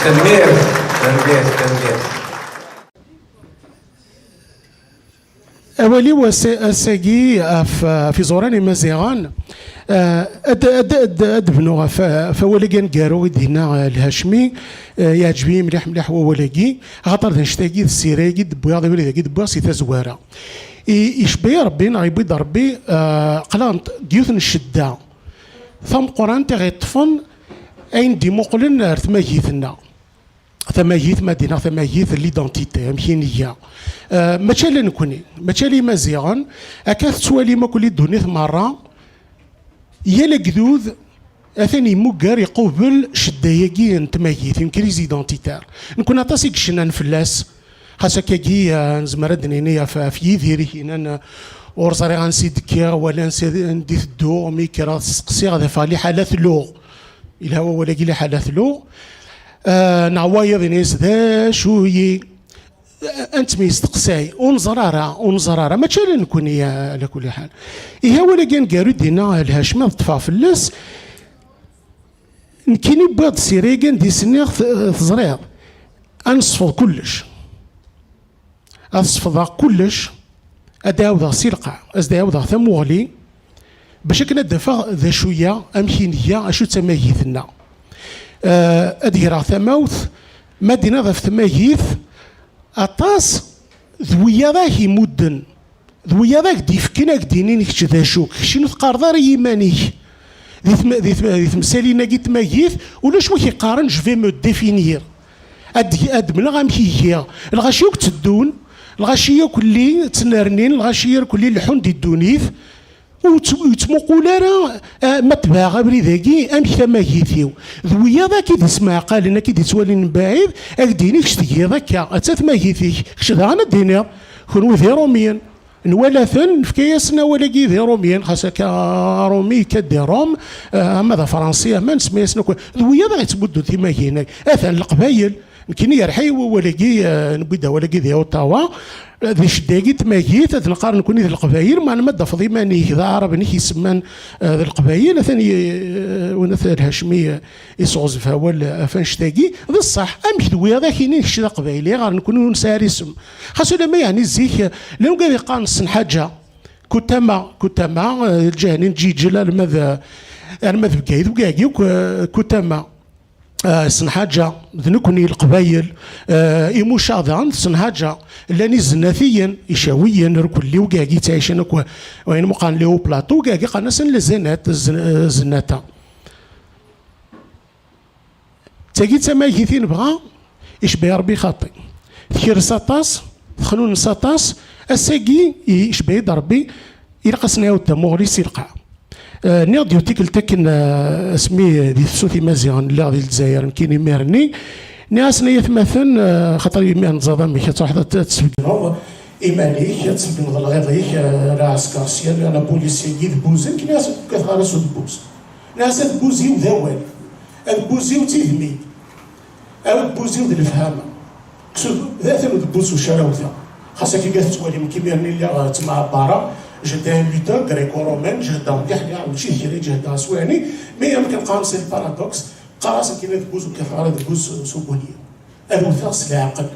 Tanemmirt, tanemmirt, tanemmirt. Awal-iw ass-, ass-agi ɣef, ɣef iẓuran imaziɣen, eh, ad, ad, ad, ad bnuɣ ɣef, ɣef wawal-agi aneggaru i d-yenna, eh, Lhacmi. Eh, yeɛǧeb-iyi mliḥ, mliḥ wawal-agi, axaṭer d annect-agi, d ssira-agi d-wwiɣ, d abrid-agi d-wwiɣ si tazwara. I, icebba-yi Rebbi, neɣ yewwi-d Rebbi, eh, aql-aɣ deg yiwet n ccedda tameqqrant i ɣ-iṭṭfen ayen d-imuqlen ar tmagit-nneɣ. Tamagit, ma d-iniɣ tamagit, d l'identité, amek i nga. Eh, mačči ala nekni, mačči ala Imaziɣen, akka tettwalim akk di ddunit merra, yal agdud atan yemmuger, iqubel ccedda-agi n tmagit, une crise identitaire. Nekni aṭas i yecnan fell-as, xas akkagi, eh, nezmer ad d-nini ɣef, ɣef Yidir i k-yennan, eh, ur ẓriɣ ansi d-kkiɣ, wala ansi, anda i tedduɣ, mi kkreɣ steqsiɣ, d afeɣ liḥala tluɣ. Yelha wawal-agi, liḥala tluɣ. Eh, neɣ wayeḍ ini-as d acu-yi. Ad nettemyesteqsay, ur neẓri ara, ur neẓri ara, mačči ala nekni, ala kulli ḥal. Ihi awal-agi aneggaru i d-yenna Lhacmi, ad ṭṭfeɣ fell-as, nekkini wwiɣ-d ssira-agi anda i s-nniɣ, t-, teẓriḍ, ad nesfeḍ kullec. Ad sfeḍeɣ kullec, ad d-ɛawdeɣ si lqaɛ, ad s-d-ɛawdeɣ tamuɣli, bac akken ad d-afeɣ d acu-ya, amek i nga, acu d tamagit-nneɣ. Eh, ad greɣ tamawt, ma d-iniɣ ɣef tmagit, aṭas d wiyaḍ ak-imudden, d wiyaḍ ak-d-ifken, ak-d-inin kečč d acu-k, kečč ur teqqareḍ ara i yiman-ik. Di tm-, di tm-, di temsalin-agi n tmagit, ulac wi k-iqqaren, "Je vais me définir." Ad d-, ad d-mleɣ amek i giɣ. Lɣaci akk tteddun, lɣaci akk lli ttnernin, lɣaci akk lli leḥḥun di ddunit. Ur tt-, ur yettmuqul ara, ah, ma tebɛeɣ abrid-agi, amek tamagit-iw. D wiyaḍ akka i d-ismeɛqalen, akka i d-ittwalin mebɛid, ad k-d-yini kečč tgiḍ akka, atta tmagit-ik. Kečč daɣen ad d-tiniḍ, kenwi d Irumyen. Nwala-ten, nefka-yasen awal-agi d Irumyen, xas akka Arumi yekka-d di Rum, eh, ama d Afransi, ama nsemma-yasen akk. D wiyaḍ i ɣ-ittbuddun timagin-agi. Atan Leqbayel, nekkini yerḥa-yi wawal-agi, eh, newwi-d awal-agi di Ottawa, eh, di ccedda-agi n tmagit, ad neqqar nekkni d Leqbayel, meɛna ma d-tafeḍ iman-ik d Aɛrab-nni i k-isemman, eh, d Leqbayel, atan y-, eh, win at Lhacmi, eh, isɣezf awal ɣef annect-agi. D ṣṣeḥ, amek d wiyaḍ ak-inin kečč d aqbayli, ɣer nekkni ur nesɛi ara isem. Xas ulamma yeɛni zik, eh, llan wigad yeqqaren ssenḥaǧa, kutama, kutama, eh, lǧehni n Ǧiǧel, alma d, alma d Bgayet, wigad akk, eh, kutama. Eh, ssenḥaǧa, d nekkni Leqbayel, eh, imucaɣ daɣen d ssenḥaǧa. Llan izennatiyen, icawiyen, irkelli, wigad yettɛicen akk, wayen muqan les hauts plateaux, wigad qqaren-asen les Zénètes, zen-, eh, zennata. D tagi d tamagit i nebɣa, icebba-yi Rebbi xaṭi. Tekres aṭas, texnunes aṭas, ass-agi icebba-yi-d Rebbi, ilaq ad s-nɛiwed tamuɣli si lqaɛ. Eh, nniɣ-d yiwet tikkelt akken, eh, asmi di tefsut imaziɣen lliɣ di Lezzayer, nekkini imir-nni, nniɣ-asen ay atmaten, eh, xaṭer imi neẓẓad amek ad truḥeḍ ad, ad tesbeddneḍ iman-ik, ad tesbeddneḍ lɣiḍ-ik, eh, la ɛesker sya, la, la police-agi d buzz, nekkni-as ur kkateɣ ara s udebbuz. Nniɣ-as adebbuz-iw d awal, adebbuz-iw d tidmi, adebbuz-iw d lefhama. Ksud, d atan udebbuz ucarawta. Xas akka tettwalim nekk imir-nni lliɣ, eh, ttemɛebbareɣ, j'étais un lutteur gréco-romain, jehdeɣ mliḥ, lliɣ mačči d kra i jehdeɣ s waɛni, mais am akken qqaren c'est le paradoxe, qqareɣ-as nekkini adebbuz ur kkateɣ ara adebbuz s ubunyi. Ad wteɣ s leɛqel.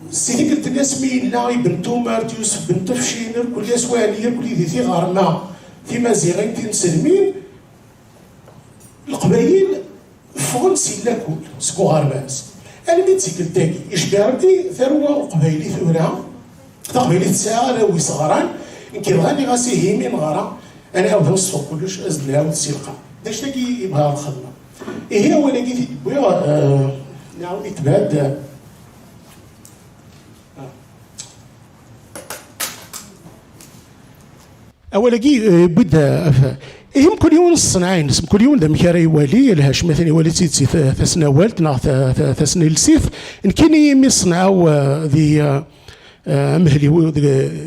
Si tikkelt-nni asmi yella Ibn Tumert, Yusef Ben Tefcin, irkelli aswali, irkelli di tiɣerma timaziɣin tinselmin, Leqbayel ffɣen si lakul, seg uɣerbaz. Almi d tikkelt-agi, icebbi Rebbi tarwa uqbayli tura, taqbaylit tesɛa arraw iseɣran, nekk dɣa nniɣ-as ihi mi neɣra, ad nɛawed ad nesfeḍ kullec, ad s-d-nɛawed si lqaɛ. D acu-agi i bɣiɣ ad xedmeɣ. Ihi awal-agi i t-id-wwiɣ, eh, nɛawed itbeɛ-d, eh, awal-agi, eh, yewwi-d, eh, af-, ihi mkul yiwen s ṣṣenɛa-ines, mkul yiwen d amek ara iwali, Lhacmi atan iwali-tt-id si ta-, tasnawalt neɣ ta-, ta-, tasnilsit. Nekkini imi ṣenɛeɣ, eh, di, eh, eh, amehliw di,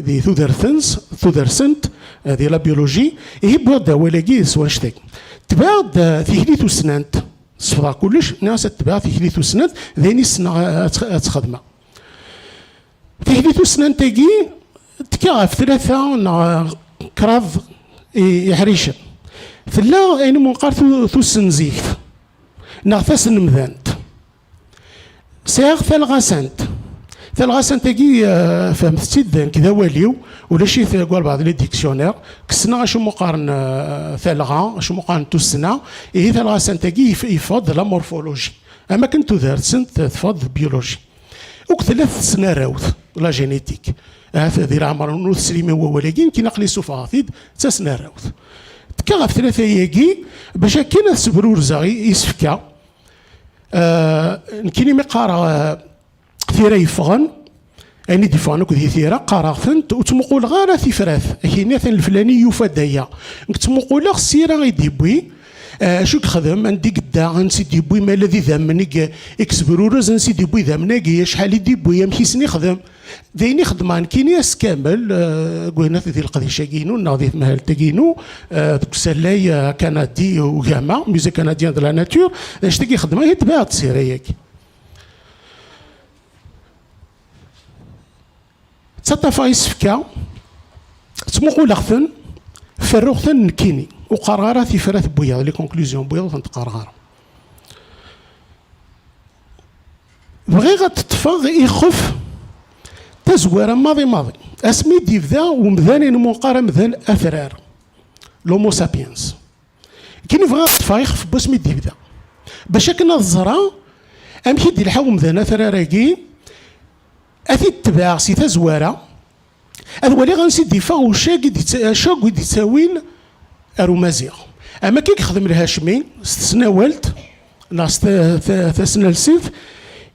di tudert-ns-, tudert-nsent, eh, di la biologie, ihi wwiɣ-d awal-agi s wanect-agi. Tebɛeɣ-d, eh, tikli tussnant, sefḍeɣ kullec, nniɣ-as ad tebɛeɣ tikli tussnant, d ayen i ssneɣ, eh, ad tt-, ad tt-xedmeɣ. Tikli tussnant-agi tekka ɣef tlata neɣ kraḍ i-, iḥricen. Tella ayen umi neqqar tu-, tussenzikt neɣ tasnemdant. Sɛiɣ talɣasant. Talɣasant-agi, eh, fehmet-tt-id, nekk d awal-iw, ulac-it deg walbeɛḍ les dictionnaires. Kksen-aɣ acimi qqaren, eh, talɣa, acimi qqaren tussna. Ihi talɣasant-agi yef-, yeffeɣ-d de la morphologie. Am akken tudert-nsent teffeɣ-d de biologie. Akked tella tesnarawt, la génétique. Ahat di leɛmer ur teslim i wawal-agi, nekkini aql-i ssufɣeɣ-t-id, d tasnarawt. Tekka ɣef tlata-agi, bac akken ad sbrurzeɣ i-, isefka. Ah, nekkini mi qqareɣ, ah, tira yeffɣen, ayen i d-yeffɣen akk di tira, qqareɣ-tent, ur ttmuquleɣ ara tifrat. Akini atan leflani yufa-d aya. Nekk ttmuquleɣ sira i d-yewwi, ah, acu i yexdem, anda i yedda, ansi d-yewwi, ma yella d idammen i ye-, i yesbrurez, ansi d-yewwi idammen-agi, acḥal i d-yewwi, amek i sen-ixdem. D ayen i xedmeɣ nekkini ass kamel, eh, deg wayen di leqdic-agi-inu, neɣ di tmahalt-agi-inu, eh, deg usalay, eh, akanadi ugama, Musée canadien de la nature, d anect-agi i xedmeɣ, i tebɛeɣ tira-agi. Ttaṭṭafeɣ isefka, ttmuquleɣ-ten, ferruɣ-ten nekkini. Ur qqareɣ ara tifrat n wiyaḍ, les conclusions n wiyaḍ ur tent-qqareɣ ara. Bɣiɣ ad ṭṭfeɣ ixef tazwara maḍi maḍi. Asmi d-yebda umdan i nmuqqar amdan atrar, l'homo sapiens. Kini bɣiɣ ad ṭṭfeɣ ixef n wasmi d-yebda. Bac akken ad ẓreɣ amek i d-ilḥa umdan atrar-agi, ad t-id-tebɛeɣ si tazwara, ad waliɣ ansi d-iffeɣ ucag i d-itta-, acag i d-ittawin ar umaziɣ. Am akka i yexdem Lhacmi s tesnawalt neɣ s ta-, ta-, tasnalsit,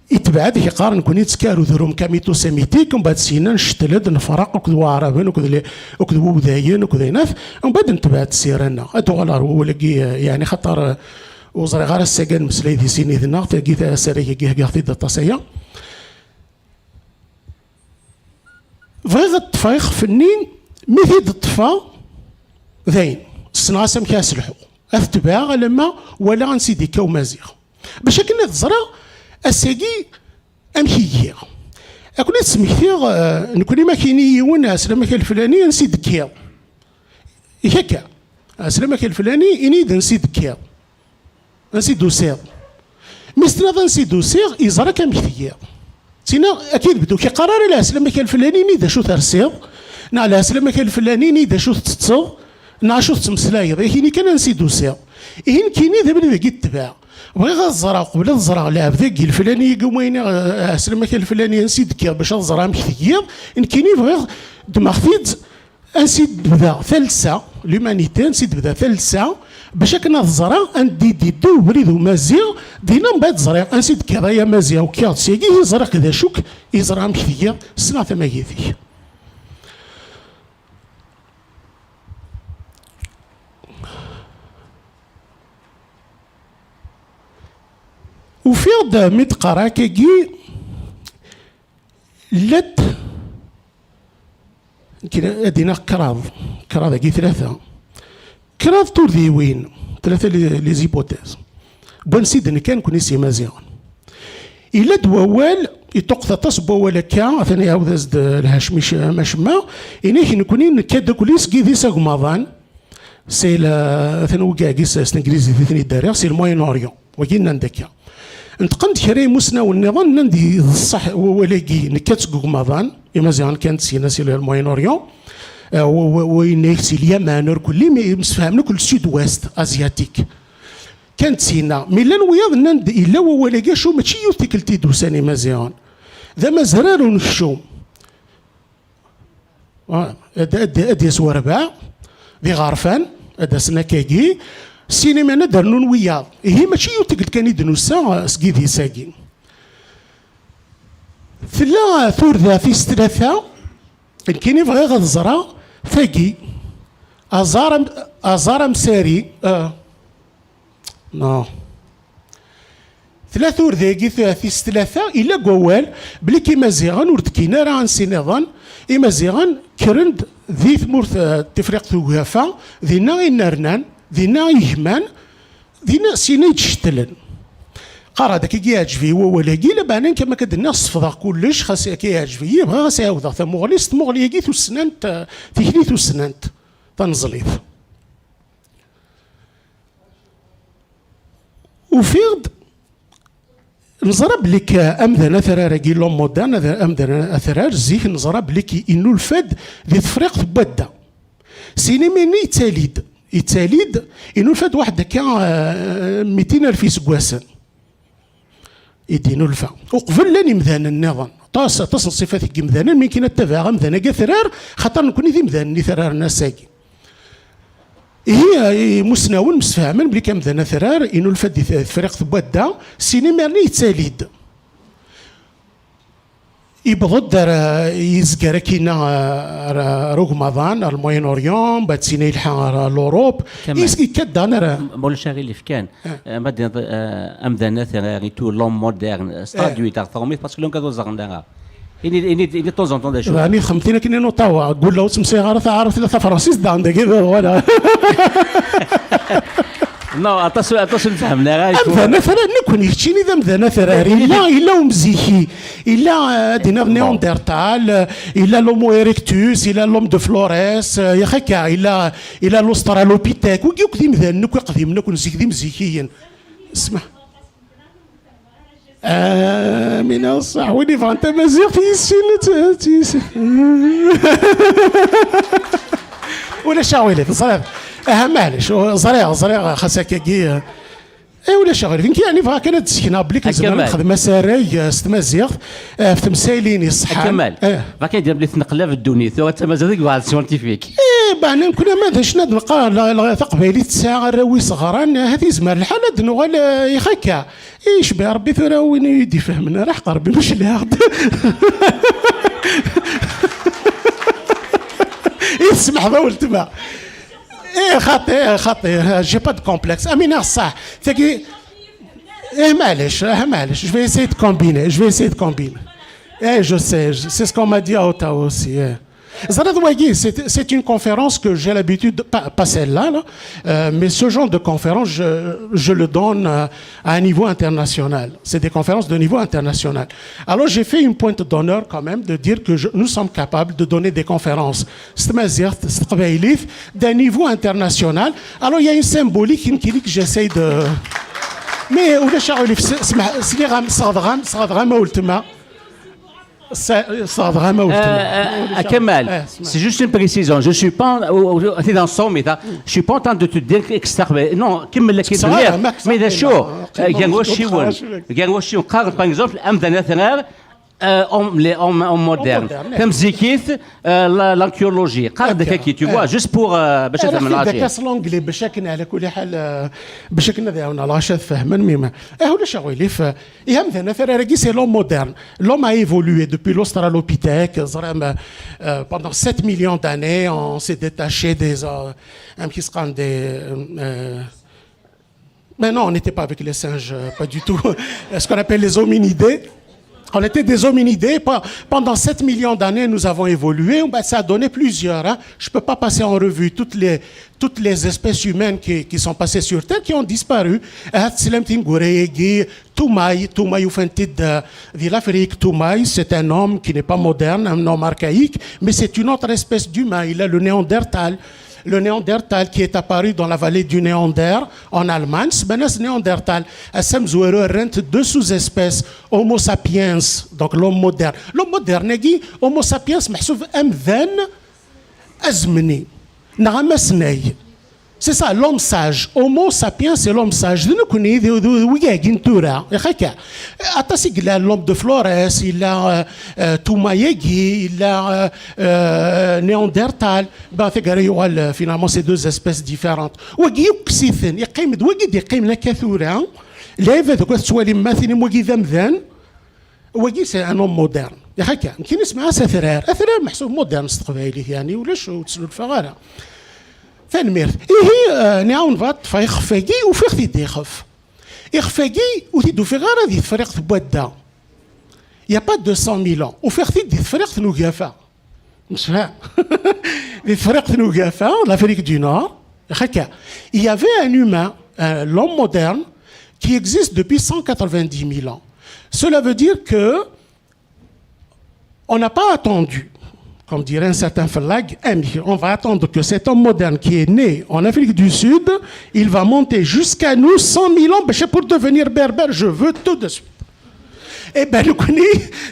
itbeɛ-d, yeqqar nekkni nettekka ar udrum kamito-semitik, mbeɛd syenna ncettel-d, nefreq akked Waɛraben, akked li-, akked Wudayen, akked aynat, mbeɛd netbeɛ-d ssira-nneɣ. Ad uɣaleɣ ar wawal-agi, yeɛni xaṭer, eh, ur ẓriɣ ara ass-agi ad nemmeslay di sin yid-neɣ, tagi ta-, asarag-agi heggaɣ-t-id aṭas aya. Bɣiɣ ad ṭṭfeɣ ixef-nni, mi t-id-ṭṭfeɣ, dayen, ssneɣ-as amek ara s-lḥuɣ. Ad t-tebɛeɣ alamma walaɣ ansi d-ikka umaziɣ. Bac akken ad ẓreɣ ass-agi amek i giɣ. Ad ken-id-smektiɣ, eh, nekkni ma k-ini yiwen, ɛeslama-k a leflani, ansi d-tekkiḍ? Ik akka. Ɛeslama-k a leflani, ini-yi-d ansi d-tekkiḍ. Ansi d-tusiḍ? Mi s-tenniḍ ansi d-usiɣ, yeẓra-k amek tgiḍ. Tina, akka i d-beddu, ur k-iqqar ara lɛeslama-k a leflani, ini-d acu tersiḍ, neɣ lɛeslama-k a leflani, ini-d acu tettetteḍ, neɣ acu tettmeslayeḍ. Akini kan ansi d-usiɣ. Ihi nekkini d abrid-agi i tebɛeɣ. Bɣiɣ ad ẓreɣ, qbel ad ẓreɣ lɛebd-agi leflani-agi, uma iniɣ, eh, ɛeslama-k a leflani, ansi d-tekkiḍ, bac ad ẓreɣ amek tgiḍ, nekkini bɣiɣ, ddmeɣ-t-id, ansi d-tebda talsa, l'humanité, ansi d-tebda talsa, bac akken ad ẓreɣ anda i d-yedda ubrid umaziɣ, dinna mbeɛd ẓriɣ ansi d-tekkiḍ ay amaziɣ, ukiɣ-d syagi, i ẓriɣ-k d acu-k, i ẓriɣ amek tgiḍ, ssneɣ tamagit-ik. Ufiɣ-d mi d-qqareɣ akkagi, llant, ad d-iniɣ kraḍ, kraḍ-agi tlata, kraḍ turdiwin, tlata les, les hypothèses. N wansi d-nekka nekkni s Imaziɣen. Yella-d wawal, iṭuqqet aṭas n wawal akka, atan iɛawed-as-d Lhacmi c-, Macemma, inek nekkni nekka-d akk-, seg yidis agmaḍan, c'est la, atan wigagi s, s tanglizit i ten-id-rriɣ, c'est le Moyen-Orient. Wagi nnan-d akka. Neṭqen-d kra imusnawen nniḍen, nnan-d d ṣṣeḥ wawal-agi, nekka-d seg ugmaḍan, Imaziɣen kkan-d syin-a si le Moyen-Orient, euh, wa, wa, wa yenna-yak si Lyaman, ar kulli, mi msefhamen akk le sud-ouest asiatique. Kkan-d syin-a. Mi llan wiyaḍ nnan-d, illa wawal-agi, acu mačči yiwet tikkelt i d-usan Imaziɣen. D amazrar unekcum. Ah, ad, ad, ad d-yas werbaɛ, d iɣerfan, ad d-asen akkagi. Syin iman ad d-rnun wiyaḍ. Ihi mačči yiwet tikkelt kan i d-nusa, eh, seg yidis-agi. Tella turda tis tlata, nekkini bɣiɣ ad ẓreɣ tagi. Aẓar am-, aẓar amsari, eh, non. Tella turda-agi t-, tis tlata, illa deg wawal, belli k-, Imaziɣen ur d-kkin ara ansi niḍen, Imaziɣen kkren-d di tmurt, eh, Tifriqt Ugafa, dinna i nnernan, dinna i gman, dinna syin i d-cettlen. Qqareɣ-d akka i yeɛǧeb-iyi wawal-agi, lameɛna nekk am akka d-nniɣ sefḍeɣ kullec, xas akka yeɛǧeb-iyi, bɣiɣ ad s-ɛawdeɣ tamuɣli, s tmuɣli-agi tussnant, eh, tikli tussnant, taneẓlit. Ufiɣ-d Neẓra belli k-, amdan atrar-agi, l'homme moderne, ad-, amdan atrar, zik neẓra belli k-, innulfa-d di Tefriqt n Wadda. Syin imir-nni yettali-d, yettali-d, innulfa-d waḥed akka, eh, mitin alef iseggasen i d-innulfa. Uqbel llan imdanen nniḍen. Aṭas, aṭas n ṣṣifat n yimdanen, mi kan ad tabaɛ amdan-agi atrar, xaṭer nekkni d imdanen itraren ass-agi. Ihi, eh, imusnawen msefhamen belli amdan atrar, innulfa-d di Tefriqt n Wadda, syin imir-nni yettali-d. Yewweḍ-d ar, yezger akkin ar, ar, ar ugmaḍan, ar le Moyen-Orient, mbeɛd syin yelḥa ar l'Europe. Kamal. Is-, ikka-d daɣen ar... Ma ulac aɣilif kan, eh, ma d-tiniḍ, eh, amdan atrar, l'homme moderne, s traduit ar tṛumit, parce que llan ad ur ẓerren ara. Ini, ini, ini de temps en temps d acu. Daɣen i xemtin akken i nuṭawa, ggulla ur ttmeslayeɣ ara taɛrabt la tafransist, daɣen dagi d, voilà. Non, aṭas, aṭas ur nfehhmen ara. Amdan atrar, nekkni keččini d amdan atrar. Illa, illa umziki, illa, eh, ad d-iniḍ Néandertal, eh, illa l'Homo erectus, illa l'homme de Flores, eh, yak akka, illa, illa l'Australopithèque, wigi akk d imdanen akk iqdimen akk n zik d imzikiyen. Sma. Amina ṣṣeḥ, win yebɣan tamaziɣt yissin ad tt-, ad tt-yissin. Ulac aɣilif, ẓriɣ. Aha, maɛlic, ẓriɣ, ẓriɣ, xas akkagi, eh, ulac aɣilif. Nekk yeɛni bɣiɣ kan ad d-ssekneɣ belli nezmer ad nexdem asarag, eh, s tmaziɣt, eh, ɣef temsaylin iṣeḥḥan. Kamal, eh, bɣiɣ kan ad d-iniɣ belli tneqlab ddunit, tura d tamaziɣt i yebɣa scientifique. Eh, ben, nekkni ma d acu ad neqqar, la, la, taqbaylit tesɛa arraw-is ɣran, ahat yezmer lḥal ad d-nuɣal, eh, yak akka. Icbi Ṛebbi tura win i d-ifehmen ara ḥeqq Ṛebbi ma cliɣ-d. I tsemḥeḍ a weltma. Eh, xaṭi, eh, xaṭi, eh, j'ai pas de complexe. Amina ṣṣeḥ. Tagi, eh, maɛlic, eh, maɛlic. Je vais essayer de combiner, je vais essayer de combiner. Eh, je sais, je- c'est ce qu'on m'a dit à Ottawa aussi, eh. Ẓriḍ wagi, c'est, c'est une conférence que j'ai l'habitude, pas, pas celle-là, là, euh, mais ce genre de conférence, je, je le donne, euh, à un niveau international. C'est des conférences de niveau international. Alors j'ai fait une pointe d'honneur quand même de dire que je- nous sommes capables de donner des conférences s tmaziɣt, s teqbaylit, d'un niveau international. Alors il y a une symbolique, une clinique, j'essaye de... Mais ulac aɣilif, s-, sma-, sliɣ-am, sɣedɣ-am, sɣedɣ-am a weltma. Sa-, sɣedɣ-am a weltma. Euh, euh, Kamal, eh, c'est juste une précision. Je suis pas en, au, au, t'es dans son, mais t'as- je suis pas en train de te dire que c'est ça, mais non, كمل لك كتبت لك. Mais bien sûr, euh, كان واش يون، كان واش يون، قارن, par exemple, amdan atrar, euh, en, les, en, en moderne. En moderne, eh. Tamzikit, euh, la, l'archéologie. قارن ذاك كي, tu vois, juste pour, euh, باش تفهم العشية. كاس l'anglais باش كنا على كل حال, euh, باش كنا ذا ولا العشاء فهمن ميما. Eh, ulac aɣilif, eh, amdan atrar-agi, c'est l'homme moderne. L'homme a évolué depuis l'Australopithèque, ẓriɣ, euh, pendant sept millions d'années, on s'est détaché des, euh, amek i s-qqaren, des, euh, euh, mais non, on n'était pas avec les singes, euh, pas du tout. Ce qu'on appelle les hominidés. On était des hominidés. Pe-, pendant sept millions d'années, nous avons évolué. Ben, ça a donné plusieurs, hein. Je peux pas passer en revue toutes les, toutes les espèces humaines qui, qui sont passées sur Terre, qui ont disparu. Ah, teslam tineggura-agi, Tumay, Tumay ufan-t-id, euh, di l'Afrique. Tumay, c'est un homme qui n'est pas moderne, un homme archaïque, mais c'est une autre espèce d'humain. Il a le néandertal. Le néandertal qui est apparu dans la vallée du Néander en Allemagne, c'est Néandertal. Ass-a amezwaru rrant deux sous-espèces, Homo sapiens, donc l'homme moderne. L'homme moderne, agi, Homo sapiens, meḥsub amdan azemni, neɣ amasnay. C'est ça, l'homme sage. Homo sapiens, c'est l'homme sage. D nekkni, d, d, d wigi-agi n tura. Yak akka. Aṭas i yellan, l'homme de Flores, yella, euh, euh, Tumay-agi, yella, euh, euh, Néandertal. Ben, taggara yuɣal, euh, finalement, c'est deux espèces différentes. Wagi, yekkes-iten, yeqqim-d, wagi d-yeqqimen akka tura. Lɛibad akk ad tettwalim, ma tinim wagi d amdan, wagi, c'est un homme moderne. Yak akka, nekkini semɛeɣ-as atrar. Atrar meḥsub moderne s teqbaylit, yeɛni ulac, ur ttnulfeɣ ara. Tanemmirt. Ihi, euh, nɛawen bɣa ṭṭfeɣ ixef-agi, ufiɣ-t-id ixef. Ixef-agi, ur t-id-ufiɣ ara di Tefriqt n Wadda. Il y a pas deux cent mille ans. Ufiɣ-t-id di Tefriqt n Ugafa. Msefham. Di Tefriqt n Ugafa, l'Afrique du Nord, yak akka, il y avait un humain, un, l'homme moderne, qui existe depuis cent quatre-vingt-dix mille ans. Cela veut dire que on n'a pas attendu, comme dirait un certain fellag, eh, mais on va attendre que cet homme moderne qui est né en Afrique du Sud, il va monter jusqu'à nous cent mille ans, ben, c'est pour devenir berbère, je veux tout de suite. Eh ben, nekkni,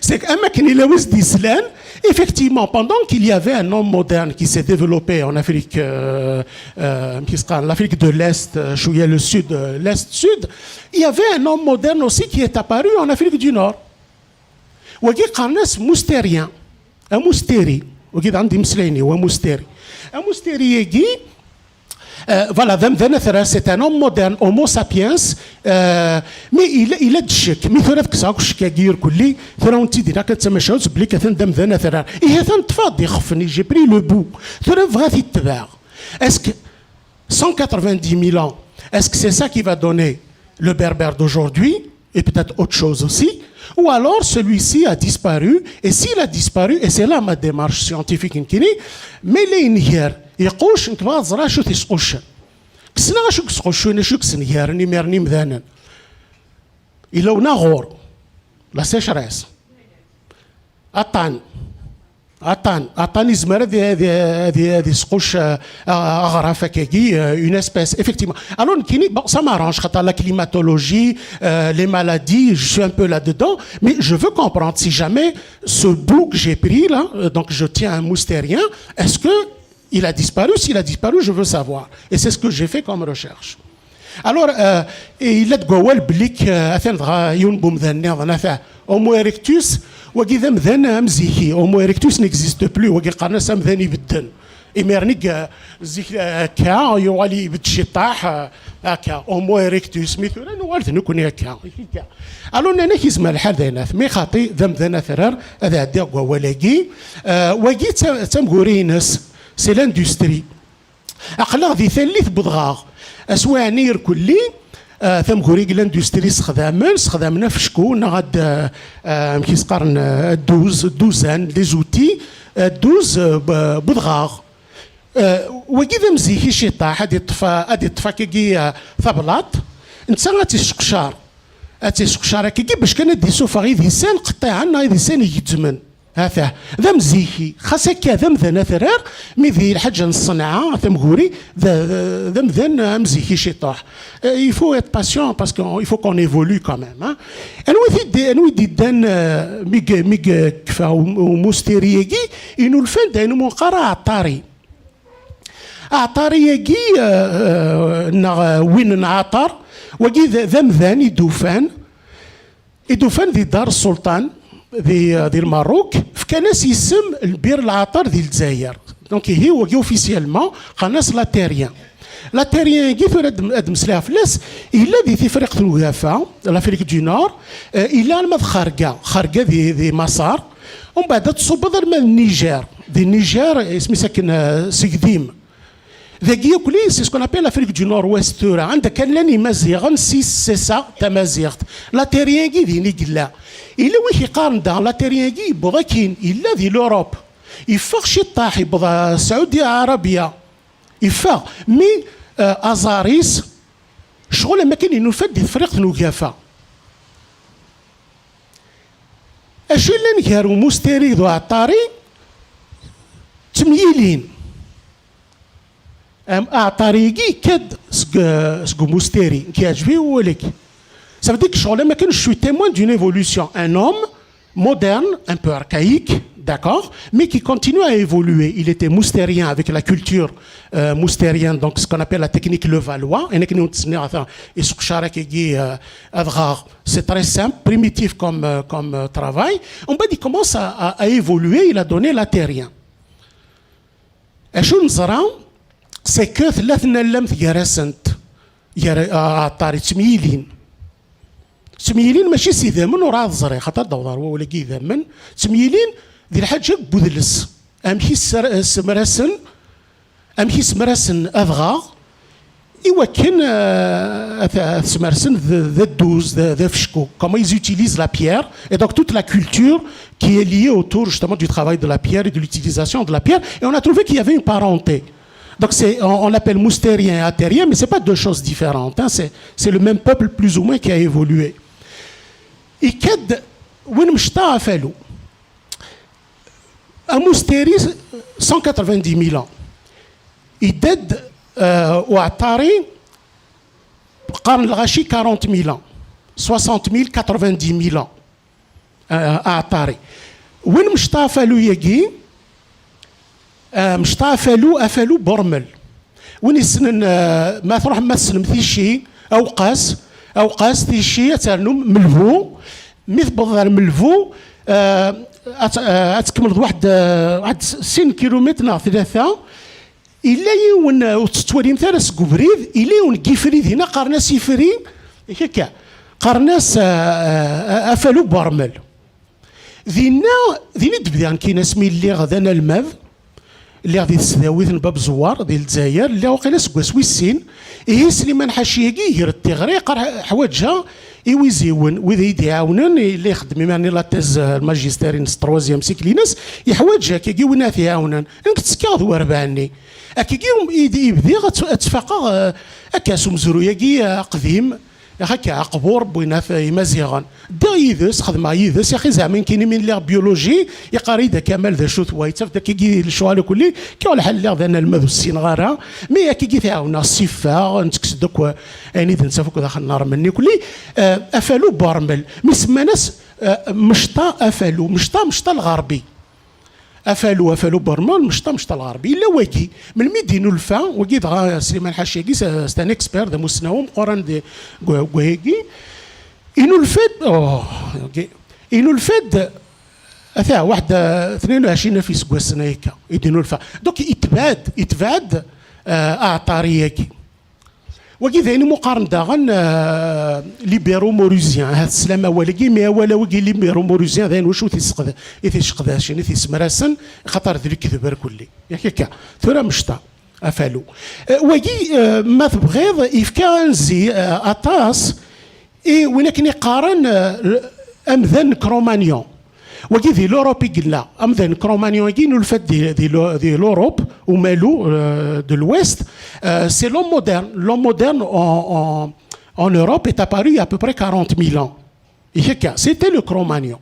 c'est que am akken yella wi s-d-yeslan, effectivement, pendant qu'il y avait un homme moderne qui s'est développé en Afrique, euh, euh, qu'est-ce qu'on, l'Afrique de l'Est, euh, je suis le sud, euh, l'Est-sud, il y avait un homme moderne aussi qui est apparu en Afrique du Nord. Wagi qqaren-as Moustérien, amusteri, wagi d andi imeslayen-iw, amusteri. Amusteri-agi, euh, voilà, d amdan atrar, c'est un homme moderne, homo sapiens, euh, mais il, il est de ccek. Mi tura ad kkseɣ akk ccek-agi irkelli, tura ur ttidin akka d tamacahut, belli atan d amdan atrar. Ihi atan ṭṭfeɣ-d ixef-nni, j'ai pris le bout. Tura bɣiɣ ad t-itbeɛ. Est-ce que cent quatre-vingt-dix mille ans, est-ce que c'est ça qui va donner le berbère d'aujourd'hui et peut-être autre chose aussi? Ou alors celui-ci a disparu, et s'il a disparu, et c'est là ma démarche scientifique, nekkini, ma yella yenger iquc, nekk bɣiɣ ad ẓreɣ acu t-isquccen. Kksen acu yesquccun, acu yesnegaren imiren imdanen. Yella unaɣur, la sécheresse. Aṭṭan. Aṭṭan. Aṭṭan yezmer ad, ad, ad, ad yesquc, euh, aɣref akkagi, euh, une espèce, effectivement. Alors, nekkini, bon, ça m'arrange, xaṭer la climatologie, euh, les maladies, je suis un peu là-dedans, mais je veux comprendre si jamais ce bout que j'ai pris là, euh, donc je tiens un moustérien, est-ce que il a disparu? S'il a disparu, je veux savoir. Et c'est ce que j'ai fait comme recherche. Alors, euh, yella deg wawal belli k-, euh, atan dɣa yiwen n umdan nniḍen, ata Homo erectus, wagi d amdan amziki. Homo erectus n'existe plus, wagi qqaren-as amdan ibedden. Imiren i, euh, zik, euh, akka, yuɣal ibedd ciṭṭaḥ, euh, akka, Homo erectus, mi tura nuɣal d nekkni akka. Alors, nnan-ak yezmer lḥal d ayen at, mi xaṭi d amdan atrar, ad ɛeddiɣ deg wawal-agi. Euh, wagi d ta-, d tamguri-ines, c'est l'industrie. Aql-aɣ di tallit n wedɣaɣ. Aswaɛni irkelli, ah, tamguri deg l'industrie sexdamen, sexdamen afecku, neɣ ad, ah, ah, amek i s-qqaren, ah, dduz, dduzan, les outils, ah, dduz, ah, b-, n wedɣaɣ. Ah, wagi d amziki ciṭṭaḥ, ad iṭṭef, ad iṭṭef akkagi, ah, tablaṭ, netta ad tt-isseqcar. Ad tt-isseqcar akkagi bac kan ad d-isuffeɣ idisan qeṭṭiɛen neɣ idisan igezzmen. Ata, d amziki, xas akka d amdan atrar, mi di lḥaǧa n ṣṣenɛa, tamguri, d, d, d amdan amziki ciṭuḥ. Euh, il faut être patient parce qu'il faut qu'on évolue quand même, hein. Anwa i t-id-, anwa i d-iddan, euh, mi g-, mi g-, kfa u-, umusteri-agi, inulfan d ayen umi neqqar aɛeṭṭari. Aɛeṭṭari-agi, euh, euh, neɣ, euh, win n aɛeṭṭar, wagi d, d amdan i d-ufan, i d-ufan di Dar Ssulṭan, di, di Lmerruk, fkan-as isem n Bir Lɛaṭer di Lezzayer. Donc, ihi, wagi officiellement, qqaren-as Laterien. Laterien-agi, tura ad, ad d-meslayeɣ fell-as, yella di Tefriqt n Ugafa, l'Afrique du Nord, eh, yella alma d Xarga, Xarga di, di Maṣer, umbeɛd ad tṣubbeḍ alma d Niger, di Niger, isem-is akken, eh, Segdim. Dagi akk-nni, c'est ce qu'on appelle l'Afrique du Nord-Ouest tura. Anda kan llan Imaziɣen, si ssesa tamaziɣt. Laterien-agi din i yella. Yella wi k-iqqaren daɣen Laterien-agi yewweḍ akkin, yella di l'Europe. Yeffeɣ ciṭṭaḥ, yewweḍ, ah, Saudi Arabia. Yeffeɣ. Mi, ah, aẓar-is, ccɣel am akken i nufa-d di Tefriqt n Ugafa. Acu yellan gar umusteri d uɛeṭṭari? Ttemyilin. Am-, aɛeṭṭari-agi yekka-d seg, seg umusteri. Nekk yeɛǧeb-iyi wawal-agi. Ça veut dire que ccɣel am akken, je suis témoin d'une évolution. Un homme moderne, un peu archaïque, d'accord, mais qui continue à évoluer. Il était moustérien avec la culture, euh, moustérienne, donc ce qu'on appelle la technique levallois. Ayen akken i wen-d-ttiniɣ, atan, iseqcar akkagi, euh, adɣaɣ. C'est très simple, primitif comme, euh, comme, euh, travail. Umbeɛd, il commence à, à, à évoluer, il a donné Laterien. Acu neẓra, c'est que tella tnallamt gar-asent, gar, a-, aɛeṭṭar, ttemyilin. Ttemyilin mačči s idammen, ur ɛad ẓriɣ, xaṭer d-awḍeɣ ɣer wawal-agi idammen, ttemyilin di lḥaǧa n udles. Amek i sser-, semrasen, amek i semrasen adɣaɣ, i wakken, euh, ad, ad smersen d, d adduz, d, d afecku. Comment ils utilisent la pierre, et donc toute la culture qui est liée autour justement du travail de la pierre et de l'utilisation de la pierre. Et on a trouvé qu'il y avait une parenté. Donc c'est, on, on l'appelle moustérien et aettarien, mais c'est pas deux choses différentes, hein. C'est, c'est le même peuple plus ou moins qui a évolué. Ikad win mecta afalu. Amusteri, cent quatre-vingt-dix mille ans. Idad, euh, uɛeṭṭari, qqaren lɣaci quarante mille ans, soixante mille, quatre-vingt-dix mille ans. aɛeṭṭari. Win Mecṭa Afalu-agi, ah, Mecṭa Afalu, Afalu Burmel. Win yessnen, ah, ma truḥem ma tessnem Tici, Awqas, Awqas, Tici, ad ternum Melbu. Mi tewwḍeḍ ar Melbu, ah, ad, ah, ad tkemmleḍ waḥed, ah, waḥed sin kilumitr neɣ tlata, yella yiwen, ah, ur tettwalimt ara seg ubrid, yella yiwen n yifri dinna, qqaren-as ifri, akka, qqaren-as, ah, ah, Afalu Burmel. Dinna, din i d-bdiɣ nekkini asmi lliɣ d analmad, lliɣ di tesdawit n Bab Zwar, di Lezzayer, lliɣ waqila seg wass wis sin. Ihi Sliman Ḥaci-agi iger-d tiɣri, yeqqar ḥwaǧeɣ iwiziwen, wid i yi-d-iɛawnen, yella ixeddem imir-nni la thèse, euh, magister-ines, troisième cycle-ines, yeḥwaǧ akkagi win ara t-iɛawnen. Nekk ttekkaɣ d warbaɛ-nni. Akkagi i d-, i bdiɣ ad tt-, ad ttfaqeɣ, euh, akka s umezruy-agi, euh, aqdim, Akka, aqbur n winat Imaziɣen. Ddiɣ yid-s, xedmeɣ yid-s, yaxi zeɛma nekkini mi lliɣ biologie, iqqar-iyi-d a Kamal d acu-t wa, yettaf-d akkagi lecɣal akk-nni, kkiɣ lḥal lliɣ d analmad ur ssineɣ ara, mi akkagi t-ɛawneɣ, ssiffeɣ, nettekkes-d akk ayen i d-nettaf akk daxel n ṛṛmel-nni kulli, eh, Afalu Burmel, mi semman-as, eh, Mecṭa Afalu, Mecṭa, Mecṭa Lɣerbi. Afalu, Afalu Burmel, Mecṭa, Mecṭa Lɣerbi. Yella wagi, melmi d-inulfa, wagi dɣa Sliman Ḥaci-agi, c'est, c'est un expert, d amussnaw ameqqran di, deg, deg wayagi. Inulfa-d, oh, ok. Inulfa-d, ata, waḥed, eh, tnin u ɛecrin alef iseggasen akka, i d-inulfa. Donc, itbeɛ-d, itbeɛ-d, eh, aɛeṭṭari-agi. Wagi d ayen imu qqaren daɣen, euh, libéro-morisien, ahat teslam awal-agi, mi awal-agi libéro-morisien d ayen wacu i t-isseqda-, i t-isseqdacen, i t-issemrasen, xaṭer d lekdeb ar kulli. Yak akka, tura Mecṭa Afalu. Euh, wagi, euh, ma tebɣiḍ, yefka anzi, euh, aṭas i win akken i qqaren, euh, amdan n Cro-Magnon. Wagi di l'Europe i yella. Amdan Cro-Magnon-agi inulfa-d di, di l'Eu-, di l'Europe, umalu, euh, de l'Ouest. Euh, c'est l'homme moderne. L'homme moderne en, en, en Europe est apparu il y a à peu près quarante mille ans. Yak akka, c'était le Cro-Magnon.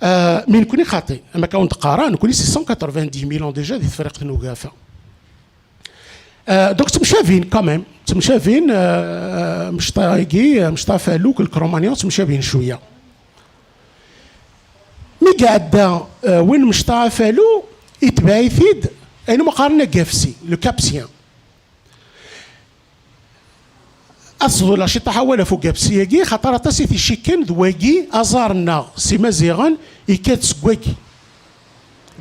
Euh, mais nekkni xaṭi, am akka wen-d-qqareɣ, nekkni c'est cent quatre-vingt-dix mille ans déjà di Tefriqt n Ugafa. Euh, donc ttemcabin quand même, ttemcabin, euh, Mecṭa-agi, euh, Mecṭa Afalu, le Cro-Magnon, ttemcabin cwiya. Mi iɛedda, euh, win Mecṭa Afalu, itbeɛ-it-id ayen umi qqaren agafsi, le Capsien. Ad sḍulaɣ ciṭṭaḥ awal ɣef ugafsi-agi, xaṭer aṭas i t-icikken d wagi, aẓar-nneɣ s Imaziɣen, yekka-d seg wagi.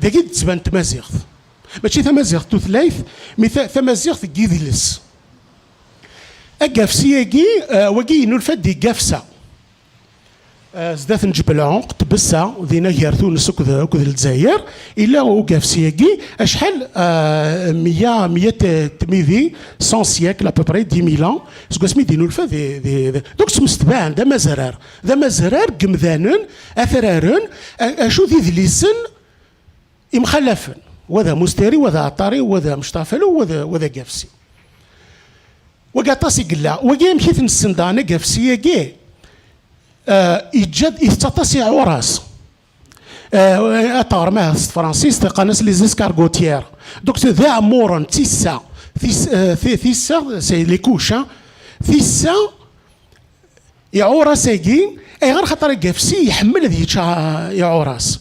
Dagi d-tettban tmaziɣt. Mačči tamaziɣt tutlayt, mi ta-, tamaziɣt n yidles. Agafsi-agi, eh, wagi yennulfa-d di Gafsa. Eh, zdat n Ǧebel Ɛunq, Tbessa, dinna gar Tunes akked, akked Lezzayer, yella ugafsi-agi, acḥal, eh, meyya, meyya t-, tmidi, cent siècles à peu près, dix mille ans, seg wasmi d-inulfa di, di, di, donc ttmestbaɛen, d amazrar, d amazrar n yemdanen, atraren, a-, acu d idlisen, imxalafen, wa d amusteri, wa d aɛeṭṭari, wa d amecṭafalu, wa d, wa d agafsi. Wagi aṭas i yella. Wagi amek i t-nessen daɣen agafsi-agi? Eh, yeǧǧa-d, itett aṭas iɛuras. Eh, ad teɣrem ahat s tefransist, qqaren-as les escargotières. Donc, d iɛemmuren, tissa, tis-, eh, ti-, tissa, c'est les couches, hein. Tissa, iɛuras-agi, ayɣer? Xaṭer agafsi iḥemmel ad yečč, ah, iɛuras.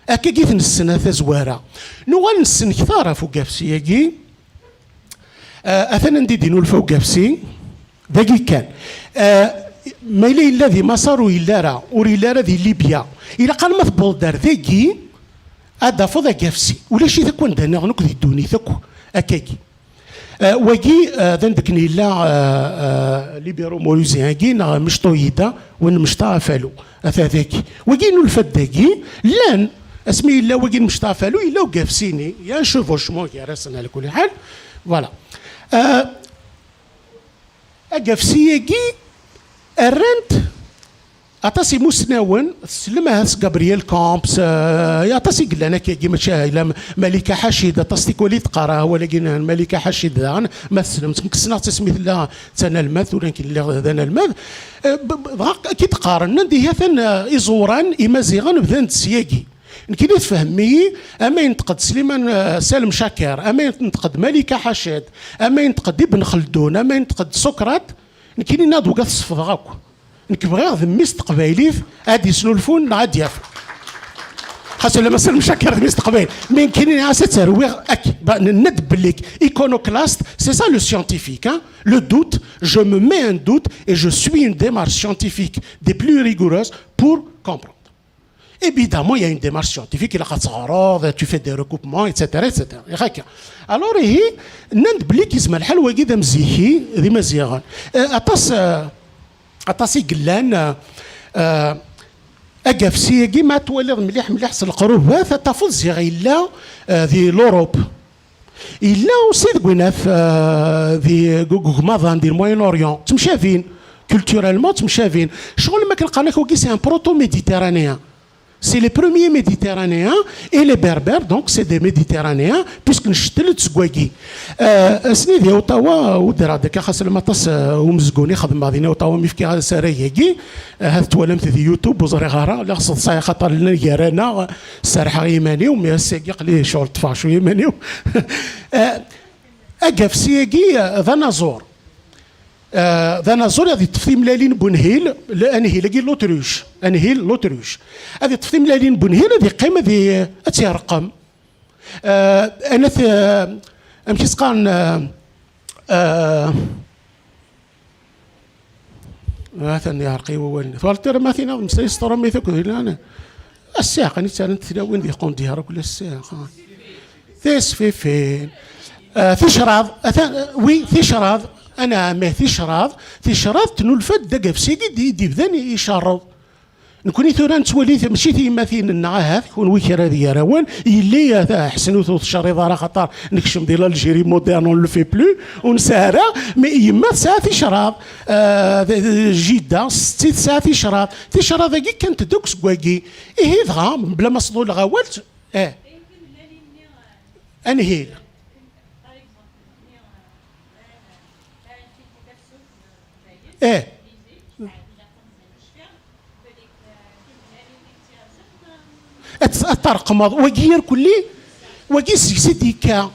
Akkagi i t-nessen a tazwara. Nuɣal nessen kter ɣef ugafsi-agi. Ah, atan anda i d-inulfa ugafsi, dagi kan. Ah, ma yella yella di Maṣer ur yelli ara, ur yelli ara di Libya. Ilaq alma tewweḍ-d ar dagi, ad d-tafeḍ agafsi. Ulac-it akk anda nniḍen akk di ddunit akk, akkagi. Eh, wagi, eh, d anda akken yella, eh, eh, libéro-morisien-agi, neɣ Mecṭa Uyida, win Mecṭa Afalu. Ata dagi. Wagi inulfa-d dagi, llan, asmi yella wagi n Mecṭa Afalu, yella ugafsi-nni, il y a un chevauchement gar-asen, ɛla kulli ḥal. Voilà. Eh, agafsi-agi, rran-t Aṭas imusnawen, tessnem ahat s Gabriel Camps, eh, aṭas i yellan akkagi, mačči yella Malika Ḥacid, aṭas tikwal i d-teqqar awal-agi n Malika Ḥacid daɣen, ma tessnemt, nekk ssneɣ-tt asmi tella d tanelmadt, tura nekk lliɣ d anelmad. Eh, b-, b-, dɣa akka i d-qqaren, nnan-d ihi atan, eh, iẓuran imaziɣen bdan-d syagi. Nekkini tfehmem-iyi, ama yenṭeq-d Sliman, eh, Salem Caker, ama yenṭeq-d Malika Ḥacid, ama yenṭeq-d Ibn Xeldun, ama yenṭeq-d Socrate, nekkini nnan-d uga tesfeḍeɣ akk. Nekk bɣiɣ d mmi-s n teqbaylit ad isnulfun neɣ ad d-yaf. Xas ula ma s lemcakar d mmi-s n teqbaylit, mi nekkini as ad terwiɣ ak, ba, nenna-d belli iconoclaste, c'est ça le scientifique, hein. Le doute, je me mets un doute et je suis une démarche scientifique des plus rigoureuses pour comprendre. Évidemment, il y a une démarche scientifique, il y a, tu fais des recoupements, et cetera, et cetera. Alors, ihi, nnan-d belli yezmer lḥal wagi d amziki d Imaziɣen. Euh, aṭas, euh, aṭas i yellan, euh, euh, agafsi-agi, ma twaliḍ mliḥ, mliḥ s leqrubat, ad tafeḍ ziɣ yella, euh, di l'Europe. Yella aussi deg winaf, euh, di, deg ugmaḍan, di le Moyen-Orient. Ttemcabin. Culturellement, ttemcabin. Ccɣel ma kan qqaren-ak wagi, c'est un proto-méditerranéen. C'est les premiers méditerranéens et les berbères, donc c'est des méditerranéens, puisque ncettel-d seg wagi. Euh, asni di Ottawa, udreɣ-d akka xas lma aṭas, euh, umezgun i xedmeɣ din Ottawa, mi fkiɣ asarag-agi, euh, ha twalamt di YouTube, ur ẓriɣ ara, la xseḍ sɛiɣ xaṭer llan gar-aneɣ, serḥeɣ iman-iw, mi ass-agi aql-i ccɣel ṭṭfeɣ cwiya iman-iw. Euh, agafsi-agi, euh, d anaẓur. Euh, d anaẓur ad yeṭṭef timellalin n Bunhil, le-, anhil-agi, l'autruche, anhil, l'autruche. Ad yeṭṭef timellalin n Bunhil, ad yeqqim, ad y-, ad tt-yerqem. Euh, anat, euh, amek i s-qqaren, euh, euh, atan yeɛreq-iyi wawal-nni. Tuɣaleḍ tura ma tiniḍ mmeslay s trumit akked ilan. Ass-a, aql-i ttarrant tlawin di Qundyar akk la ssiɛqa. Tisfifin. Ah, ticraḍ. Atan, wi, ticraḍ. Anɛam, ih, ticraḍ. Ticraḍ tnulfa-d d agafsi-agi d-, d-ibdan icerreḍ. Nekni tura nettwali, mačči tiyemmatin-nneɣ ahat, kunwi kra d gar-awen, yelli, ah, ḥsen ur tecriḍ ara, xaṭer nekcem di l'Algérie moderne, on le fait plus, ur nesɛi ara, mais yemma tesɛa ticraḍ, ah, d, d, jida, setti tesɛa ticraḍ. Ticraḍ-agi kkant-d akk seg wagi. Ihi dɣa, mebla ma sḍuleɣ awal, eh. Anhil. Eh. Ad, ad terqmeḍ. Wagi irkelli, wagi seg-s i d-yekka.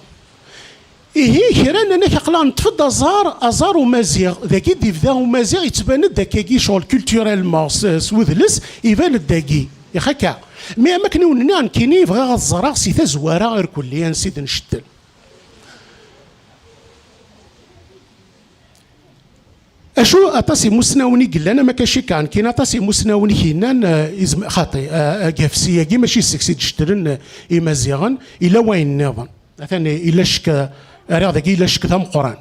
Ihi, kra nnan-ak aql-aɣ neṭṭef-d aẓar, aẓar umaziɣ. Dagi d-ibda umaziɣ, yettban-d akkagi ccɣel culturellement, s, s wedles, iban-d dagi. Ixakka. Mi am akken i wen-nniɣ, nekkini bɣiɣ ad ẓreɣ si tazwara irkelli, ansi d-ncettel. Acu aṭas imusnawen i yellan, ama kan cikkeɣ nekkini aṭas imusnawen i k-yennan, eh, izem-, xaṭi, eh, agafsi-agi mačči seg-s i d-cettren, eh, Imaziɣen, ila wayen nniḍen. Atan ila ccek, eh, rriɣ dagi ila ccek d ameqqran.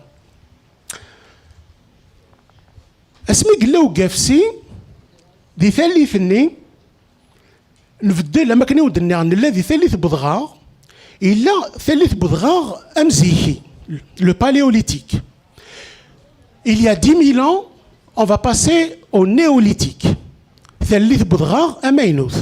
Asmi yella ugafsi, di tallit-nni, nbeddel, am akken i wen-d-nniɣ, nella di tallit n wedɣaɣ, yella tallit n wedɣaɣ amziki, le paléolithique. Il y a dix mille ans, on va passer au néolithique. Tallit n wedɣaɣ amaynut.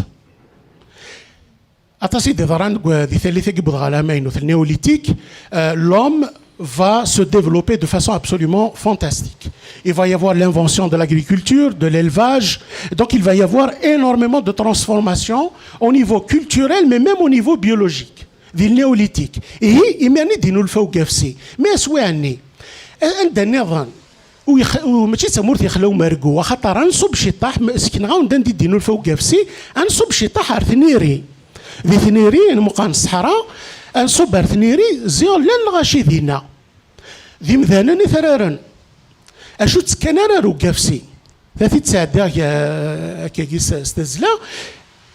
Aṭas i d-yeḍran deg, di tallit-agi n wedɣaɣ amaynut, le néolithique, euh, l'homme va se développer de façon absolument fantastique. Il va y avoir l'invention de l'agriculture, de l'élevage. Donc il va y avoir énormément de transformations au niveau culturel, mais même au niveau biologique. Di le néolithique. Ihi, imir-nni d-inulfa ugafsi. Mais aswi-nni, a-, anda nniḍen, u yex-, u mačči d tamurt yexla umergu, axaṭer ad nṣubb ciṭṭaḥ, m-, sekneɣ-awen-d anda i d-inulfa ugafsi, ad nṣubb ciṭṭaḥ ar Tniri. Di Tniri, nmuqan ṣṣeḥra, ad nṣubb ar Tniri, ziɣ llan lɣaci dinna. D imdanen i t-raren. Acu ttekkan ara ar ugafsi? Ta t-id-sɛeddaɣ, eh, akkagi s, s tazzla.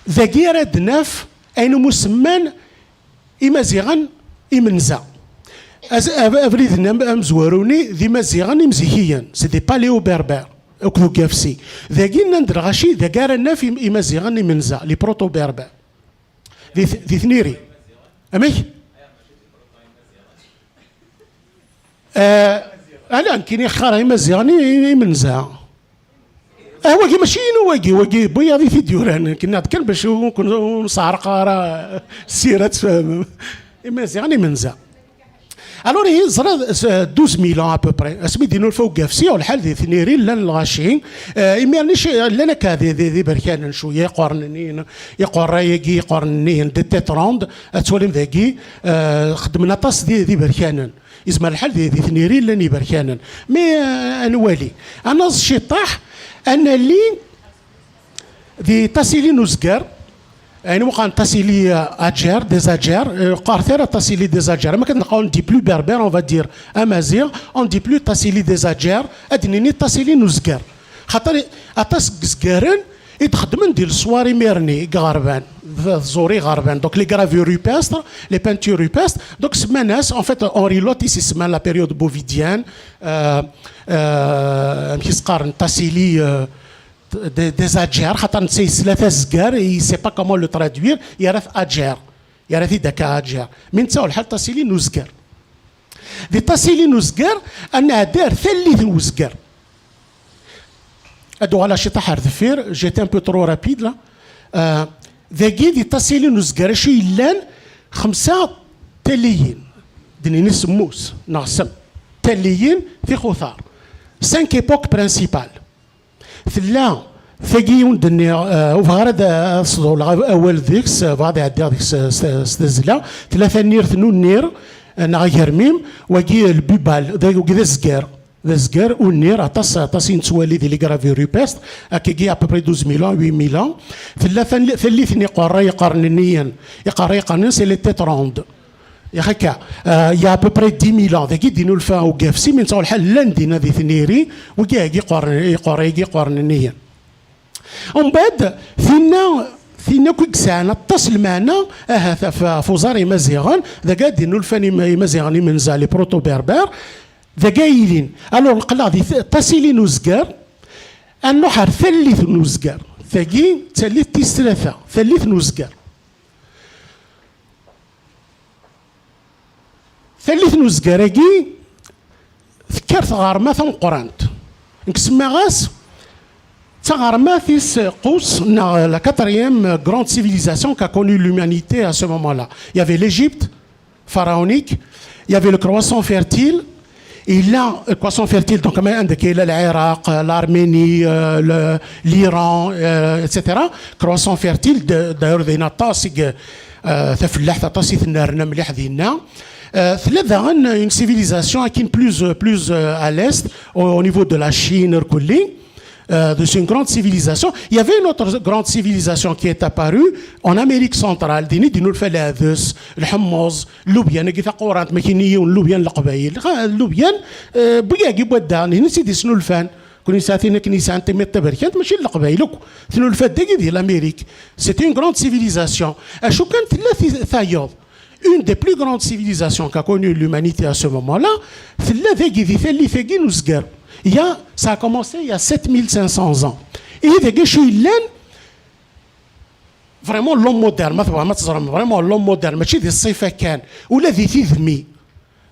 Dagi ara d-naf ayen umi semman Imaziɣen imenza. Az-, ab-, abrid-nni am-, amezwaru-nni d Imaziɣen imzikiyen, c'est des paléo-berbères, akked ugafsi. Dagi nnan-d lɣaci, dagi ara naf im-, Imaziɣen imenza, les proto-berbères. Di t-, di Tniri. Amek? Eh, ala, nekkini qqareɣ Imaziɣen i, i, imenza. Ah, wagi mačči inu, wagi, wagi, n wiyaḍ i t-id-yuran. Nekk nniɣ-d kan bac ur ken-, ur nesɛerq ara ssira, tfehmem. Imaziɣen imenza. Alors, ihi, ẓriɣ, s-, douze mille ans à peu près. Asmi d-inulfa ugafsi, ur lḥal di tniri, llan lɣaci. Eh, imir-nni ci-, llan akka di, di, di berkanen cwiya, iqurren-nni, iqurra-yagi, iqurren-nni, de tétronde, ad twalim dagi, eh, xeddmen aṭas di, di berkanen. Izmer lḥal di, di tniri, llan iberkanen. Mais, eh, ad nwali. Ad naẓ ciṭṭaḥ, ad nali, di Tassili n uzger, ayen uqan Tassili, euh, Ager, des Ager, euh, qqaret ara Tassili des Ager, ama kan neqqar on dit plus berbère, on va dire amaziɣ, on dit plus Tassili des Ager, ad d-nini Tassili n uzger. Xaṭer aṭas n yizgaren i d-xeddmen di leṣwar imir-nni, i iɣerban, d, tẓuri iɣerban. Donc les gravures rupestres, les peintures rupestres, donc semman-as, en fait, Henri Loth i s-isemman la période bovidienne, euh, euh, amek i s-qqaren, Tassili, euh, des, des Ager, xaṭer netta yesla tazger, il sait pas comment le traduire, yerra-t Ager. Yerra-t-id akka Ager. Mi netta ur lḥal Tassili n uzger. Di Tassili n uzger, ad nɛeddi ar tallit n uzger. Ad uɣaleɣ ciṭaḥ ar deffir, j'étais un peu trop rapide là. Euh, dagi di Tassili n uzger, acu yellan? Xemsa talliyin. D-nini semmus, neɣ sem. Talliyin, tixutar. Cinq époques principales. Tella tagi i wen-d-nniɣ, eh, ur bɣiɣ ara ad, ad sḍewleɣ awal deg-s, eh, bɣiɣ ad ɛeddiɣ deg-s, eh, s, s tazzla. Tella tannirt n unnir, eh, neɣ agermim, wagi, eh, le bubal, d, wagi d azger. D azger, unnir, aṭas, aṭas i nettwali di les gravures rupestres, akkagi à peu près douze mille ans, huit mille ans. Tella tan-, tallit n iqerra iqerniyen, iqerra iqerniyen, c'est les tétrondes. Yax akka, euh, il y a à peu près dix mille ans, dagi d-inulfa ugafsi, mi nettɣul ḥal llan dinna di tniri, wigi-agi iqerren-, iqerra-agi iqerniyen. Umbeɛd, tinna, tinna akk i yesɛan aṭas n lmeɛna, ahat ɣef, ɣef uẓar imaziɣen, dagi ad d-inulfan im-, imaziɣen imenza, les proto-berbères, dagi ay ilin. Alors, neqqel-aɣ di t-, Tassili n uzger, ad nruḥ ar tallit n uzger. Tagi d tallit tis tlata, tallit n uzger. Tallit n uzger-agi tekker tɣerma tameqqrant. Nekk semmaɣ-as d taɣerma tis qus, neɣ la quatrième grande civilisation qu'a connue l'humanité à ce moment-là. Il y avait l'Égypte pharaonique, il y avait le croissant fertile, et là, le croissant fertile, donc, mais, عندك, il y a l'Irak, l'Arménie, euh, le, l'Iran, euh, et cetera. Croissant fertile, de, d'ailleurs, dinna aṭas, euh, tafellaḥt aṭas i tennerna mliḥ dinna. Euh, tella daɣen une civilisation qui est plus, plus, euh, à l'est, au, au niveau de la Chine, irkelli. Euh, c'est une grande civilisation. Il y avait une autre grande civilisation qui est apparue en Amérique centrale. Dini d-inulfa leɛdes, lḥemmeẓ, llubyan-agi taqurant, ma kini yiwen llubyan n Leqbayel. Xa, llubyan, euh, wigi-agi n wadda, nini s i d-isnulfan. Kuni sɛatin akken i sɛan timiḍt taberkant, mačči n Leqbayel akk. Tnulfa-d dagi di l'Amérique. C'était une grande civilisation. Acu kan tella ti-, tayeḍ. Une des plus grandes civilisations qu'a connue l'humanité à ce moment-là, tella dagi di tallit-agi n uzger. Il y a, ça a commencé il y a sept mille cinq cents ans. Et dagi acu yellan, vraiment l'homme moderne, ma tebɣam ad teẓrem, vraiment l'homme moderne, mačči di ṣṣifa kan, ula di tidmi,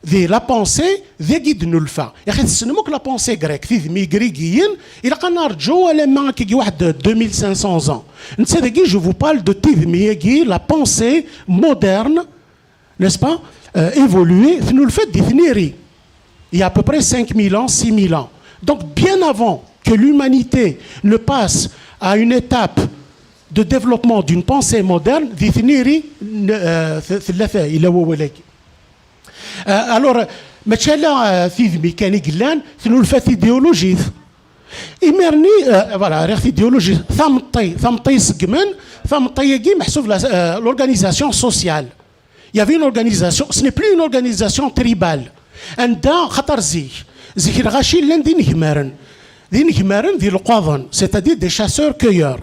di la pensée, dagi d-nulfa. Yaxi tessnem akk la pensée grecque, tidmi igrigiyen, ilaq ad narǧu alamma akkagi waḥed deux mille cinq cents ans. Netta dagi, je vous parle de tidmi-agi, la pensée moderne, n'est-ce pas, euh, évoluer, tnulfa-d di tniri. Il y a à peu près cinq mille ans, six mille ans. Donc, bien avant que l'humanité ne passe à une étape de développement d'une pensée moderne, di tniri, n-, euh, t-, tella ta-, yella wawal-agi. Euh, alors, mačči ala, euh, tidmi kan i yellan, tnulfa tidéologie. Imir-nni, euh, voilà, rriɣ tidéologie, tameṭṭi, tameṭṭi iseggmen, tameṭṭi-agi meḥsub la, euh, l'organisation sociale. Il y avait une organisation, ce n'est plus une organisation tribale. Anda, xaṭer zik, zik lɣaci llan d inegmaren. D inegmaren d ileqwaḍen, c'est-à-dire des chasseurs-cueilleurs.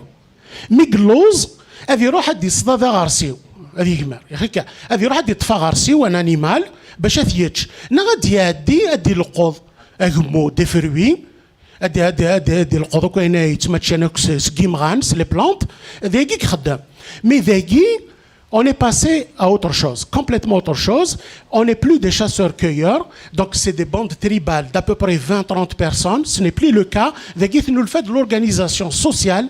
Mi yelluẓ, ad iruḥ ad d-iṣḍa d aɣersiw, ad yegmer. Yaxi akka, ad iruḥ ad d-iṭṭef aɣersiw, un animal, bac ad t-yečč. Neɣ ad d-iɛeddi, ad d-ileqweḍ agemmu, des fruits, ad, ad, ad, ad ileqḍ akk ayen ay yettmaččan akk s, seg imɣan, s les plantes, d ayagi i ixeddem. Mais dagi, on est passé à autre chose, complètement autre chose. On n'est plus des chasseurs-cueilleurs, donc c'est des bandes tribales d'à peu près vingt, trente personnes. Ce n'est plus le cas. Dagi, tnulfa-d l'organisation sociale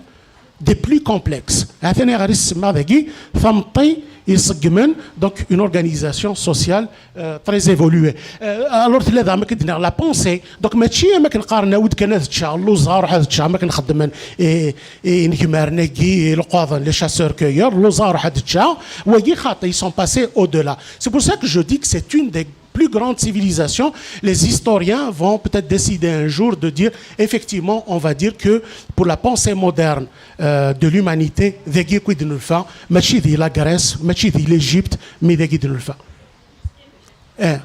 des plus complexes. Atan ayɣer i s-semmaɣ dagi tameṭṭi iṣeggmen, donc une organisation sociale euh, très évoluée. Euh, alors, tella daɣ, ma k-id-nniɣ, la pensée. Donc, mačči am akken qqaren, awi-d kan ad ččeɣ, lluẓeɣ, ruḥ ad ččeɣ, am akken xeddmen i, i inegmaren-agi, i leqwaḍen, les chasseurs-cueilleurs, lluẓeɣ, ruḥ ad ččeɣ. Wagi xaṭi, ils sont passés au-delà. C'est pour ça que je dis que c'est une des plus grandes civilisations. Les historiens vont peut-être décider un jour de dire, effectivement, on va dire que pour la pensée moderne euh, de l'humanité, dagi i d-nelfa, mačči di la Grèce, mačči di l'Égypte, mais dagi i d-nelfa. Eh.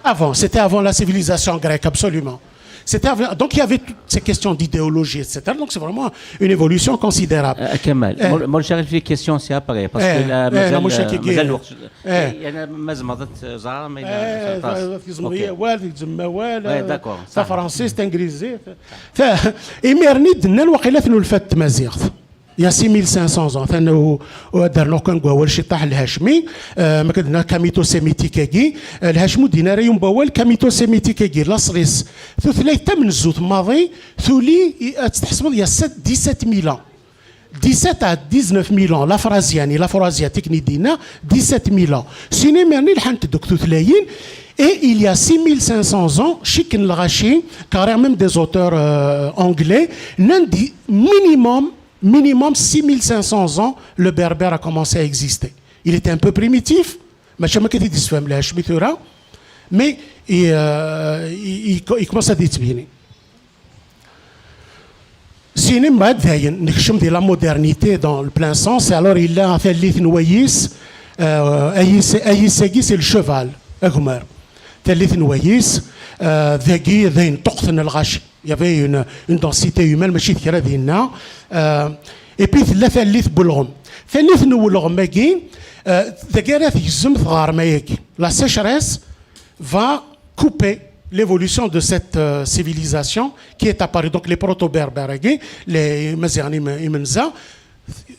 Avant, c'était avant la civilisation grecque, absolument. C'était avant- donc il y avait toutes ces questions d'idéologie, et cetera. Donc c'est vraiment une évolution considérable. آه، كمال إيه. مول- مول شغل فيه question c'est après parce إيه، que لا إيه، لا، مازال ماشي كي مازال كي- الوقت إيه. يعني مازال ما ضرت زهره mais إيه، خلاص. تزمر أوكي. يا وال، تزمر وال، إيه، d'accord، صح. تفرنسيس، تنجليزي. ف-، إميرني دنا الوقيلة نولفات تمازيغت. Il y a six mille cinq cents ans, ثاني و-، ودرنا كان قوال شي طاح الهاشمي، آه، ما كدنا كاميتو سيميتيكاكي، آه، الهاشمو دينا ريوم بوال كاميتو سيميتيكاكي، لا صليس. ثلاثة من الزوت ماضي، ثولي، آه، تحسب يا sept, dix-sept mille ans. Dix-sept à dix-neuf mille ans, la phrase يعني، la phrase technique دينا, dix-sept mille ans. Sinon, mais il y a six mille cinq cents ans, et il y a six mille cinq cents ans, شي كان الغاشي, car même des auteurs euh, anglais, نان دي minimum, minimum six mille cinq cents ans, le berbère a commencé à exister. Il était un peu primitif, mais je ne sais pas si tu mais il, euh, il, il commence à détbiner. Sinon, بعد ذاين, نكشم دي la modernité dans le plein sens, alors il a fait l'île Noyis, euh, Ayis-, Ayis-agi, c'est le cheval, Agmar. Fait l'île Noyis, euh, ذاكي, ذاين طقث الغاشي. Il y avait une, une densité humaine, ماشي ذكرى دينا. Euh, et puis, la fait l'île Boulgom. Fait l'île Noulgom, euh, ذاكي راه تجزم ثغار ما ياكي. La sécheresse va couper l'évolution de cette euh, civilisation qui est apparue. Donc les proto-berbères, les Maziani Imenza,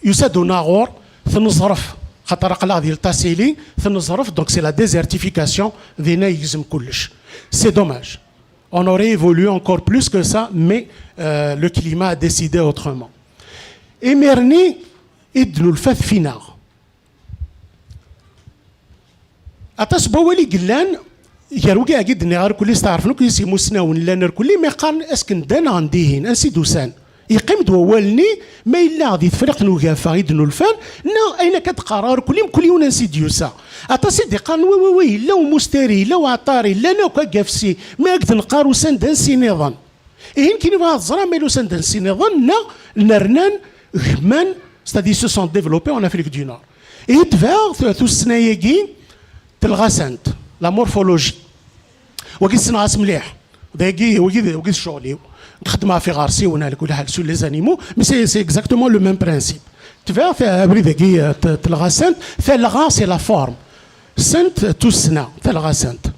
يسادو ناغور, تنزرف, خاطر قلع ديال تاسيلي, تنزرف, donc c'est la désertification, دينا يجزم كلش. C'est dommage. On aurait évolué encore plus que ça, mais euh, le climat a décidé autrement. Imir-nni i d-nulfa tfinaɣ. Aṭas n wawal i yellan gar wigi i d-nniɣ irkelli, steɛṛfen akk yis imusnawen llan irkelli, mi qqaren est-ce que ndan neɣ n dihin, ansi d-usan? Yeqqim-d wawal-nni, ma yella di Tefriqt n Ugafa i d-nulfan, neɣ ayen akka d-qqareɣ irkelli, mkul yiwen ansi d-yusa. Aṭas i d-iqqaren wi, wi, wi, yella umusteri, yella uɛeṭṭari, llan akk agafsi, mi ak-d-neqqar usan-d ansi niḍen. Ihi nekkini bɣiɣ ad ẓreɣ ma yella usan-d ansi niḍen neɣ nernan gman, c'est-à-dire se sont développés en Afrique du Nord. Ihi tebɛeɣ tu- tussna-agi telɣasant, la morphologie. Wagi ssneɣ-as mliḥ. Dagi, wagi d, wagi d ccɣel-iw. Nxeddem ɣef iɣersiwen, ɛla kulli ḥal, sur les animaux, mais c'est, c'est exactement le même principe. Tebɛeɣ ta- abrid-agi, euh, t- telɣasant, talɣa, c'est la forme. Sent tussna, talɣasant.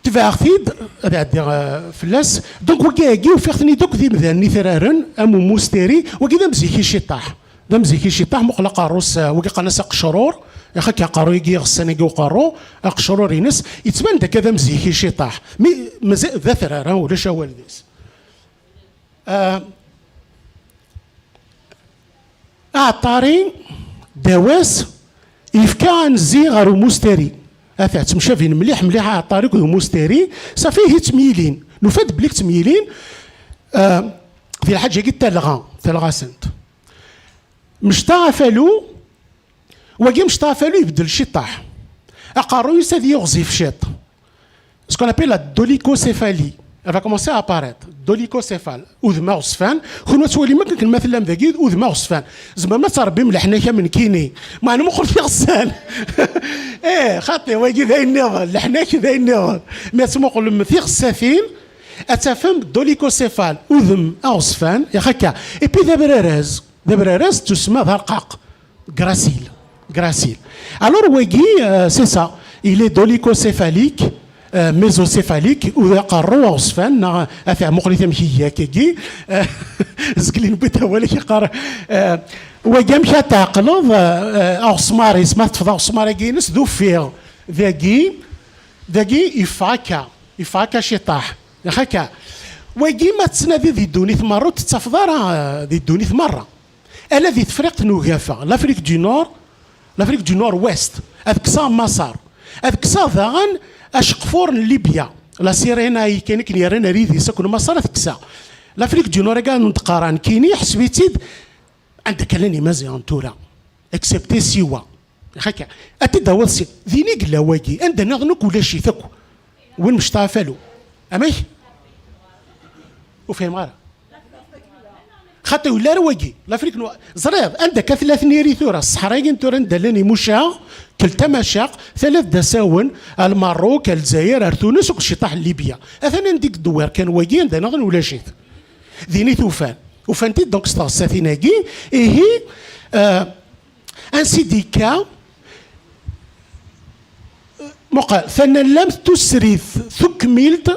Tebɛeɣ-t-id, ad ɛeddiɣ euh, fell-as. Donc, wagi-agi, ufiɣ-ten-id akk d imdanen itraren, am umusteri, wagi d amziki ciṭaḥ. D amziki ciṭaḥ, muqel aqerru-s, euh, wagi qqaren-as aqecrur, ixak aqerru-agi iɣessan-agi uqerru, aqecrur-ines, yettban-d akka d amziki ciṭaḥ. Mi, mazal, d atrar, ha, ulac awal deg-s. Euh, Aɛeṭṭari, dawas, yefka anzi ɣer umusteri. Ata, ttemcabin mliḥ, mliḥ aɛeṭṭari akked umusteri, safi ihi ttemyilin. Nufa-d belli ttemyilin, euh, di lḥaǧa-agi d talɣa, talɣasent. Mecṭa afalu, wagi mecṭa afalu ibeddel ciṭṭaḥ. Aqerruy-is ad yiɣzif ciṭ. Ce qu'on appelle la dolichocéphalie. Elle va commencer à apparaître. Dolichocéphale. Udem aɣezfan. Kunwi ad twalim akken ma tellam dagi, udem aɣezfan. Tzemrem ad trebbim leḥnak am nekkini. Meɛna muqel tiɣessan. Eh, xaṭi, wagi d ayen nniḍen. Leḥnak d ayen nniḍen. Mi ad tmuqlem tiɣessatin, ad tafem dolichocéphale. Udem aɣezfan, ixakka. Et puis d abraraz. D abraraz, tussma d arqaq. Gracile. Gracile. Alors, wagi, euh, c'est ça. Il est dolichocéphalique, euh, mésocéphalique, ou aqerru aɣezfan, neɣ, ata, muqel-it amek iga akkagi, euh, zgelin bita wala yeqqar, euh, wagi amek ad tɛeqleḍ, euh, euh, aɣesmar-is, ma teṭṭfeḍ aɣesmar-agi-ines, d uffiɣ, dagi, Dagi yeffeɣ akka, yeffeɣ akka ciṭaḥ, neɣ akka. Wagi ma tettnadiḍ di ddunit merra, ur t-tettafeḍ ara, eh, di ddunit merra. Ala di Tefriqt n Ugafa, l'Afrique du Nord, l'Afrique du Nord-Ouest, ad kkseɣ Maṣer, ad kkseɣ daɣen aceqfur n Libya, la Sirena, akken, akken yerran ar yidis akk n Maṣer, ad kkseɣ. L'Afrique du Nord, akka n d-qqaran kini, ḥseb-itt-id, anda kan llan Imaziɣen tura, excepté Siwa. Akka, ad t-id-tawiḍ si, din i yella wagi, anda nniḍen akk ulac-it akk. Win mecṭaḥ afalu. Amek? Ur fhimeɣ ara. Xaṭi, ur yelli ara wagi. L'Afrique noire. Ẓriɣ, anda akka tella tniri tura, ṣṣeḥra-agi n tura anda llan Imucaɣ, kel tamacaɣ, tala d asawen, ar Lmerruk, ar Lezzayer, ar Tunes, akked ciṭaḥ n Libya. Atan anda i yeddewwir kan wagi, anda nniḍen ulac-it. Din i t-ufan. Ufan-t-id, donc, s tɣessatin-agi, ihi, euh, ansi d-yekka, muqel, tanallamt tusrit, tukmilt,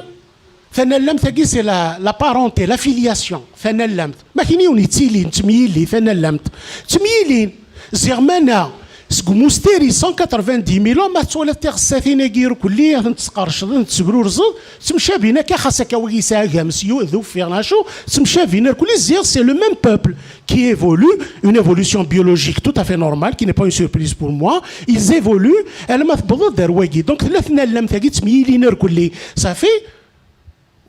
tanallamt-agi, c'est la, la parenté, l'affiliation, tanallamt. Ma kini yiwen yettilin, ttemyili, tanallamt. Ttemyilin, ziɣ mana, seg umusteri cent quatre-vingt-dix mille ans, ma tettwaliḍ tiɣessatin-agi irkelli, ad tent-tesqercdeḍ, ad tent-tesbrurzeḍ, ttemcabin akka, xas akka wagi yesɛa agams, yu-, d uffiɣ, neɣ acu, ttemcabin irkelli, ziɣ, c'est le même peuple qui évolue, une évolution biologique tout à fait normale, qui n'est pas une surprise pour moi, ils évoluent, alamma tewweḍ-d ar wagi. Donc, tella tnallamt-agi, ttemyilin irkelli. Safi,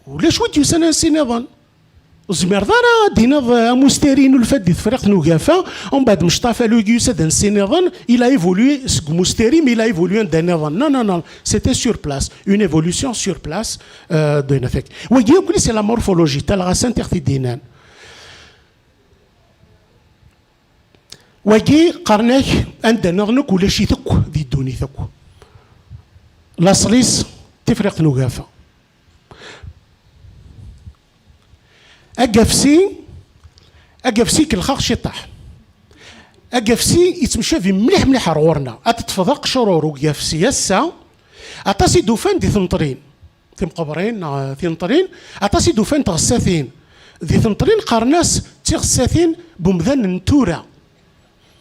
ulac wi d-yusan ansi nniḍen. Ur tezmireḍ ara ad d-tiniḍ, eh, amusteri inulfa-d di Tefriqt n Ugafa, umbeɛd Mecṭaḥ Afalu i yusa-d ansi nniḍen, il a évolué seg umusteri, mais il a évolué anda nniḍen. Non, non, non, c'était sur place, une évolution sur place, euh, de Nafek. Wagi akk, c'est la morphologie, talɣasant i ɣ-t-id-yennan. Wagi, qqaren-ak, anda nniḍen akk, ulac-it akk di ddunit akk. Laṣel-is, Tefriqt n Ugafa. Agafsi, agafsi kelxeɣ ciṭaḥ. Agafsi yettemcabi mliḥ mliḥ ar ɣur-neɣ. Ad teṭṭfeḍ aqecrur ugafsi ass-a, aṭas i d-ufan di tneṭrin, timqebrin neɣ tineṭrin, aṭas i d-ufan tɣessatin di tneṭrin, qqaren-as d tiɣessatin n umdan n tura.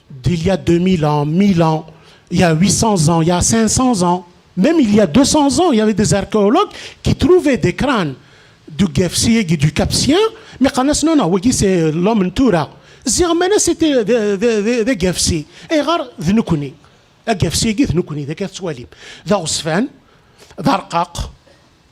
D'il y a deux mille ans, mille ans, il y a huit cents ans, il y a cinq cents ans, même il y a deux cents ans, il y avait des archéologues qui trouvaient des crânes du Gafsi et du Capsien, mais qqaren-as, non, non, wagi c'est l'homme n tura. Ziɣ mana c'était d, d, d, d agafsi. Ayɣer d nekkni? Agafsi-agi d nekkni, d akka tettwalim. D aɣezfan, d arqaq,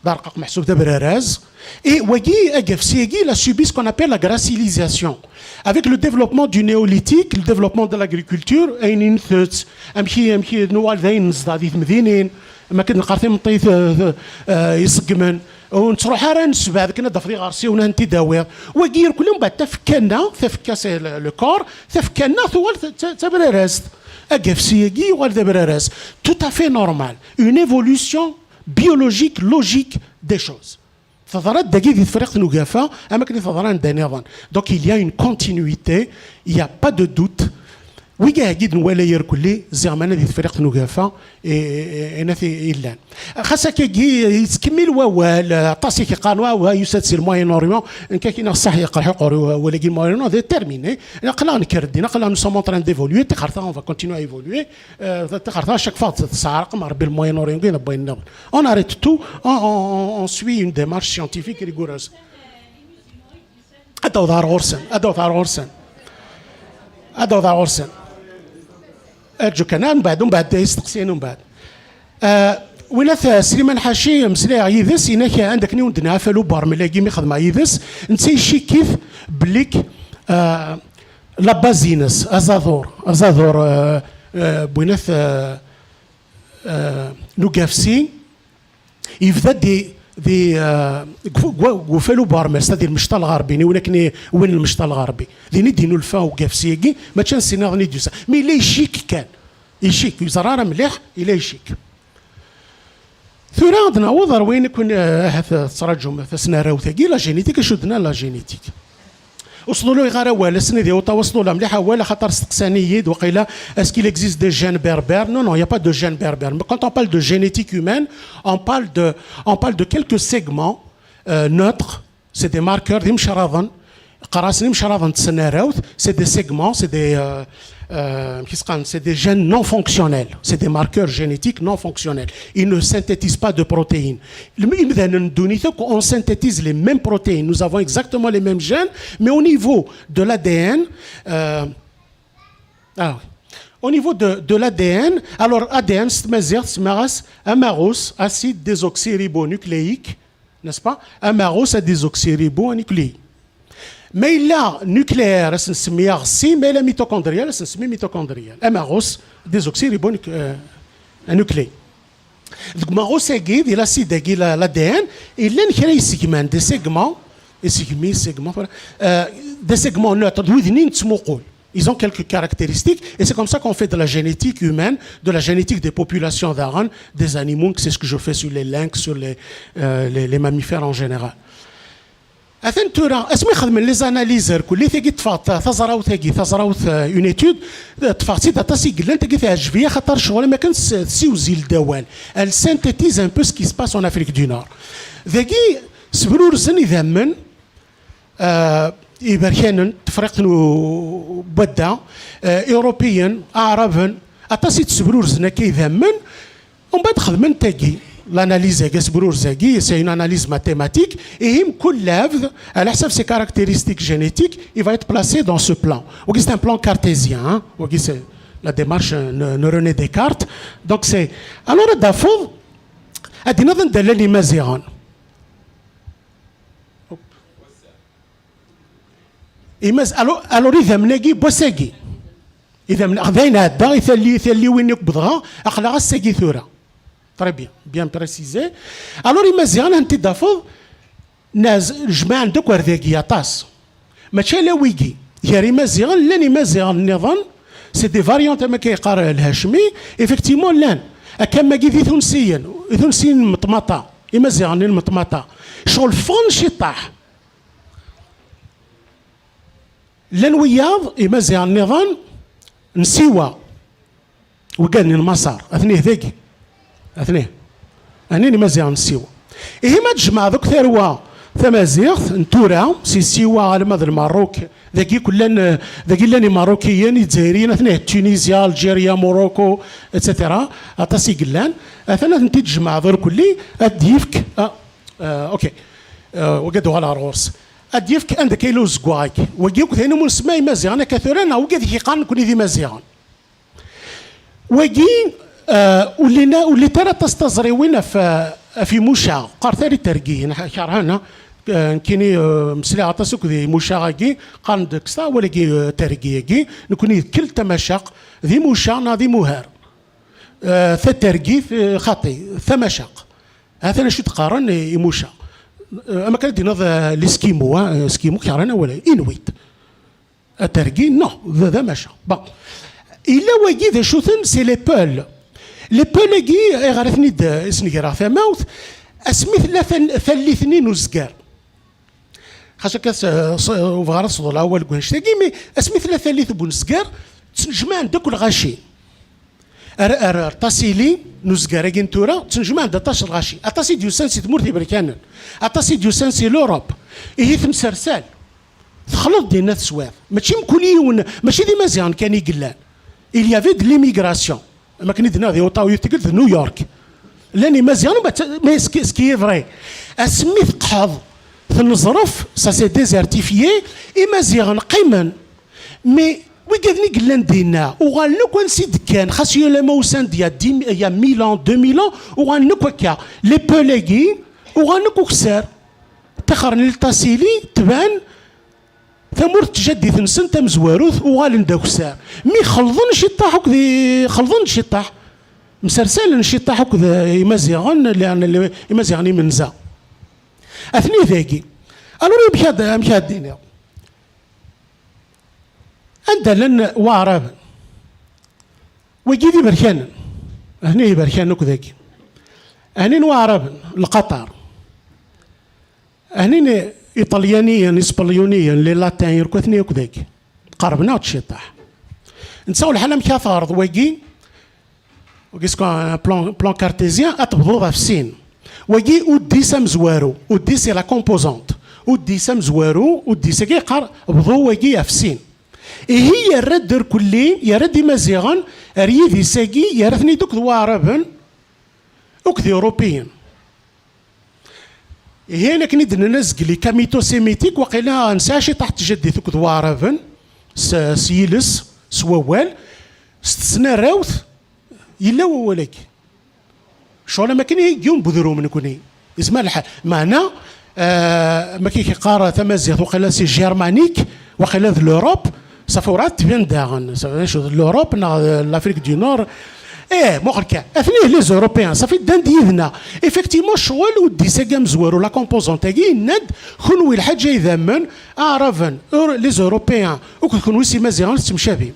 d arqaq meḥsub d abraraz. Et wagi, agafsi-agi, il a subi ce qu'on appelle la gracilisation. Avec le développement du néolithique, le développement de l'agriculture, ayen i ntett, amek i, amek i nuɣal d ayen nezdeɣ di temdinin, am akken neqqar timeṭṭit, euh, euh, iṣeggmen, ur nettruḥ ara nesbeɛd akken ad d-tafeḍ iɣersiwen ad tent-id-tawiḍ. Wagi irkelli mbeɛd tafekka-nneɣ, tafekka c'est le, le corps, tafekka-nneɣ tuɣal d, d, d tabrarazt. Agafsi-agi yuɣal d abraraz. Tout à fait normal. Une évolution biologique, logique des choses. Teḍra-d dagi di Tefriqt n Ugafa, am akken i teḍra anda nniḍen. Donc, il y a une continuité, il y a pas de doute. Wigi-agi d-nwala irkelli, ziɣ mana di Tefriqt n Ugafa, e, e, e, ayen i llan. Xas akkagi, yettkemmil wawal, aṭas i k-iqqaren, wa, wa, yusa-d si le Moyen-Orient, nekk akkin neɣ ṣṣeḥ yeqreḥ uqerru wawal-agi, le Moyen-Orient, d terminé. Aql-aɣ nekker-d din, aql-aɣ nous sommes en train d'évoluer, tixerta, on va continuer à évoluer. Euh, tixerta, à chaque fois, tesɛerqem Rebbi le Moyen-Orient, d wayen nniḍen. On arrête tout, on, on, on, on suit une démarche scientifique rigoureuse. Ad d-awḍeɣ ar ɣur-sen, ad d-awḍeɣ ar ɣur-sen. Ad d-awḍeɣ ar ɣur-sen. Arǧu kan, mbeɛd, mbeɛd, isteqsiyen mbeɛd. Ah, winat, ah, Sliman Ḥaci, mmeslayeɣ yid-s, yenna-k anda akken i wen-d-nɛafal ubermel-agi mi xedmeɣ yid-s, netta icikk-it belli k-, ah, la base-ines, azadur, azadur, ah, ah, winat, ah, ah, n ugafsi, yebda di, di, ah, deg uf-, deg wa-, deg ufal ubermel, c'est-à-dire lmecṭa lɣerbi, niwen akken i, win lmecṭa lɣerbi. Din i d-inulfa ugafsi-agi, mačči ansi nniḍen i d-yusa. Mi yella icikk kan, icikk, ur yeẓri ara mliḥ, yella icikk. Tura ad naweḍ ar wayen i kun, ah, ahat tettṛaǧum tasnarrawt-agi, la génétique, acu d-nnan la génétique. Ur sḍuluyeɣ ara awal, ass-nni di Ottawa sḍulaɣ mliḥ awal, axaṭer steqsan-iyi-d, waqila, est-ce qu'il existe des gènes berbères? Non, non, il n'y a pas de gènes berbères. Mais quand on parle de génétique humaine, on parle de, on parle de quelques segments, euh, neutres, c'est des marqueurs, d imecraḍen, Qqar-asen imecraḍen n tesnarawt, c'est des segments, c'est des, euh, euh, amek i s-qqaren, c'est des gènes non fonctionnels, c'est des marqueurs génétiques non fonctionnels. Ils ne synthétisent pas de protéines. Lem-, imdanen n ddunit akk, on synthétise les mêmes protéines. Nous avons exactement les mêmes gènes, mais au niveau de l'A D N, euh, ah, oui. Au niveau de, de l'A D N, alors A D N, s tmaziɣt, semmaɣ-as amaɣus, acide désoxyribonucléique, n'est-ce pas? Amaɣus, a désoxyribonucléique. Ma yella nucléaire, ad s-nsemmi aɣessi, ma yella mitochondrial, ad s-nsemmi mitochondrial. Amaɣus, désoxyribonucléique. Deg umaɣus-agi, di l'acide-agi, la, l'A D N, llan kra yesegman, des segments, isegmi, segments, euh, des segments neutres, d wid-nni nettmuqul. Ils ont quelques caractéristiques, et c'est comme ça qu'on fait de la génétique humaine, de la génétique des populations daɣen, des animaux, c'est ce que je fais sur les lynx, sur les, euh, les, les mammifères en général. Atan tura, asmi xedmen les analyses, rkulli tagi ṭṭfeɣ ta-, taẓrawt-agi, taẓrawt, euh, une étude, euh, ṭṭfeɣ-tt-id aṭas i yellan, tagi teɛjeb-iyi, axaṭer ccɣel am akken tessiwzil-d awal. Elle synthétise un peu ce qui se passe en Afrique du Nord. Dagi, sbrurzen idammen, euh, iberkanen, tefriqt n u-, wadda, euh, irupiyen, aɛraben, aṭas i d-sbrurzen akka idammen, Umbeɛd xedmen tagi, l'analyse-agi, asbrurz-agi, c'est une analyse mathématique, ihi mkul lɛebd, ɛla ḥsab ses caractéristiques génétiques, il va être placé dans ce plan. Wagi, c'est un plan cartésien, hein. Wagi, c'est la démarche, euh, ne, ne René Descartes. Donc, c'est, alors, ad d-tafeḍ, ad d-tiniḍ anda llan Imaziɣen. Imaz-, alors, alors, idammen-agi, n wass-agi. Idammen, d ayen iɛedda, i talli-, i talliwin akk bedɣa, aql-aɣ ass-agi tura. Très bien, bien précisé. Alors, Imaziɣen, ad ten-id-tafeḍ, naz-, jemɛen-d akk ar dagi, aṭas. Mačči ala wigi. Gar Imaziɣen, llan Imaziɣen nniḍen, c'est des variantes, am akka yeqqar Lhacmi, effectivement, llan. Akka am wagi d Itunsiyen, Itunsiyen n Meṭmaṭa, Imaziɣen n Meṭmaṭa. Ccɣel ffɣen ciṭṭaḥ. Llan wiyaḍ, Imaziɣen nniḍen, n Siwa. Wigad-nni n Maṣer, atni dagi. Atni. Atni n Imaziɣen n Siwa. Ihi ma tjemɛeḍ akk tarwa tamaziɣt n tura, si Siwa alma d Lmerruk, dagi kullan, dagi llan Imerrukiyen, Izzayriyen, atni Tunisia, Algeria, Morocco, et cetera. Aṭas i yellan. Atan ad tent-id-tjemɛeḍ irkelli, ad d-yefk, ah, ah, ok. Ah, wigad uɣal ɣer ɣur-s. Ad d-yefk anda akka yella uzeggaɣ-agi. Wagi akk d ayen umi nsemma Imaziɣen akka tura, neɣ wigad i k-yeqqaren nekkni d Imaziɣen. Wagi, eh, ur llin a-, ur llint ara aṭas taẓriwin ɣef, ɣef Imucaɣ. Qqaret ara Itergiyen, kerhen, eh, nekkini, eh, mesliɣ aṭas akked Imucaɣ-agi, qqaren-d kkes taɣawla-agi, eh, Tergi-agi, nekkni d kel Tamacaq, d Imucaɣ neɣ d Imuhar. Eh, Tatergit, eh, xaṭi, Tamacaq. Ha-t-an acu d-qqaren, eh, Imucaɣ. Eh, am akken ad d-tiniḍ, eh, l'Eskimo, eh, Eskimo, kerhen awal, Inuit. Atergi, non, d, d amaca. Bon. Yella wagi d acu-ten, c'est les Peuls. Les Peuls-agi, ayɣer i ten-id, eh, i sen-greɣ tamawt, asmi tella tal-, tallit-nni n uzger. Xas akka s-, s-, ur bɣiɣ ara ad sḍelɛeɣ awal deg wannect-agi, mais asmi tella tallit n unezger, ttnejmaɛen-d akk lɣaci. Ar, ar, ar Tasili n uzger-agi n tura, ttnejmaɛen-d aṭas n lɣaci. Aṭas i d-yusan si tmurt iberkanen. Aṭas i d-yusan si l'Europe. Ihi temsersal. Texleḍ dinna teswiɛt. Mačči mkul yiwen, mačči d Imaziɣen kan i yellan. Il y avait de l'immigration. Am akken i d-nniɣ di Otawa, tikkelt d New York. Llan Imaziɣen, mais ce qui, ce qui est vrai. Asmi teqḥeḍ, teneẓref, ça s'est désertifié, Imaziɣen qqimen. Mais wigad-nni yellan dinna, uɣalen akk ansi d-kkan, xas ulamma usan-d il y a dix, il y a mille ans, deux mille ans, uɣalen akk akka. Les Peuls-agi, uɣalen akk ukessar. Ṭṭixren i Tasili, tban tamurt n tjaddit-nsen tamezwarut, uɣalen d akessar. Mi xelḍen ciṭṭaḥ akked i-, xelḍen ciṭṭaḥ. Msersalen ciṭṭaḥ akked Imaziɣen, llan, llan, Imaziɣen imenza. Atni dagi. Alors, amek ad, amek ad d-iniɣ? Anda llan Waɛraben? Wigi d iberkanen. Atni iberkanen akk dagi. Atni n Waɛraben, Lqaṭar. Atni n Iṭelyaniyen, Ispelyuniyen, les Latins, irkatni akk dagi. Qerben-aɣ-d ciṭṭaḥ. Netta lḥal amek ara teɣreḍ wagi, wagi c'est un plan, plan cartésien, ad tebduḍ ɣef sin. Wagi udis amezwaru, udis c'est la composante. Uddis amezwaru, uddis-agi yeqqar bḍu wagi ɣef sin. Ihi yerra-d irkelli, yerra-d Imaziɣen ar yidis-agi, yerra-ten-id akked Waɛraben, akked Irupiyen. Ihi ayen akken i d-nenna azgel i kamito-sémitique, waqila nesɛa ciṭaḥ n tjaddit akked Waɛraben, s, s yiles, s wawal, s tesnarawt, yella wawal-agi. Ccɣel am akken i yiwen n udrum nekni. Yezmer lḥal. Meɛna, euh, ma k-, yeqqar tamaziɣt, waqila c'est germanique, waqila d l'Europe, safi urɛad tban daɣen. Safi d acu, d l'Europe neɣ d l'Afrique du Nord. Eh, muqel kan. Atni les Européens, safi ddan-d yid-neɣ. Effectivement, ccɣel uddis-agi amezwaru, la composante-agi, yenna-d, kenwi lḥaǧa idammen, Aɛraben, Eur-, les Européens, akked kenwi s Imaziɣen tettemcabim.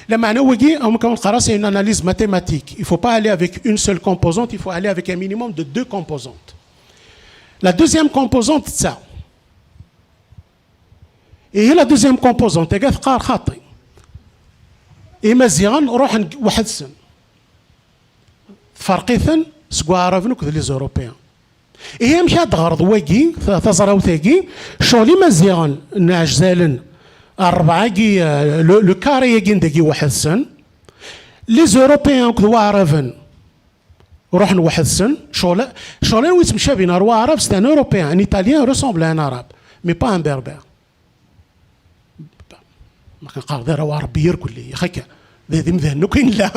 Lameɛna wagi, am kan neqqar-as, c'est une analyse mathématique. Il faut pas aller avec une seule composante, il faut aller avec un minimum de deux composantes. La deuxième composante, d ta. Et la deuxième composante, agi teqqar xaṭi. Imaziɣen ruḥen weḥd-sen. Tferq-iten seg Waɛraben akked les Européens. Ihi amek ad d-ɣreḍ wagi, ta-, taẓrawt-agi, ccɣel Imaziɣen nɛezzalen ṛṛebɛa-agi, euh, le, le carré-agi n dagi weḥd-sen, les Européens akked Waɛraben ruḥen weḥd-sen, ccɣel, ccɣel anwa yettemcabin ar Waɛrab, c'est un Européen, un Italien ressemble à un Arabe, mais pas un Berbère. Ma k-neqqar d arraw aṛebbi irkelli, yax akka. D, d imdanen akk i nella.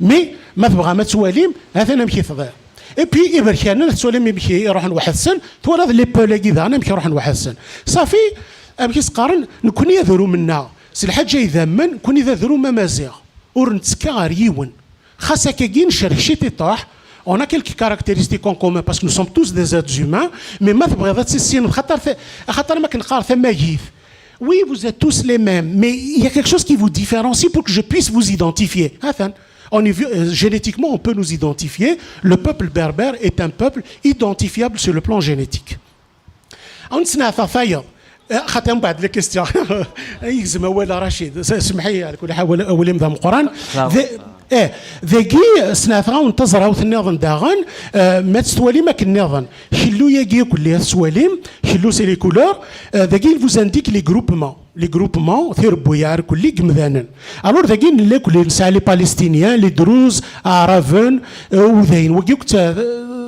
Mais, ma tebɣam ad twalim, ha-t-an amek i tḍir. Et puis, iberkanen, ad tettwalim amek i ruḥen weḥd-sen, twalaḍ les Peuls-agi daɣen amek i ruḥen weḥd-sen. Safi, amek i s-qqaren, nekni adrum-nneɣ, s lḥaǧa idammen, nekni d adrum amaziɣ. Ur nettekka ɣer yiwen. Xas akkagi, ncerreg ciṭiṭuḥ, on a quelques caractéristiques en commun parce que nous sommes tous des êtres humains, mais ma tebɣiḍ ad tissineḍ, xaṭer ta-, axaṭer ma k-neqqar tamagit, oui, vous êtes tous les mêmes, mais il y a quelque chose qui vous différencie pour que je puisse vous identifier. Ha-t-an. On est vi-, euh, génétiquement, on peut nous identifier. Le peuple berbère est un peuple identifiable sur le plan génétique. Ad nesneɛteɣ tayeḍ. Eh, xaṭi mbeɛd les questions. Yegzem awal a Racid. S-, semmeḥ-iyi, ɛla kulli ḥal, awal-, awal-im d ameqqran. Ssneɣ. D-, eh, dagi, sneɛteɣ-awen taẓrawt nniḍen daɣen, eh, ma tt-twalim akken nniḍen. Kellu-agi akk-, ad tettwalim, kellu c'est les couleurs, eh, dagi, il vous indique les groupements. Les groupements, tirebbuyaɛ irkelli n yimdanen. Alors, dagi, nella irkelli, nesɛa les Palestiniens, les Druzes, Aɛraben, eh, Udayen. Wagi akk ta-,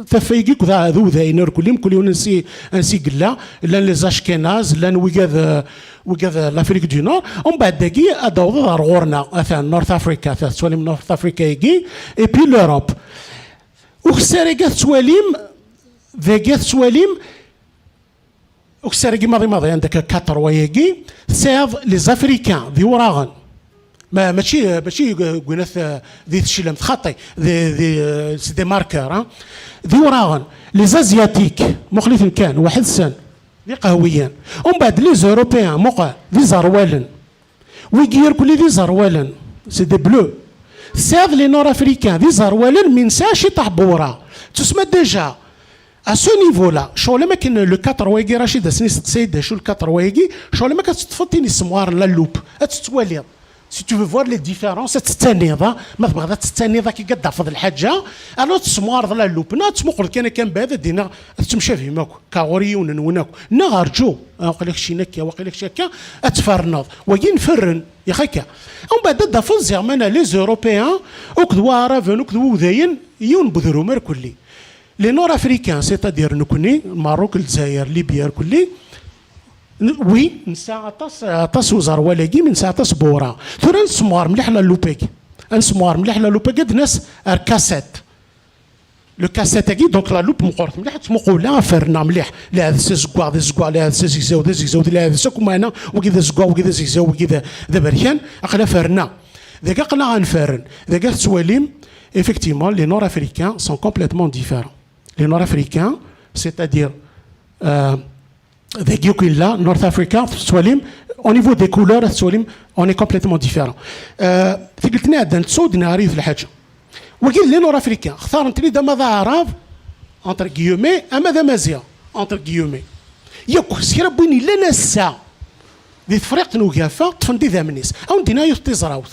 taffa-agi akk d, d Udayen irkelli, mkul yiwen ansi, ansi yella. Llan les Ashkénazes, llan wigad, eh, wigad, eh, l'Afrique du Nord. Umbeɛd dagi, ad d-tawḍeḍ ɣer ɣur-neɣ, atan North Africa, ta-, tettwalim North Africa-agi, et puis l'Europe. Ukessar-agi ad tettwalim, dagi ad tettwalim, ukessar-agi maḍi maḍi, عندك quatre wa-agi, tesɛiḍ les Africains, d iwraɣen. Ma, mačči, mačči g-, gwnat, eh, di teclemt, xaṭi, di, di, eh, c'est des marqueurs, hein. D iwraɣen. Les Asiatiques, muqel-iten kan, weḥd-sen, d iqehwiyen. Umbeɛd les Européens, muqel, d iẓerwalen. Wigi irkelli d iẓerwalen, c'est des bleus. Tesɛiḍ les nord-africains d iẓerwalen, mi nesɛa ciṭaḥ n wewraɣ. Tusma déjà, à ce niveau-là, ccɣel am akken le quatre wa-agi, Racid, ass-nni steqsa-yi-d d acu le quatre wa-agi, ccɣel am akken ad teṭṭfeḍ tin yessemɣaren la loupe, ad tettwaliḍ. Si tu veux voir les différences, ad tettaniḍ, ah, ma tebɣiḍ ad tettaniḍ, akka ad d-tafeḍ lḥaǧa, alors tessemɣareḍ la loupe, neɣ ad tmuqleḍ kan akka mbeɛd, ad d-iniɣ, ad tettemcabim akk. Ka ɣur-i yiwen-nwen akk. Neɣ rǧu, ah, waqila keččin akka, waqila kečč akka, ad tferneḍ. Wagi nferren, yax akka. Umbeɛd ad d-tafeḍ ziɣ mana les Européens, akked Waɛraben, akked Wudayen, yiwen n wedrum irkelli. Les Nord-Africains, c'est-à-dire nekni, Lmerruk, Lezzayer, Libya, irkelli, n-, oui, nesɛa aṭas, aṭas n uẓerwal-agi, mais nesɛa aṭas n wewraɣ. Tura ad nessemɣer mliḥ la loupe-agi. Ad nessemɣer mliḥ la loupe-agi, ad d-nas ar cassette. Le cassette-agi, donc la loupe meqqret mliḥ, ad tmuqul, ad ferneɣ mliḥ. Lɛahed s azeggaɣ, d azeggaɣ, lɛahed s azegzaw, d azegzaw, d lɛahed s akk meɛna, wagi d azeggaɣ, wagi d azegzaw, wagi d, d aberkan, aql-aɣ ferneɣ. Dagi aql-aɣ ad nferren. Dagi ad tettwalim, effectivement, les Nord-Africains sont complètement différents. Les Nord-Africains, c'est-à-dire, euh, dagi akk yella, North Africa, tettwalim, au niveau des couleurs, tettwalim, on est complètement différent. Euh, tikkelt-nni iɛeddan, tettawd-d neɣ rrif lḥaǧa. Wagi d les Nord-Africains, xtaren-ten-id ama d Aɛrab, entre guillemets, ama d Amaziɣ, entre guillemets. Yakk, s kra n win yellan ass-a, di Tefriqt n Ugafa, ṭṭfen-d idammen-is. Ad wen-d-iniɣ yiwet tiẓrawt.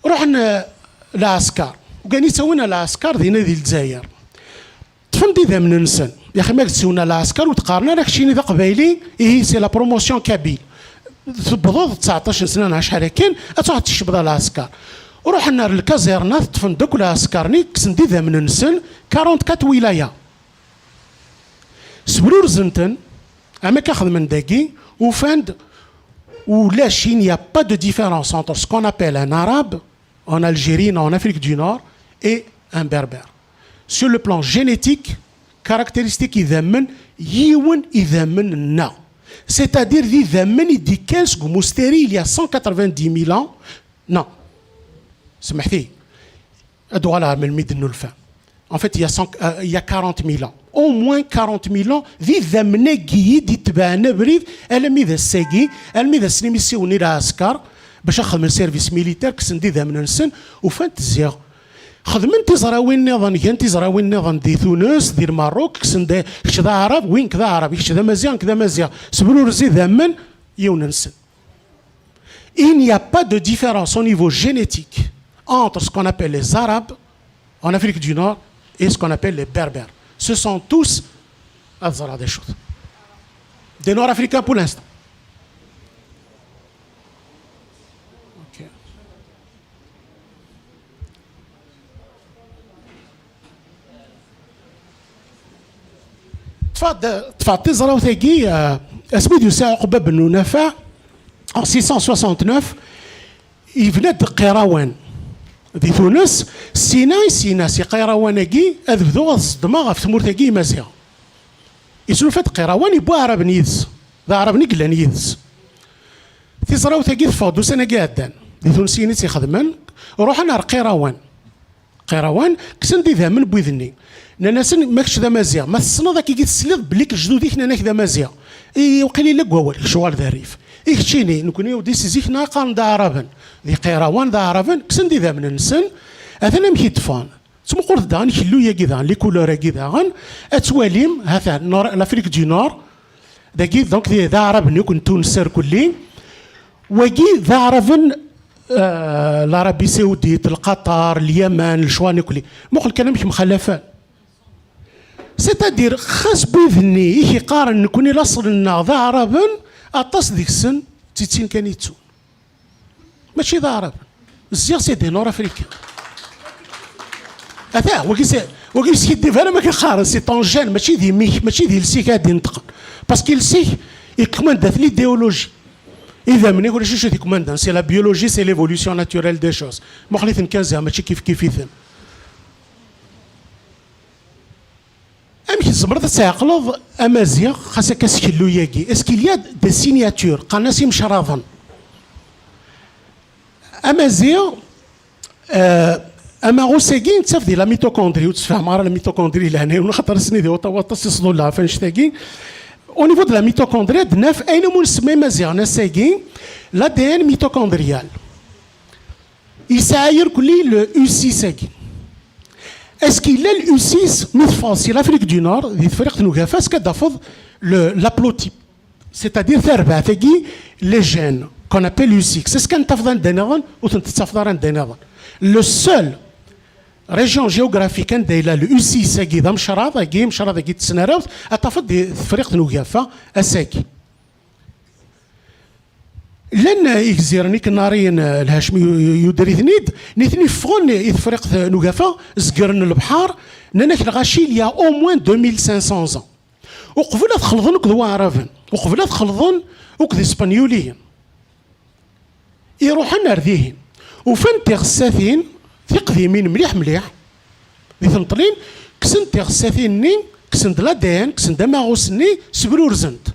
Ruḥen, eh, lɛesker. Ugan ittawin lɛesker dinna di Lezzayer. Ṭṭfen-d idammen-nsen. Yaxi ma k-d-siwlen lɛesker ur d-qqaren ara keččini d aqbayli, ihi c'est la promotion kabyle. Tewwḍeḍ tseɛṭac n sna neɣ acḥal akken, ad truḥ tecbeḍ lɛesker. Ruḥen ar lkazirna, teṭṭfen-d akk lɛesker-nni, kksen-d idammen-nsen, quarante-quatre wilaya. Sbrurzen-ten, am akka xedmen dagi, ufan-d ulac, il n'y a pas de différence entre ce qu'on appelle un arabe en Algérie, en Afrique du Nord, et un berbère. Sur le plan génétique, caractéristique idammen, yiwen idammen-nneɣ. C'est-à-dire d idammen i d-ikkan seg umusteri il y a cent quatre-vingt-dix mille ans. Non. Semḥet-iyi. Ad uɣaleɣ ar melmi d-nnulfa. En fait, il y a cent, euh, il y a quarante mille ans. Au moins quarante mille ans, d idammen-agi i d-itebɛen abrid, almi d ass-agi, almi d ass-nni mi ssiwen i lɛesker, bac ad xedmen service militaire, kksen-d idammen-nsen, ufan-t ziɣ. Xedmen tiẓrawin nniḍen, gan tiẓrawin nniḍen di Tunes, di Lmerruk, kksen-d, kečč d Aɛrab, win d Aɛrab, kečč d Amaziɣ, nekk d Amaziɣ. Sbrurez idammen, yiwen-nsen. Il n'y a pas de différence au niveau génétique entre ce qu'on appelle les Arabes en Afrique du Nord et ce qu'on appelle les Berbères. Ce sont tous, ad ẓreɣ d acu-t, des Nord-Africains pour l'instant. Ok. Ṭṭfeɣ-d, ṭṭfeɣ-d tiẓrawt-agi, euh, asmi d-yusa Ɛuqba ben Unafaɛ, en six cent soixante-neuf, yebna-d Qirawan di Tunes. Sina i s-yenna, si Qirawan-agi ad bduɣ ad ṣeddmeɣ ɣef tmurt-agi Imaziɣen. Yesnulfa-d Qirawan, yewwi Aɛraben yid-s, d Aɛraben i yellan yid-s. Tiẓrawt-agi teffeɣ-d ussan-agi iɛeddan, d Itunsiyen i tt-ixedmen, ruḥen ar Qirawan. Qirawan, kksen-d idammen n wid-nni. Nnan-asen, ma kečč d Amaziɣ, ma tessneḍ akkagi tesliḍ belli k lejdud-ik nnan-ak d Amaziɣ. I, waqil illa deg wawal, kečč uɣal d Rrif. I keččini, nekni ur d si zik neɣ qqaren d Aɛraben. D Iqirawan, d Aɛraben, kksen-d idammen-nsen, atan amek i d-ffɣen. Ttmuqulet daɣen ikellu-agi daɣen, les couleurs-agi daɣen, ad twalim, hata, Nor-, l'Afrique du Nord, dagi, donc, d, d Aɛraben yakk n Tunes irkelli. Wagi d Aɛraben, euh, l'Arabie Saoudite, Lqaṭar, Lyaman, lecɣal irkelli. Muqel kan amek mxalafen. C'est-à-dire, xas n wid-nni i k-iqqaren nekni laṣel-nneɣ d Aɛraben, aṭas deg-sen d tittin kan i ttun. Mačči d Aɛrab. Ziɣ c'est des Nord-Africains. Ata, wagi c'est, wagi ur yeskiddib ara ma k-qqaren, c'est ton gène, mačči d imi-k, mačči d iles-ik ad d-ineṭqen. Parce que iles-ik, ikmanda-t l'idéologie. Idammen-ik ulac acu t-ikmandan, c'est la biologie, c'est l'évolution naturelle des choses. Muqel-iten kan ziɣ, mačči kif kif-iten. Amek tzemreḍ ad tɛeqleḍ Amaziɣ, xas akka s kellu-agi? Est-ce qu'il y a des signatures? Qqaren-as imecraḍen. Amaziɣ, euh, amaɣus-agi nettaf di la mitochondrie, ur tessefham ara la mitochondrie, leɛnaya-nwen, xaṭer ass-nni d waṭas, waṭas i sḍulleɣ ɣef annect-agi. Au niveau de la mitochondrie, ad naf ayen umi nsemma Imaziɣen ass-agi, l'A D N mitochondrial. Yesɛa irkelli le U six-agi. Est-ce qu'il a le U six, mi teffɣeḍ si l'Afrique du Nord, di Tefriqt n Ugafa, est-ce que ad tafeḍ le, l'haplotype, c'est-à-dire tarbaɛt-agi, les gènes, qu'on appelle U six? Est-ce que ad tafeḍ anda nniḍen? Ur tent-tettafeḍ ara anda nniḍen. Le seul région géographique anda yella le U six-agi d amecraḍ-agi, amecraḍ-agi d tesnarawt, ad tafeḍ di Tefriqt n Ugafa ass-agi. Llan igziren ikennaṛiyen, eh, Lhacmi yu-, yu-, yuder-iten-id, nitni ffɣen i Tefriqt n Ugafa, zegren lebḥer, nnan-ak lɣaci il y a au moins deux mille cinq cents ans. Uqbel ad xelḍen akked Waɛraben, uqbel ad xelḍen akked Ispenyuliyen. Iruḥen ar dihin, ufan tiɣessatin tiqdimin mliḥ mliḥ, di tneṭlin, kksen-d tiɣessatin-nni, kksen-d l'A D N, kksen-d amaɣus-nni, sbrurzen-t.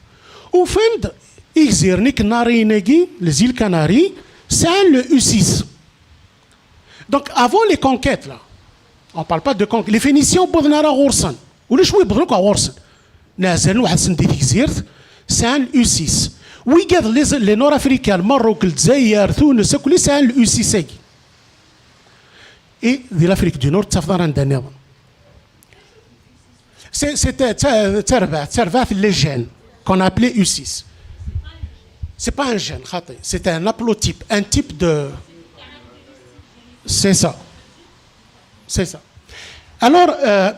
Ufan-d igziren ikennaṛiyen-agi, les îles Canaries, sɛan le U six. Donc, avant les conquêtes, là, on parle pas de conquête, les Phéniciens ur wwḍen ara ɣur-sen. Ulac wi yewwḍen akk ɣur-sen. Neɛzalen weḥd-sen di tegzirt, sɛan le U six. Wigad, les, les Nord-Africains, Lmerruk, Lezzayer, Tunes, akk sɛan le U six-agi. Et di l'Afrique du Nord, ur ttafeḍ ara anda nniḍen. C'est, c'est, c'est, c'est, c'est, c'est les gènes qu'on a appelé U six. C'est pas un gène, خاطي. C'est un haplotype, un type de... C'est ça. C'est ça. Alors, euh,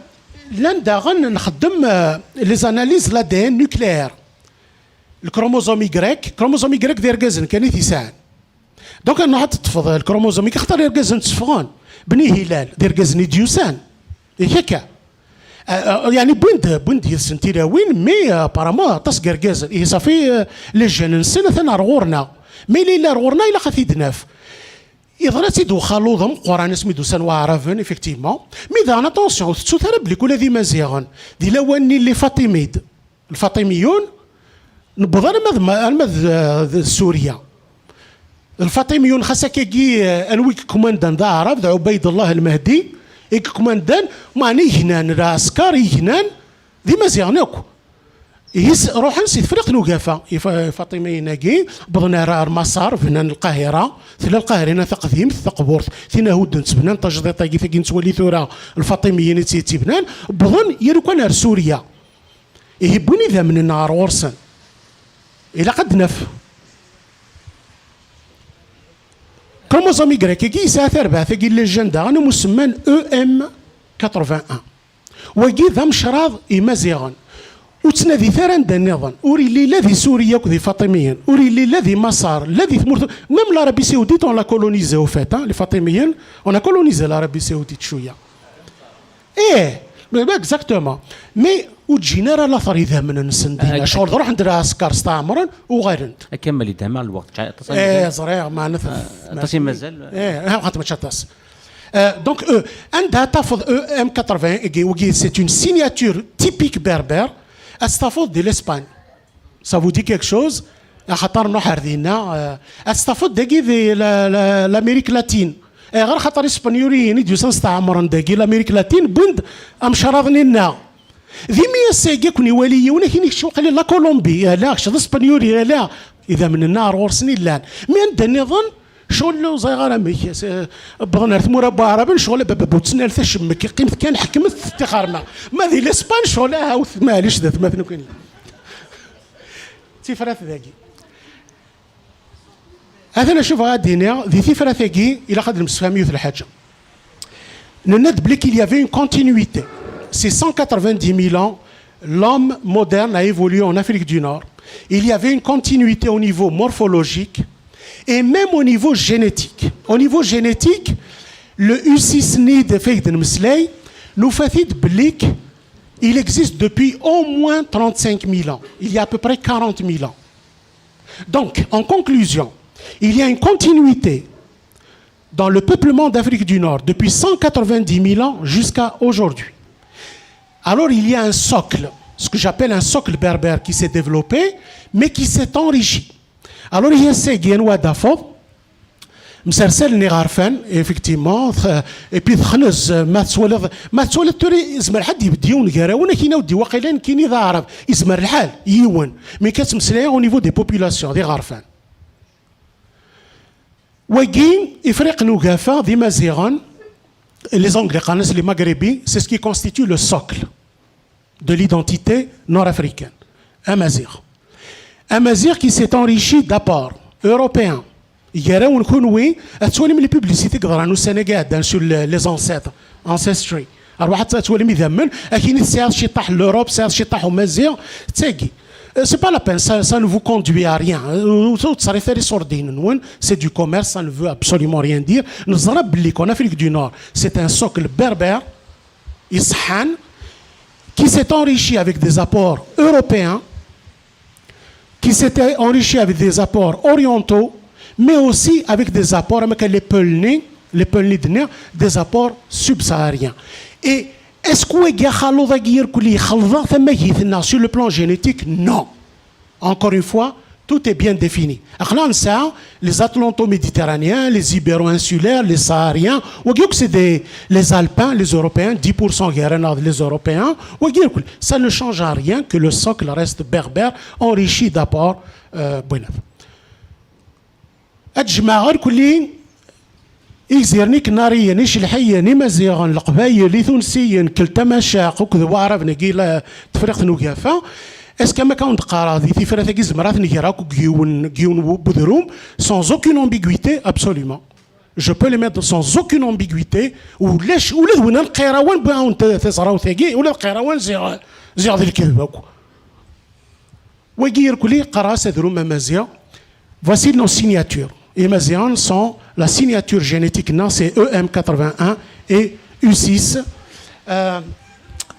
Llan daɣen nxeddem, euh, les analyses de l'A D N nucléaire. Le chromosome Y, chromosome Y d irgazen kan i t-yesɛan. Donc, ad nruḥ ad teṭṭfeḍ le chromosome Y, axaṭer irgazen tteffɣen. Bni Hilal, d irgazen i d-yusan. Yak akka. Euh, euh, yeɛni wwin-d, wwin-d yid-sen tilawin, mais, euh, apparemment aṭas n yergazen. Ihi safi, euh, les gènes-nsen atan ar ɣur-neɣ. Ma yella yella ar ɣur-neɣ, ilaq ad t-id-naf. Yeḍra-tt-id uxaluḍ ameqqran asmi d-usan waɛraben, effectivement. Mi daɣen, attention, ur tettut ara belli ula d imaziɣen, di lawan-nni n les Fatimides, lfaṭimiyun, newweḍ arma d, arma d, d Surya. Lfaṭimiyun, xas akkagi, eh, anwa i yekkumandan d aɛrab, d Ubaydullah Lmehdi i yekkumandan, meɛna ignan, lɛesker, ignan, d imaziɣen akk. Ihi s-, ruḥen si Tefriqt n Ugafa, Ifa-, Ifaṭimiyin-agi, wwḍen ar, ar Maṣer, bnan Lqahira, tella Lqahira-inna taqdimt, taqburt, tin ahudden ttebnan tajdiṭ-agi, tagi nettwali tura, Lfaṭimiyin i tt-yettibnan, wwḍen yarukan ar Surya. Ihi wwin idammen-nneɣ ar ɣur-sen. Ilaq ad d-naf. Chromosome Y-agi yesɛa tarbaɛt-agi n lejjan daɣen, umi semman E M quatre-vingt-un. Wagi d amecraḍ imaziɣen. Ur ttnadit ara anda nniḍen. Ur illi la di Surya akked Ifaṭimiyen. Ur illi la di Maṣer, la di tmurt. Même l'Arabie Saoudite, on l'a colonisé, au fait, hein, les Fatimiyyin, on a colonisé l'Arabie Saoudite, cwiya. Eh, mais, mais exactement. Mais ur ǧǧin ara later idammen-nsen dinna. Ah, ccɣel d ruḥen-d lɛesker, steɛmren, uɣalen-d. Akka ma idammen lweqt, ǧa-, aṭas ay Eh, mazal. Ẓriɣ, meɛna t-, Ah, aṭas ay mazal. Eh, ah, xaṭer mačči aṭas. Euh, donc, euh, anda tafeḍ E M quatre-vingts, wagi, c'est une signature typique berbère, ad tafeḍ di l'Espagne. Ça vous dit quelque chose? Axaṭer nruḥ ar dinna, euh, ad tafeḍ dagi di la, la, l'Amérique latine. Ayɣer? Axaṭer Ispenyuliyen i d-yusan steɛmren dagi l'Amérique latine, wwin-d amecraḍ-nni-nneɣ. D imi ass-agi ad ken-iwali yiwen, ad k-yini kečč waqila la Colombie, ala, kečč d Ispenyuli, ala, idammen-nneɣ ar ɣur-sen i llan. Mi anda nniḍen, Ccɣel ur ẓriɣ ara amek, s-, wwḍen ar tmura n waɛraben, ccɣel a baba bu ttnal tacemmek, qqimet kan, ḥekmet tixerma. Ma di l'Espagne, ccɣel ahawt, maɛlic d atmaten akk. Tifrat dagi. Atan acu bɣiɣ ad d-iniɣ, di tifrat-agi, ilaq ad nemsefham yiwet lḥaǧa. Nenna-d belli qu'il y avait une continuité. Ces cent quatre-vingt-dix mille ans, l'homme moderne a évolué en Afrique du Nord. Il y avait une continuité au niveau morphologique et même au niveau génétique. Au niveau génétique, le U six nid fake de Mslay, nous fait belli il existe depuis au moins trente-cinq mille ans. Il y a à peu près quarante mille ans. Donc, en conclusion, il y a une continuité dans le peuplement d'Afrique du Nord depuis cent quatre-vingt-dix mille ans jusqu'à aujourd'hui. Alors, il y a un socle, ce que j'appelle un socle berbère qui s'est développé, mais qui s'est enrichi. Alors, il y a Seguien Wadafo, msersalen iɣerfan, effectivement, et puis texnez, ma tettwaliḍ, ma tettwaliḍ tura, yezmer ḥedd yebdi yiwen gar-awen, ad k-yini waqila nekkini d aɛrab, yezmer lḥal, yiwen, mais ttmeslayeɣ au niveau des populations, d iɣerfan. Wagi, Ifriqen Ugafa, d Imaziɣen, les Anglais qqaren-as les Maghrébis, c'est ce qui constitue le socle de l'identité nord-africaine. Amaziɣ. Amaziɣ qui s'est enrichi d'apports européens. Gar-awen kunwi, ad twalim les publicités i yeḍran ussan-agi iɛeddan sur le-, les ancêtres, ancestry. Arwaḥ ad twalim idammen, ad k-yini tesɛiḍ ciṭṭaḥ n l'Europe, tesɛiḍ ciṭṭaḥ umaziɣ, d tagi. Euh, c'est pas la peine, ça, ça ne vous conduit à rien. Euh, ur tettṣerrif ara iṣurdiyen-nwen, c'est du commerce, ça ne veut absolument rien dire. Neẓra belli qu'en Afrique du Nord, c'est un socle berbère, iṣeḥḥan, qui s'est enrichi avec des apports européens, qui s'est enrichi avec des apports orientaux, mais aussi avec des apports, am les Pelni, les Pelni d-nniɣ, des apports subsahariens. Et est-ce que wagi axaluḍ-agi irkelli ixelḍeɣ tamagit-nneɣ sur le plan génétique? Non. Encore une fois, tout est bien défini. Aql-aɣ nesɛa les atlanto-méditerranéens, les ibéro-insulaires, les sahariens, wagi akk c'est des, les alpins, les européens, dix pour cent gar-aneɣ d les européens, wagi akk, ça ne change en rien que le socle reste berbère, enrichi d'apports, euh, n winat. Ad jemɛeɣ irkelli Igziren, Ikenariyen, Icelḥiyen, Imaziɣen, Leqbayel, Itunsiyen, Kel Tamacaɣt akked Waɛraben-agi la Tefriqt n Ugafa. Est-ce que am akka wen-d-qqareɣ di tifrat-agi zemreɣ ad ten-greɣ akk deg yiwen, deg yiwen n udrum, sans aucune ambiguïté? Absolument. Je peux les mettre sans aucune ambiguïté. Ulac ula d win n Qirawan, wwiɣ-awen-d taẓrawt-agi, ula d Qirawan ziɣ, ziɣ d lekdeb akk. Wagi irkelli qqareɣ-as adrum amaziɣ. Voici nos signatures. Imaziɣen sont la signature génétique, non, c'est E M quatre-vingt-un et U six. Euh,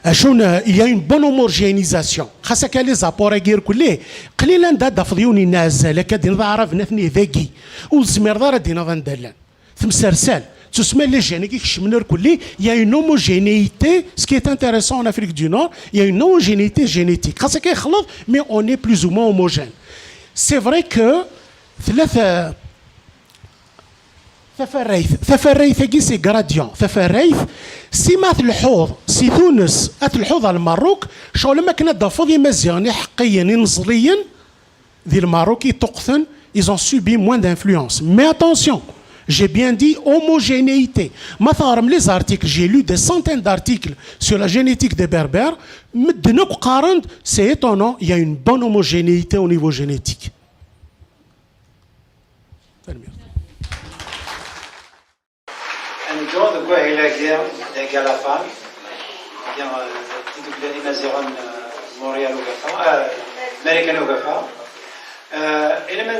acu n-, il y a une bonne homogénéisation. Xas akka les apports-agi irkelli, qlil anda ad d-tafeḍ yiwen yenna azal, akka d-tiniḍ aɛrab n atni dagi. Ur tezmireḍ ara ad d-tiniḍ anda llan. Temsersal. Tusma les gènes-agi kecmen irkelli, il y a une homogénéité. Ce qui est intéressant en Afrique du Nord, il y a une homogénéité génétique. Xas akka ixleḍ, mais on est plus ou moins homogène. C'est vrai que tella ta-, tafarrayt, tafarrayt-agi c'est gradient. Tafarrayt, si ma telḥuḍ si Tunes, ad telḥuḍ ar Lmerruk, ccɣel am akken ad d-tafeḍ Imaziɣen iḥeqqiyen, ineẓliyen, di Lmerruk iṭuqten, ils ont subi moins d'influence. Mais attention, j'ai bien dit homogénéité. Ma teɣrem les articles, j'ai lu des centaines d'articles sur la génétique des Berbères. Medden akk qqaren-d, c'est étonnant, il y a une bonne homogénéité au niveau génétique. Tanemmirt. Ad neddu deg wahil-agi deg Alafan, deg, eh, Tidukla n Imaziɣen, eh, Montréal ugafa, eh, Marikan ugafa. Eh, ilemad